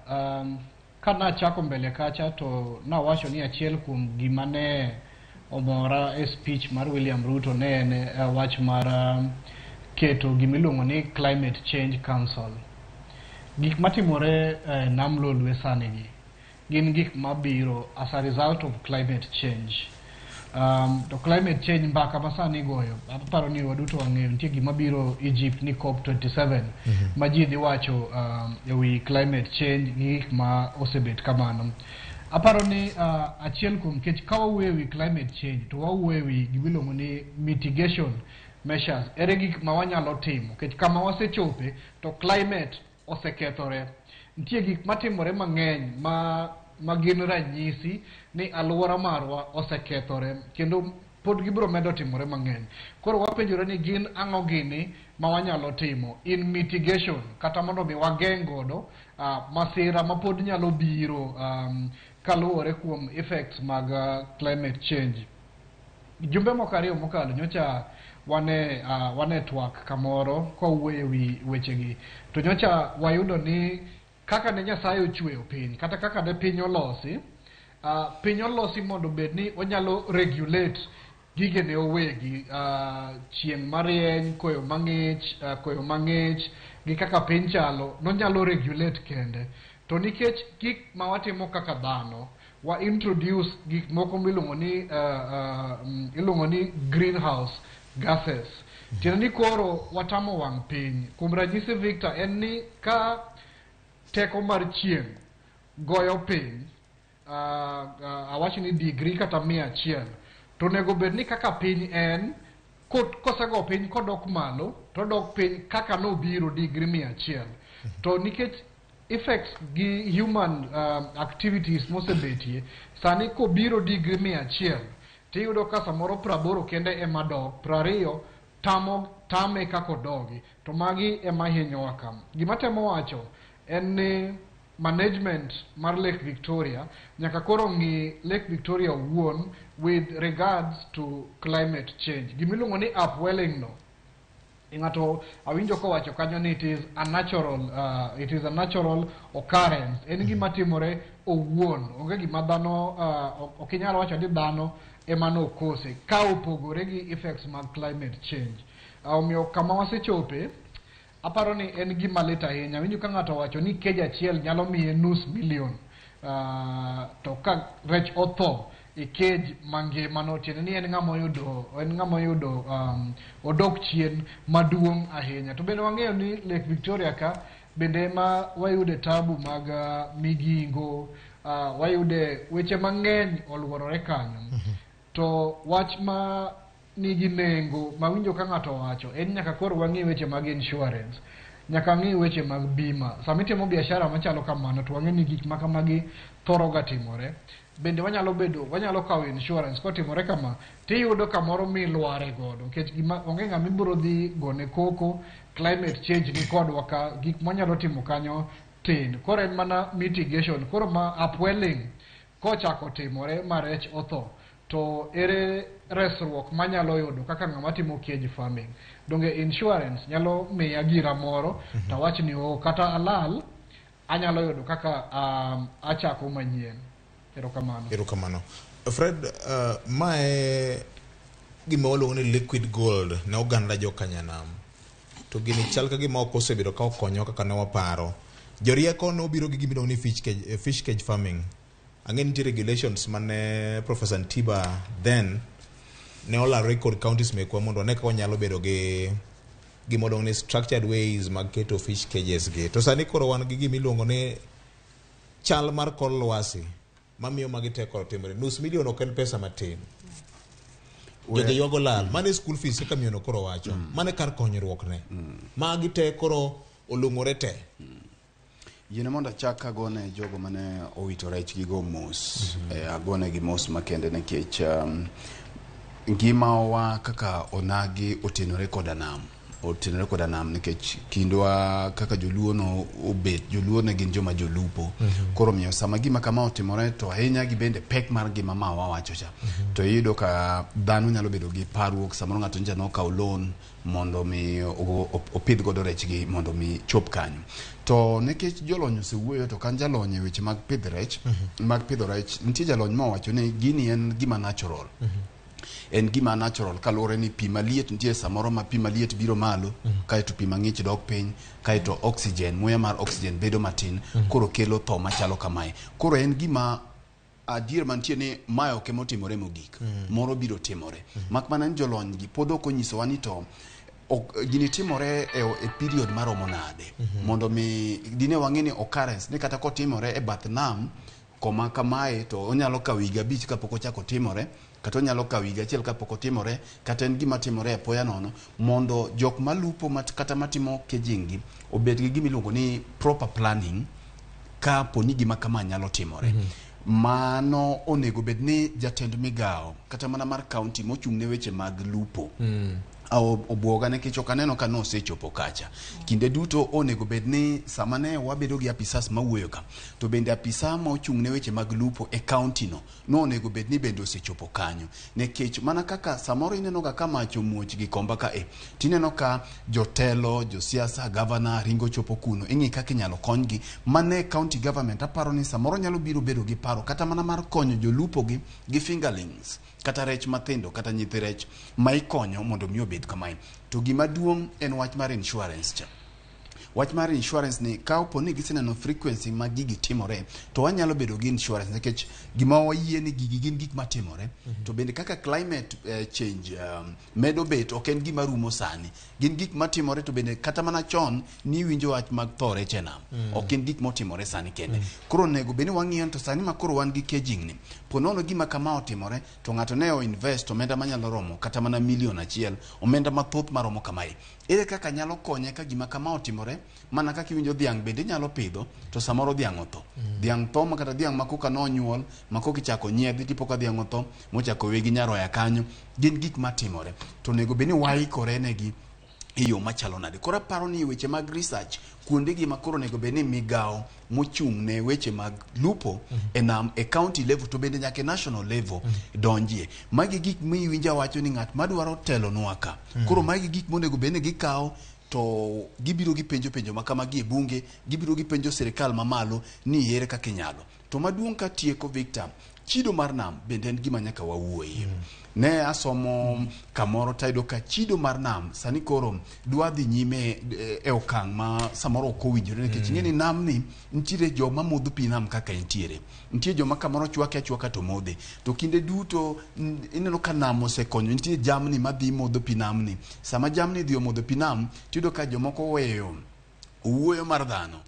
Ka nachako mbele kacha to nawacho ni achiel kuom gima ne omora e speech mar William Ruto ne en wach mar keto gimiluongo ni Climate Change Council. Gik matimore nam Lolwe sani gi gin gik mabiro as a result of climate change. To climate change mbaka ma sani igoyo, aparo ni waduto wang'eyo nitie gima biro Egypt ni COP27 ma ji dhi wacho ewi climate change gi gik ma osebet kamano. Aparo ni achiel kuom kech ka wawuoyo ewi climate change to wawuoyo ewi gimiluongo ni mitigation measures. Ere gik ma wanyalo timo kech kama wasechope to climate osekethore. Nitie gik matimore mang'eny ma gin ranyisi ni alwora marwa osekethore kendo pod gibiro medo timore mang'eny. Koro wapenjore ni gin ang'o gini ma wanyalo timo in mitigation kata mondo mi wageng' godo masira ma pod nyalo biro kaluwore kuom effects mag climate change. Jumbe moko ariyo mokalo nyocha wane twak kamoro kwawuoyo ewi wechegi to nyocha wayudo ni kaka ne Nyasaye ochweyo piny kata kaka ne piny olosi, piny olosi mondo obed ni onyalo regulate gigene owegi, chieng' marieny, koyo mang'ich, koyo mang'ich gi kaka piny chalo, nonyalo regulate kende. To nikech gik ma watimo kaka dhano, wa introduce gik moko miluongo ni iluongo ni greenhouse gases. Tiende ni koro watamo wang' piny. Kuom ranyisi Victor, en ni ka teko mar chieng' goyo piny, awach ni degree kata 100, to onego bed ni kaka piny en, kosego piny kodok malo, to odok piny kaka nobiro degree 100. To nikech effects gi human activities mosebetie, sani kobiro degree 100, tiyudo ka samoro 80 kende ema dok, 20 tamo tame kaka odogi. To magi ema hinyowa ka. Gima temo wacho en ni management mar Lake Victoria nyaka koro ng'i Lake Victoria owuon with regards to climate change. Gimiluongo ni upwelling no, ng'ato awinjo kowacho kanyo ni it is a natural occurrence. En gima timore owuon, onge gima dhano, ok inyal wacho ni dhano ema nokose ka opogore gi effects mag climate change. Omiyo kama wasechope, aparo ni en gima lit ahinya. Awinjo ka ng'ato owacho ni cage achiel nyalo miye 500,000. To ka rech otho e cage mangima no, tiende ni en ng'ama oyudo odok chien maduong' ahinya. To bende wang'eyo ni Lake Victoria ka bende ema wayude tabu mag migingo, wayude weche mang'eny oluorore kanyo. To wach ma nigi nengo mawinjo ka ng'ato owacho en nyaka koro wang'i weche mag insurance, nyaka ng'i weche mag bima. Sama itimo biashara machalo kamano to wang'e ni gik ma kamagi thoro ga timore. Bende wanyalo kawo insurance kotimore kama, tiyudo kamoro milware godo, nikech gima onge ng'ama ibiro dhi gone koko, climate change ni kodwa ka, gik mwanyalo timo kanyo tin. Koro en mana mitigation. Koro ma upwelling kochako timore ma rech otho, to ere resruok manyalo yudo kaka ng'ama timo cage farming? Donge insurance nyalo miya gira moro, to awach ni o kata alal anyalo yudo kaka achako manyien. Erokamano. Erokamano. Fred, mae gima waluongo ni liquid gold ne oganda jokanyanam. To gini chal ka gima ok osebedo ka okonyo kaka ne waparo. Jorieko nobiro gi gima iluongo ni fish cage farming. Ang'e nitie regulations mane Professor Ntiba then ne olarore kod counties mekwa mondo wane kaka wanyalo bedo gi gima waluongo ni structured ways mag keto fish cages gi. To sani koro wan gi gima iluongo ni chal mar kor lwasi mamiyo magi te koro timore. 500,000 ok en pesa matin. Jogi ywago lal. Mane school fees kaka miyono koro wacho. Mane kar konyruok ne. Magi te koro olung'ore te. Yiene mondo achak agone jogo mane owito rech gigo mos. Agone gi mos makende nikech ngimawa kaka onagi otenore koda nam. Otenore koda nam nikech kindwa kaka joluo no obet, joluo ne gin joma jolupo. Koro miyo sama gima kama otimore to ahinya gi bende pek mar ngima ma wawacho cha. To iyudo ka dhano nyalo bedo gi parruok, samoro ng'ato nja nokawo loan mondo mi opidh godo rechgi mondo mi chop kanyo. To nikech jolony osewuoyo to kan jalony e weche mag pidh rech, mag pidho rech, nitie jalony mowacho ni gini en gima natural. En gima natural kaluwore ni pi maliet nitie samoro ma pi maliet biro malo, kaeto pi mang'ich dok piny, kaeto oxygen, muya mar oxygen bedo matin, koro kelo tho machalo kamae. Koro en gima adier mantie ni mae ok ema otimore mogik, moro biro timore. Mak mana ni jolony gi pod ok onyisowa ni to gini timore e period maromo nade. Mondo mi dine wang'e ni occurrence ni kata kotimore e bath nam koma kamae to onyalo kawo higa 5 kapok ochako timore, kata onyalo kawo higa 1 kapok otimore, kata en gima timore apoya nono, mondo jok malupo kata matimo caging gi obed gi gima iluongo ni proper planning kapo ni gima kama nyalo timore. Mano onego bed ni jatend migawo kata mana mar county mochung' ne weche mag lupo. Obwoga nikech ok aneno ka nosechopo kacha. Kinde duto onego bed ni sama ne wabedo gi apisas mawuoyo ka, to bende apisa ma ochung' ne weche mag lupo e county no nonego bed ni bende osechopo kanyo. Nikech mana kaka samoro ineno ga ka mach omuoch Gikomba ka e, tineno ka jotelo, josiasa, gavana ringo chopo kuno, ing'i kaka inyalo konygi. Mane county government aparo ni samoro nyalo biro bedo gi paro kata mana mar konyo jolupo gi gi fingerlings kata rech mathindo kata nyithi rech ma ikonyo mondo mi obed kamae. To gima duong' en wach mar insurance cha. Wach mar insurance ni ka opo ni giseneno frequency ma gigi timore to wanyalo bedo gi insurance nikech gima wayie ni gigi gin gik matimore. To bende kaka climate change medo bet ok en gima rumo sani. Gin gik matimore to bende kata mana chon niwinjo wach mag tho rech e nam. Ok en gik motimore sani kende. Koro onego bed ni wang'iyo to sani ma koro wan gi caging ni po nono gima kama otimore to ng'ato ne o invest omenda manyalo romo kata mana milion 1, omenda mathoth maromo kamae. Ere kaka nyalo konye ka gima kama otimore? Mana kaka iwinjo dhiang' bende inyalo pidho to samoro dhiang' otho. Dhiang' tho ma kata dhiang' ma koka nonyuol ma koka ichako nyiedhi tipo ka dhiang' otho mochako wegi nyaroya kanyo. Gin gik matimore. To onego bed ni waikore negi e yo machalo nade. Koro aparo ni weche mag research kuonde gi ma koro onego bed ni migawo mochung' ne weche mag lupo e nam e county level to bende nyaka e national level donjie. Magi gik miwinjo awacho ni ng'at madwaro telonwa ka. Koro magi gik monego bed ni gikawo to gibiro gipenjo penjo ma kamagi e bunge, gibiro gipenjo sirikal mamalo ni ere kaka inyalo. To maduong' katieko Victor, chido mar nam bende en gima nyaka wawuoye. Ne asomo kamoro tayudo ka chido mar nam sani koro dwa dhi nyime e okang' ma samoro ok owinjore nikech ing'e ni nam ni nitiere joma modho pi nam kaka entiere. Nitie joma kamoro chwake achwaka to modhe. To kinde duto ineno ka nam osekonyo, nitie jamni madhi modho pi namni. Sama jamni dhi omodho pi nam, tiyudo ka jomoko oweyo owuoyo mar dhano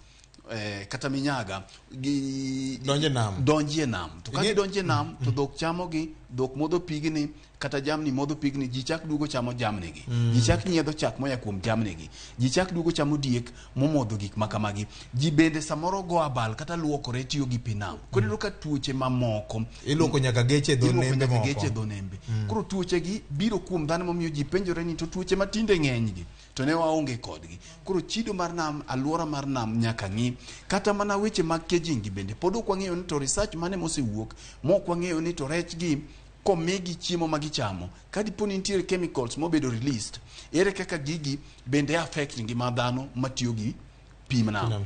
kata minyaga gi donje nam. Donjie nam. To ka gidonje nam to dhok chamogi, dhok modho pigni kata jamni modho pigni, ji chak duogo chamo jamni gi. Ji chak nyiedho chak moya kuom jamni gi. Ji chak duogo chamo diek momodho gik ma kamagi. Ji bende samoro go abal kata luokore tiyo gi pi nam. Koro iyudo ka tuoche mamoko iluoko nyaka geche e dho nembe moko. Geche e dho nembe. Koro tuoche gi biro kuom dhano momiyo ji penjore ni to tuoche matinde ng'eny gi to ne waonge kodgi. Koro chido mar nam, aluora mar nam nyaka ng'i. Kata mana weche mag caging gi bende pod ok wang'eyo ni to research mane mosewuok mok wang'eyo ni to rech gi komigi chiemo ma gichamo ka dipo ni nitiere chemicals mobedo released, ere kaka gigi bende affect ngima dhano matiyo gi pi nam.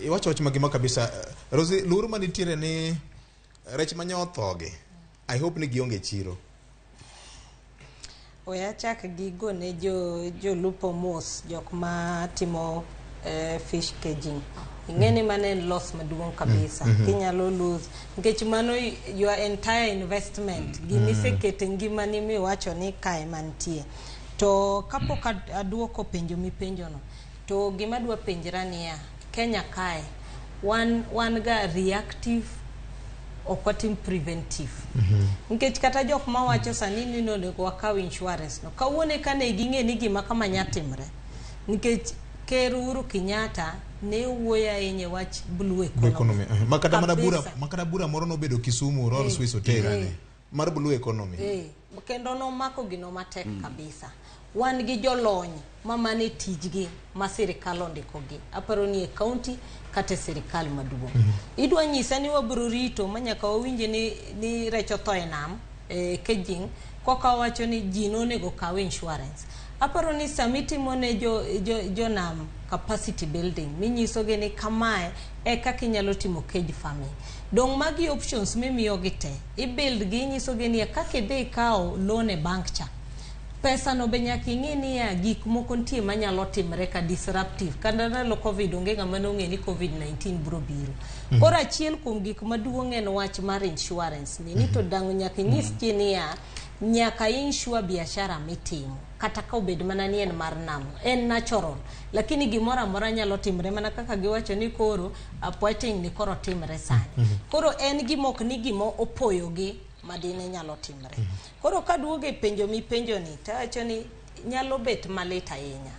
Iwacho wach magima kabisa. Rosie, luoro manitiere ni rech manyothogi, I hope ni gionge chiro. Oya chak gigo ne jolupo mos, jok ma timo fish caging. Ing'e ni mano en loss maduong' kabisa. Kinyalo lose nikech mano your entire investment, gimisekete ngimani miwacho ni kae mantie. To kapok aduoko penjo mipenjono, to gima adwa penjra niya, Kenya kae wan ga reactive, ok watim preventive. Nikech kata jok mawacho sani ni onego wakaw insurance no, kawuono eka ne ging'e ni gima kama nya timre. Nikech Ker Uhuru Kenyatta ne wuoyo ahinya e wach blue economy. Makata mana bura, makata bura moro nobedo Kisumu Royal Swiss Hotel mar blue economy. Kendo nomako gino matek kabisa. Wan gi jolony ma mane tijgi ma sirikal ondikogi. Aparo ni e county kata e sirikal maduong'. Idwa nyisa ni wabiro rito ma nyaka wawinje ni rech otho e nam, e caging, koka wacho ni ji nonego kaw insurance. Aparo ni sama itimo ne jo nam capacity building, minyisogi ni kamae e kaka inyalo timo cage farming. Dong' magi options mimiyogi te, i build gi inyisogi ni kaka idhi ikaw loan e bank cha. Pesa no be nyaka ing'i niya gik moko nitie manyalo timre ka disruptive. Kata ndalo Covid onge ng'ama nong'e ni Covid-19 biro biro. Koro achiel kuom gik maduong' en wach mar insurance ni to dang' nyaka inyis ji niya nyaka insure biashara mitimo. Kata ka obed mana ni en mar nam, en natural. Lakini gimoro amora nyalo timre mana kaka giwacho ni koro upwelling ni koro timre sani. Koro en gima ok ni gima opoyogi madine nyalo timre. Koro kaduogo e penjo mipenjo ni, tawacho ni nyalo bet malit ahinya.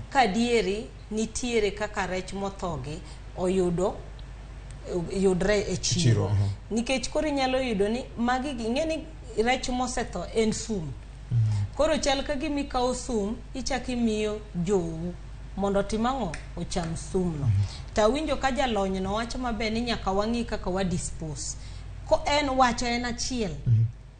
Ka adieri nitiere kaka rech mothogi oyudo yudre e chiro. Nikech koro inyalo yudo ni magi ing'e ni rech mosetho en sum. Koro chal ka gima ikawo sum ichako imiyo jou mondo otim ang'o? Ocham sumno. To awinjo ka jalony no wacho maber ni nyaka wang'i kaka wa dispose. Ko en wacho en achiel.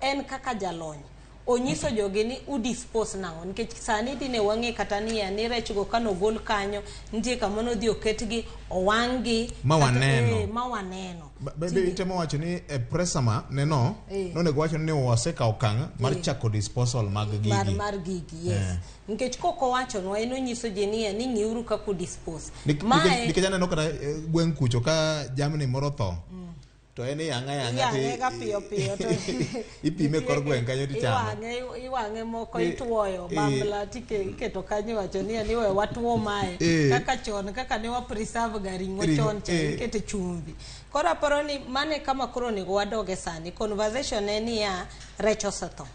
En kaka jalony. Onyiso jogi ni udispose nang'o nikech sani dine wang'e kata niya ni rechgo kanogol kanyo nitie kama nodhi oketgi owang' gi Ma waneno. Ma waneno. Be itemo wacho ni e presa ma neno nonego wacho ni wasekawo okang' mar chako disposal mag gigi. Mar gigi, yes. Nikech kok owachonwa, en onyiso ji niya ni ng'iuru kaka udispose. Nikech aneno kata gweng' kucho ka jamni moro tho to en iyang'e ayang'a Iyang'e ga piyo piyo to ipime e kor gweng' kanyo tichame. Iwang'e moko itwoyo bambla iketo kanyo, iwacho ni we watuo mae kaka chon kaka ne wa preserve ga ring'o chon cha ikete chumbi. Koro aparo ni mane kama koro onego wadoge sani. Conversation en niya rech osetho.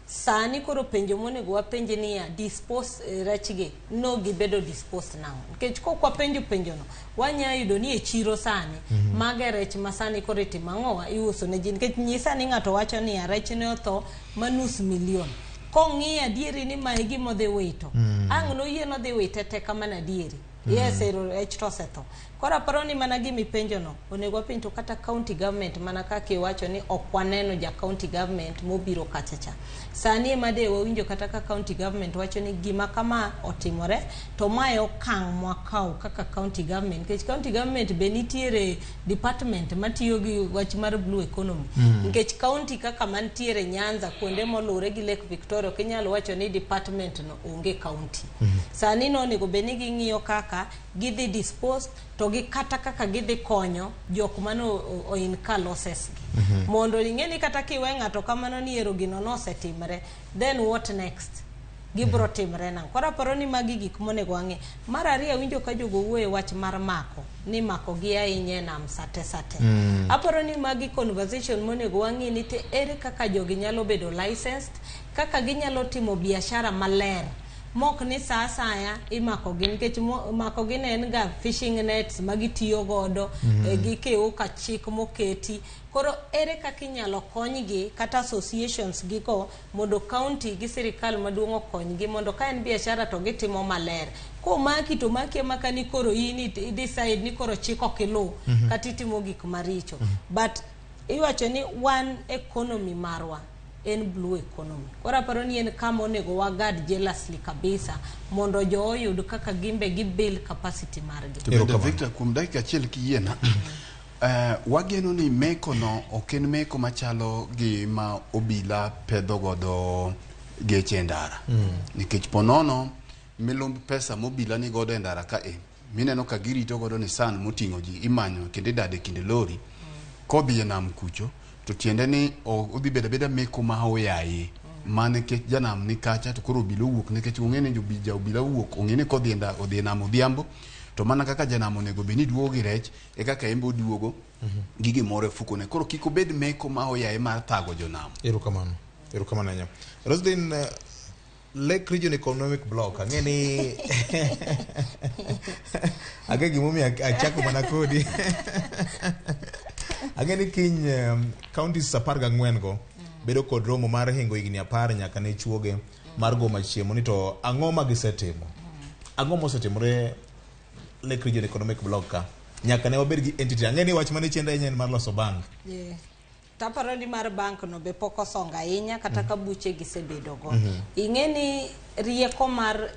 Sani koro penjo monego wapenj niya dispose rechgi no gibedo dispose nang'o? Nikech kok wapenjo penjono wanya yudo ni e chiro sani mage rech ma sani koro itimo ang'owa iuso ne ji, nikech nyisa ni ng'ato wacho niya rech ne otho ma nus milion kong'iyo adieri ni mae gima odhi wito ang' noyie nodhi wite te kamano adieri. Yes, ero rech to osetho. Koro aparo ni mana gima ipenjono onego wapenj to kata county government, mana kaka iwacho ni ok waneno ja county government mobiro kacha cha. Sani ema de wawinjo kata ka county government wacho ni gima kama otimore to mae okang' mwakawo kaka county government, nikech county government be nitiere department matiyo gi wach mar blue economy. Nikech county kaka mantiere Nyanza, kuonde moluwore gi Lake Victoria, ok inyal wacho ni department no onge county. Sani no onego bed ni ging'iyo kaka gidhi dispose to gi kata kaka gidhi konyo jok mane o incur losses gi mondo ing'e ni kata kiwe ng'ato kamano ni ero gino nosetimre, then what next gibro timre nang'o? Koro aparo ni magi gik monego wang'e. Mar ariyo, awinjo ka jogo wuoyo e wach mar mako ni mako gi ahinya e nam sate sate. Aparo ni magi conversation monego wang'i ni te ere kaka jogi nyalo bedo licensed, kaka ginyalo timo biashara maler mok ni sa asaya imako gi, nikech mako gi ne en ga fishing nets ma gitiyo godo gikiuka chik moketi. Koro ere kaka inyalo konygi kata associations gigo mondo county gi sirikal maduong' okonygi mondo ka en biashara to gitimo maler. Komaki to maki amaka ni koro in i decide ni koro chik ok iluw kata itimo gik maricho. But iwacho ni wan economy marwa en blue economy. Koro aparo ni en kama onego wagad jealously kabisa mondo jo oyud kaka gimbe gi build capacity margi. To bende Victor, kuom dakika achiel kiyiena, wageno ni meko no ok en meko machalo gi ma obila pedho godo geche e ndara. Nikech ponono milumb pesa mobila ni godo e ndara ka e mineno ka girito godo Nissan moting'o ji imanyo kendo idado e kind lori kodhi e nam kucho, to tiende ni odhi bedo abeda meko ma oyaye ma nikech janam ni kacha to koro obila owuok, nikech ong'e ni ja obila owuok, ong'e ni kodhi odhi e nam odhiambo to mana kaka janam onego bed ni duogo gi rech e kaka en be oduogo gi gimoro e fukone. Koro kik obed meko ma oyaye mar thago jonam. Erokamano, erokamano ahinya, Roslyn. Lake Region Economic Bloc, ang'e ni ang'e gimomiyo achako mana kodi. Ang'e ni kiny counties 14 go bedo kod romo mar hingo higni 10 nyaka ne chuoge mar go machiemo ni to ang'o ma gisetimo, ang'o mosetimore Lake Region Economic Bloc ka nyaka ne wabed gi entity. Ang'e ni wach mane chendo ahinya en mar loso bank. Yeah. Taparo ni mar bank no be pok osongo ahinya kata ka buche gisebedo go. Ing'e ni rieko mar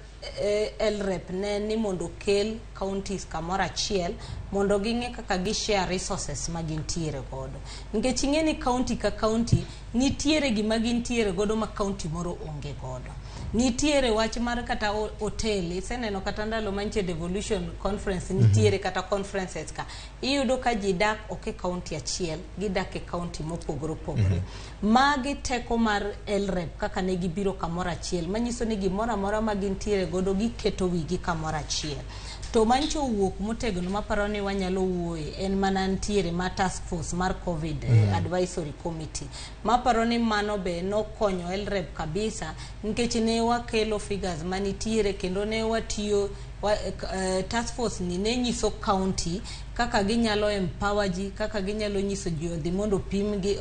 LREP ne ni mondo okel counties kamoro achiel mondo ging'e kaka gi share resources ma gintiere godo. Nikech ing'e ni county ka county nitiere gima gintiere godo ma county moro onge godo. Nitiere wach mar kata hotel, iseneno kata ndalo mantie devolution conference nitiere kata conferences ka iyudo ka ji dak ok e county achiel, gidak e county mopogore opogore. Magi teko mar LREP kaka ne gibiro kamoro achiel, manyiso ni gimoro amora ma gintiere godo giketo wigi kamoro achiel. To mancho owuok motegno maparo ni wanyalo wuoye en mana ntiere ma task force mar COVID advisory committee, maparo ni mano be nokonyo LREP kabisa, nikech ne wakelo figures manitiere kendo ne watiyo Task force ni ne nyiso county kaka ginyalo empower ji, kaka ginyalo nyiso ji odhi mondo opimgi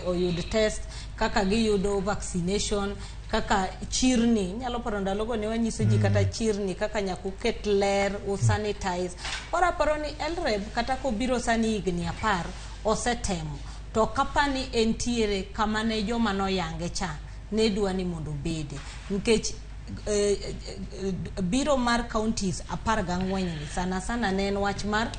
oyud test, kaka giyudo vaccination, kaka chirni. Inyalo paro ndalogo ne wanyiso ji kata chirni kaka nyaka uket ler, usanitize. Koro aparo ni LREB kata kobiro sani higni 10 osetemo, to kapani entiere kama ne joma noyange cha ne dwa ni mondo obede, nikech biro mar counties 14 ni sana sana ne en wach mar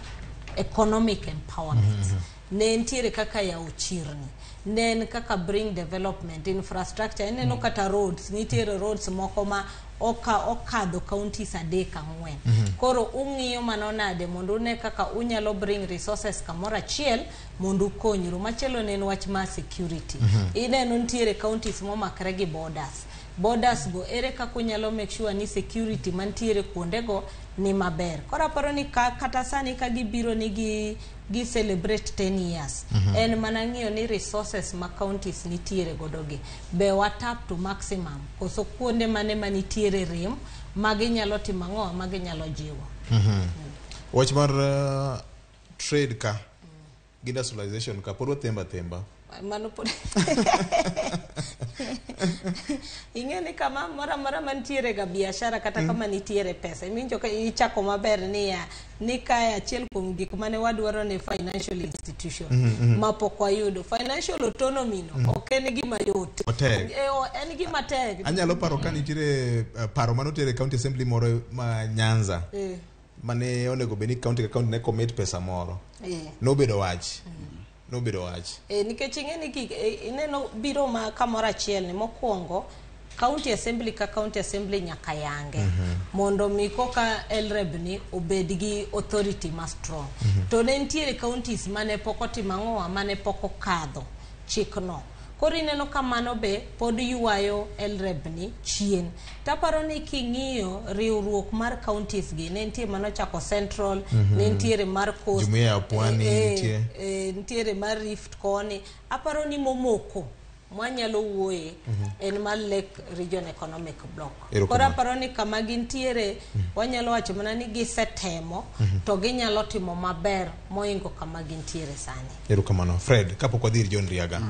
economic empowerment. Ne ntiere kaka yawo chirni, ne en kaka bring development infrastructure. Ineno kata roads, nitiere roads moko ma okadho counties 3 4. Koro ung'iyo mano nade mondo une kaka unyalo bring resources kamoro achiel mondo ukonyru. Machielo ne en wach mar security. Ineno nitiere counties momakre gi borders. Borders go ere kaka unyalo make sure ni security mantiere kuondego ni maber. Koro aparo ni kata sani ka gibiro ni gi celebrate 10 years, en mana ng'iyo ni resources ma counties nitiere godo gi be wa tap to maximum, koso kuonde mane manitiere rem ma ginyalo timo ang'o ma ginyalo jiwo. Wach mar trade ka gi industrialization ka pod wathemba themba. Mano pod ing'e ni kama moro amora mantiere ga biashara kata kama nitiere pesa, iwinjo ka ichako maber niya ni kae achiel kuom gik mane wadwaro ni financial institution ma pok wayudo financial autonomy no ok en gima yot. Otek. En gima tek. Anyalo paro ka nitiere paro manotere e county assembly moro ma Nyanza mane onego bed ni county ka county ne commit pesa moro. Nobedo wach. Nobedo wach. Nikech ing'e ni ineno biro ma kamoro achiel ni mokwongo county assembly ka county assembly nyaka yange mondo mi koka LREB ni obed gi authority ma strong. To ne nitiere counties mane pok otimo ang'owa, mane pok okadho chikno. Koro ineno ka mano be pod ywayo LREB ni chien. Taparo ni king'iyo riwruok mar counties gi, ne nitie manochako Central, ne nitiere mar Coast, Jumuiya ya Pwani nitie. Nitiere mar Rift koni. Aparo ni momoko mwanyalo wuoye en mar Lake Region Economic Bloc. Erokamano. Koro aparo ni kama gintiere, wanyalo wacho mana ni gisetemo to ginyalo timo maber moingo kama gintiere sani. Erokamano. Fred, kapok wadhi ir John Riaga.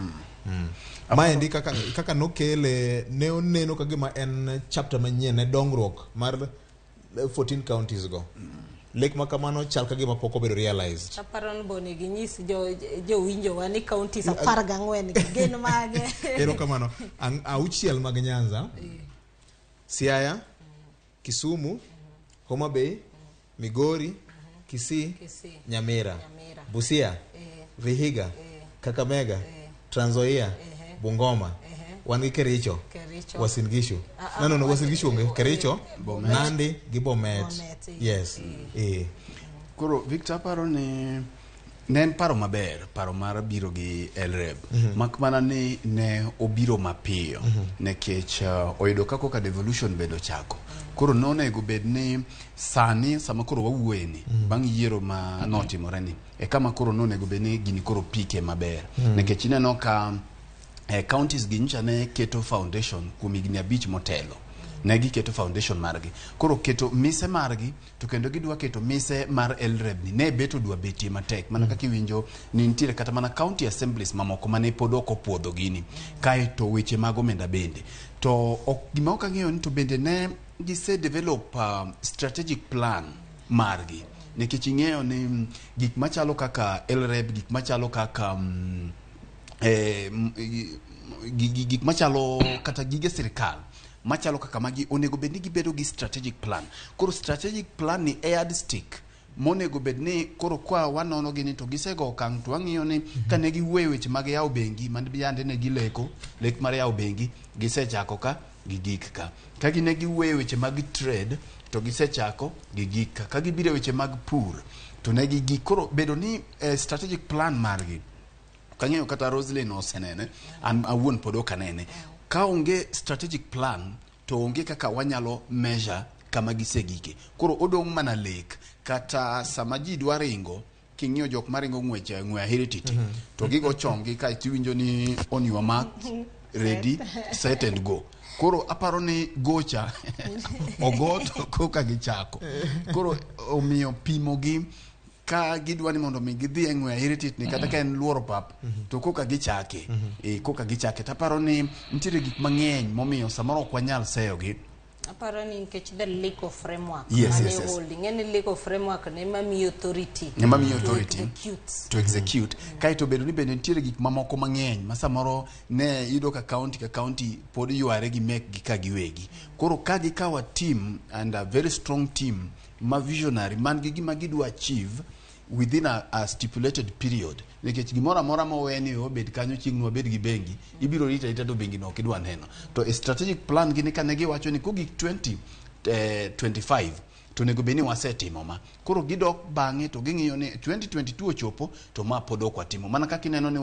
Maendi kaka nokele ne oneno ka gima en chapter manyien ne dongruok mar 14 counties go. Lek ma kamano chal ka gima pok obedo realized. Aparo ni bo onego inyis jowinjowa ni counties 14 gi gin mage. Erokamano. Auchiel mag Nyanza, Siaya, Kisumu, Homa Bay, Migori, Kisii, Kisii. Nyamira, Nyamira. Busia, Vihiga, Kakamega, Trans Nzoia, Bungoma. Wan gi Kericho, Kericho. Uasin Gishu. Ah, ah, No, Uasin Gishu onge. Kericho, Bomet. Nandi gi Bomet. Bomet. Yes. Koro Victor, aparo ni ne en paro maber, paro mar biro gi LREB, mak mana ni ne obiro mapiyo nikech oyudo ka koka devolution bende ochako. Koro nonego bed ni sani sama koro wawuoye ni bang' yiero ma notimore ni e kama koro nonego bed ni gini koro pike maber, nikech ineno ka counties gi nyocha ne keto foundation kuom higni 5 motelo. Ne giketo foundation margi, koro keto mise margi, to kendo gidwa keto mise mar LREB ni ne bet odwa betie matek mana kaka iwinjo ni nitiere kata mana county assemblies mamoko mane pod ok opuodho gini. Kaeto weche mag omenda bende to ok, gima ok ang'eyo ni to bende ne gise develop strategic plan margi, nikech ing'eyo ni gik machalo kaka LREB, gik machalo kaka gik machalo kata gige sirikal machalo kaka magi onego bed ni gibedo gi strategic plan. Koro strategic plan ni e yardstick monego bed ni koro kwa wanono gini to gisego okang' to wang'iyo ni kane giwuoyo weche mag yawo bengi man yande ne gileko lek mar yawo bengi, gisechako ka gi gik ka gine giwuoyo weche mag trade to gisechako gi gik ka gibiro e weche mag pur to ne gi gik. Koro bedo ni strategic plan margi kang'eyo kata Roslyn osenene, an awuon pod ok anene. Ka onge strategic plan to onge kaka wanyalo measure kama gisegike. Koro odong' mana lek kata sama ji dwa ringo. King'iyo jok maringo ng'wech ng'we ahirititi to gigo chonggi kaeto iwinjo ni on your mark. Ready, set and go. Koro aparo ni gocha ogo to koka gichako. Koro omiyo pimo gi ka gidwa ni mondo mi gidhi e ng'we irititni kata ka en luoro pap to koka gichake. Koka gichake taparo ni nitiere gik mang'eny momiyo samoro ok wanyal seyogi. Aparo ni nikech the legal framework Yes, mane yes. holding. Ng'e ni legal framework ne ema miyo authority. Ema miyo To authority. execute. To execute. Kaeto bedo ni bende nitiere gik mamoko mang'eny ma samoro ne iyudo ka county ka county pod yware gi mekgi ka giwegi. Koro ka gikawo a team and a very strong team ma visionary man gi gima gidwa achieve within a stipulated period, nikech gimoro amora moweni obed kanyo chieng' nwabed gi bengi, ibiro rito arita to bengi no ok idwa neno. To e strategic plan gi ni kane giwacho ni kogik 2025 to onego bed ni wasetimo ma. Koro gidok bang'e to ging'iyo ni 2022 ochopo to ma pod ok watimo. Mana kaka ineno ni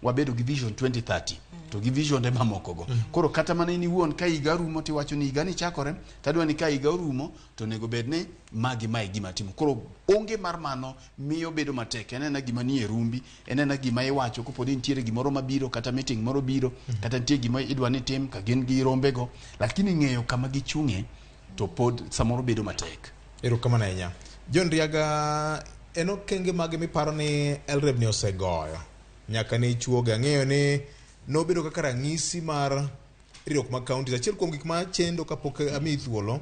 wabedo gi vision 2030 to gi vision de mamoko go. Koro kata mana in iwuon ka higa rumo tiwacho ni higa ni chakore tadwa ni ka higa orumo to onego bed ni magi mae gima timo. Koro onge mar mano miyo bedo matek. En ena gima nie rumbi, en ena gima iwacho kopo ni nitiere gimoro mabiro kata meeting moro biro kata nitie gima idwa ni tim ka gin gi rombego, lakini ng'eyo kama gichung'e to pod samoro bedo matek. Erokamano ahinya. John Riaga, en okenge mage miparo ni LREB ni osegoyo nyaka ne chuoge? Ang'eyo ni nobedo kaka ranyisi mar riwruok mag counties. Achiel kuom gik ma chendo kapok amiyi thuolo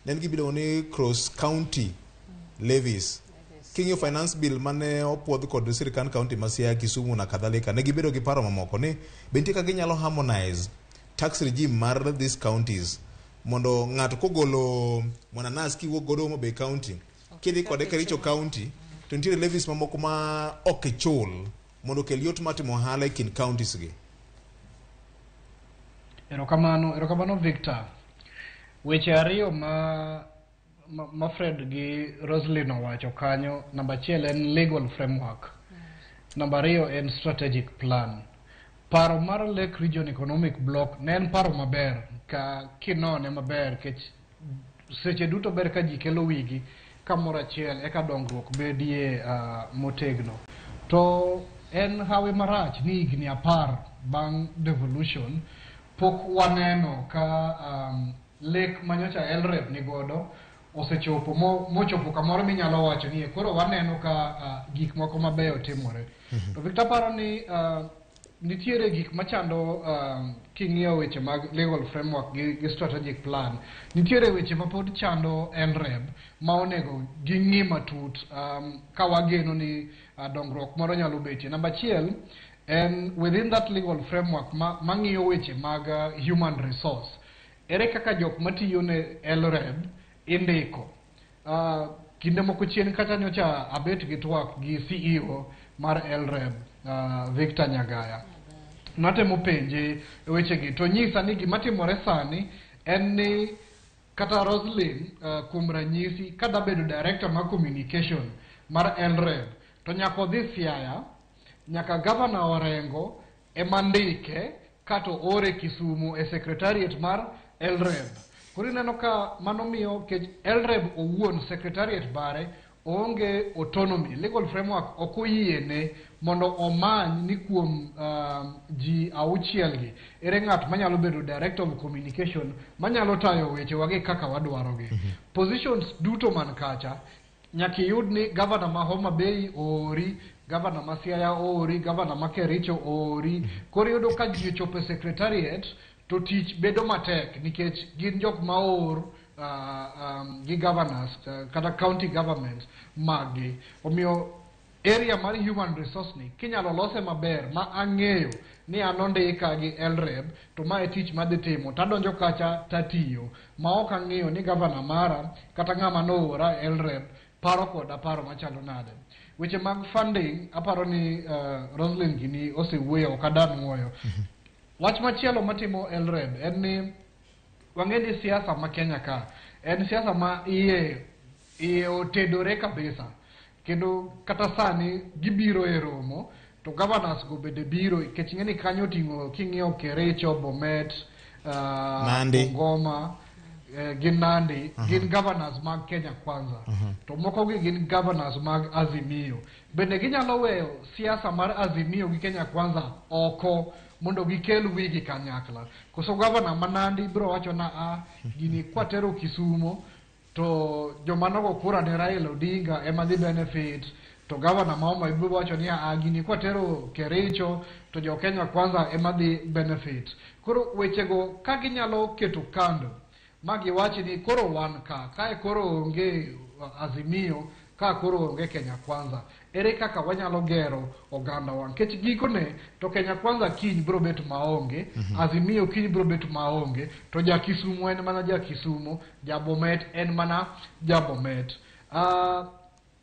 ne en gima iluongo ni cross county levies. King'iyo finance bill mane opuodh kod sirkand county ma Siaya, Kisumu na kadhalika, ne gibedo gi paro mamoko ni be nitie kaka ginyalo harmonize tax regime mar these counties mondo ng'ato kogolo mwananas kiwuok godo Homa Bay County kidhi kode Kericho County to nitiere levies mamoko ma ok ichul mondo okel yot mar timo ohala e kind counties gi. Erokamano, erokamano Victor. Weche ariyo ma Fred gi Roslyn owacho kanyo, namba achiel en legal framework. Namba ariyo en strategic plan. Paro mar Lake Region Economic Bloc ne en paro maber ka kinone maber kech seche duto ber ka ji kelo wigi kamoro achiel eka dongruok bedie motegno. To en hawi marach ni higni 10 bang' devolution pok waneno ka lek manyocha LREB ni godo osechopo mochopo kamoro minyalo wacho ni koro waneno ka gik moko mabeyo timore. To Victor paro ni nitiere gik machando king'iyo weche mag legal framework gi strategic plan. Nitiere weche ma pod chando LREB ma onego ging'i matut ka wageno ni dongruok moro nyalo betie. Namba achiel en within that legal framework mang'iyo weche mag human resource. Ere kaka jok matiyo ne LREB indiko? Kinde moko chien kata nyocha abet gi twak gi CEO mar LREB, Victor Nyagaya. Natemo penje wechegi to nyisa ni gima timore sani en ni kata Roslyn kuom ranyisi kada bedo director mar communication mar LREB to nyaka odhi Siaya, nyaka governor Orengo ema ndike kato ore Kisumu e secretariat mar LREB. Koro ineno ka mano miyo kech LREB owuon secretariat bare onge autonomy, legal framework ok oyiene mondo omany ni kuom ji auchiel gi ere ng'at manyalo bedo director of communication manyalo tayo weche wagi kaka wadwarogi. Positions duto man kacha nyaka iyud ni governor ma Homa Bay oori, governor ma Siaya oori, governor ma Kericho oori. Koro iyudo ka ji ochopo e secretariat to tich bedo matek nikech gin jok ma oor gi governors kata county governments maggi. Omiyo area mar human resource ni kinyalo lose maber ma ang'eyo ni an ondika gi LREB to ma e tich madhi timo tadonjo kacha tatiyo ma ok ang'eyo ni governor mara kata ng'ama noora e LREB paro koda paro machalo nade. Weche mag funding aparo ni Roslyn gini osewuoyo ok adan wuoyo. Wach machielo matimo LREB en ni wang'e ni siasa ma Kenya ka en siasa ma iye otedore kabisa kendo kata sani gibiro e romo to governors go bende biro nikech ing'e ni kanyo oting'o king'iyo Kericho, Bomet, Nandi. Bungoma gi Nandi gin governors mag Kenya Kwanza. To moko gi gin governors mag Azimio. Bende ginyalo weyo siasa mar Azimio gi Kenya Kwanza oko mondo gikel wigi kanyakla. Koso gavana ma Nandi biro wacho na a gini kwatero Kisumo to joma nogo kura ne Raila Odinga ema dhi benefit, to gavana ma Homa Bay biro wacho ni a gini kwatero Kericho to jo Kenya Kwanza ema dhi benefit. Koro wechego ka ginyalo keto kando ma giwachi ni koro wan ka kae koro onge Azimio, ka koro onge Kenya Kwanza, ere kaka wanyalo gero oganda wa? Nikech gikone to Kenya Kwanza kiny biro bet maonge, Azimio kiny biro bet maonge, to ja Kisumu en mana ja Kisumu, ja Bomet en mana ja Bomet.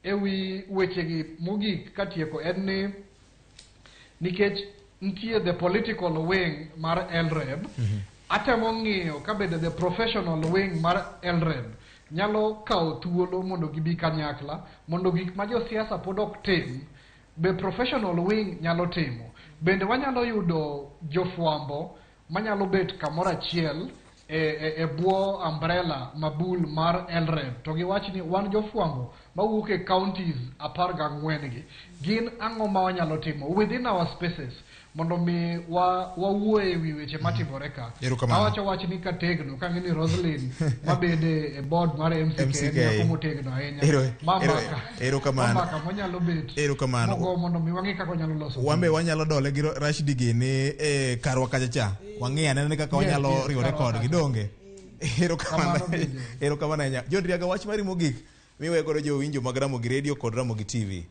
Ewi wechegi mogik katieko en ni nikech nitie the political wing mar LREB, atemo ng'iyo ka bende the professional wing mar LREB nyalo kawo thuolo mondo gibi kanyakla mondo gik ma josiasa pod ok tim be professional wing nyalo timo. Bende wanyalo yudo jofwambo manyalo bet kamoro achiel e bwo umbrella mabul mar LREB to giwach ni wan jofwambo mawuok e counties 14 gi gin ang'o ma wanyalo timo within our spaces mondo mi wawuo e wi weche matimore ka. Erokamano. Awacho wach ni kategno kang'e ni Roslyn mabede e board mar MCK en nyako motegno ahinya. Erokamano. Mamaka monyalo bet Erokamano. mogo mondo mi wang'e kaka wanyalo loso. Wambe wanyalo dole gi Rashidi gini e karwa kacha cha. Wang'e anena ni kaka wanyalo riwore kodgi donge. Erokamano. Erokamano ahinya. John Riaga, wach mari mogik miweyo godo jowinjo mag Ramogi Radio kod Ramogi TV.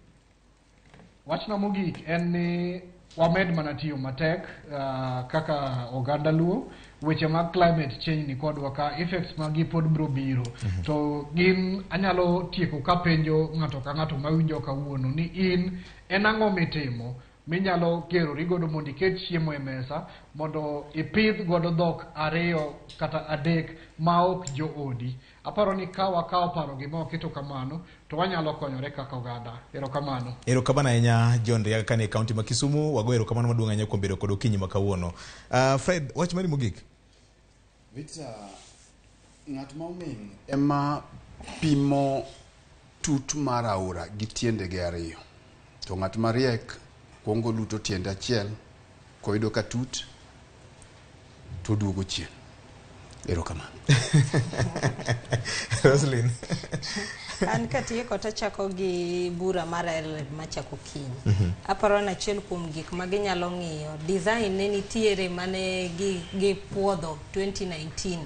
Wachna mogik en ni wamed mana tiyo matek kaka oganda Luo. Weche mag climate change ni kodwa ka, effects magi pod biro biro. To gin anyalo tieko kapenjo ng'ato ka ng'ato mawinjo kawuono ni in en ang'o mitimo minyalo gerori godo mondo iket chiemo e mesa, mondo ipidh godo dhok 2 kata 3 ma ok joodi. Aparo ni ka wakawo paro gi ma waketo kamano to wanyalo konyore kaka oganda. Erokamano. Erokamano ahinya John Riaga kane e kaunti ma Kisumu. Wago erokamano maduong' ahinya kuom bedo kod okinyi ma kawuono. Fred, wach mari mogik. Victor, ng'at ma oming' ema pimo tut mar aora gi tiendege 2. To ng'at mariek kuongo luto tiende achiel, koyudo ka tut to duogo chien. Erokamano. Roslyn. An katieko tachako gi bura mar LREB machako kiny. Aparo ni achiel kuom gik ma ginyalo ng'iyo design ne nitiere mane gi puodho 2019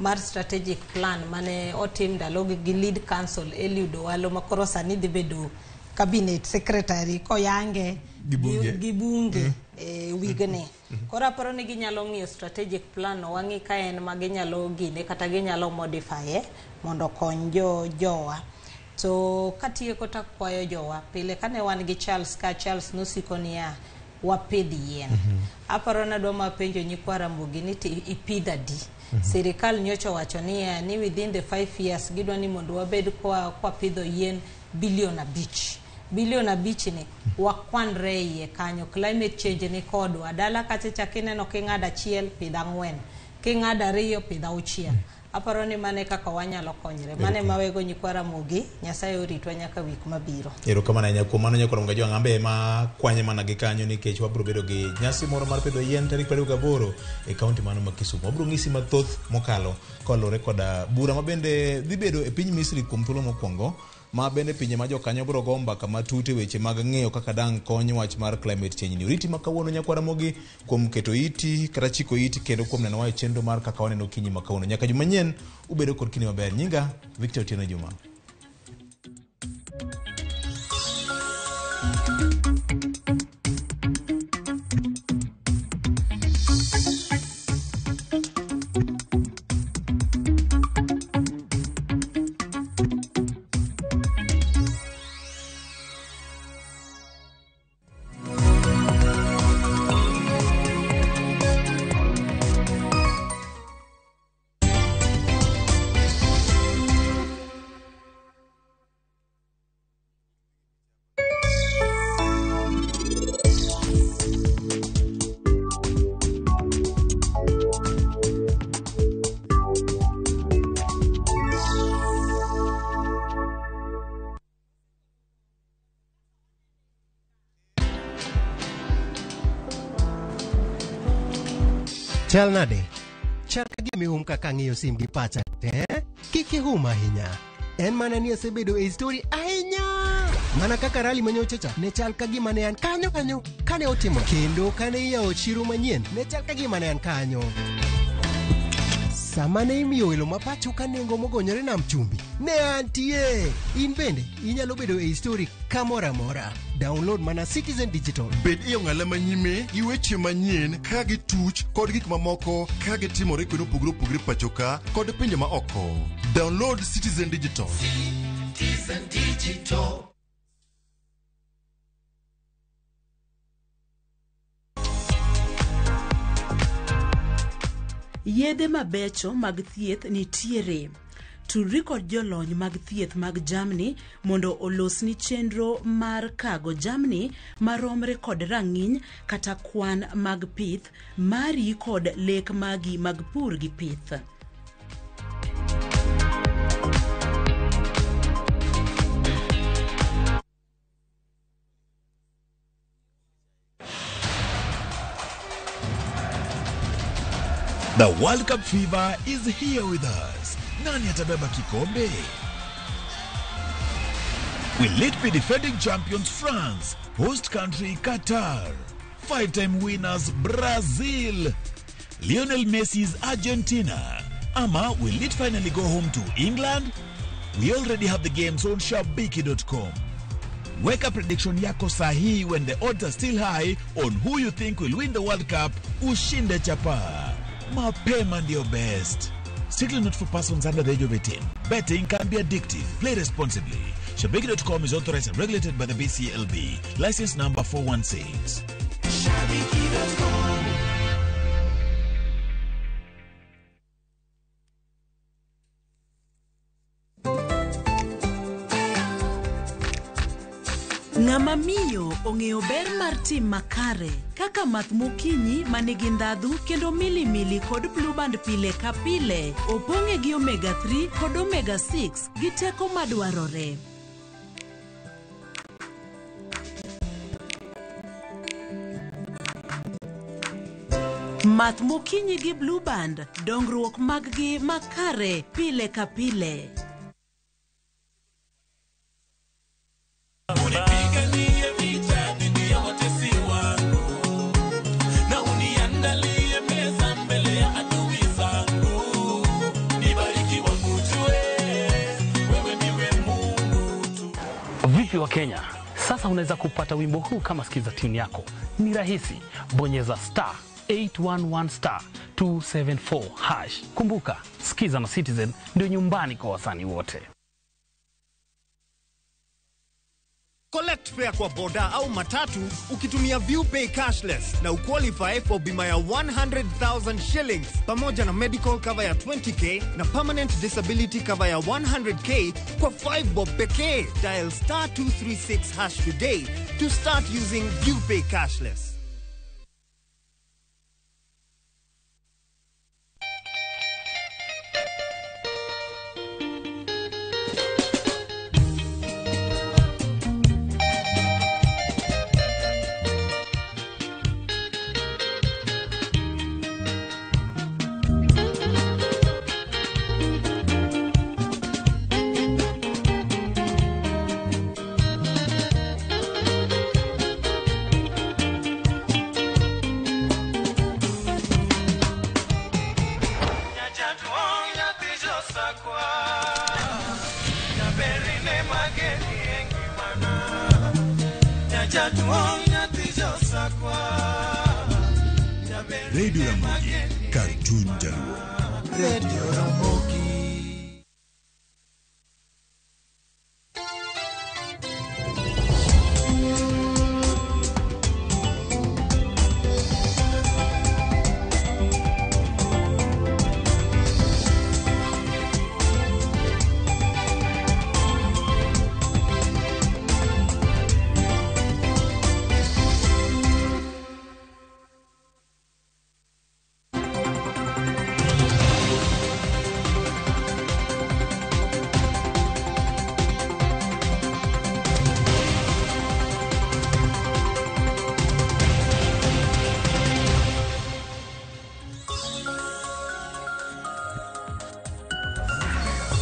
mar strategic plan mane otim ndalogi gi lead council Eliud Owalo ma koro sani dhi bedo cabinet secretary koyange gi bunge e wigni. Koro aparo ni ginyalo ng'iyo strategic plan no wang'i ka en ma ginyalo gine kata ginyalo modify mondo okony jowa. To katieko takwayo jowa pile kane wan gi Charles ka Charles nosiko niya wapidh yien. Aparo nadwa mapenjo nyikwa Ramogi ni ipidh adi. Sirikal nyocha owacho niya ni within the 5 years gidwa ni mondo wabed kwa pidho yien bilion 5. Bilion 5 ni wakwanre iye kanyo. Climate change ni kodwa. Dala kacha cha kineno king'ado 1 pidh 4, king'ado 2 pidh 6. Aparo ni mane kaka wanyalo konyre. Mane mawego nyikwa Ramogi, Nyasaye oritwa nyaka wik mabiro. Erokamano ahinya kuom mano nyakwa Ramogi Ajwang'. Ambe ma kwanye mana gi kanyo nikech wabiro bedo gi nyasi moro mar pidho yien tarik 28 e kaunti mano ma Kisumu. Wabiro ng'isi mathoth mokalo kaluwore koda bura ma bende dhi bedo e piny Misri kuom thuolo mokwongo, ma bende pinje ma jokanyo biro go mbaka matut e weche mag ng'eyo kaka dang' kony wach mar climate change ni. Oriti ma kawuono nyakwa Ramogi kuom keto iti kata chiko iti kendo kuom neno wa e chenro mar kaka waneno okinyi ma kawuono. Nyaka juma manyien ubedo kod kinde maber. Nyinga Victor Otieno Juma. Chal nade? Chal ka gima ihum kaka ang'iyo sim gi pacha, eh? Kik ihum ahinya. En mana ni asebedo e story ahinya. Mana kaka rally manyocha cha ne chal ka gima ne an kanyo kanyo kane otimo kendo kane iyawo chiro manyien ne chal ka gima ne an kanyo. Sama ne imiyo welo ma pacho ka nengo mogonyore nam chumbi, ne antie. In bende inyalo bedo e story kamoro amora. Download mana Citizen Digital. Bed e ong'ala manyime gi weche manyien ka gituch kod gik mamoko ka gitimore kuonde mopogore opogore pacho ka kod pinje ma oko. Download Citizen Digital. Citizen Digital. Yedhe mabecho mag thieth nitiere. Tudri kod jolony mag thieth mag jamni mondo olosni chenro mar kago jamni maromre kod rang'iny kata kwan mag pith mari kod lek magi mag pur gi pith. The World Cup fever is here with us. Nani atabeba kikombe? Will it be defending champions France, host country Qatar, five-time winners Brazil, Lionel Messi's Argentina, ama will it finally go home to England? We already have the games on shabiki.com. Weka prediction yako sahihi when the odds are still high on who you think will win the World Cup. Ushinde chapa. Mapema ndio best. Strictly not for persons under the age of 18. Betting can be addictive. Play responsibly. Shabiki.com is authorized and regulated by the BCLB. License number 416. Shabiki.com. Ng'ama miyo ong'eyo ber mar tim makare kaka math mokinyi manigi ndhadhu kendo milimili kod blue band pile ka pile opong'e gi omega 3 kod omega 6 gi teko madwarore. Math mokinyi gi blue band, dongruok mag-gi makare pile ka pile. Unipiganie vita dhidi ya watesi wangu, na uniandalie meza mbele ya adui zangu. Nibariki wakujue, wewe ndiwe Mungu tu. Vipi wa Kenya? Sasa unaweza kupata wimbo huu kama sikiza tune yako. Ni rahisi, bonyeza star 811 star 274 hash. Kumbuka, Sikiza na Citizen ndio nyumbani kwa wasanii wote. Collect fare kwa boda au matatu ukitumia ViewPay cashless na uqualify for bima ya 100,000 shillings pamoja na medical cover ya 20k na permanent disability cover ya 100k kwa 5 bob pekee. Dial star 236 hash today to start using ViewPay cashless. Radio Ramogi, Cartoon Jaluo. Radio Ramogi.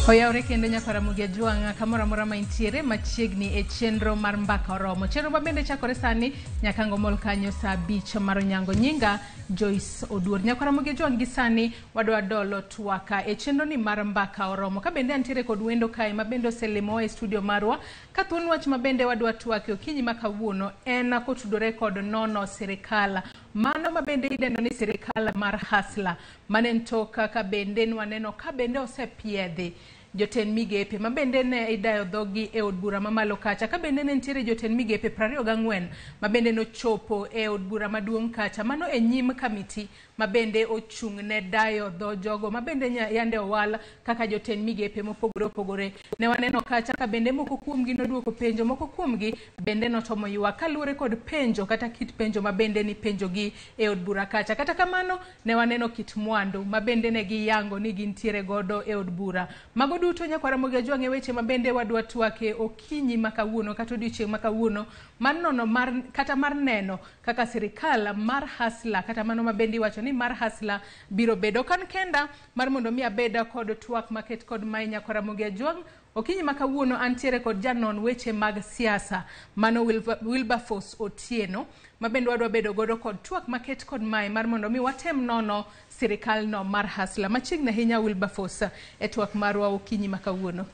Oyawre kendo nyaka Ramogi Ajwang' kamoro amora ma intiere machiegni e chenro mar Mbaka Oromo. Chenro ma bende chakore sani nyaka ngomol kanyo saa 5 mar onyango. Nyinga Joyce Oduor. Nyaka Ramogi Ajwang' gi sani wadwa dolo twaka e chenro ni mar Mbaka Oromo. Ka bende antiere kod wendo kae ma bende oselimowa e studio marwa. Ka thuon wach ma bende wadwa twake okinyi ma kawuono en kotudore kod nono sirikal. Mano ma bende idendo ni sirikal mar Hustler. Mane en tok ka bende nwaneno ka bende osepiedhi jotend migepe ma bende ne idayo dhogi e od bura mamalo kacha, ka bende ne nitiere jotend migepe 24 ma bende nochopo e od bura maduong' kacha, mano e nyim kamiti ma bende ochung' ne dayo dho jogo ma bende yande owal kaka jotend migepe mopogore opogore. Ne waneno kacha ka bende moko kuomgi noduoko penjo, moko kuomgi bende notomo ywak kaluwore kod penjo kata kit penjo ma bende nipenjogi e od bura kacha. Kata kamano ne waneno kit mwandu ma bende ne giyango ni gintiere godo e od bura. Mago duto nyakwa Ramogi Ajwang' e weche ma bende wadwa twake okinyi ma kawuono kata odiochieng' ma kawuono mar nono mar kata mar neno kaka sirikal mar Hustler kata mano ma bende iwacho ni mar Hustler biro bedo. Ok an kenda mar mondo mi abeda kod twak maket kod mae nyakwa Ramogi Ajwang'. Okinyi ma kawuono antiere kod janon weche mag siasa mano Wilberforce Otieno ma bende wadwa bedo godo kod twak maket kod mae mar mondo mi watem nono sirikal no mar Hustler. Machiegni ahinya Wilberforce e twak marwa okinyi ma kawuono.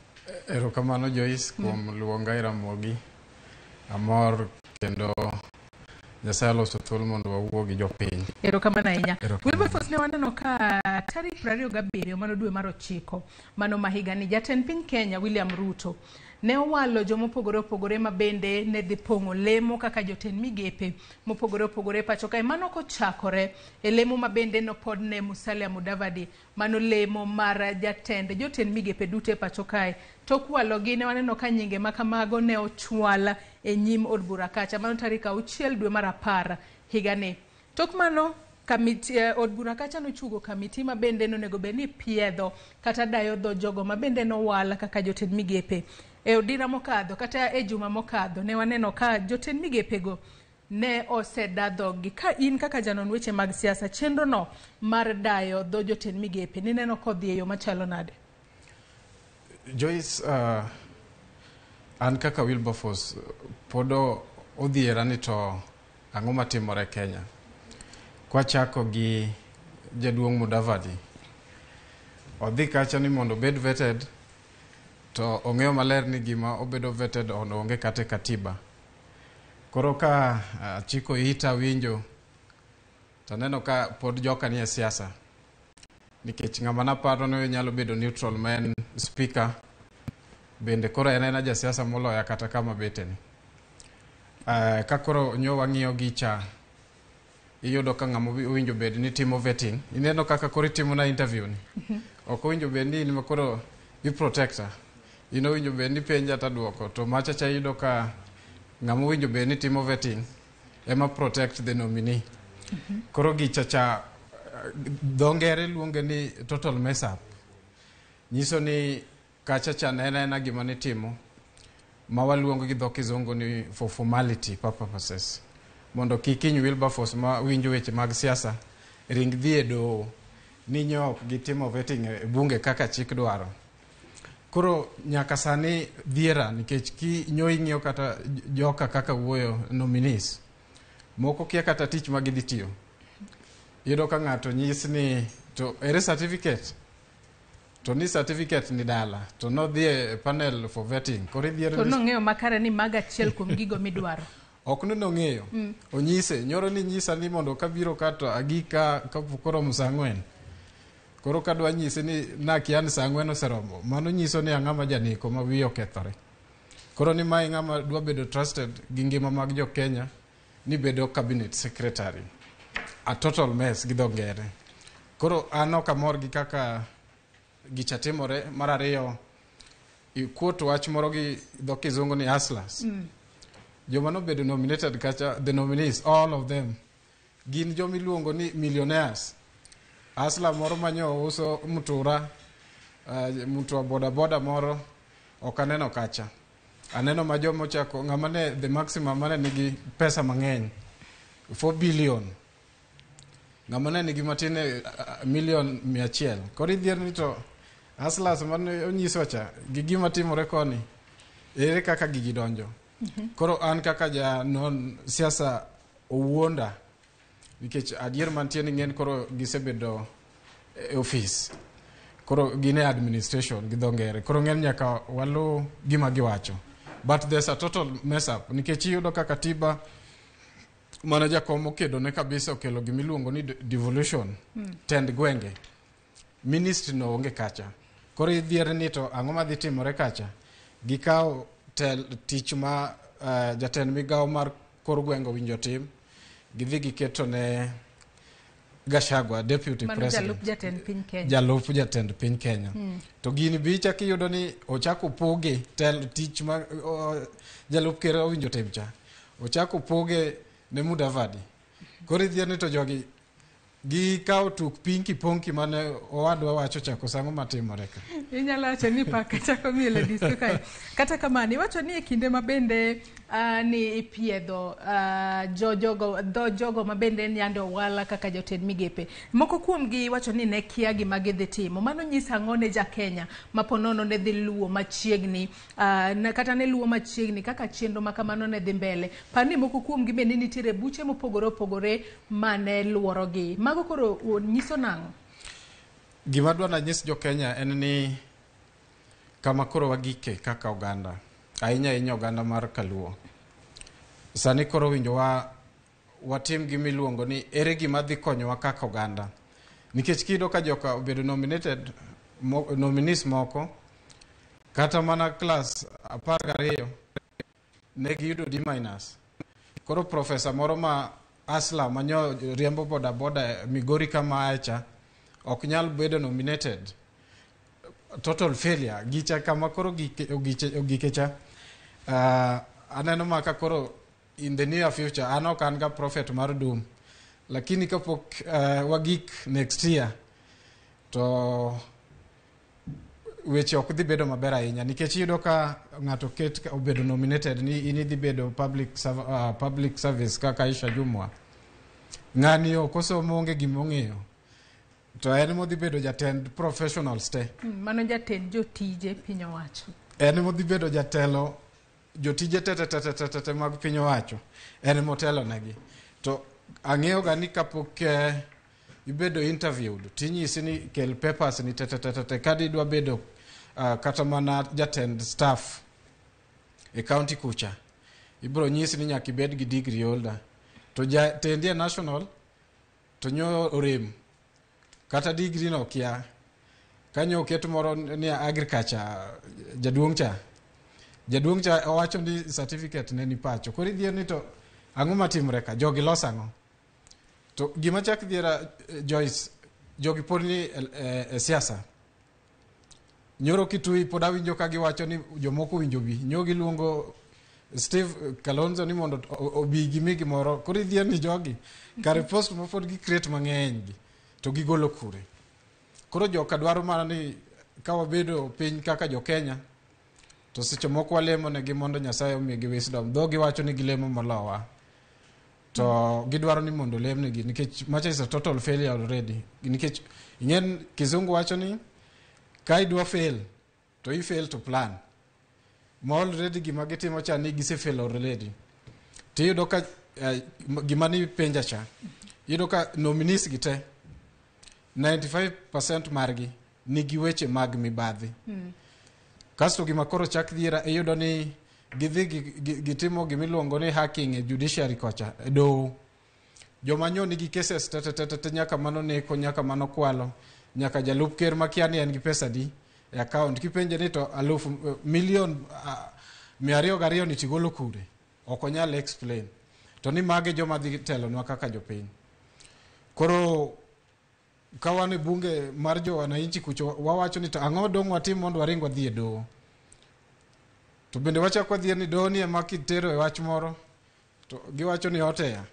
Erokamano Joyce kuom luonga e Ramogi. Amor kendo Nyasaye oloso thuolo mondo wawuo gi jopiny. Erokamano ahinya. Wilberforce, ne waneno ka tarik 27 mano dwe mar 9 mano ma higani jatend piny Kenya William Ruto ne owalo jomopogore opogore ma bende ne dhi pong'o lemo kaka jotend migepe mopogore opogore pacho kae. Mano kochakore e lemo ma bende nopodne Musalia Mudavadi, mano lemo mar jatend jotend migepe duto e pacho kae. Tok walogi ne waneno ka nyinge ma kamago ne ochwal e nyim od bura kacha, mano tarik 6 dwe mar 10 higani. Tok mano kamiti od bura kacha nochugo kamiti ma bende nonego bed ni piedho kata dayo dho jogo ma bende nowal kaka jotend migepe. E odira mokadho kata e juma mokadho ne waneno ka jotend migepego ne oseda dhogi. Ka in kaka janon weche mag siasa, chenro no mar dayo dho jotend migepe nineno kodhi e yo machalo nade? Joyce, an kaka Wilberforce pod odhiera ni to ang'o matimore Kenya. Kwachako gi jaduong' Mudavadi, odhi kacha ni mondo obed vetted, to ong'eyo maler ni gima obedo vetted on onge kata e katiba. Koro ka achiko ita winjo to aneno ka pod joka nie siasa, nikech ng'ama naparo ni nyalo bedo neutral ma en speaker bende koro en ena jasiasa moloya kata kama beteni. Ka koro nyo wang'iyo gicha, iyudo ka ng'ama owinjo bed ni timo vetting. Ineno kaka koro itimo na interview ni. Ok owinjo bed ni in ma koro i protector. In owinjo bed ni penja ta duoko. To macha cha iyudo ka ng'ama owinjo bed ni timo vetting ema protect the nominee. Koro gicha cha dho ngere luonge ni total mess up. Nyiso ni kacha cha ne en aena gima nitimo ma waluongo gi dho kizungu ni for formality purposes. Mondo kik hiny Wilberforce ma winjo weche mag siasa ring dhi e doho ni nyo ok gitimo vetting e bunge kaka chik dwaro. Koro nyaka sani dhiera nikech ki nyo ing'iyo kata joka kaka wuoyo nominees moko kia kata tich ma gidhi tiyo. Iyudo ka ng'ato nyis ni to ere certificate, to ni certificate ni dala to nodhi e panel for vetting. Koro idhiero To nong'eyo makare ni mago achiel kuom gigo midwaro. Ok ni nong'eyo. Onyise nyoro ni nyisa ni mondo kabiro ka to agik ka kapok oromo saa 4. Koro kadwa nyise ni nakia ni saa 4 oseromo, mano nyiso ni ang'ama janeko ma wiye okethore. Koro ni mae ng'ama dwa bedo trusted gi ngima mag jo Kenya ni bedo cabinet secretary. A total mess gi dho ngere. Koro an ok amor gi kaka gicha timore. Mar ariyo, ikuot wach moro gi dho kizungu ni hustlers. Joma nobedo nominated kacha, the nominees, all of them, gin joma iluongo ni millionaires. Hustler moro manyo uso mtura, mtua boda boda moro, ok aneno kacha. Aneno ma joma ochako, ng'ama ne the maximum mane nigi pesa mang'eny, 4 billion. Ng'ama ne nigi matin million 100. Koro idhier ni to Hustlers mane onyiswa cha gi gima timore koni, ere kaka gigi donjo? Koro an kaka ja non siasa owuonda nikech adier mantie ni ng'en koro gisebedo e ofis. Koro gin e administration gi dho ngere. Koro ng'en nyaka walu gima giwacho. But there's a total mess up nikech iyudo ka katiba mana jakom okedo ne kabisa okelo gimiluongo ni devolution tend gwenge. Ministry no onge kacha. Koro idhier ni to ang'o madhi timore kacha? Gikawo tel tich ma jatend migawo mar kor gwenge owinjo tim, gidhi giketo ne Gachagua, deputy Mano president. jalup jatend piny Kenya. Jalup jatend piny Kenya. To gini bi ichak iyudo ni ochak opoge tel tich ma jalup ker owinjo tim cha. Ochak opoge ne Mudavadi. Koro idhier ni to jogi gikawo tuk pinki ponki mane owadwa wacho cha koso ang'o matimore ka? Inyalo wacho ni paka chako miel e disko kae. Kata kamano, iwacho ni e kinde ma bende ni ipiedho jo jogo, dho jogo ma bende nyando owala kaka jotend migepe. Moko kuomgi iwacho ni ne kia gima gidhi timo. Mano nyiso ang'o ne ja Kenya ma po nono ne dhi luwo machiegni, kata ne luwo machiegni kaka chenro ma kamano ne dhi mbele. Par ni moko kuomgi bende nitiere buche mopogore opogore mane luorogi. Mago koro nyiso nang'o? Gima dwa nanyis jo Kenya en ni kama koro wagike kaka oganda, ahinya ahinya oganda mar Kaluo. Sani koro winjo wa watim gima iluongo ni ere gima dhi konyowa kaka oganda. Nikech kiyudo ka joka obedo nominated, nominees moko, kata mana class 12 ne giyudo D minus. Koro profesa moro ma Asla manyo riembo boda boda Migori kama acha ok nyal bedo nominated. Total failure. Gicha kama koro ogike cha. Aneno maka koro in the near future an ok an ga prophet mar doom. Lakini kapok wagik next year to weche ok dhi bedo maber ahinya nikech iyudo ka ng'ato ket obedo nominated ni in idhi bedo public service kaka Aisha Jumwa. Ng'ani ok osomo onge gima ong'eyo. To en modhi bedo jatend professionals te. Mano jatend jotije piny owacho. En modhi bedo jatelo jotije te te te te te te te mag piny owacho. En motelo negi. To ang'eyo ga ni kapok ibedo interviewed tinyisi ni kel papers ni te te te te te kadi idwa bedo kata mana jatend staff e county kucha ibro nyisi ni nyaka ibed gi degree holder to jatendi e national to nyo orem kata degree no kia kanyo oket moro ni agriculture jaduong' cha jaduong' cha owacho ni certificate ne ni pacho koro idhier ni to ang'o matimore ka jogi los ang'o to gima chak dhiera Joyce jogi pod ni e siasa nyoro Kitui pod awinjo ka giwacho ni jomoko owinjo bi nyo giluongo Steve Kalonzo ni mondo obi gimi gimoro koro idhier ni jogi kare post ma pod gi create mang'eny gi to gigolo kure koro joka dwaro mana ni ka wabedo piny kaka jo Kenya to seche moko walemo negi mondo Nyasaye omigi wisdom dhogi wacho ni gilemo molowa to gidwaro ni mondo olemnegi nikech macha is a total failure already nikech ing'en kizungu wacho ni ka idwa fail to i fail to plan ma already gima gitimo cha ni gise fail already tiyudo ka gima ni penja cha iyudo ka nominees gi te 95% margi nigi weche mag mibadhi. Kasto gima koro chak dhiera iyudo ni gidhi gitimo gimiluongo ni hacking e judiciary kocha e doho. Joma nyo nigi cases te te te te nyaka mano neko nyaka mano kwalo nyaka jalup ker makia ni en gi pesa di e account kipenje ni to alufu milion 202 ni tigolo kure ok onyal explain to ni mage joma dhi telonwa kaka jopiny. Koro ka wan e bunge mar jo wananchi kucho wawacho ni to ang'o dong' watim mondo waring wadhi e doho. To bende wachako wadhier ni doho ni ema kitero e wach moro to giwacho ni oteya.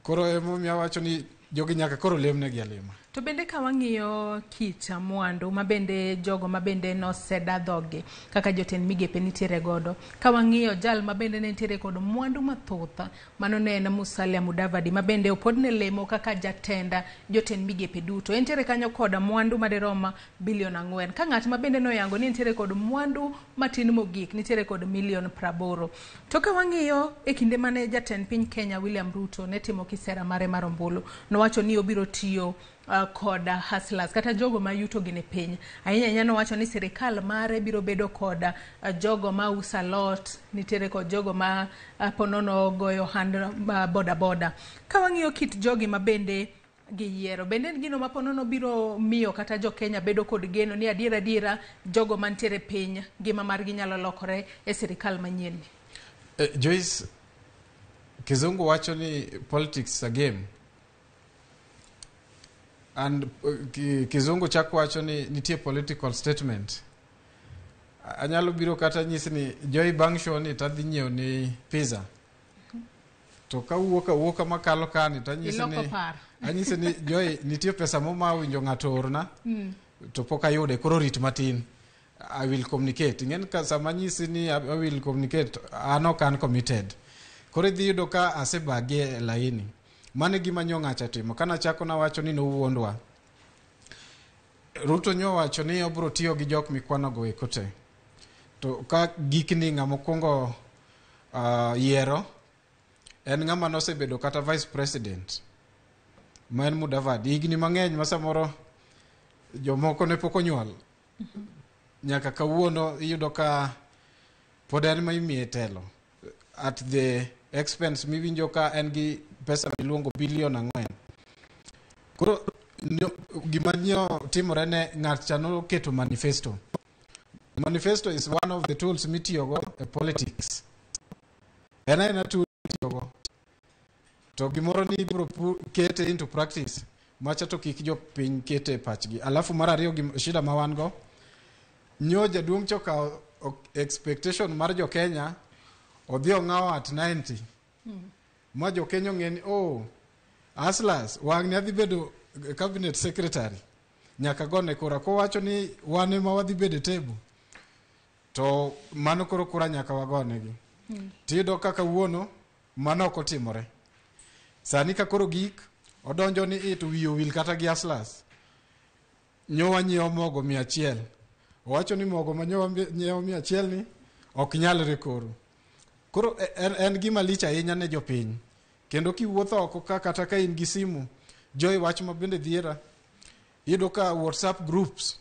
Koro emomiyo awacho ni jogi nyaka koro lemnegi alema. To bende ka wang'iyo kit mwandu ma bende jogo ma bende noseda dhogi kaka jotend migepe nitiere godo, ka wang'iyo jal ma bende ne nitiere kod mwandu mathoth, mano ne en Musalia Mudavadi ma bende opodne lemo kaka jatend jotend migepe duto. Entiere kanyo kod mwandu madirom bilion 4. Ka ng'at ma bende noyango ni entiere kod mwandu matin mogik, nitiere kod milion 80. To ka wang'iyo e kinde mane jatend piny Kenya William Ruto ne timo kisera mare mar ombulu, nowacho ni obiro tiyo kod hustlers kata jogo ma yuto gi ni piny. Ahinya ahinya nowacho ni sirikal mare biro bedo kod jogo ma uso alot, nitiere kod jogo ma ponono goyo hand boda boda. Ka wang'iyo kit jogi ma bende giyiero, bende en gino ma ponono biro miyo kata jo Kenya bedo kod geno ni adiera adiera jogo mantiere piny ngima margi nyalo lokore e sirikal manyien ni. Joyce, kizungu wacho ni politics is a game. And kizungu chako wacho ni nitie political statement. Anyalo biro kata nyisi ni Joy bang' show ni tadhi nyiewo ni pizza. To kawuok awuoka makalo kani tanyisi ni anyisi ni Joy nitie pesa moma winjo ng'ato orna to pok ayude, koro rit matin. I will communicate. Ing'en ka sama anyisi ni I will communicate, an ok an committed. Koro idhi yudo ka asebagie e laini. Mano e gima nyo ng'acha timo. Kana chako nawacho ni nowuondwa. Ruto nyo wacho ni obiro tiyo gi jok mikwanogo eko te. To ka gikni ng'ama okwongo yiero en ng'ama nosebedo kata vice president ma en Mudavadi. Higni mang'eny ma samoro jomoko ne pok onyuol. Nyaka kawuono iyudo ka pod en ma imiye telo at the expense miwinjo ka en gi pesa miluongo bilion 4. Koro gima nyo timore ne ng'at cha noketo manifesto. Manifesto is one of the tools mitiyogo e politics. En aena tool mitiyogo. To gimoro ni ibiro kete into practice, macha to kik jopiny kete e pachgi. Alafu mar ariyo, shida ma wan go, nyo jaduong' cha okawo expectation mar jo Kenya, odhi ong'awo at 90. Ma jo Kenya ong'e ni, oh, Aslas, wang' ni adhi bedo cabinet secretary. Nyaka gone kura. Kowacho ni wan ema wadhi bedo e table, to mano koro kura nyaka wagonegi. Tiyudo kaka wuono, mano ok otimore. Sani ka koro gik, odonjo ni to wiye owil kata gi Aslas. Nyo wanyiewo mogo 100. Owacho ni mogo ma nyo wanyiewo 100 ni ok nyalre koro. Koro en gima lich ahinya ne jopiny. Kendo kiwuotho oko ka kata ka in gi simu, Joy wach ma bende dhiera, iyudo ka WhatsApp groups,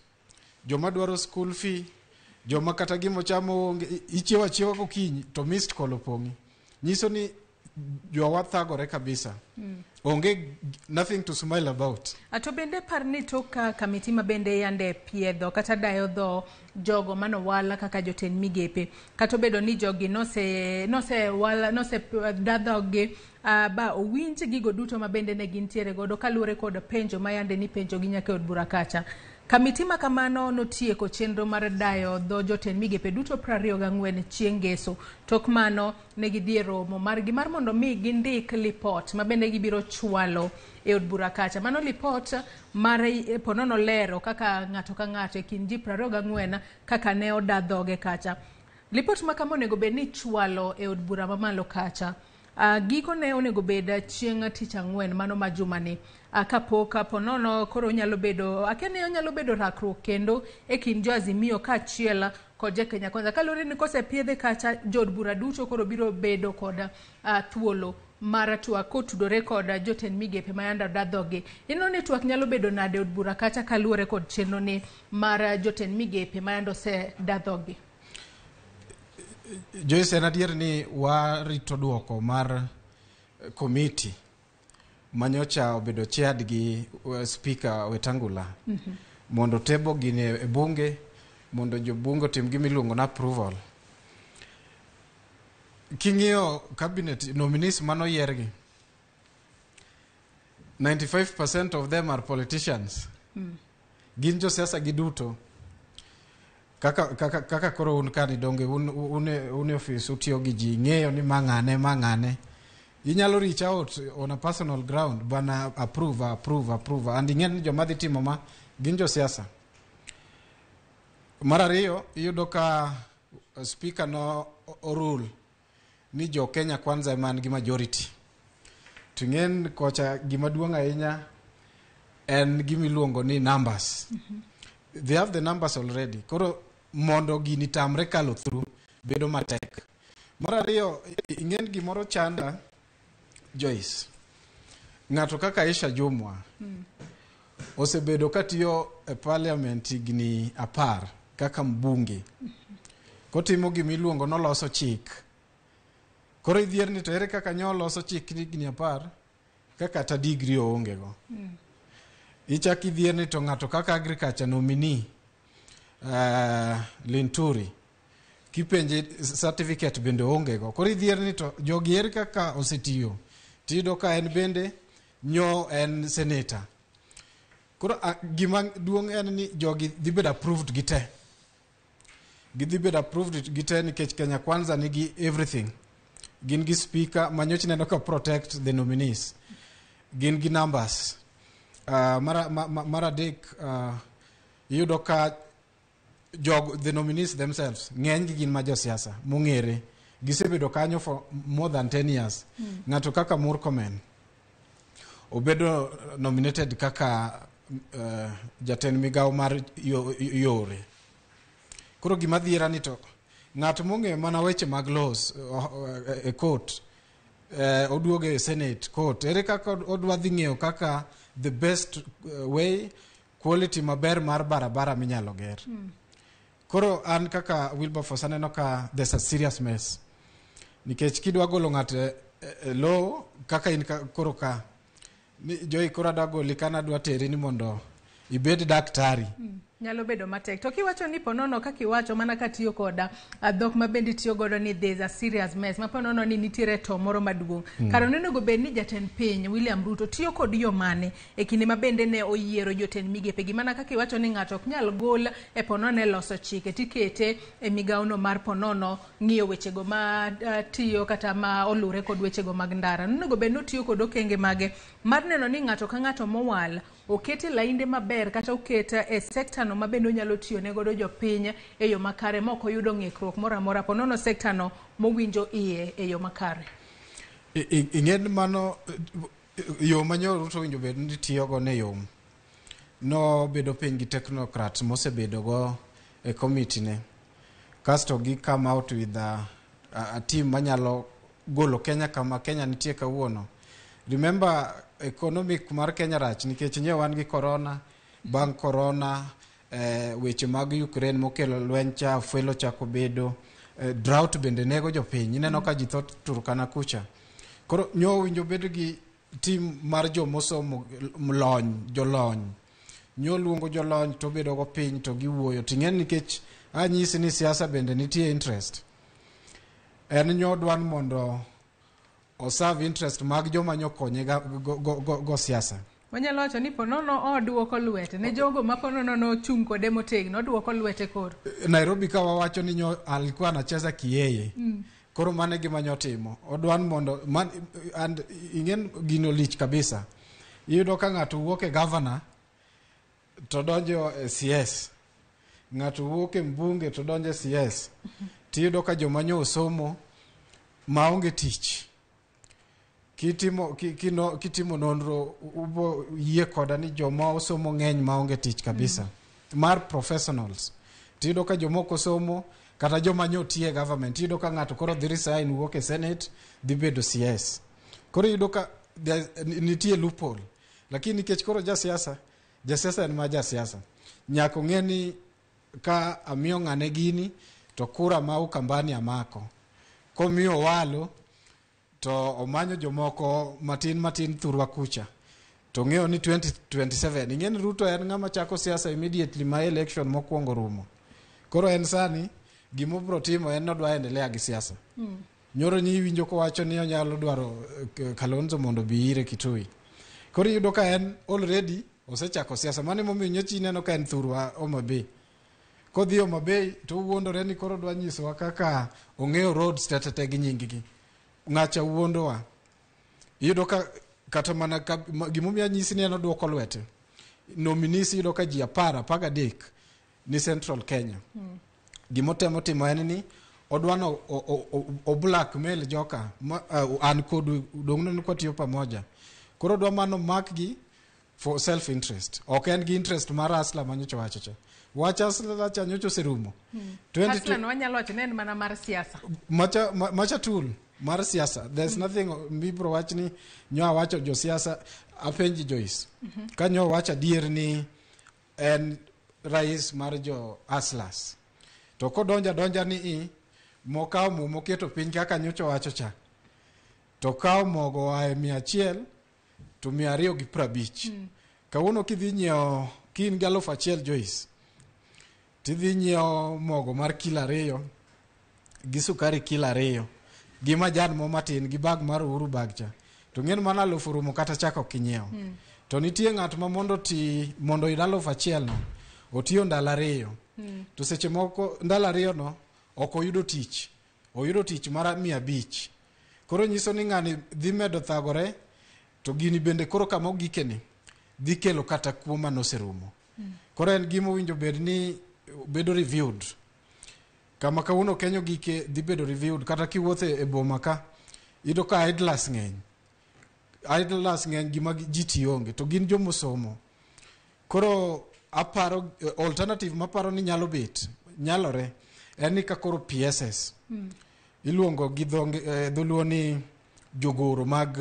joma dwaro school fee, joma kata gima ochamo onge, ichiewo achiewa gokinyi to missed call opong'i. Nyiso ni jowa thagore kabisa. Onge nothing to smile about. To bende par ni tok ka kamiti ma bende yande piedho kata dayo dho jogo manowal kaka jotend migepe, kata obedo ni jogi nose da dhogi ba owinj gigo duto ma bende ne gintiere godo kaluwore kod penjo ma yande ni penjo gi nyaka e od bura kacha. Kamiti ma kamano notieko chenro mar dayo dho jotend migepe duto 24 chieng' ngeso. Tok mano ne gidhi e romo margi mar mondo mi gindik lipot ma bende gibiro chwalo e od bura kacha. Mano lipot mar ponono lero kaka ng'ato ka ng'ato e kind ji 24 kaka ne oda dhoge kacha. Lipot ma kama onego bed ni chwalo e od bura mamalo kacha. Gikone onego bed chieng' tich ang'wen mano ma jumani. Kapok ponono koro onyalo bedo, akia ni onyalo bedo rakruok kendo e kind jo Azimio kaachiel kod jo Kenya Kwanza. Kaluwore ni kosepiedhe kacha, jood bura duto koro biro bedo kod thuolo mar twak kotudore kod jotend migepe ma yande oda dhogi. Ineno ni twak nyalo bedo nade e od bura kacha kaluwore kod chenro ni mar jotend migepe ma yande oseda dhogi? Joyce, en adier ni warito duoko mar komiti manyocha obedo chaired gi Speaker Wetangula mondo table gini e bunge mondo jobunge otim gima iluongo ni approval. King'iyo cabinet nominees manoyiergi, 95% of them are politicians. Gin josiasa giduto. Kaka koro un kani donge un e office utiyo gi ji, ing'eyo ni ma ng'ane, ma ng'ane. Inyalo reach out on a personal ground, bana approve, approve, approve. And ing'e ni joma dhi timo ma gin josiasa. Mar ariyo, iyudo ka speaker no orule ni jo Kenya Kwanza ema nigi majority. To ing'en kocha gima duong' ahinya en gima iluongo ni numbers. They have the numbers already. Koro mondo gini tamre kalo through bedo matek. Mar ariyo, ing'en gimoro chanda Joyce. Ng'ato kaka Aisha Jumwa osebedo katiyo e parliament higni 10 kaka mbunge. Kotimo gimiluongo noloso chik. Koro idhier ni to ere kaka nyoloso chik higni 10 ka kata degree oonge go. Ichak idhier ni to ng'ato kaka agriculture nominee Linturi kipenje certificate bende oonge go. Koro idhier ni to jogi ere kaka osetiyo. Tiyudo ka en bende nyo en senator. Koro gima duong' en ni jogi dhi bedo approved gi te. Gidhi bedo approved gi te nikech Kenya Kwanza nigi everything. Gin gi speaker manyocha ineno ka protect the nominees. Gin gi numbers. Mar adek iyudo ka jog the nominees themselves ng'eny gi gin ma josiasa mong'ere. Gisebedo kanyo for more than 10 years. Ng'ato kaka Murkomen obedo nominated kaka jatend migawo mar yore. Koro gima dhiera ni to ng'at mong'eyo mana weche mag laws e court oduogo e senate court ere kaka odwa dhi ng'eyo kaka the best way quality maber mar barabara minyalo ger. Koro an kaka Wilberforce aneno ka there's a serious mess. Nikech kidwa golo ng'ato e law kaka in koro ka ni Joy koro adwa goli kana adwa teri ni mondo ibed daktari. Nyalo bedo matek. To kiwacho ni ponono kaka iwacho mana katiyo koda dhok ma bende itiyo godo ni there's a serious mess. Ma ponono ni nitiere to moro maduong'. Kar onego bed ni jatend piny William Ruto tiyo kod yo mane e kinde ma bende ne oyiero jotend migepe gi mana kaka iwacho ni ng'ato ok nyal gol e ponono e loso chike tikete e migawono mar ponono ng'iyo wechego ma tiyo kata ma olure kod wechego mag ndara. Onego bed ni otiyo kod okenge mage mar neno ni ng'ato ka ng'ato mowal okete lainde maber kata okete e sekta no mabende onyalo tiyo ne godo jopiny e yo makare ma ok oyudo ng'ikruok moro amora ponono sekta no mowinjo iye e yo makare. Ing'e mano yo ma nyo Ruto owinjo bed ni tiyogo ne yom. No bedo piny gi technocrats mosebedo go e committee ne. Kasto gi come out with a team manyalo golo Kenya kama Kenya nitie kawuono. Remember economic mar Kenya rach nikech nye wan gi corona, bang' corona weche mag Ukraine mokelo lweny cha, fuelo chako bedo, drought bende nego jopiny. Ineno ka ji tho Turkana kucha. Koro nyo owinjo bed gi team mar jomosomo lony, jolony. Nyo luongo jolony to bedo go piny to giwuoyo. Ting'e nikech anyisi ni siasa bende nitie interest. En nyo dwan mondo oserve interest mag joma nyokonye go siasa. Wanyalo wacho ni ponono oduoko lwete ne jogo ma ponono nochung' kode motegno oduoko lwete koro. Nairobi ka wawacho ni nyo alikuwa anacheza kiyeye. Koro mano e gima nyotimo. Odwan mondo man, and ing'en gino lich kabisa. Iyudo ka ng'ato wuok e governor to donjo e CS. Ng'ato wuok e mbunge to donjo e CS. Tiyudo ka joma nyo osomo maonge tich. Kitimo nonro ubo yie koda ni joma osomo ng'eny maonge tich kabisa. Mar professionals. Tiyudo ka jomoko somo kata joma nyo tiye e government. Iyudo ka ng'ato koro dhi resign wuok e senate dhi bedo CS. Koro iyudo ka nitie loophole. Lakini nikech koro jasiasa en ma jasiasa. Nyaka ong'e ni ka amiyo ng'ane gini to kura ma Ukambani amako. Komiyo walo to omanyo jomoko matin matin thurwa kucha. To ng'eyo ni 2027 ing'e ni Ruto en ng'ama chako siasa immediately ma election mokwongo rumo. Koro en sani gima obiro timo en nodwa endelea gi siasa. Nyoro ni iwinjo kowacho ni onyalo dwaro Kalonzo mondo obi ire Kitui. Koro iyudo ka en already osechako siasa. Mano emomiyo nyocha ineno ka en thurwa Homa Bay. Kodhi Homa Bay to owuondore ni koro odwa nyisowa kaka ong'eyo roads te gi nying gi. Ng'acha wuondowa. Iyudo ka kata mana ka, gimomiyo anyisi ni en oduoko lwete. Nominees iyudo ka ji 10, 13 ni Central Kenya. Gimotemo timo en ni odwa no o blackmail joka ma, an kodu dong' neno kwatiyo pamoja. Koro odwa mano makgi for self interest. Ok en gi interest mar Asla manyocha wacho cha. Wach Asla cha nyocha oserumo. 22 Hustler no wanyalo wacho ni en mana mar siasa. Macha, macha tool mar siasa. There's nothing mibro wach ni nyo wacho josiasa apenji Joyce. Ka nyo wacho adier ni en rais mar jo Aslas. To kodonja donja ni i mokawo mo moketo piny kaka nyocha wacho cha. To kawo mogo oa e 100 to 250. Kawuono kidhi nyiewo ka in gi 1000 Joyce, tidhi nyiewo mogo mar kilo 2 gi sukari kilo 2 gi majan mo matin gi bag mar Uhuru bag cha. To ng'en mana 1000 rumo kata chako ok inyiewo. To nitie ng'at ma mondo ti mondo oyud 1000 no otiyo ndalo 2. To seche moko ndalo 2 no ok oyudo tich. Oyudo tich mar 500. Koro nyiso ni ng'ani dhi medo thagore to gini bende koro kama ogikeni dhi kelo kata kuo manoserumo. Koro en gima owinjo bed ni bedo reviewed. Kama kawuono Kenya ogike dhi bedo reviewed kata kiwuotho e boma ka iyudo ka idlers ng'eny. Idlers ng'eny gima ji tiyo onge to gin jomosomo. Koro aparo alternative maparo ni nyalo bet nyalore en ni ka koro PSS iluongo gi dholuo ni jogoro mag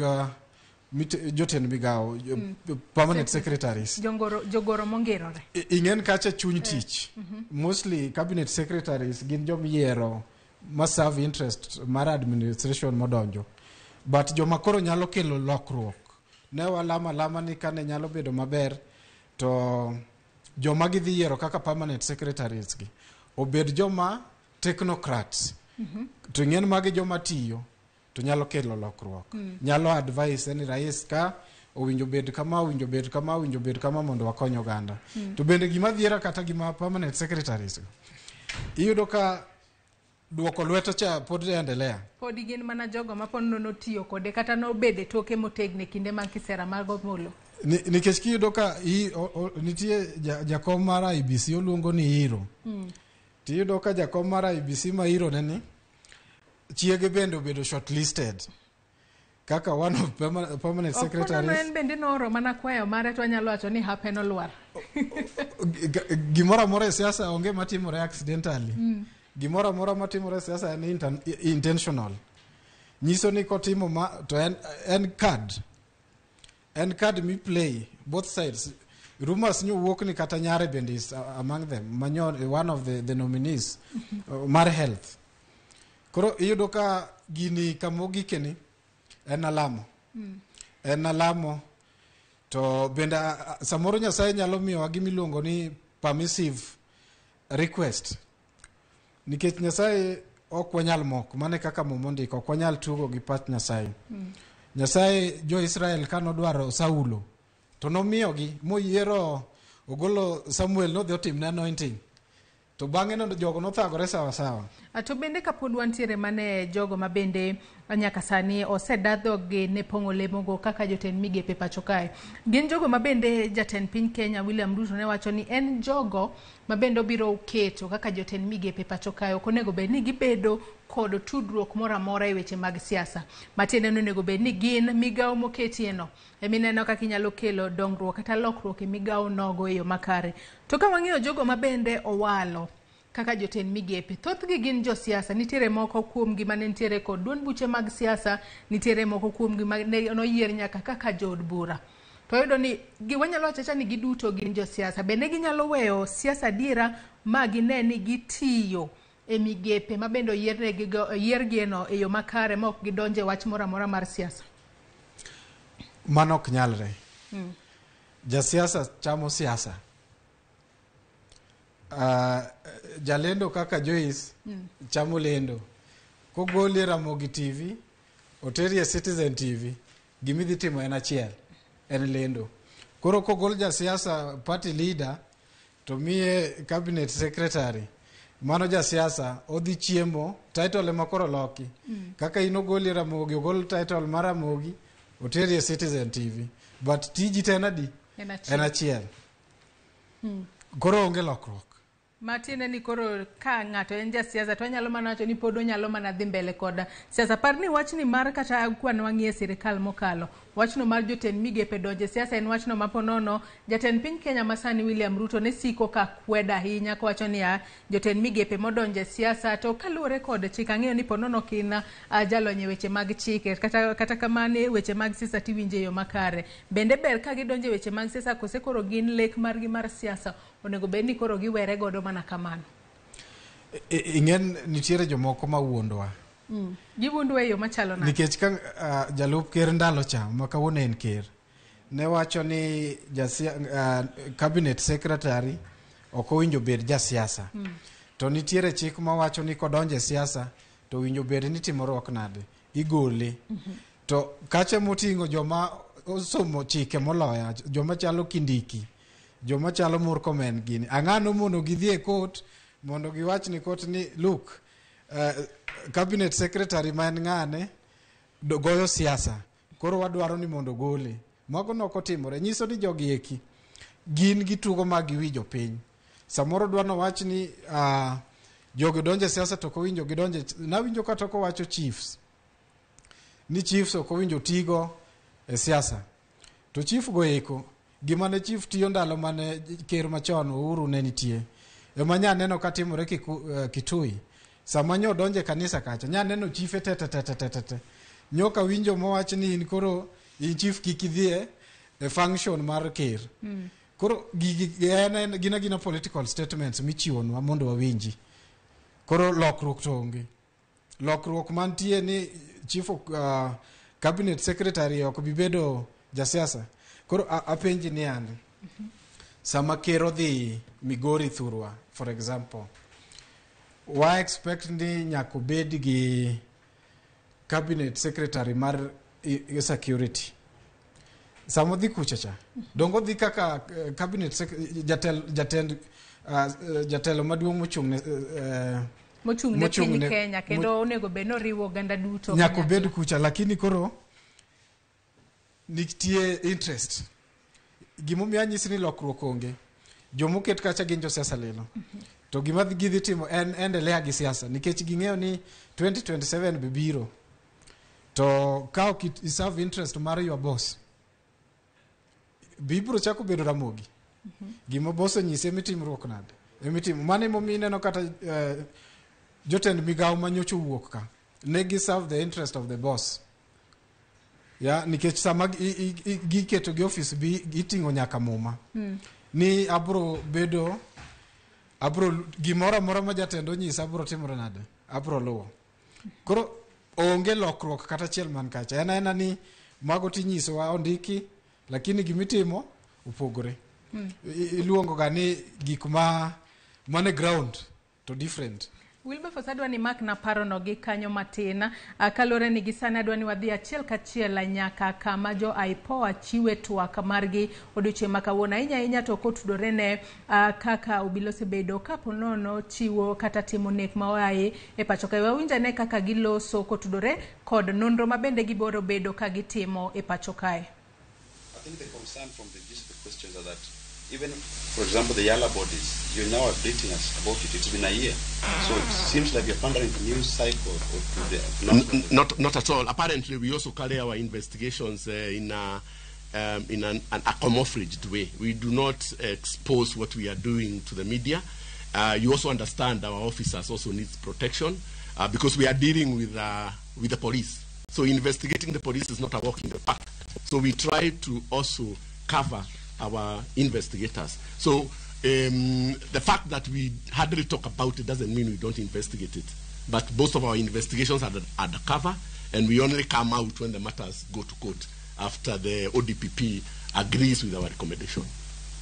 jotend migawo permanent secretaries. Jogoro mongirore. Ing'en kacha chuny tich. Mostly cabinet secretaries gin jomiyiero ma serve interest mar administration modonjo. But joma koro nyalo kelo lokruok. Ne walama lama ni kane nyalo bedo maber to joma gidhi yiero kaka permanent secretaries gi obed joma technocrats. To ing'en magi joma tiyo to nyalo kelo lokruok. Nyalo advise ni rais ka owinjo bed kama, owinjo bed kama, owinjo bed kama mondo wakony oganda. To bende gima dhiera kata gima permanent secretaries go, iyudo ka duoko lweto cha pod endelea. Pod gin mana jogo ma pod notiyo kode kata nobedo e toke motegno e kinde mag kisera mag Omolo. Nikech kiyudo ka nitie jakom mar IEBC oluongo ni Iro. Tiyudo ka jakom mar IEBC ma Iro ne ni chiege bende obedo shortlisted kaka one of permanent Ok ponono secretaries. en bende nooro mana kwayo mare to wanyalo wacho ni hape nolwar. Gimoro amora e siasa onge matimore accidentally. Gimoro amora matimore e siasa en intentional. Nyiso ni kotimo ma to en card. En card mi play both sides. Rumors nyo wuok ni kata nyare bende is among them. Manyo one of the nominees mar health. Koro iyudo ka gini kamogikeni en alamo. En alamo to bende samoro Nyasaye nyalo miyowa gima iluongo ni permissive request. Nikech Nyasaye ok wanyal moko, mano e kaka Muma ondiko, ok wanyal tugo gi pach Nyasaye. Nyasaye jo-Israel kanodwaro Saulo to nomiyogi moyiero ogolo Samuel nodhi otimne anointing. To bang'e no jogo nothagore sawa sawa. To bende kapod wantiere mane jogo ma bende nyaka sani oseda dhoggi ne pong'o lemogo kaka jotend migepe pacho kae. Gin jogo ma bende jatend piny Kenya William Ruto ne wacho ni en jogo ma bende obiro keto kaka jotend migepe pacho kae ok onego bed ni gibedo kod tudruok moro amora e weche mag siasa. Matiende ni onego bed ni gin migawo moketie no emineno kaka inyalo kelo dongruok kata lokruok e migawo nogo e yo makare. To ka wang'iyo jogo ma bende owalo kaka jotend migepe, thothgi gin josiasa. Nitiere moko kuomgi mane nitiere kod duond buche mag siasa, nitiere moko kuomgi mane noyier nyaka kaka jood bura. To wayudo ni wanyalo wacho awacha ni giduto gin josiasa. Bende ginyalo weyo siasa adiera ma gine ni gitiyo e migepe ma bende oyiergieno e yo makare ma ok gidonje wach moro amora mar siasa. Mano ok nyalre. Jasiasa chamo siasa. Jalendo kaka Joyce chamo lendo. Kogoli e Ramogi TV, oteri e Citizen TV, gimidhi timo en achiel, en lendo. Koro kogol jasiasa party leader to miye cabinet secretary, mano jasiasa odhi chiemo, title ema koro loki. Kaka in ogoli e Ramogi, ogol title mar Ramogi, Oteri e Citizen TV. But tiji to en adi? En achiel. En achiel. Koro onge lokruok. Matiende ni koro ka ng'ato en jasiasa to onyalo mana wacho ni pod onyalo mana dhi mbele kod siasa. Par ni wachni mar kata kwan wang'iye sirikal mokalo, wachno mar jotend migepe donje siasa en wachno ma ponono jatend piny Kenya masani William Ruto ne siko ka kwedo ahinya kowacho niya jotend migepe modonje siasa to kaluwore kod chik ang'eyo ni ponono kin jalony e weche mag chike kata kamano e weche mag siasa tiwinje e yo makare. Bende ber ka gidonje e weche mag siasa kose koro gin lek margi mar siasa onego bed ni koro giwere godo mana kamano. Ing'en nitiere jomoko ma wuondwa. Giwuondwa e yo machalo nade? Nikech ka jalup ker ndalo cha ma kawuono en ker ne wacho ni cabinet secretary ok owinjo bed jasiasa. To nitiere chik mawacho ni kodonjo e siasa to owinjo bed ni timruok nade, igole. To kacha moting'o joma osomo chike moloya, joma chalo Kindiki, joma chalo Murkomen gini, ang'ano mondo gidhi e court mondo giwach ni court ni look, cabinet secretary ma en ng'ane goyo siasa, koro wadwaro ni mondo gole. Mago nokotimore, nyiso ni jogi eki gin gitugo ma giwi jopiny. Samoro dwa nowach ni jogi donjo e siasa to ok owinjo gidonje. Nawinjo kata kowacho chiefs ni chiefs ok owinjo tigo e siasa. To chief go eko gima ne chief tiyo ndalo mane ker machon Uhuru ne nitie ema nya neno katimore Kitui. Sama nyo donje kanisa kacha nya neno chife te te te te te te. Nyoka winjo mowach ni in koro in chief kik idhie e function mar ker. Koro gigi en gina gina political statements michiwonwa mondo wawinji. Koro lokruok to onge. Lokruok mantie ni chief of cabinet secretary ok bi bedo jasiasa. Koro apenji ni ande. Sama ker odhi Migori thurwa, for example, wa expect ni nyaka obed gi cabinet secretary mar security. Sama odhi kucha cha, dongo odhi kaka cabinet jatelo maduong' mochung' ne piny Kenya kendo onego bed ni oriwo oganda duto. Nyaka obed kucha, lakini koro nitie interest. Gimomiyo anyisi ni lokruok onge, jomoket kacha gin josiasa lilo. To gima gidhi timo en endelea gi siasa nikech ging'eyo ni 2027 be biro. To ka ok i serve interest mar your boss, bibiro chako bedo Ramogi. Gima boss onyisi emitimruok nade? Emitimo. Mano emomiyo ineno kata jotend migawo manyocha owuok ka ne gi serve the interest of the boss. Ya, nikech sama giketo gi office bi iting'o nyaka muma. Ni abro bedo abro gimoro amora ma jatend onyisa abro timore nade? Abro luwo. Koro onge lokruok kata achiel man kacha. En aena ni mago tinyisowa ondiki, lakini gimitimo opogore. Iluongo ga ni gik ma mane ground to different. Wilberforce adwa ni mak na parono gi kanyo matin kaluwore ni gi sani adwa ni wadhi achiel kachiel nyaka kama jo IPOA chiwe twak margi odiochieng' ma kawuono ahinya ahinya to kotudore ne kaka obila osebedo kapo nono chiwo kata timo nek ma oaye e pacho kae. Wawinj ane kaka giloso kotudore kod nonro ma bende gibiro bedo ka gitimo e pacho kae. I think the concern from the gist of the questions are that even, for example, the Yala bodies, you're now updating us about it. It's been a year. So it seems like you're pandering to news cycle or to the... Not at all. Apparently, we also carry our investigations in a camouflaged way. We do not expose what we are doing to the media. You also understand our officers also need protection because we are dealing with the police. So investigating the police is not a walk in the park. So we try to also cover our investigators. So the fact that we hardly talk about it doesn't mean we don't investigate it. But most of our investigations are undercover, and we only come out when the matters go to court after the ODPP agrees with our recommendation.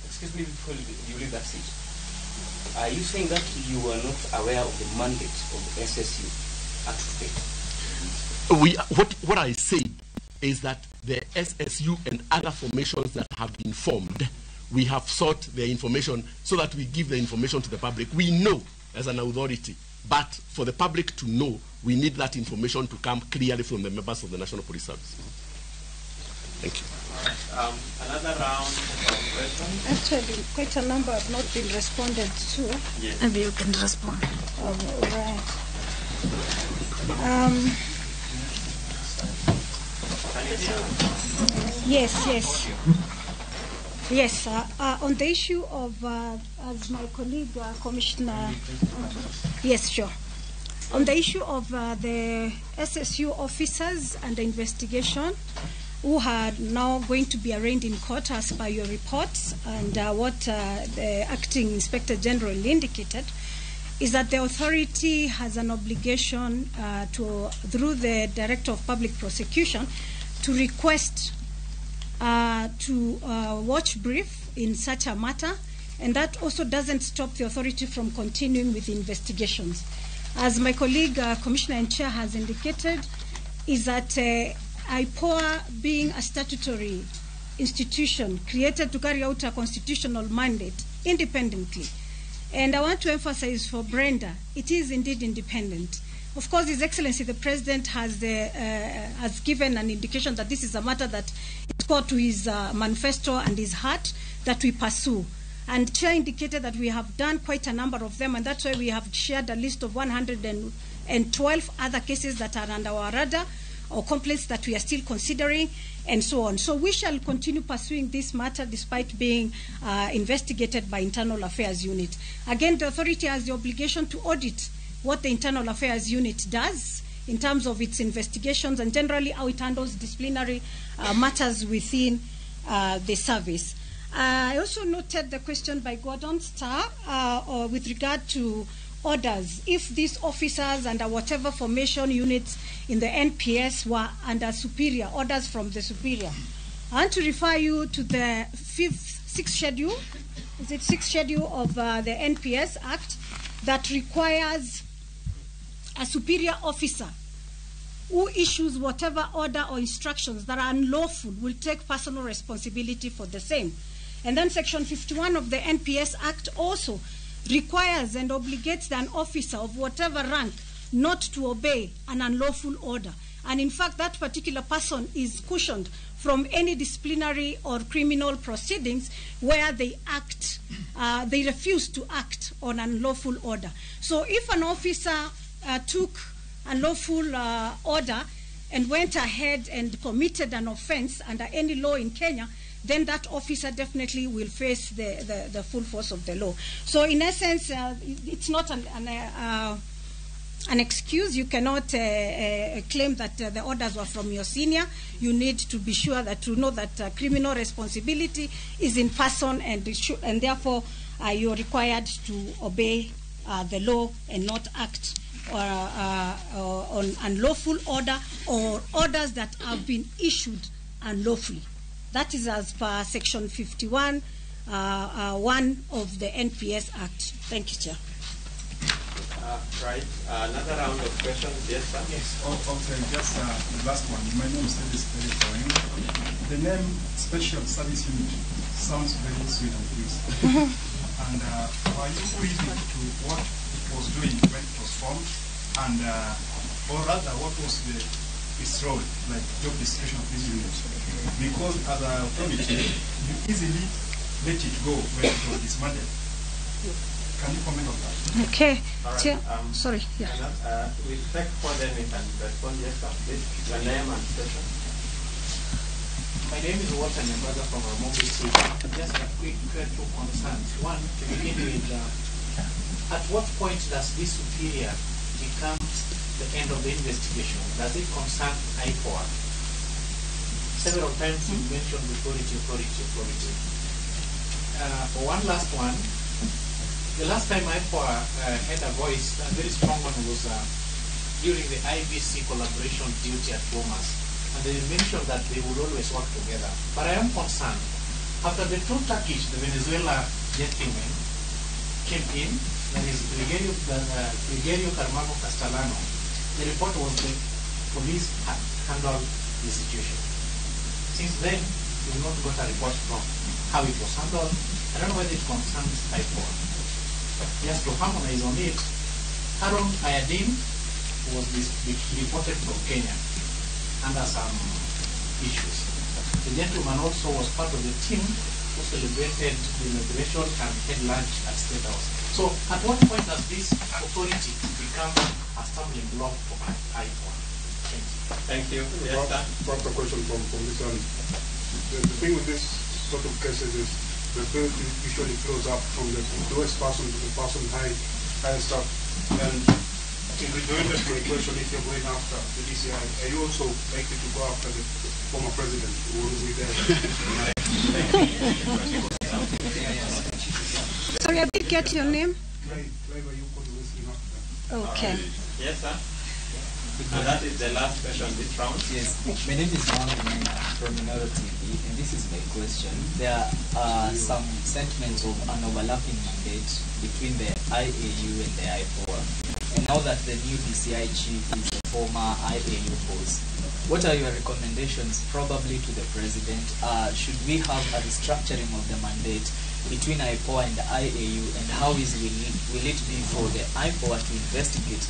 Excuse me before you leave that seat. Are you saying that you were not aware of the mandate of the SSU up to date? What I said is that the SSU and other formations that have been formed, we have sought their information so that we give the information to the public. We know as an authority, but for the public to know, we need that information to come clearly from the members of the National Police Service. Thank you. Another round of questions. Actually, quite a number have not been responded to. Yes. Maybe you can respond. All right. Yes, yes. Yes, on the issue of, as my colleague, Commissioner... Yes, sure. On the issue of the SSU officers and the investigation, who are now going to be arraigned in court as per your reports and what the Acting Inspector General indicated, is that the authority has an obligation to, through the Director of Public Prosecution, to request to watch brief in such a matter, and that also doesn't stop the authority from continuing with investigations. As my colleague, Commissioner and Chair, has indicated, is that IPOA, being a statutory institution created to carry out a constitutional mandate independently. And I want to emphasize for Brenda, it is indeed independent. Of course, His Excellency the President has given an indication that this is a matter that is core to his manifesto and his heart that we pursue. And Chair indicated that we have done quite a number of them, and that's why we have shared a list of 112 other cases that are under our radar or complaints that we are still considering, and so on. So we shall continue pursuing this matter despite being investigated by Internal Affairs Unit. Again, the authority has the obligation to audit what the Internal Affairs Unit does in terms of its investigations and generally how it handles disciplinary matters within the service. I also noted the question by Gordon Starr with regard to orders. If these officers under whatever formation units in the NPS were under superior, orders from the superior. I want to refer you to the sixth schedule, is it sixth schedule of the NPS Act that requires a superior officer who issues whatever order or instructions that are unlawful will take personal responsibility for the same. And then Section 51 of the NPS Act also requires and obligates an officer of whatever rank not to obey an unlawful order. And in fact, that particular person is cushioned from any disciplinary or criminal proceedings where they act, they refuse to act on unlawful order. So if an officer took unlawful order and went ahead and committed an offense under any law in Kenya, then that officer definitely will face the full force of the law. So in essence, it's not an excuse. You cannot claim that the orders were from your senior. You need to be sure that to know that criminal responsibility is in person, and therefore you're required to obey the law and not act on unlawful order or orders that have been issued unlawfully. That is as per Section 51, 1 of the NPS Act. Thank you, Chair. Right. Another round of questions. Yes, sir. Yes. Oh, okay. Just the last one. My name is Davis Perry. The name Special Service Unit sounds very sweet and pleased. And were you privy to what it was doing when it was formed, and or rather, what was its role, like job description of this unit? Because as an authority, you easily let it go when it was dismantled. Can you comment on that? Okay. All right, sorry. Yeah. We'll take four, then we can respond. Yes, sir. Please, your name and station. My name is Walter Nyambaga from Ramogi City. Just a quick two concerns. One, to begin with, at what point does this superior become the end of the investigation? Does it concern IPOA? Several times you mentioned authority, authority, authority. One last one. The last time IPOA had a voice, a very strong one, was during the IBC collaboration duty at Bomas. And they mentioned that they would always work together. But I am concerned. After the two Turkish, the Venezuela gentlemen, came in, that is Gregorio Carmago Castellano, the report was the police had handled the situation. Since then, we've not got a report from how it was handled. I don't know whether it concerns IPOA. Just to harmonize on it, Harun Ayadin was reported from Kenya under some issues. The gentleman also was part of the team who celebrated the inauguration and had lunch at State House. So at what point does this authority become a stumbling block for IPOA? Thank you. Thank you. Yes, sir. Perhaps a question from this end. The thing with this sort of cases is the bill usually flows up from the lowest person to the person highest up. And in rejoinder to my question, if you're going after the DCI, are you also likely to go after the former president who will be there? Sorry, I didn't get your name. Clive Ayuko, the Western Africa. Okay. Yes, sir. And that is the last question this round. Yes, my name is Mohamed Maina from Inoro TV, and this is my question. There are some sentiments of an overlapping mandate between the IAU and the IPOA. And now that the new DCI chief is a former IAU boss, what are your recommendations probably to the president? Should we have a restructuring of the mandate between IPOA and the IAU, and how is will it be for the IPOA to investigate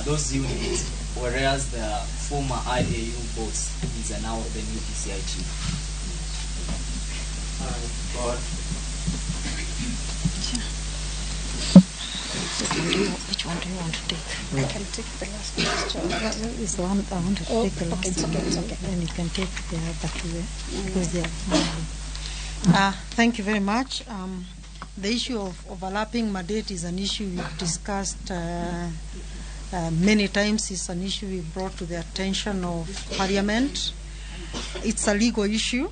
those units, whereas the former IAU boss is now the new DCI chief? God. Which one do you want to take? I can take the last question. It's the one I want to take the last okay, one. It's okay, it's okay. Then you can take the other two because they are. Thank you very much. The issue of overlapping mandate is an issue we've discussed many times. It's an issue we brought to the attention of Parliament. It's a legal issue,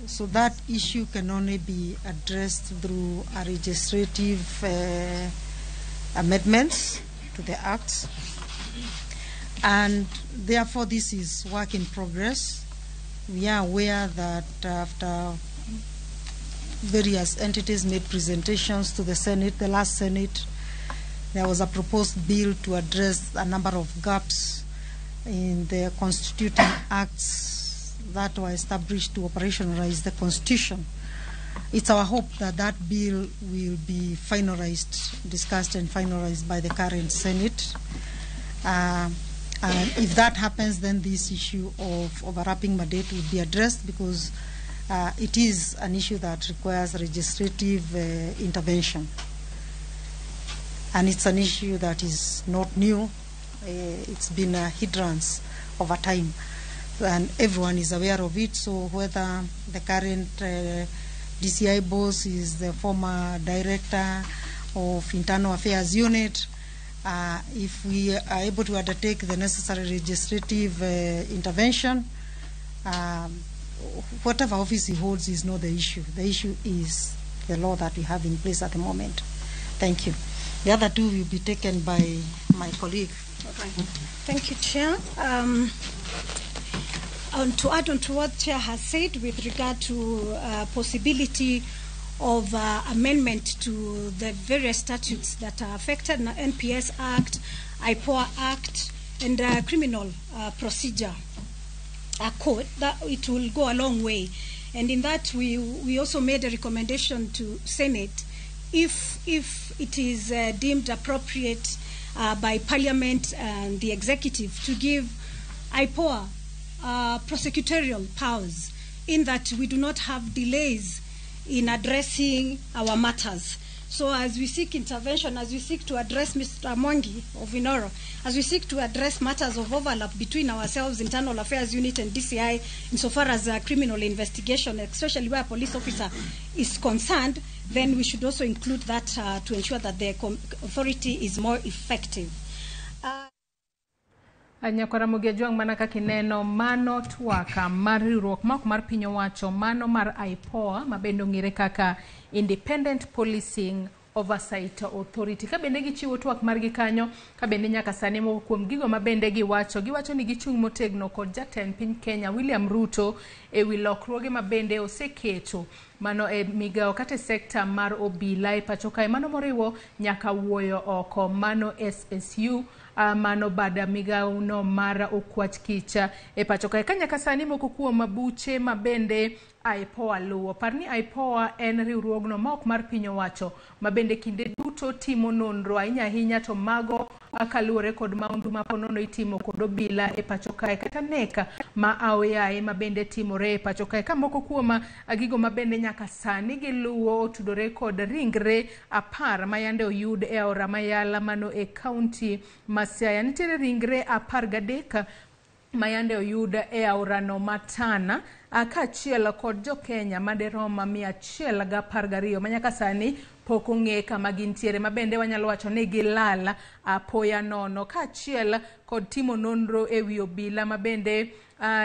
so that issue can only be addressed through a legislative amendments to the Act. And therefore, this is work in progress. We are aware that after various entities made presentations to the Senate, the last Senate, there was a proposed bill to address a number of gaps in the constituting acts that were established to operationalize the Constitution. It's our hope that that bill will be finalized, discussed and finalized by the current Senate. And if that happens, then this issue of overlapping mandate will be addressed, because it is an issue that requires legislative intervention. And it's an issue that is not new. It's been a hindrance over time, and everyone is aware of it. So whether the current DCI boss is the former director of Internal Affairs Unit, if we are able to undertake the necessary legislative intervention, whatever office he holds is not the issue. The issue is the law that we have in place at the moment. Thank you. The other two will be taken by my colleague. All right. Thank you, Chair. To add on to what Chair has said with regard to possibility of amendment to the various statutes that are affected, NPS Act, IPOA Act, and Criminal Procedure Code, that it will go a long way. And in that, we also made a recommendation to Senate, if it is deemed appropriate by Parliament and the Executive to give IPOA prosecutorial powers, in that we do not have delays in addressing our matters. So as we seek intervention, as we seek to address Mr. Mwangi of Inoro, as we seek to address matters of overlap between ourselves, Internal Affairs Unit and DCI, insofar as a criminal investigation, especially where a police officer is concerned, then we should also include that to ensure that the authority is more effective. Nyakwara Jwang' mana kaka ineno mano twak mar riwruok ma ok mar piny owacho mano mar IPOA ma bende ong'ere kaka Independent Policing Oversight Authority. Ka bende gichiwo twak margi kanyo, ka bende nyaka sani moko kuom gigo ma bende giwacho ni gichung' motegno kod jatend piny Kenya William Ruto ewi lokruoge ma bende oseketo mano e migawo kata e sekta mar obila e pacho kae, mano moriwo nyaka wuoyo oko mano SSU mano bada migawo no mar okwach kicha e pacho kae. Ka nyaka sani moko kuom buche ma bende IPOA luwo. Par ni IPOA en riwruogno ma ok mar piny owacho ma bende kinde duto timo nonro ahinya ahinya to mago Kaluwore kod maundu ma ponono itimo kod obila e pacho kae kata nek ma aoyaye ma bende timore e pacho kae, ka moko kuom gigo ma bende nyaka sani giluwo otudore kod ringre 10 ma yande oyud e aora Mayala mano e kaunti ma Siaya. Nitiere ringre 13 ma yande oyud e aorano ma Tana, kaachiel kod jo-Kenya maderom 112 ma nyaka sani pok ong'e kama gintiere, ma bende wanyalo wacho ni gilal apoya nono, kaachiel kod timo nonro ewi obila ma bende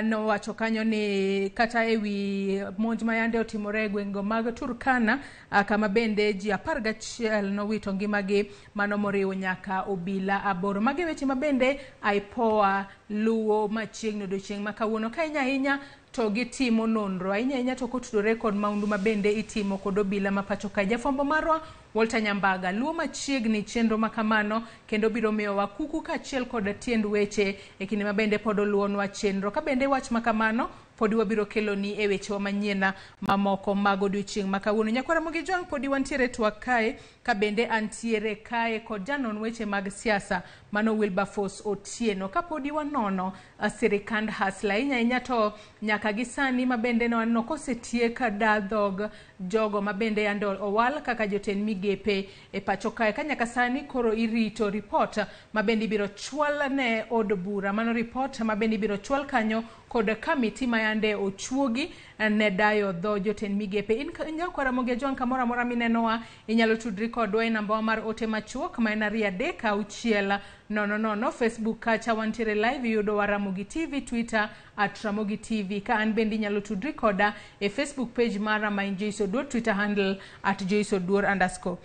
nowacho kanyo ni kata ewi monj ma yande otimore e gwengego mag Turkana, kama bende ji 11 nowito ngimagi, mano moriwo nyaka obila 8. Magi weche ma bende IPOA luwo machiegni odiochieng' ma kawuono, ka ahinya ahinya to gitimo nonro ahinya ahinya to kotudore kod maundu ma bende itimo kod obila ma pacho kae. Jafwambo marwa Walter Nyambaga luwo machiegni chenro ma kamano kendo biro miyowa kuku kaachiel kod tiend weche e kinde ma bende pod oluwonwa chenro. Ka bende wach ma kamano podi wabiro keloni e wechewa manyien mamoko mag odiochieng' ma kawuono. Nyakwar Ramogi Jwang' podi wantiere twak kae, ka bende antiere kae kod janon weche mag siasa mano Wilberforce Otieno. Ka podi wanono sirikand Hustler ahinya ahinya to nyaka gi sani ma bende waneno kosetiek da dhog jogo ma bende yande owal kaka jotend migepe e pacho kae, ka nyaka sani koro irito ripot ma bende ibiro chwal ne od bura, mano ripot ma bende ibiro chwal kanyo kod kamiti ma yande ochuogi ne dayo dho jotend migepe. In nyakwar Ramogi Ajwang' kamoro amora minenowa, inyalo tudri kodwa e nambawa mar ote machuok ma en 2 3 6 0 0. Facebook kacha wantiere live, iyudowa Ramogi TV, Twitter @Ramogi TV. Ka an bende inyalo tudri koda e Facebook page mara ma en Joyce Oduor, Twitter handle @JoyceOduor_.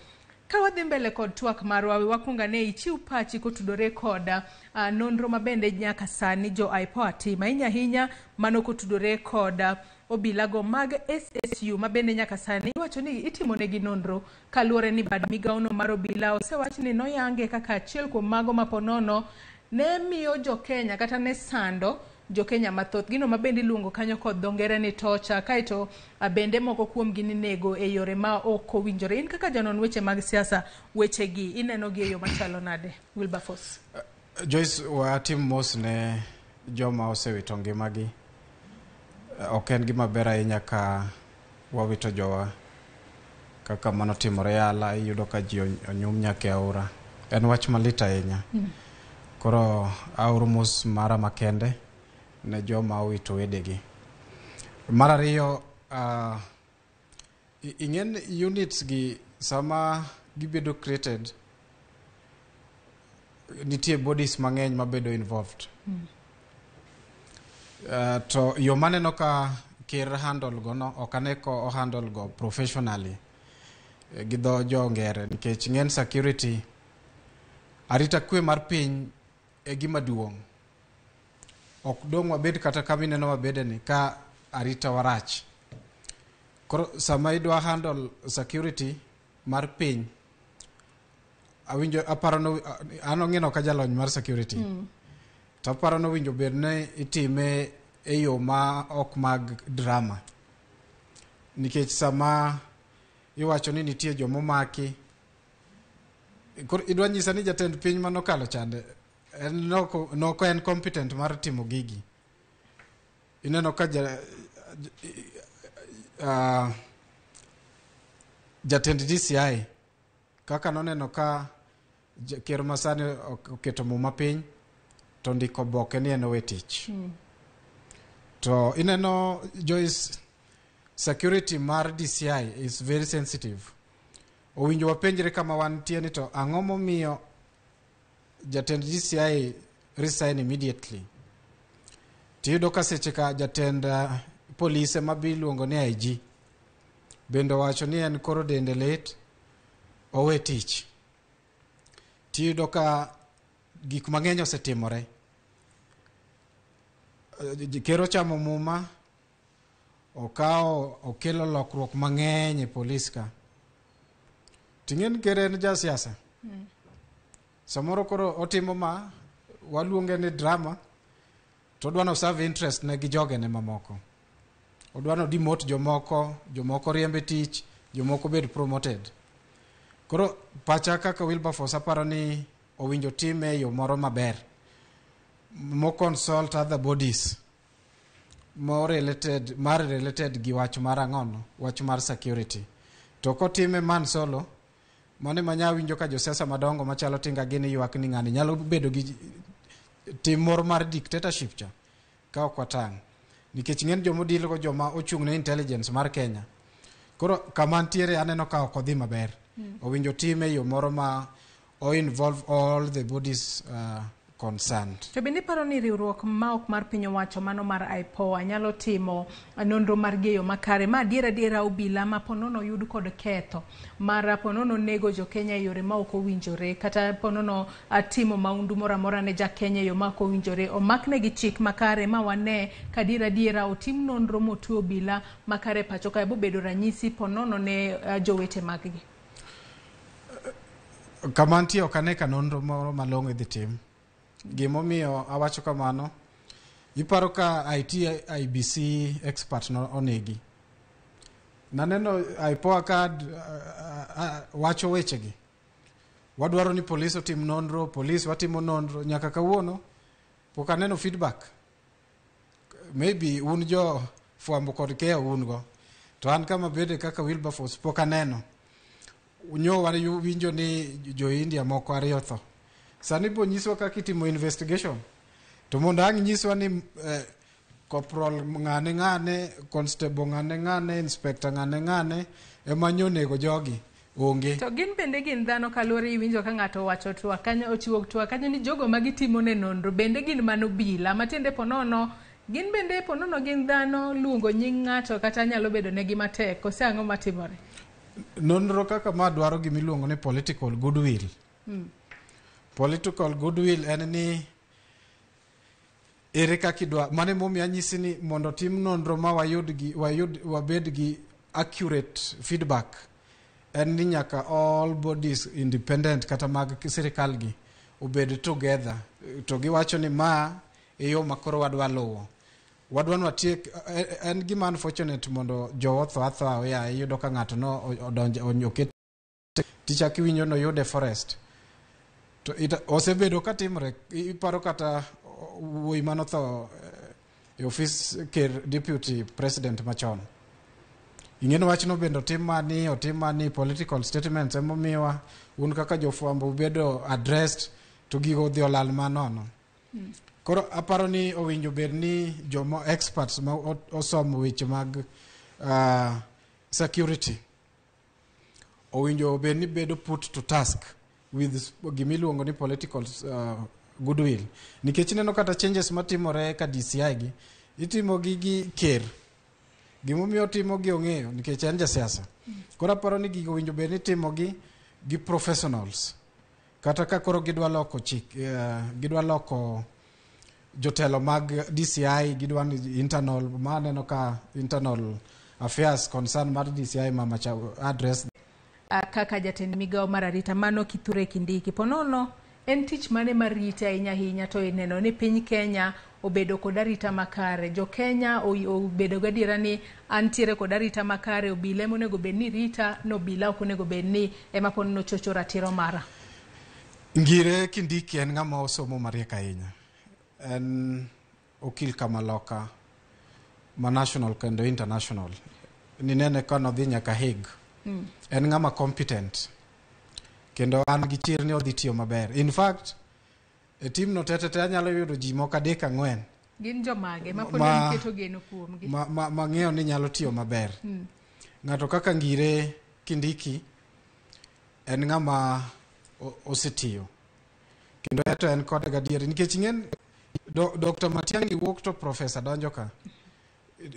Ka wadhi mbele kod twak marwa, we wakwong ane ichiw pachi kotudore kod nonro ma bende nyaka sani jo IPOA timo, ahinya ahinya mano kotudore kod obilago mag SSU ma bende nyaka sani iwacho ni itimonegi nonro kaluwore ni bad migawono mar obila osewach ni noyange kaka achiel kuom mago ma ponono ne miyo jo-Kenya kata ne sando jo-Kenya mathoth, gino ma bende iluongo kanyo kod dho ngere ni torture, kaeto bende moko kuomgi ninego e yore ma ok owinjore. In kaka janon weche mag siasa, wechegi ineno gi e yo machalo nade, Wilberforce? Joyce, watim mos ne joma osewito ngimagi. Ok en gima ber ahinya ka wawito jowa kaka mano timore Yala, iyudo ka ji onyum nyaka e aora. En wach malit ahinya. Koro aoro mos mara makende ne joma owito wedegi. Mar ariyo, ing'en units gi sama gibedo created, nitie bodies mang'eny mabedo involved. To yo maneno ka ker handle go no, ok ane ko handle go professionally gi dho jo ngere, nikech ng'en security, arita kwe mar piny e gima duong'. Ok dong' wabed kata kama ineno wabede ni ka arita warach. Koro sama idwa handle security mar piny, awinjo aparo no an ong'ino ka jalony mar security. To aparo no winjo bed ni itime e yo ma ok mag drama. Nikech sama iwacho ni nitie jomomaki, koro idwa nyisa ni jatend piny manokalo chande en noko en competent mar timo gigi. Ineno ka jatend DCI kaka noneno ka ker masani oketo muma piny to ndiko oboke ni en owe tich. To ineno Joyce, security mar DCI is very sensitive. Owinjo wapenjre kama wantie ni to ang'o momiyo jatend DCI resign immediately. Tiyudo ka seche ka jatend polise ma bi iluongo ni IG bende owacho ni en koro dende lit, owe tich. Tiyudo ka gik mang'eny osetimore. Ker ochamo muma, okawo okelo lokruok mang'eny e polis ka. Ting'e ni ker en jasiasa. Samoro koro otimo ma waluonge ni drama, to odwa no serve interest ne gi jogene mamoko. Odwa no demote jomoko, jomoko riembe tich, jomoko bed promoted. Koro pacha kaka Wilberforce aparo ni owinjo time e yo moro maber mo consult other bodies mo related mar related gi wach mar ang'ono wach mar security to kotime man solo mano ema nya winjo ka josiasa madongo machalo Tinga gini ywak ni ng'ani nyalo bedo gi tim moro mar dictatorship cha ka ok watang' nikech ng'eny joma odil go joma ochung' ne intelligence mar Kenya koro kama ntiere aneno ka ok odhi maber. Owinjo time e yo moro ma o involve all the bodies concerned. To bende iparo ni riwruok ma ok mar piny owacho mano mar IPOA nyalo timo nonro margi e yo makare ma adier adiera obila ma ponono oyud kod ketho mar ponono nego jokenya e yore ma ok owinjore kata ponono timo maundu moro amora ne jakenya e yo ma ok owinjore omakne gi chik makare ma wane ka adier adiera otim nonro motwe obila makare pacho kae bobedo ranyisi ponono ne jowete maggi. Kama nitie ok ane ka nonro moro malong'o idhi tim. Gimomiyo awacho kamano, iparo ka IT IBC expert no onegi. Naneno IPOA ka wacho wechegi. Wadwaro ni polis otim nonro, polis watimo nonro, nyaka kawuono pok aneno feedback. Maybe un jo fwambo kod keyo un go. To an kama bede kaka Wilberforce pok aneno. Nyo winjo ni jo India moko ariyo tho. Sani bo nyiswa kaka itimo investigation. To mondo ang' nyiswa ni corporal ng'ane ng'ane, constable ng'ane ng'ane, inspector ng'ane ng'ane ema nyo onego jogi onge. To gin bende gin dhano kaluwore iwinjo ka ng'ato owacho twak kanyo ochiwo twak kanyo ni jogo ma gitimo ne nonro bende gin mano obila matiende ponono gin bende ponono gin dhano luongo nying ng'ato kata nyalo bedo negi matek kose ang'o matimore? Nonro kaka ma dwaro gimiluongo ni political goodwill. Political goodwill en ni ere kaka idwa mano emomiyo anyisi ni mondo tim nonro ma wayud gi wayud wabed gi accurate feedback en ni nyaka all bodies independent kata mag sirikal gi obed together to giwacho ni ma e yo ma koro wadwa luwo wadwa ni watiek en gima unfortunate mondo jowa otho athoa oya iyudo ka ng'ato no odonjo oket tichak iwinjo noyude e forest to osebedo ka timore iparo kata wuoyi manotho e ofis ker deputy president machon ing'eni wachno bende otim mani otim mani political statements emomiwa un kaka jofwambo ubedo addressed to gigo odhi olal manono. Koro aparo ni owinjo bed ni joma experts ma osomo weche mag security owinjo bed ni bedo put to task with gimiluongo ni political goodwill nikech ineno kata changes matimore ka DCI gi itimo gi gi ker gimomiyo otimo gi ong'eyo nikech en jasiasa. Koro aparo ni gigo owinjo bed ni itimo gi gi professionals kata ka koro gidwa loko chik gidwa loko jotelo mag DCI gidwa ni internal ma aneno ka internal affairs concern mar DCI mama cha address Kaka jatend migawo mar arita mano Kithure Kindiki ponono en tich mane marite ahinya ahinya to ineno ni piny Kenya obedo kod arita makare jo Kenya obedo gadiera ni antiere kod arita makare obila ema onego bed ni rita no obila ok onego bed ni ema ponono chocho ratiro mara. Ngire Kindiki en ng'ama osomo mariek ahinya. En okil kamaloka ma national kendo international. Ninene ka nodhi nyaka Hague. En ng'ama competent. Kendo an gi chir ni odhi tiyo maber. In fact, e team no tete te anyalo yudo ji moko adek ang'wen Gin jomage ma pod iketo geno kuomgi? Ma ng'eyo ni nyalo tiyo maber. Ng'ato kaka Ngire Kindiki en ng'ama osetiyo. Kendo eto en kode gadieri nikech ing'en Dr. Matiang'i wuok to professor donjo ka.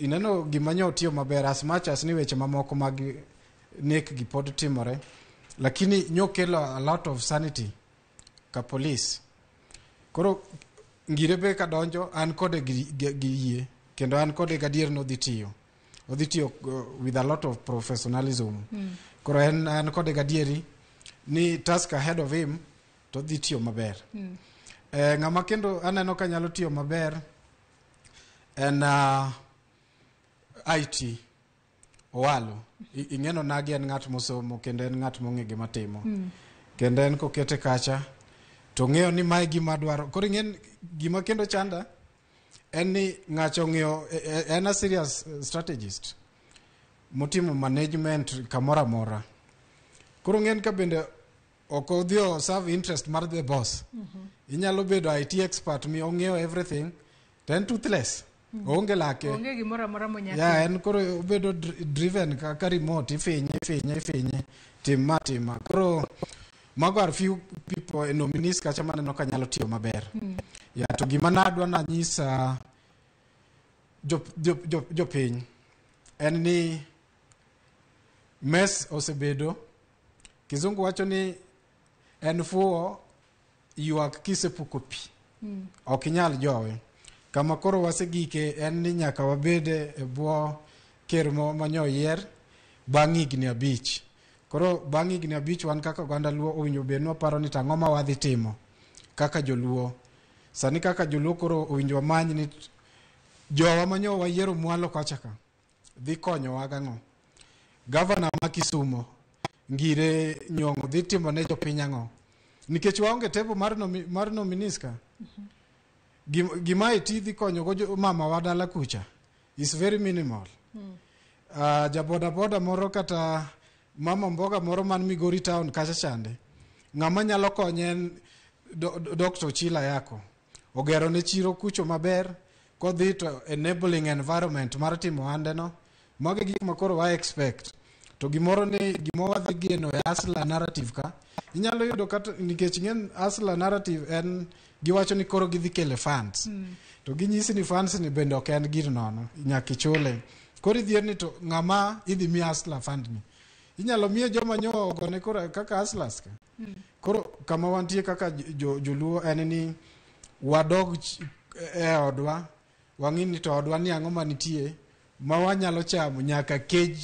Ineno gima nyo otiyo maber as much as ni weche mamoko mag nek gi pod timore lakini nyo kelo a lot of sanity ka police. Koro Ngire be kadonjo an kode gi yie kendo an kode gadier ni odhi tiyo. Odhi tiyo with a lot of professionalism. Koro en an kode gadieri ni task ahead of him to odhi tiyo maber. Ng'ama kendo aneno ka nyalo tiyo maber en IT Owalo. Ing'eno nagi en ng'at mosomo kendo en ng'at mong'e gima timo. Kendo en kokete kacha To ng'eyo ni mae gima dwaro. Koro ing'e ni gima kendo chanda en ni ng'acho ong'eyo en a serious strategist motimo management kamoro amora. Koro ng'en ka bende ok odhi o serve interest mar the boss. Inyalo bedo IT expert mi ong'eyo everything to en toothless. Oonge lake. Onge gimoro amora monyalo. Ya, en koro obedo driven kaka remote, ifinye, ifinye, ifinye, tim ma, tim ma. Koro mago are few people e nominees kacha maneno ka nyalo tiyo maber. Ya, to gima nadwa nanyisa jopiny en ni mess osebedo. Kizungu wacho ni en fuwo ywak kisepuko pi. Ok inyal jowe. Kama koro wasegike en ni nyaka wabed e bwo ker manyo oyier bang' higni 5. Koro bang' higni 5 wan kaka oganda Luo owinjo bed ni waparo ni tang'o ma wadhi timo kaka joluo. Sani kaka joluo koro owinjo wamany ni jowa manyo wayiero mwalo kocha ka dhi konyowa gang'o. Gavana ma Kisumo Ngire Nyong'o dhi timo ne jopiny ang'o? Nikech waonge table mar nominees ka. Gima IT dhi konyo go mama wa dala kucha is very minimal. Ja boda boda moro kata mama mboga moro man Migori town kacha chande. Ng'ama nyalo konye en Dr. Ochila Yako. Ogero ne chiro kucho maber kodhi to enabling environment mar timo ohande no. Mago e gik ma koro wa expect. To gimoro ni gima wadhi geno e Hustler narrative ka inyalo yudo kata nikech ng'en Hustler narrative en giwacho ni koro gidhi kele funds. To ginyisi ni funds ni bende ok en gir nono, nyaka ichule. Koro idhier ni to ng'ama idhi mi Hustler fund ni. Inyalo miye joma nyo ogone koro kaka hustlers ka. Koro kama wantie kaka joluo en ni wadog e odwa, wang'i ni to odwa ni ang'o manitie ma wanyalo chamo nyaka kej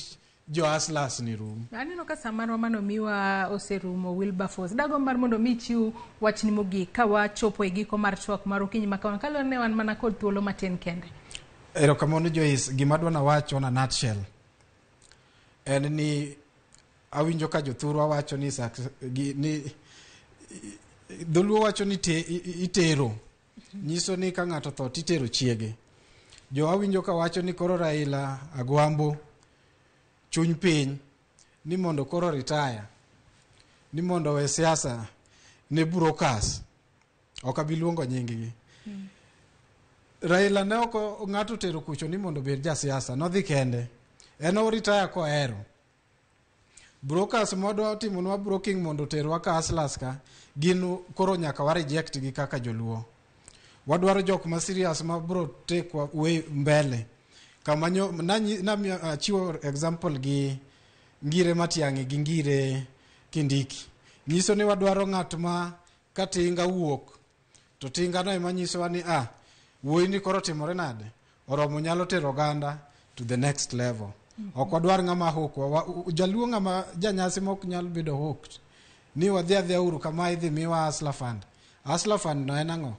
jo hustlers ni rum. Aneno ka sa marwa manomiwa oserumo Wilberforce. Dagombo mar mondo mi ichiw wachni mogik ka wachopo e giko mar twak mar okinyi ma kawuono. Kaluwore ni wan mana kod thuolo matin kende. Erokamano Joyce, gima adwa nawach on a nutshell en ni awinjo ka jothurwa wacho ni ni dholuo wacho ni itero nyiso ni ka ng'ato tho titero chiege. Jo awinjo ka wacho ni koro Raila Agwambo chuny piny ni mondo koro retire, ni mondo owe siasa ne brokers. Ok abi luongo nying gi. Raila ne ok ng'ato tero kucho ni mondo obed jasiasa, nodhi kende. En o retire kohero. Brokers modwa timonwa broking mondo oterwa ka hustlers ka, gin koro nyaka wa reject gi kaka joluo. Wadwaro jok ma serious ma bro take wa way mbele. Kama nyo, namiyo achiwo example gi Ngire Matiang'i gi Ngire Kindiki. Nyiso ni wadwaro ng'at ma ka tinga wuok to tinga no ema nyisowa ni wuoyi ni koro timore nade? Oromo nyalo tero oganda to the next level. Ok wadwar ng'ama hook wa. Jaluo ng'ama janyasi mok nyal bedo hooked. Ni wadhi adhiya uru kama idhi miwa Hustler Fund. Hustler Fund no en ang'o?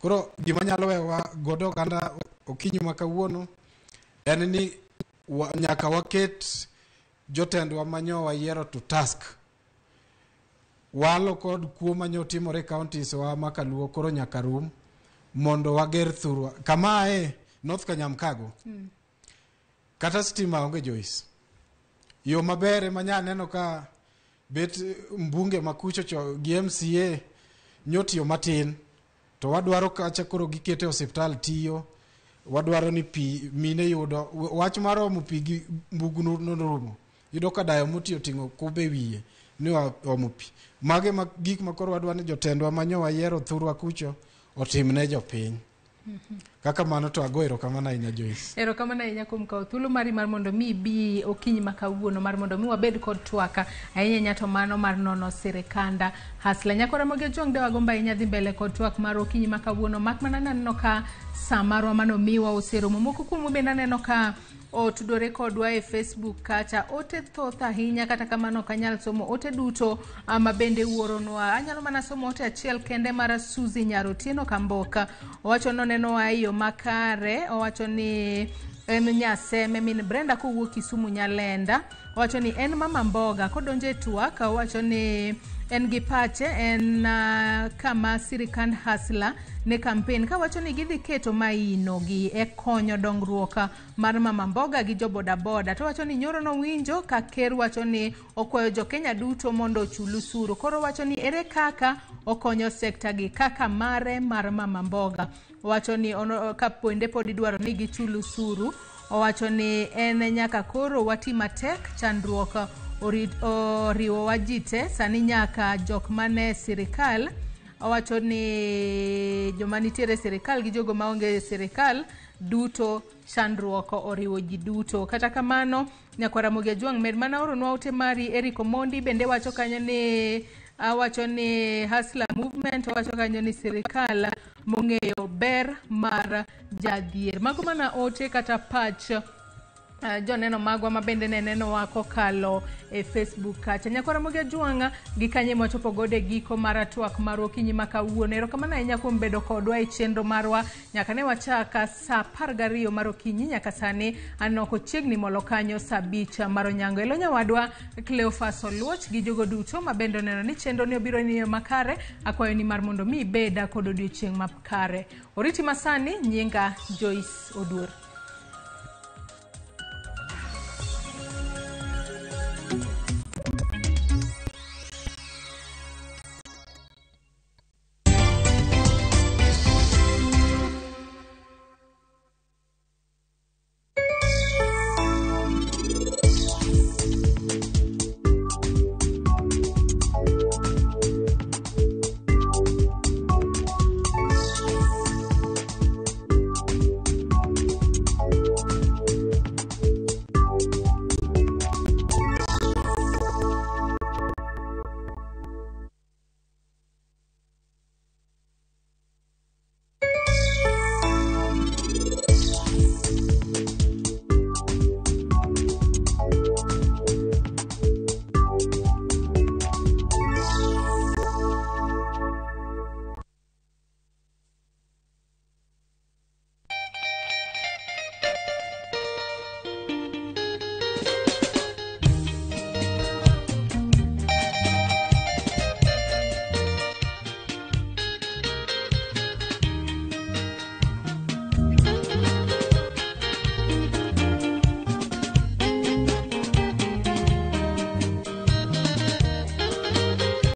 Koro gima nyalo wewa godo oganda okinyi ma kawuono en ni nyaka waket jotendwa manyo wayiero to task. Walo kod kuo manyo timore e counties wa ma kaluo koro nyaka rum mondo wager thurwa. Kama ae North Kanyamkago. Kata stima onge Joyce. Yo maber ema nya neno ka bet mbunge ma kucho cho gi MCA nyotiyo matin to wadwaro kacha koro gikete osiptal tiyo. Wadwaro ni pi mine yudo wach mar omo pi gi mbugnu norumo. Yudo ka dayo motiyo ting'o kube wiye ni omo pi. Mage ma gik ma koro wadwaro ni jotendwa manyo wayiero thurwa kucho otimne jopiny. Kaka mano to ago erokamano ahinya Joyce. Erokamano ahinya kuom kawo thuolo mari mar mondo mi ibi okinyi ma kawuono mar mondo mi wabed kod twak ahinya ahinya to mano mar nono sirikanda Hustler. Nyakora Ramogi Ojwang' de wagombo ahinya dhi mbele kod twak mar okinyi ma kawuono mak mana naneno ka sa marwa manomiwa oserumo. Moko kuomu bende aneno ka otudore kodwa e Facebook kacha. Ote thoth ahinya, kata kamano ok anyal somo ote duto ma bende uoronwa. Anyalo mana somo ote achiel kende mar Suzy Nyarotieno Kamboka. Owacho ni onenowa e yo makare. Owacho ni en Nyaseme min Brenda kowuok Kisumu Nyalenda. Owacho ni en mama mboga. Kodonjo e twak, owacho ni en gi pache en kama sirikand Hustler ne kampen kawacho ni gidhi keto maino gi e konyo dongruok mar mama mboga gi jo bodaboda. To wacho ni nyoro nowinjo ka ker wacho ni okwayo jo Kenya duto mondo ochul osuru. Koro wacho ni ere kaka okonyo sekta gi kaka mare mar mama mboga. Owacho ni ka bende pod idwaro ni gichul osuru. Owacho ni en nyaka koro wati matek, chandruok oriwowa ji te sani nyaka jok mane sirikal. Owacho ni joma nitiere e sirikal gi jogo maonge e sirikal duto chandruok oriwo ji duto. Kata kamano, nyakwar Ramogi Ajwang' med mana oronwa ote mari. Eric Omondi bende wacho kanyo ni awacho ni Hustler Movement, owacho kanyo ni sirikal mong'eyo ber mar jadhier. Mago mana ote kata pach joneno magwa ma bende ne nenowa kokalo e Facebook kacha. Nyakwar Ramogi Ajwang' gi kanye mwachopo godo e giko mar twak marwa okinyi ma kawuono. Erokamano ahinya kuom bedo kodwa e chenro marwa nyaka ne wachak saa 12 mar okinyi nyaka sani aneno kochiegni molo kanyo saa 5 mar onyango. Elo nyawadwa Cleophas Oluoch gi jogo duto ma bende oneno ni chenro ni obiro ni yo makare. Akwayo ni mar mondo mi ibeda kod odiochieng' makare. Oriti masani, nyinga Joyce Oduor.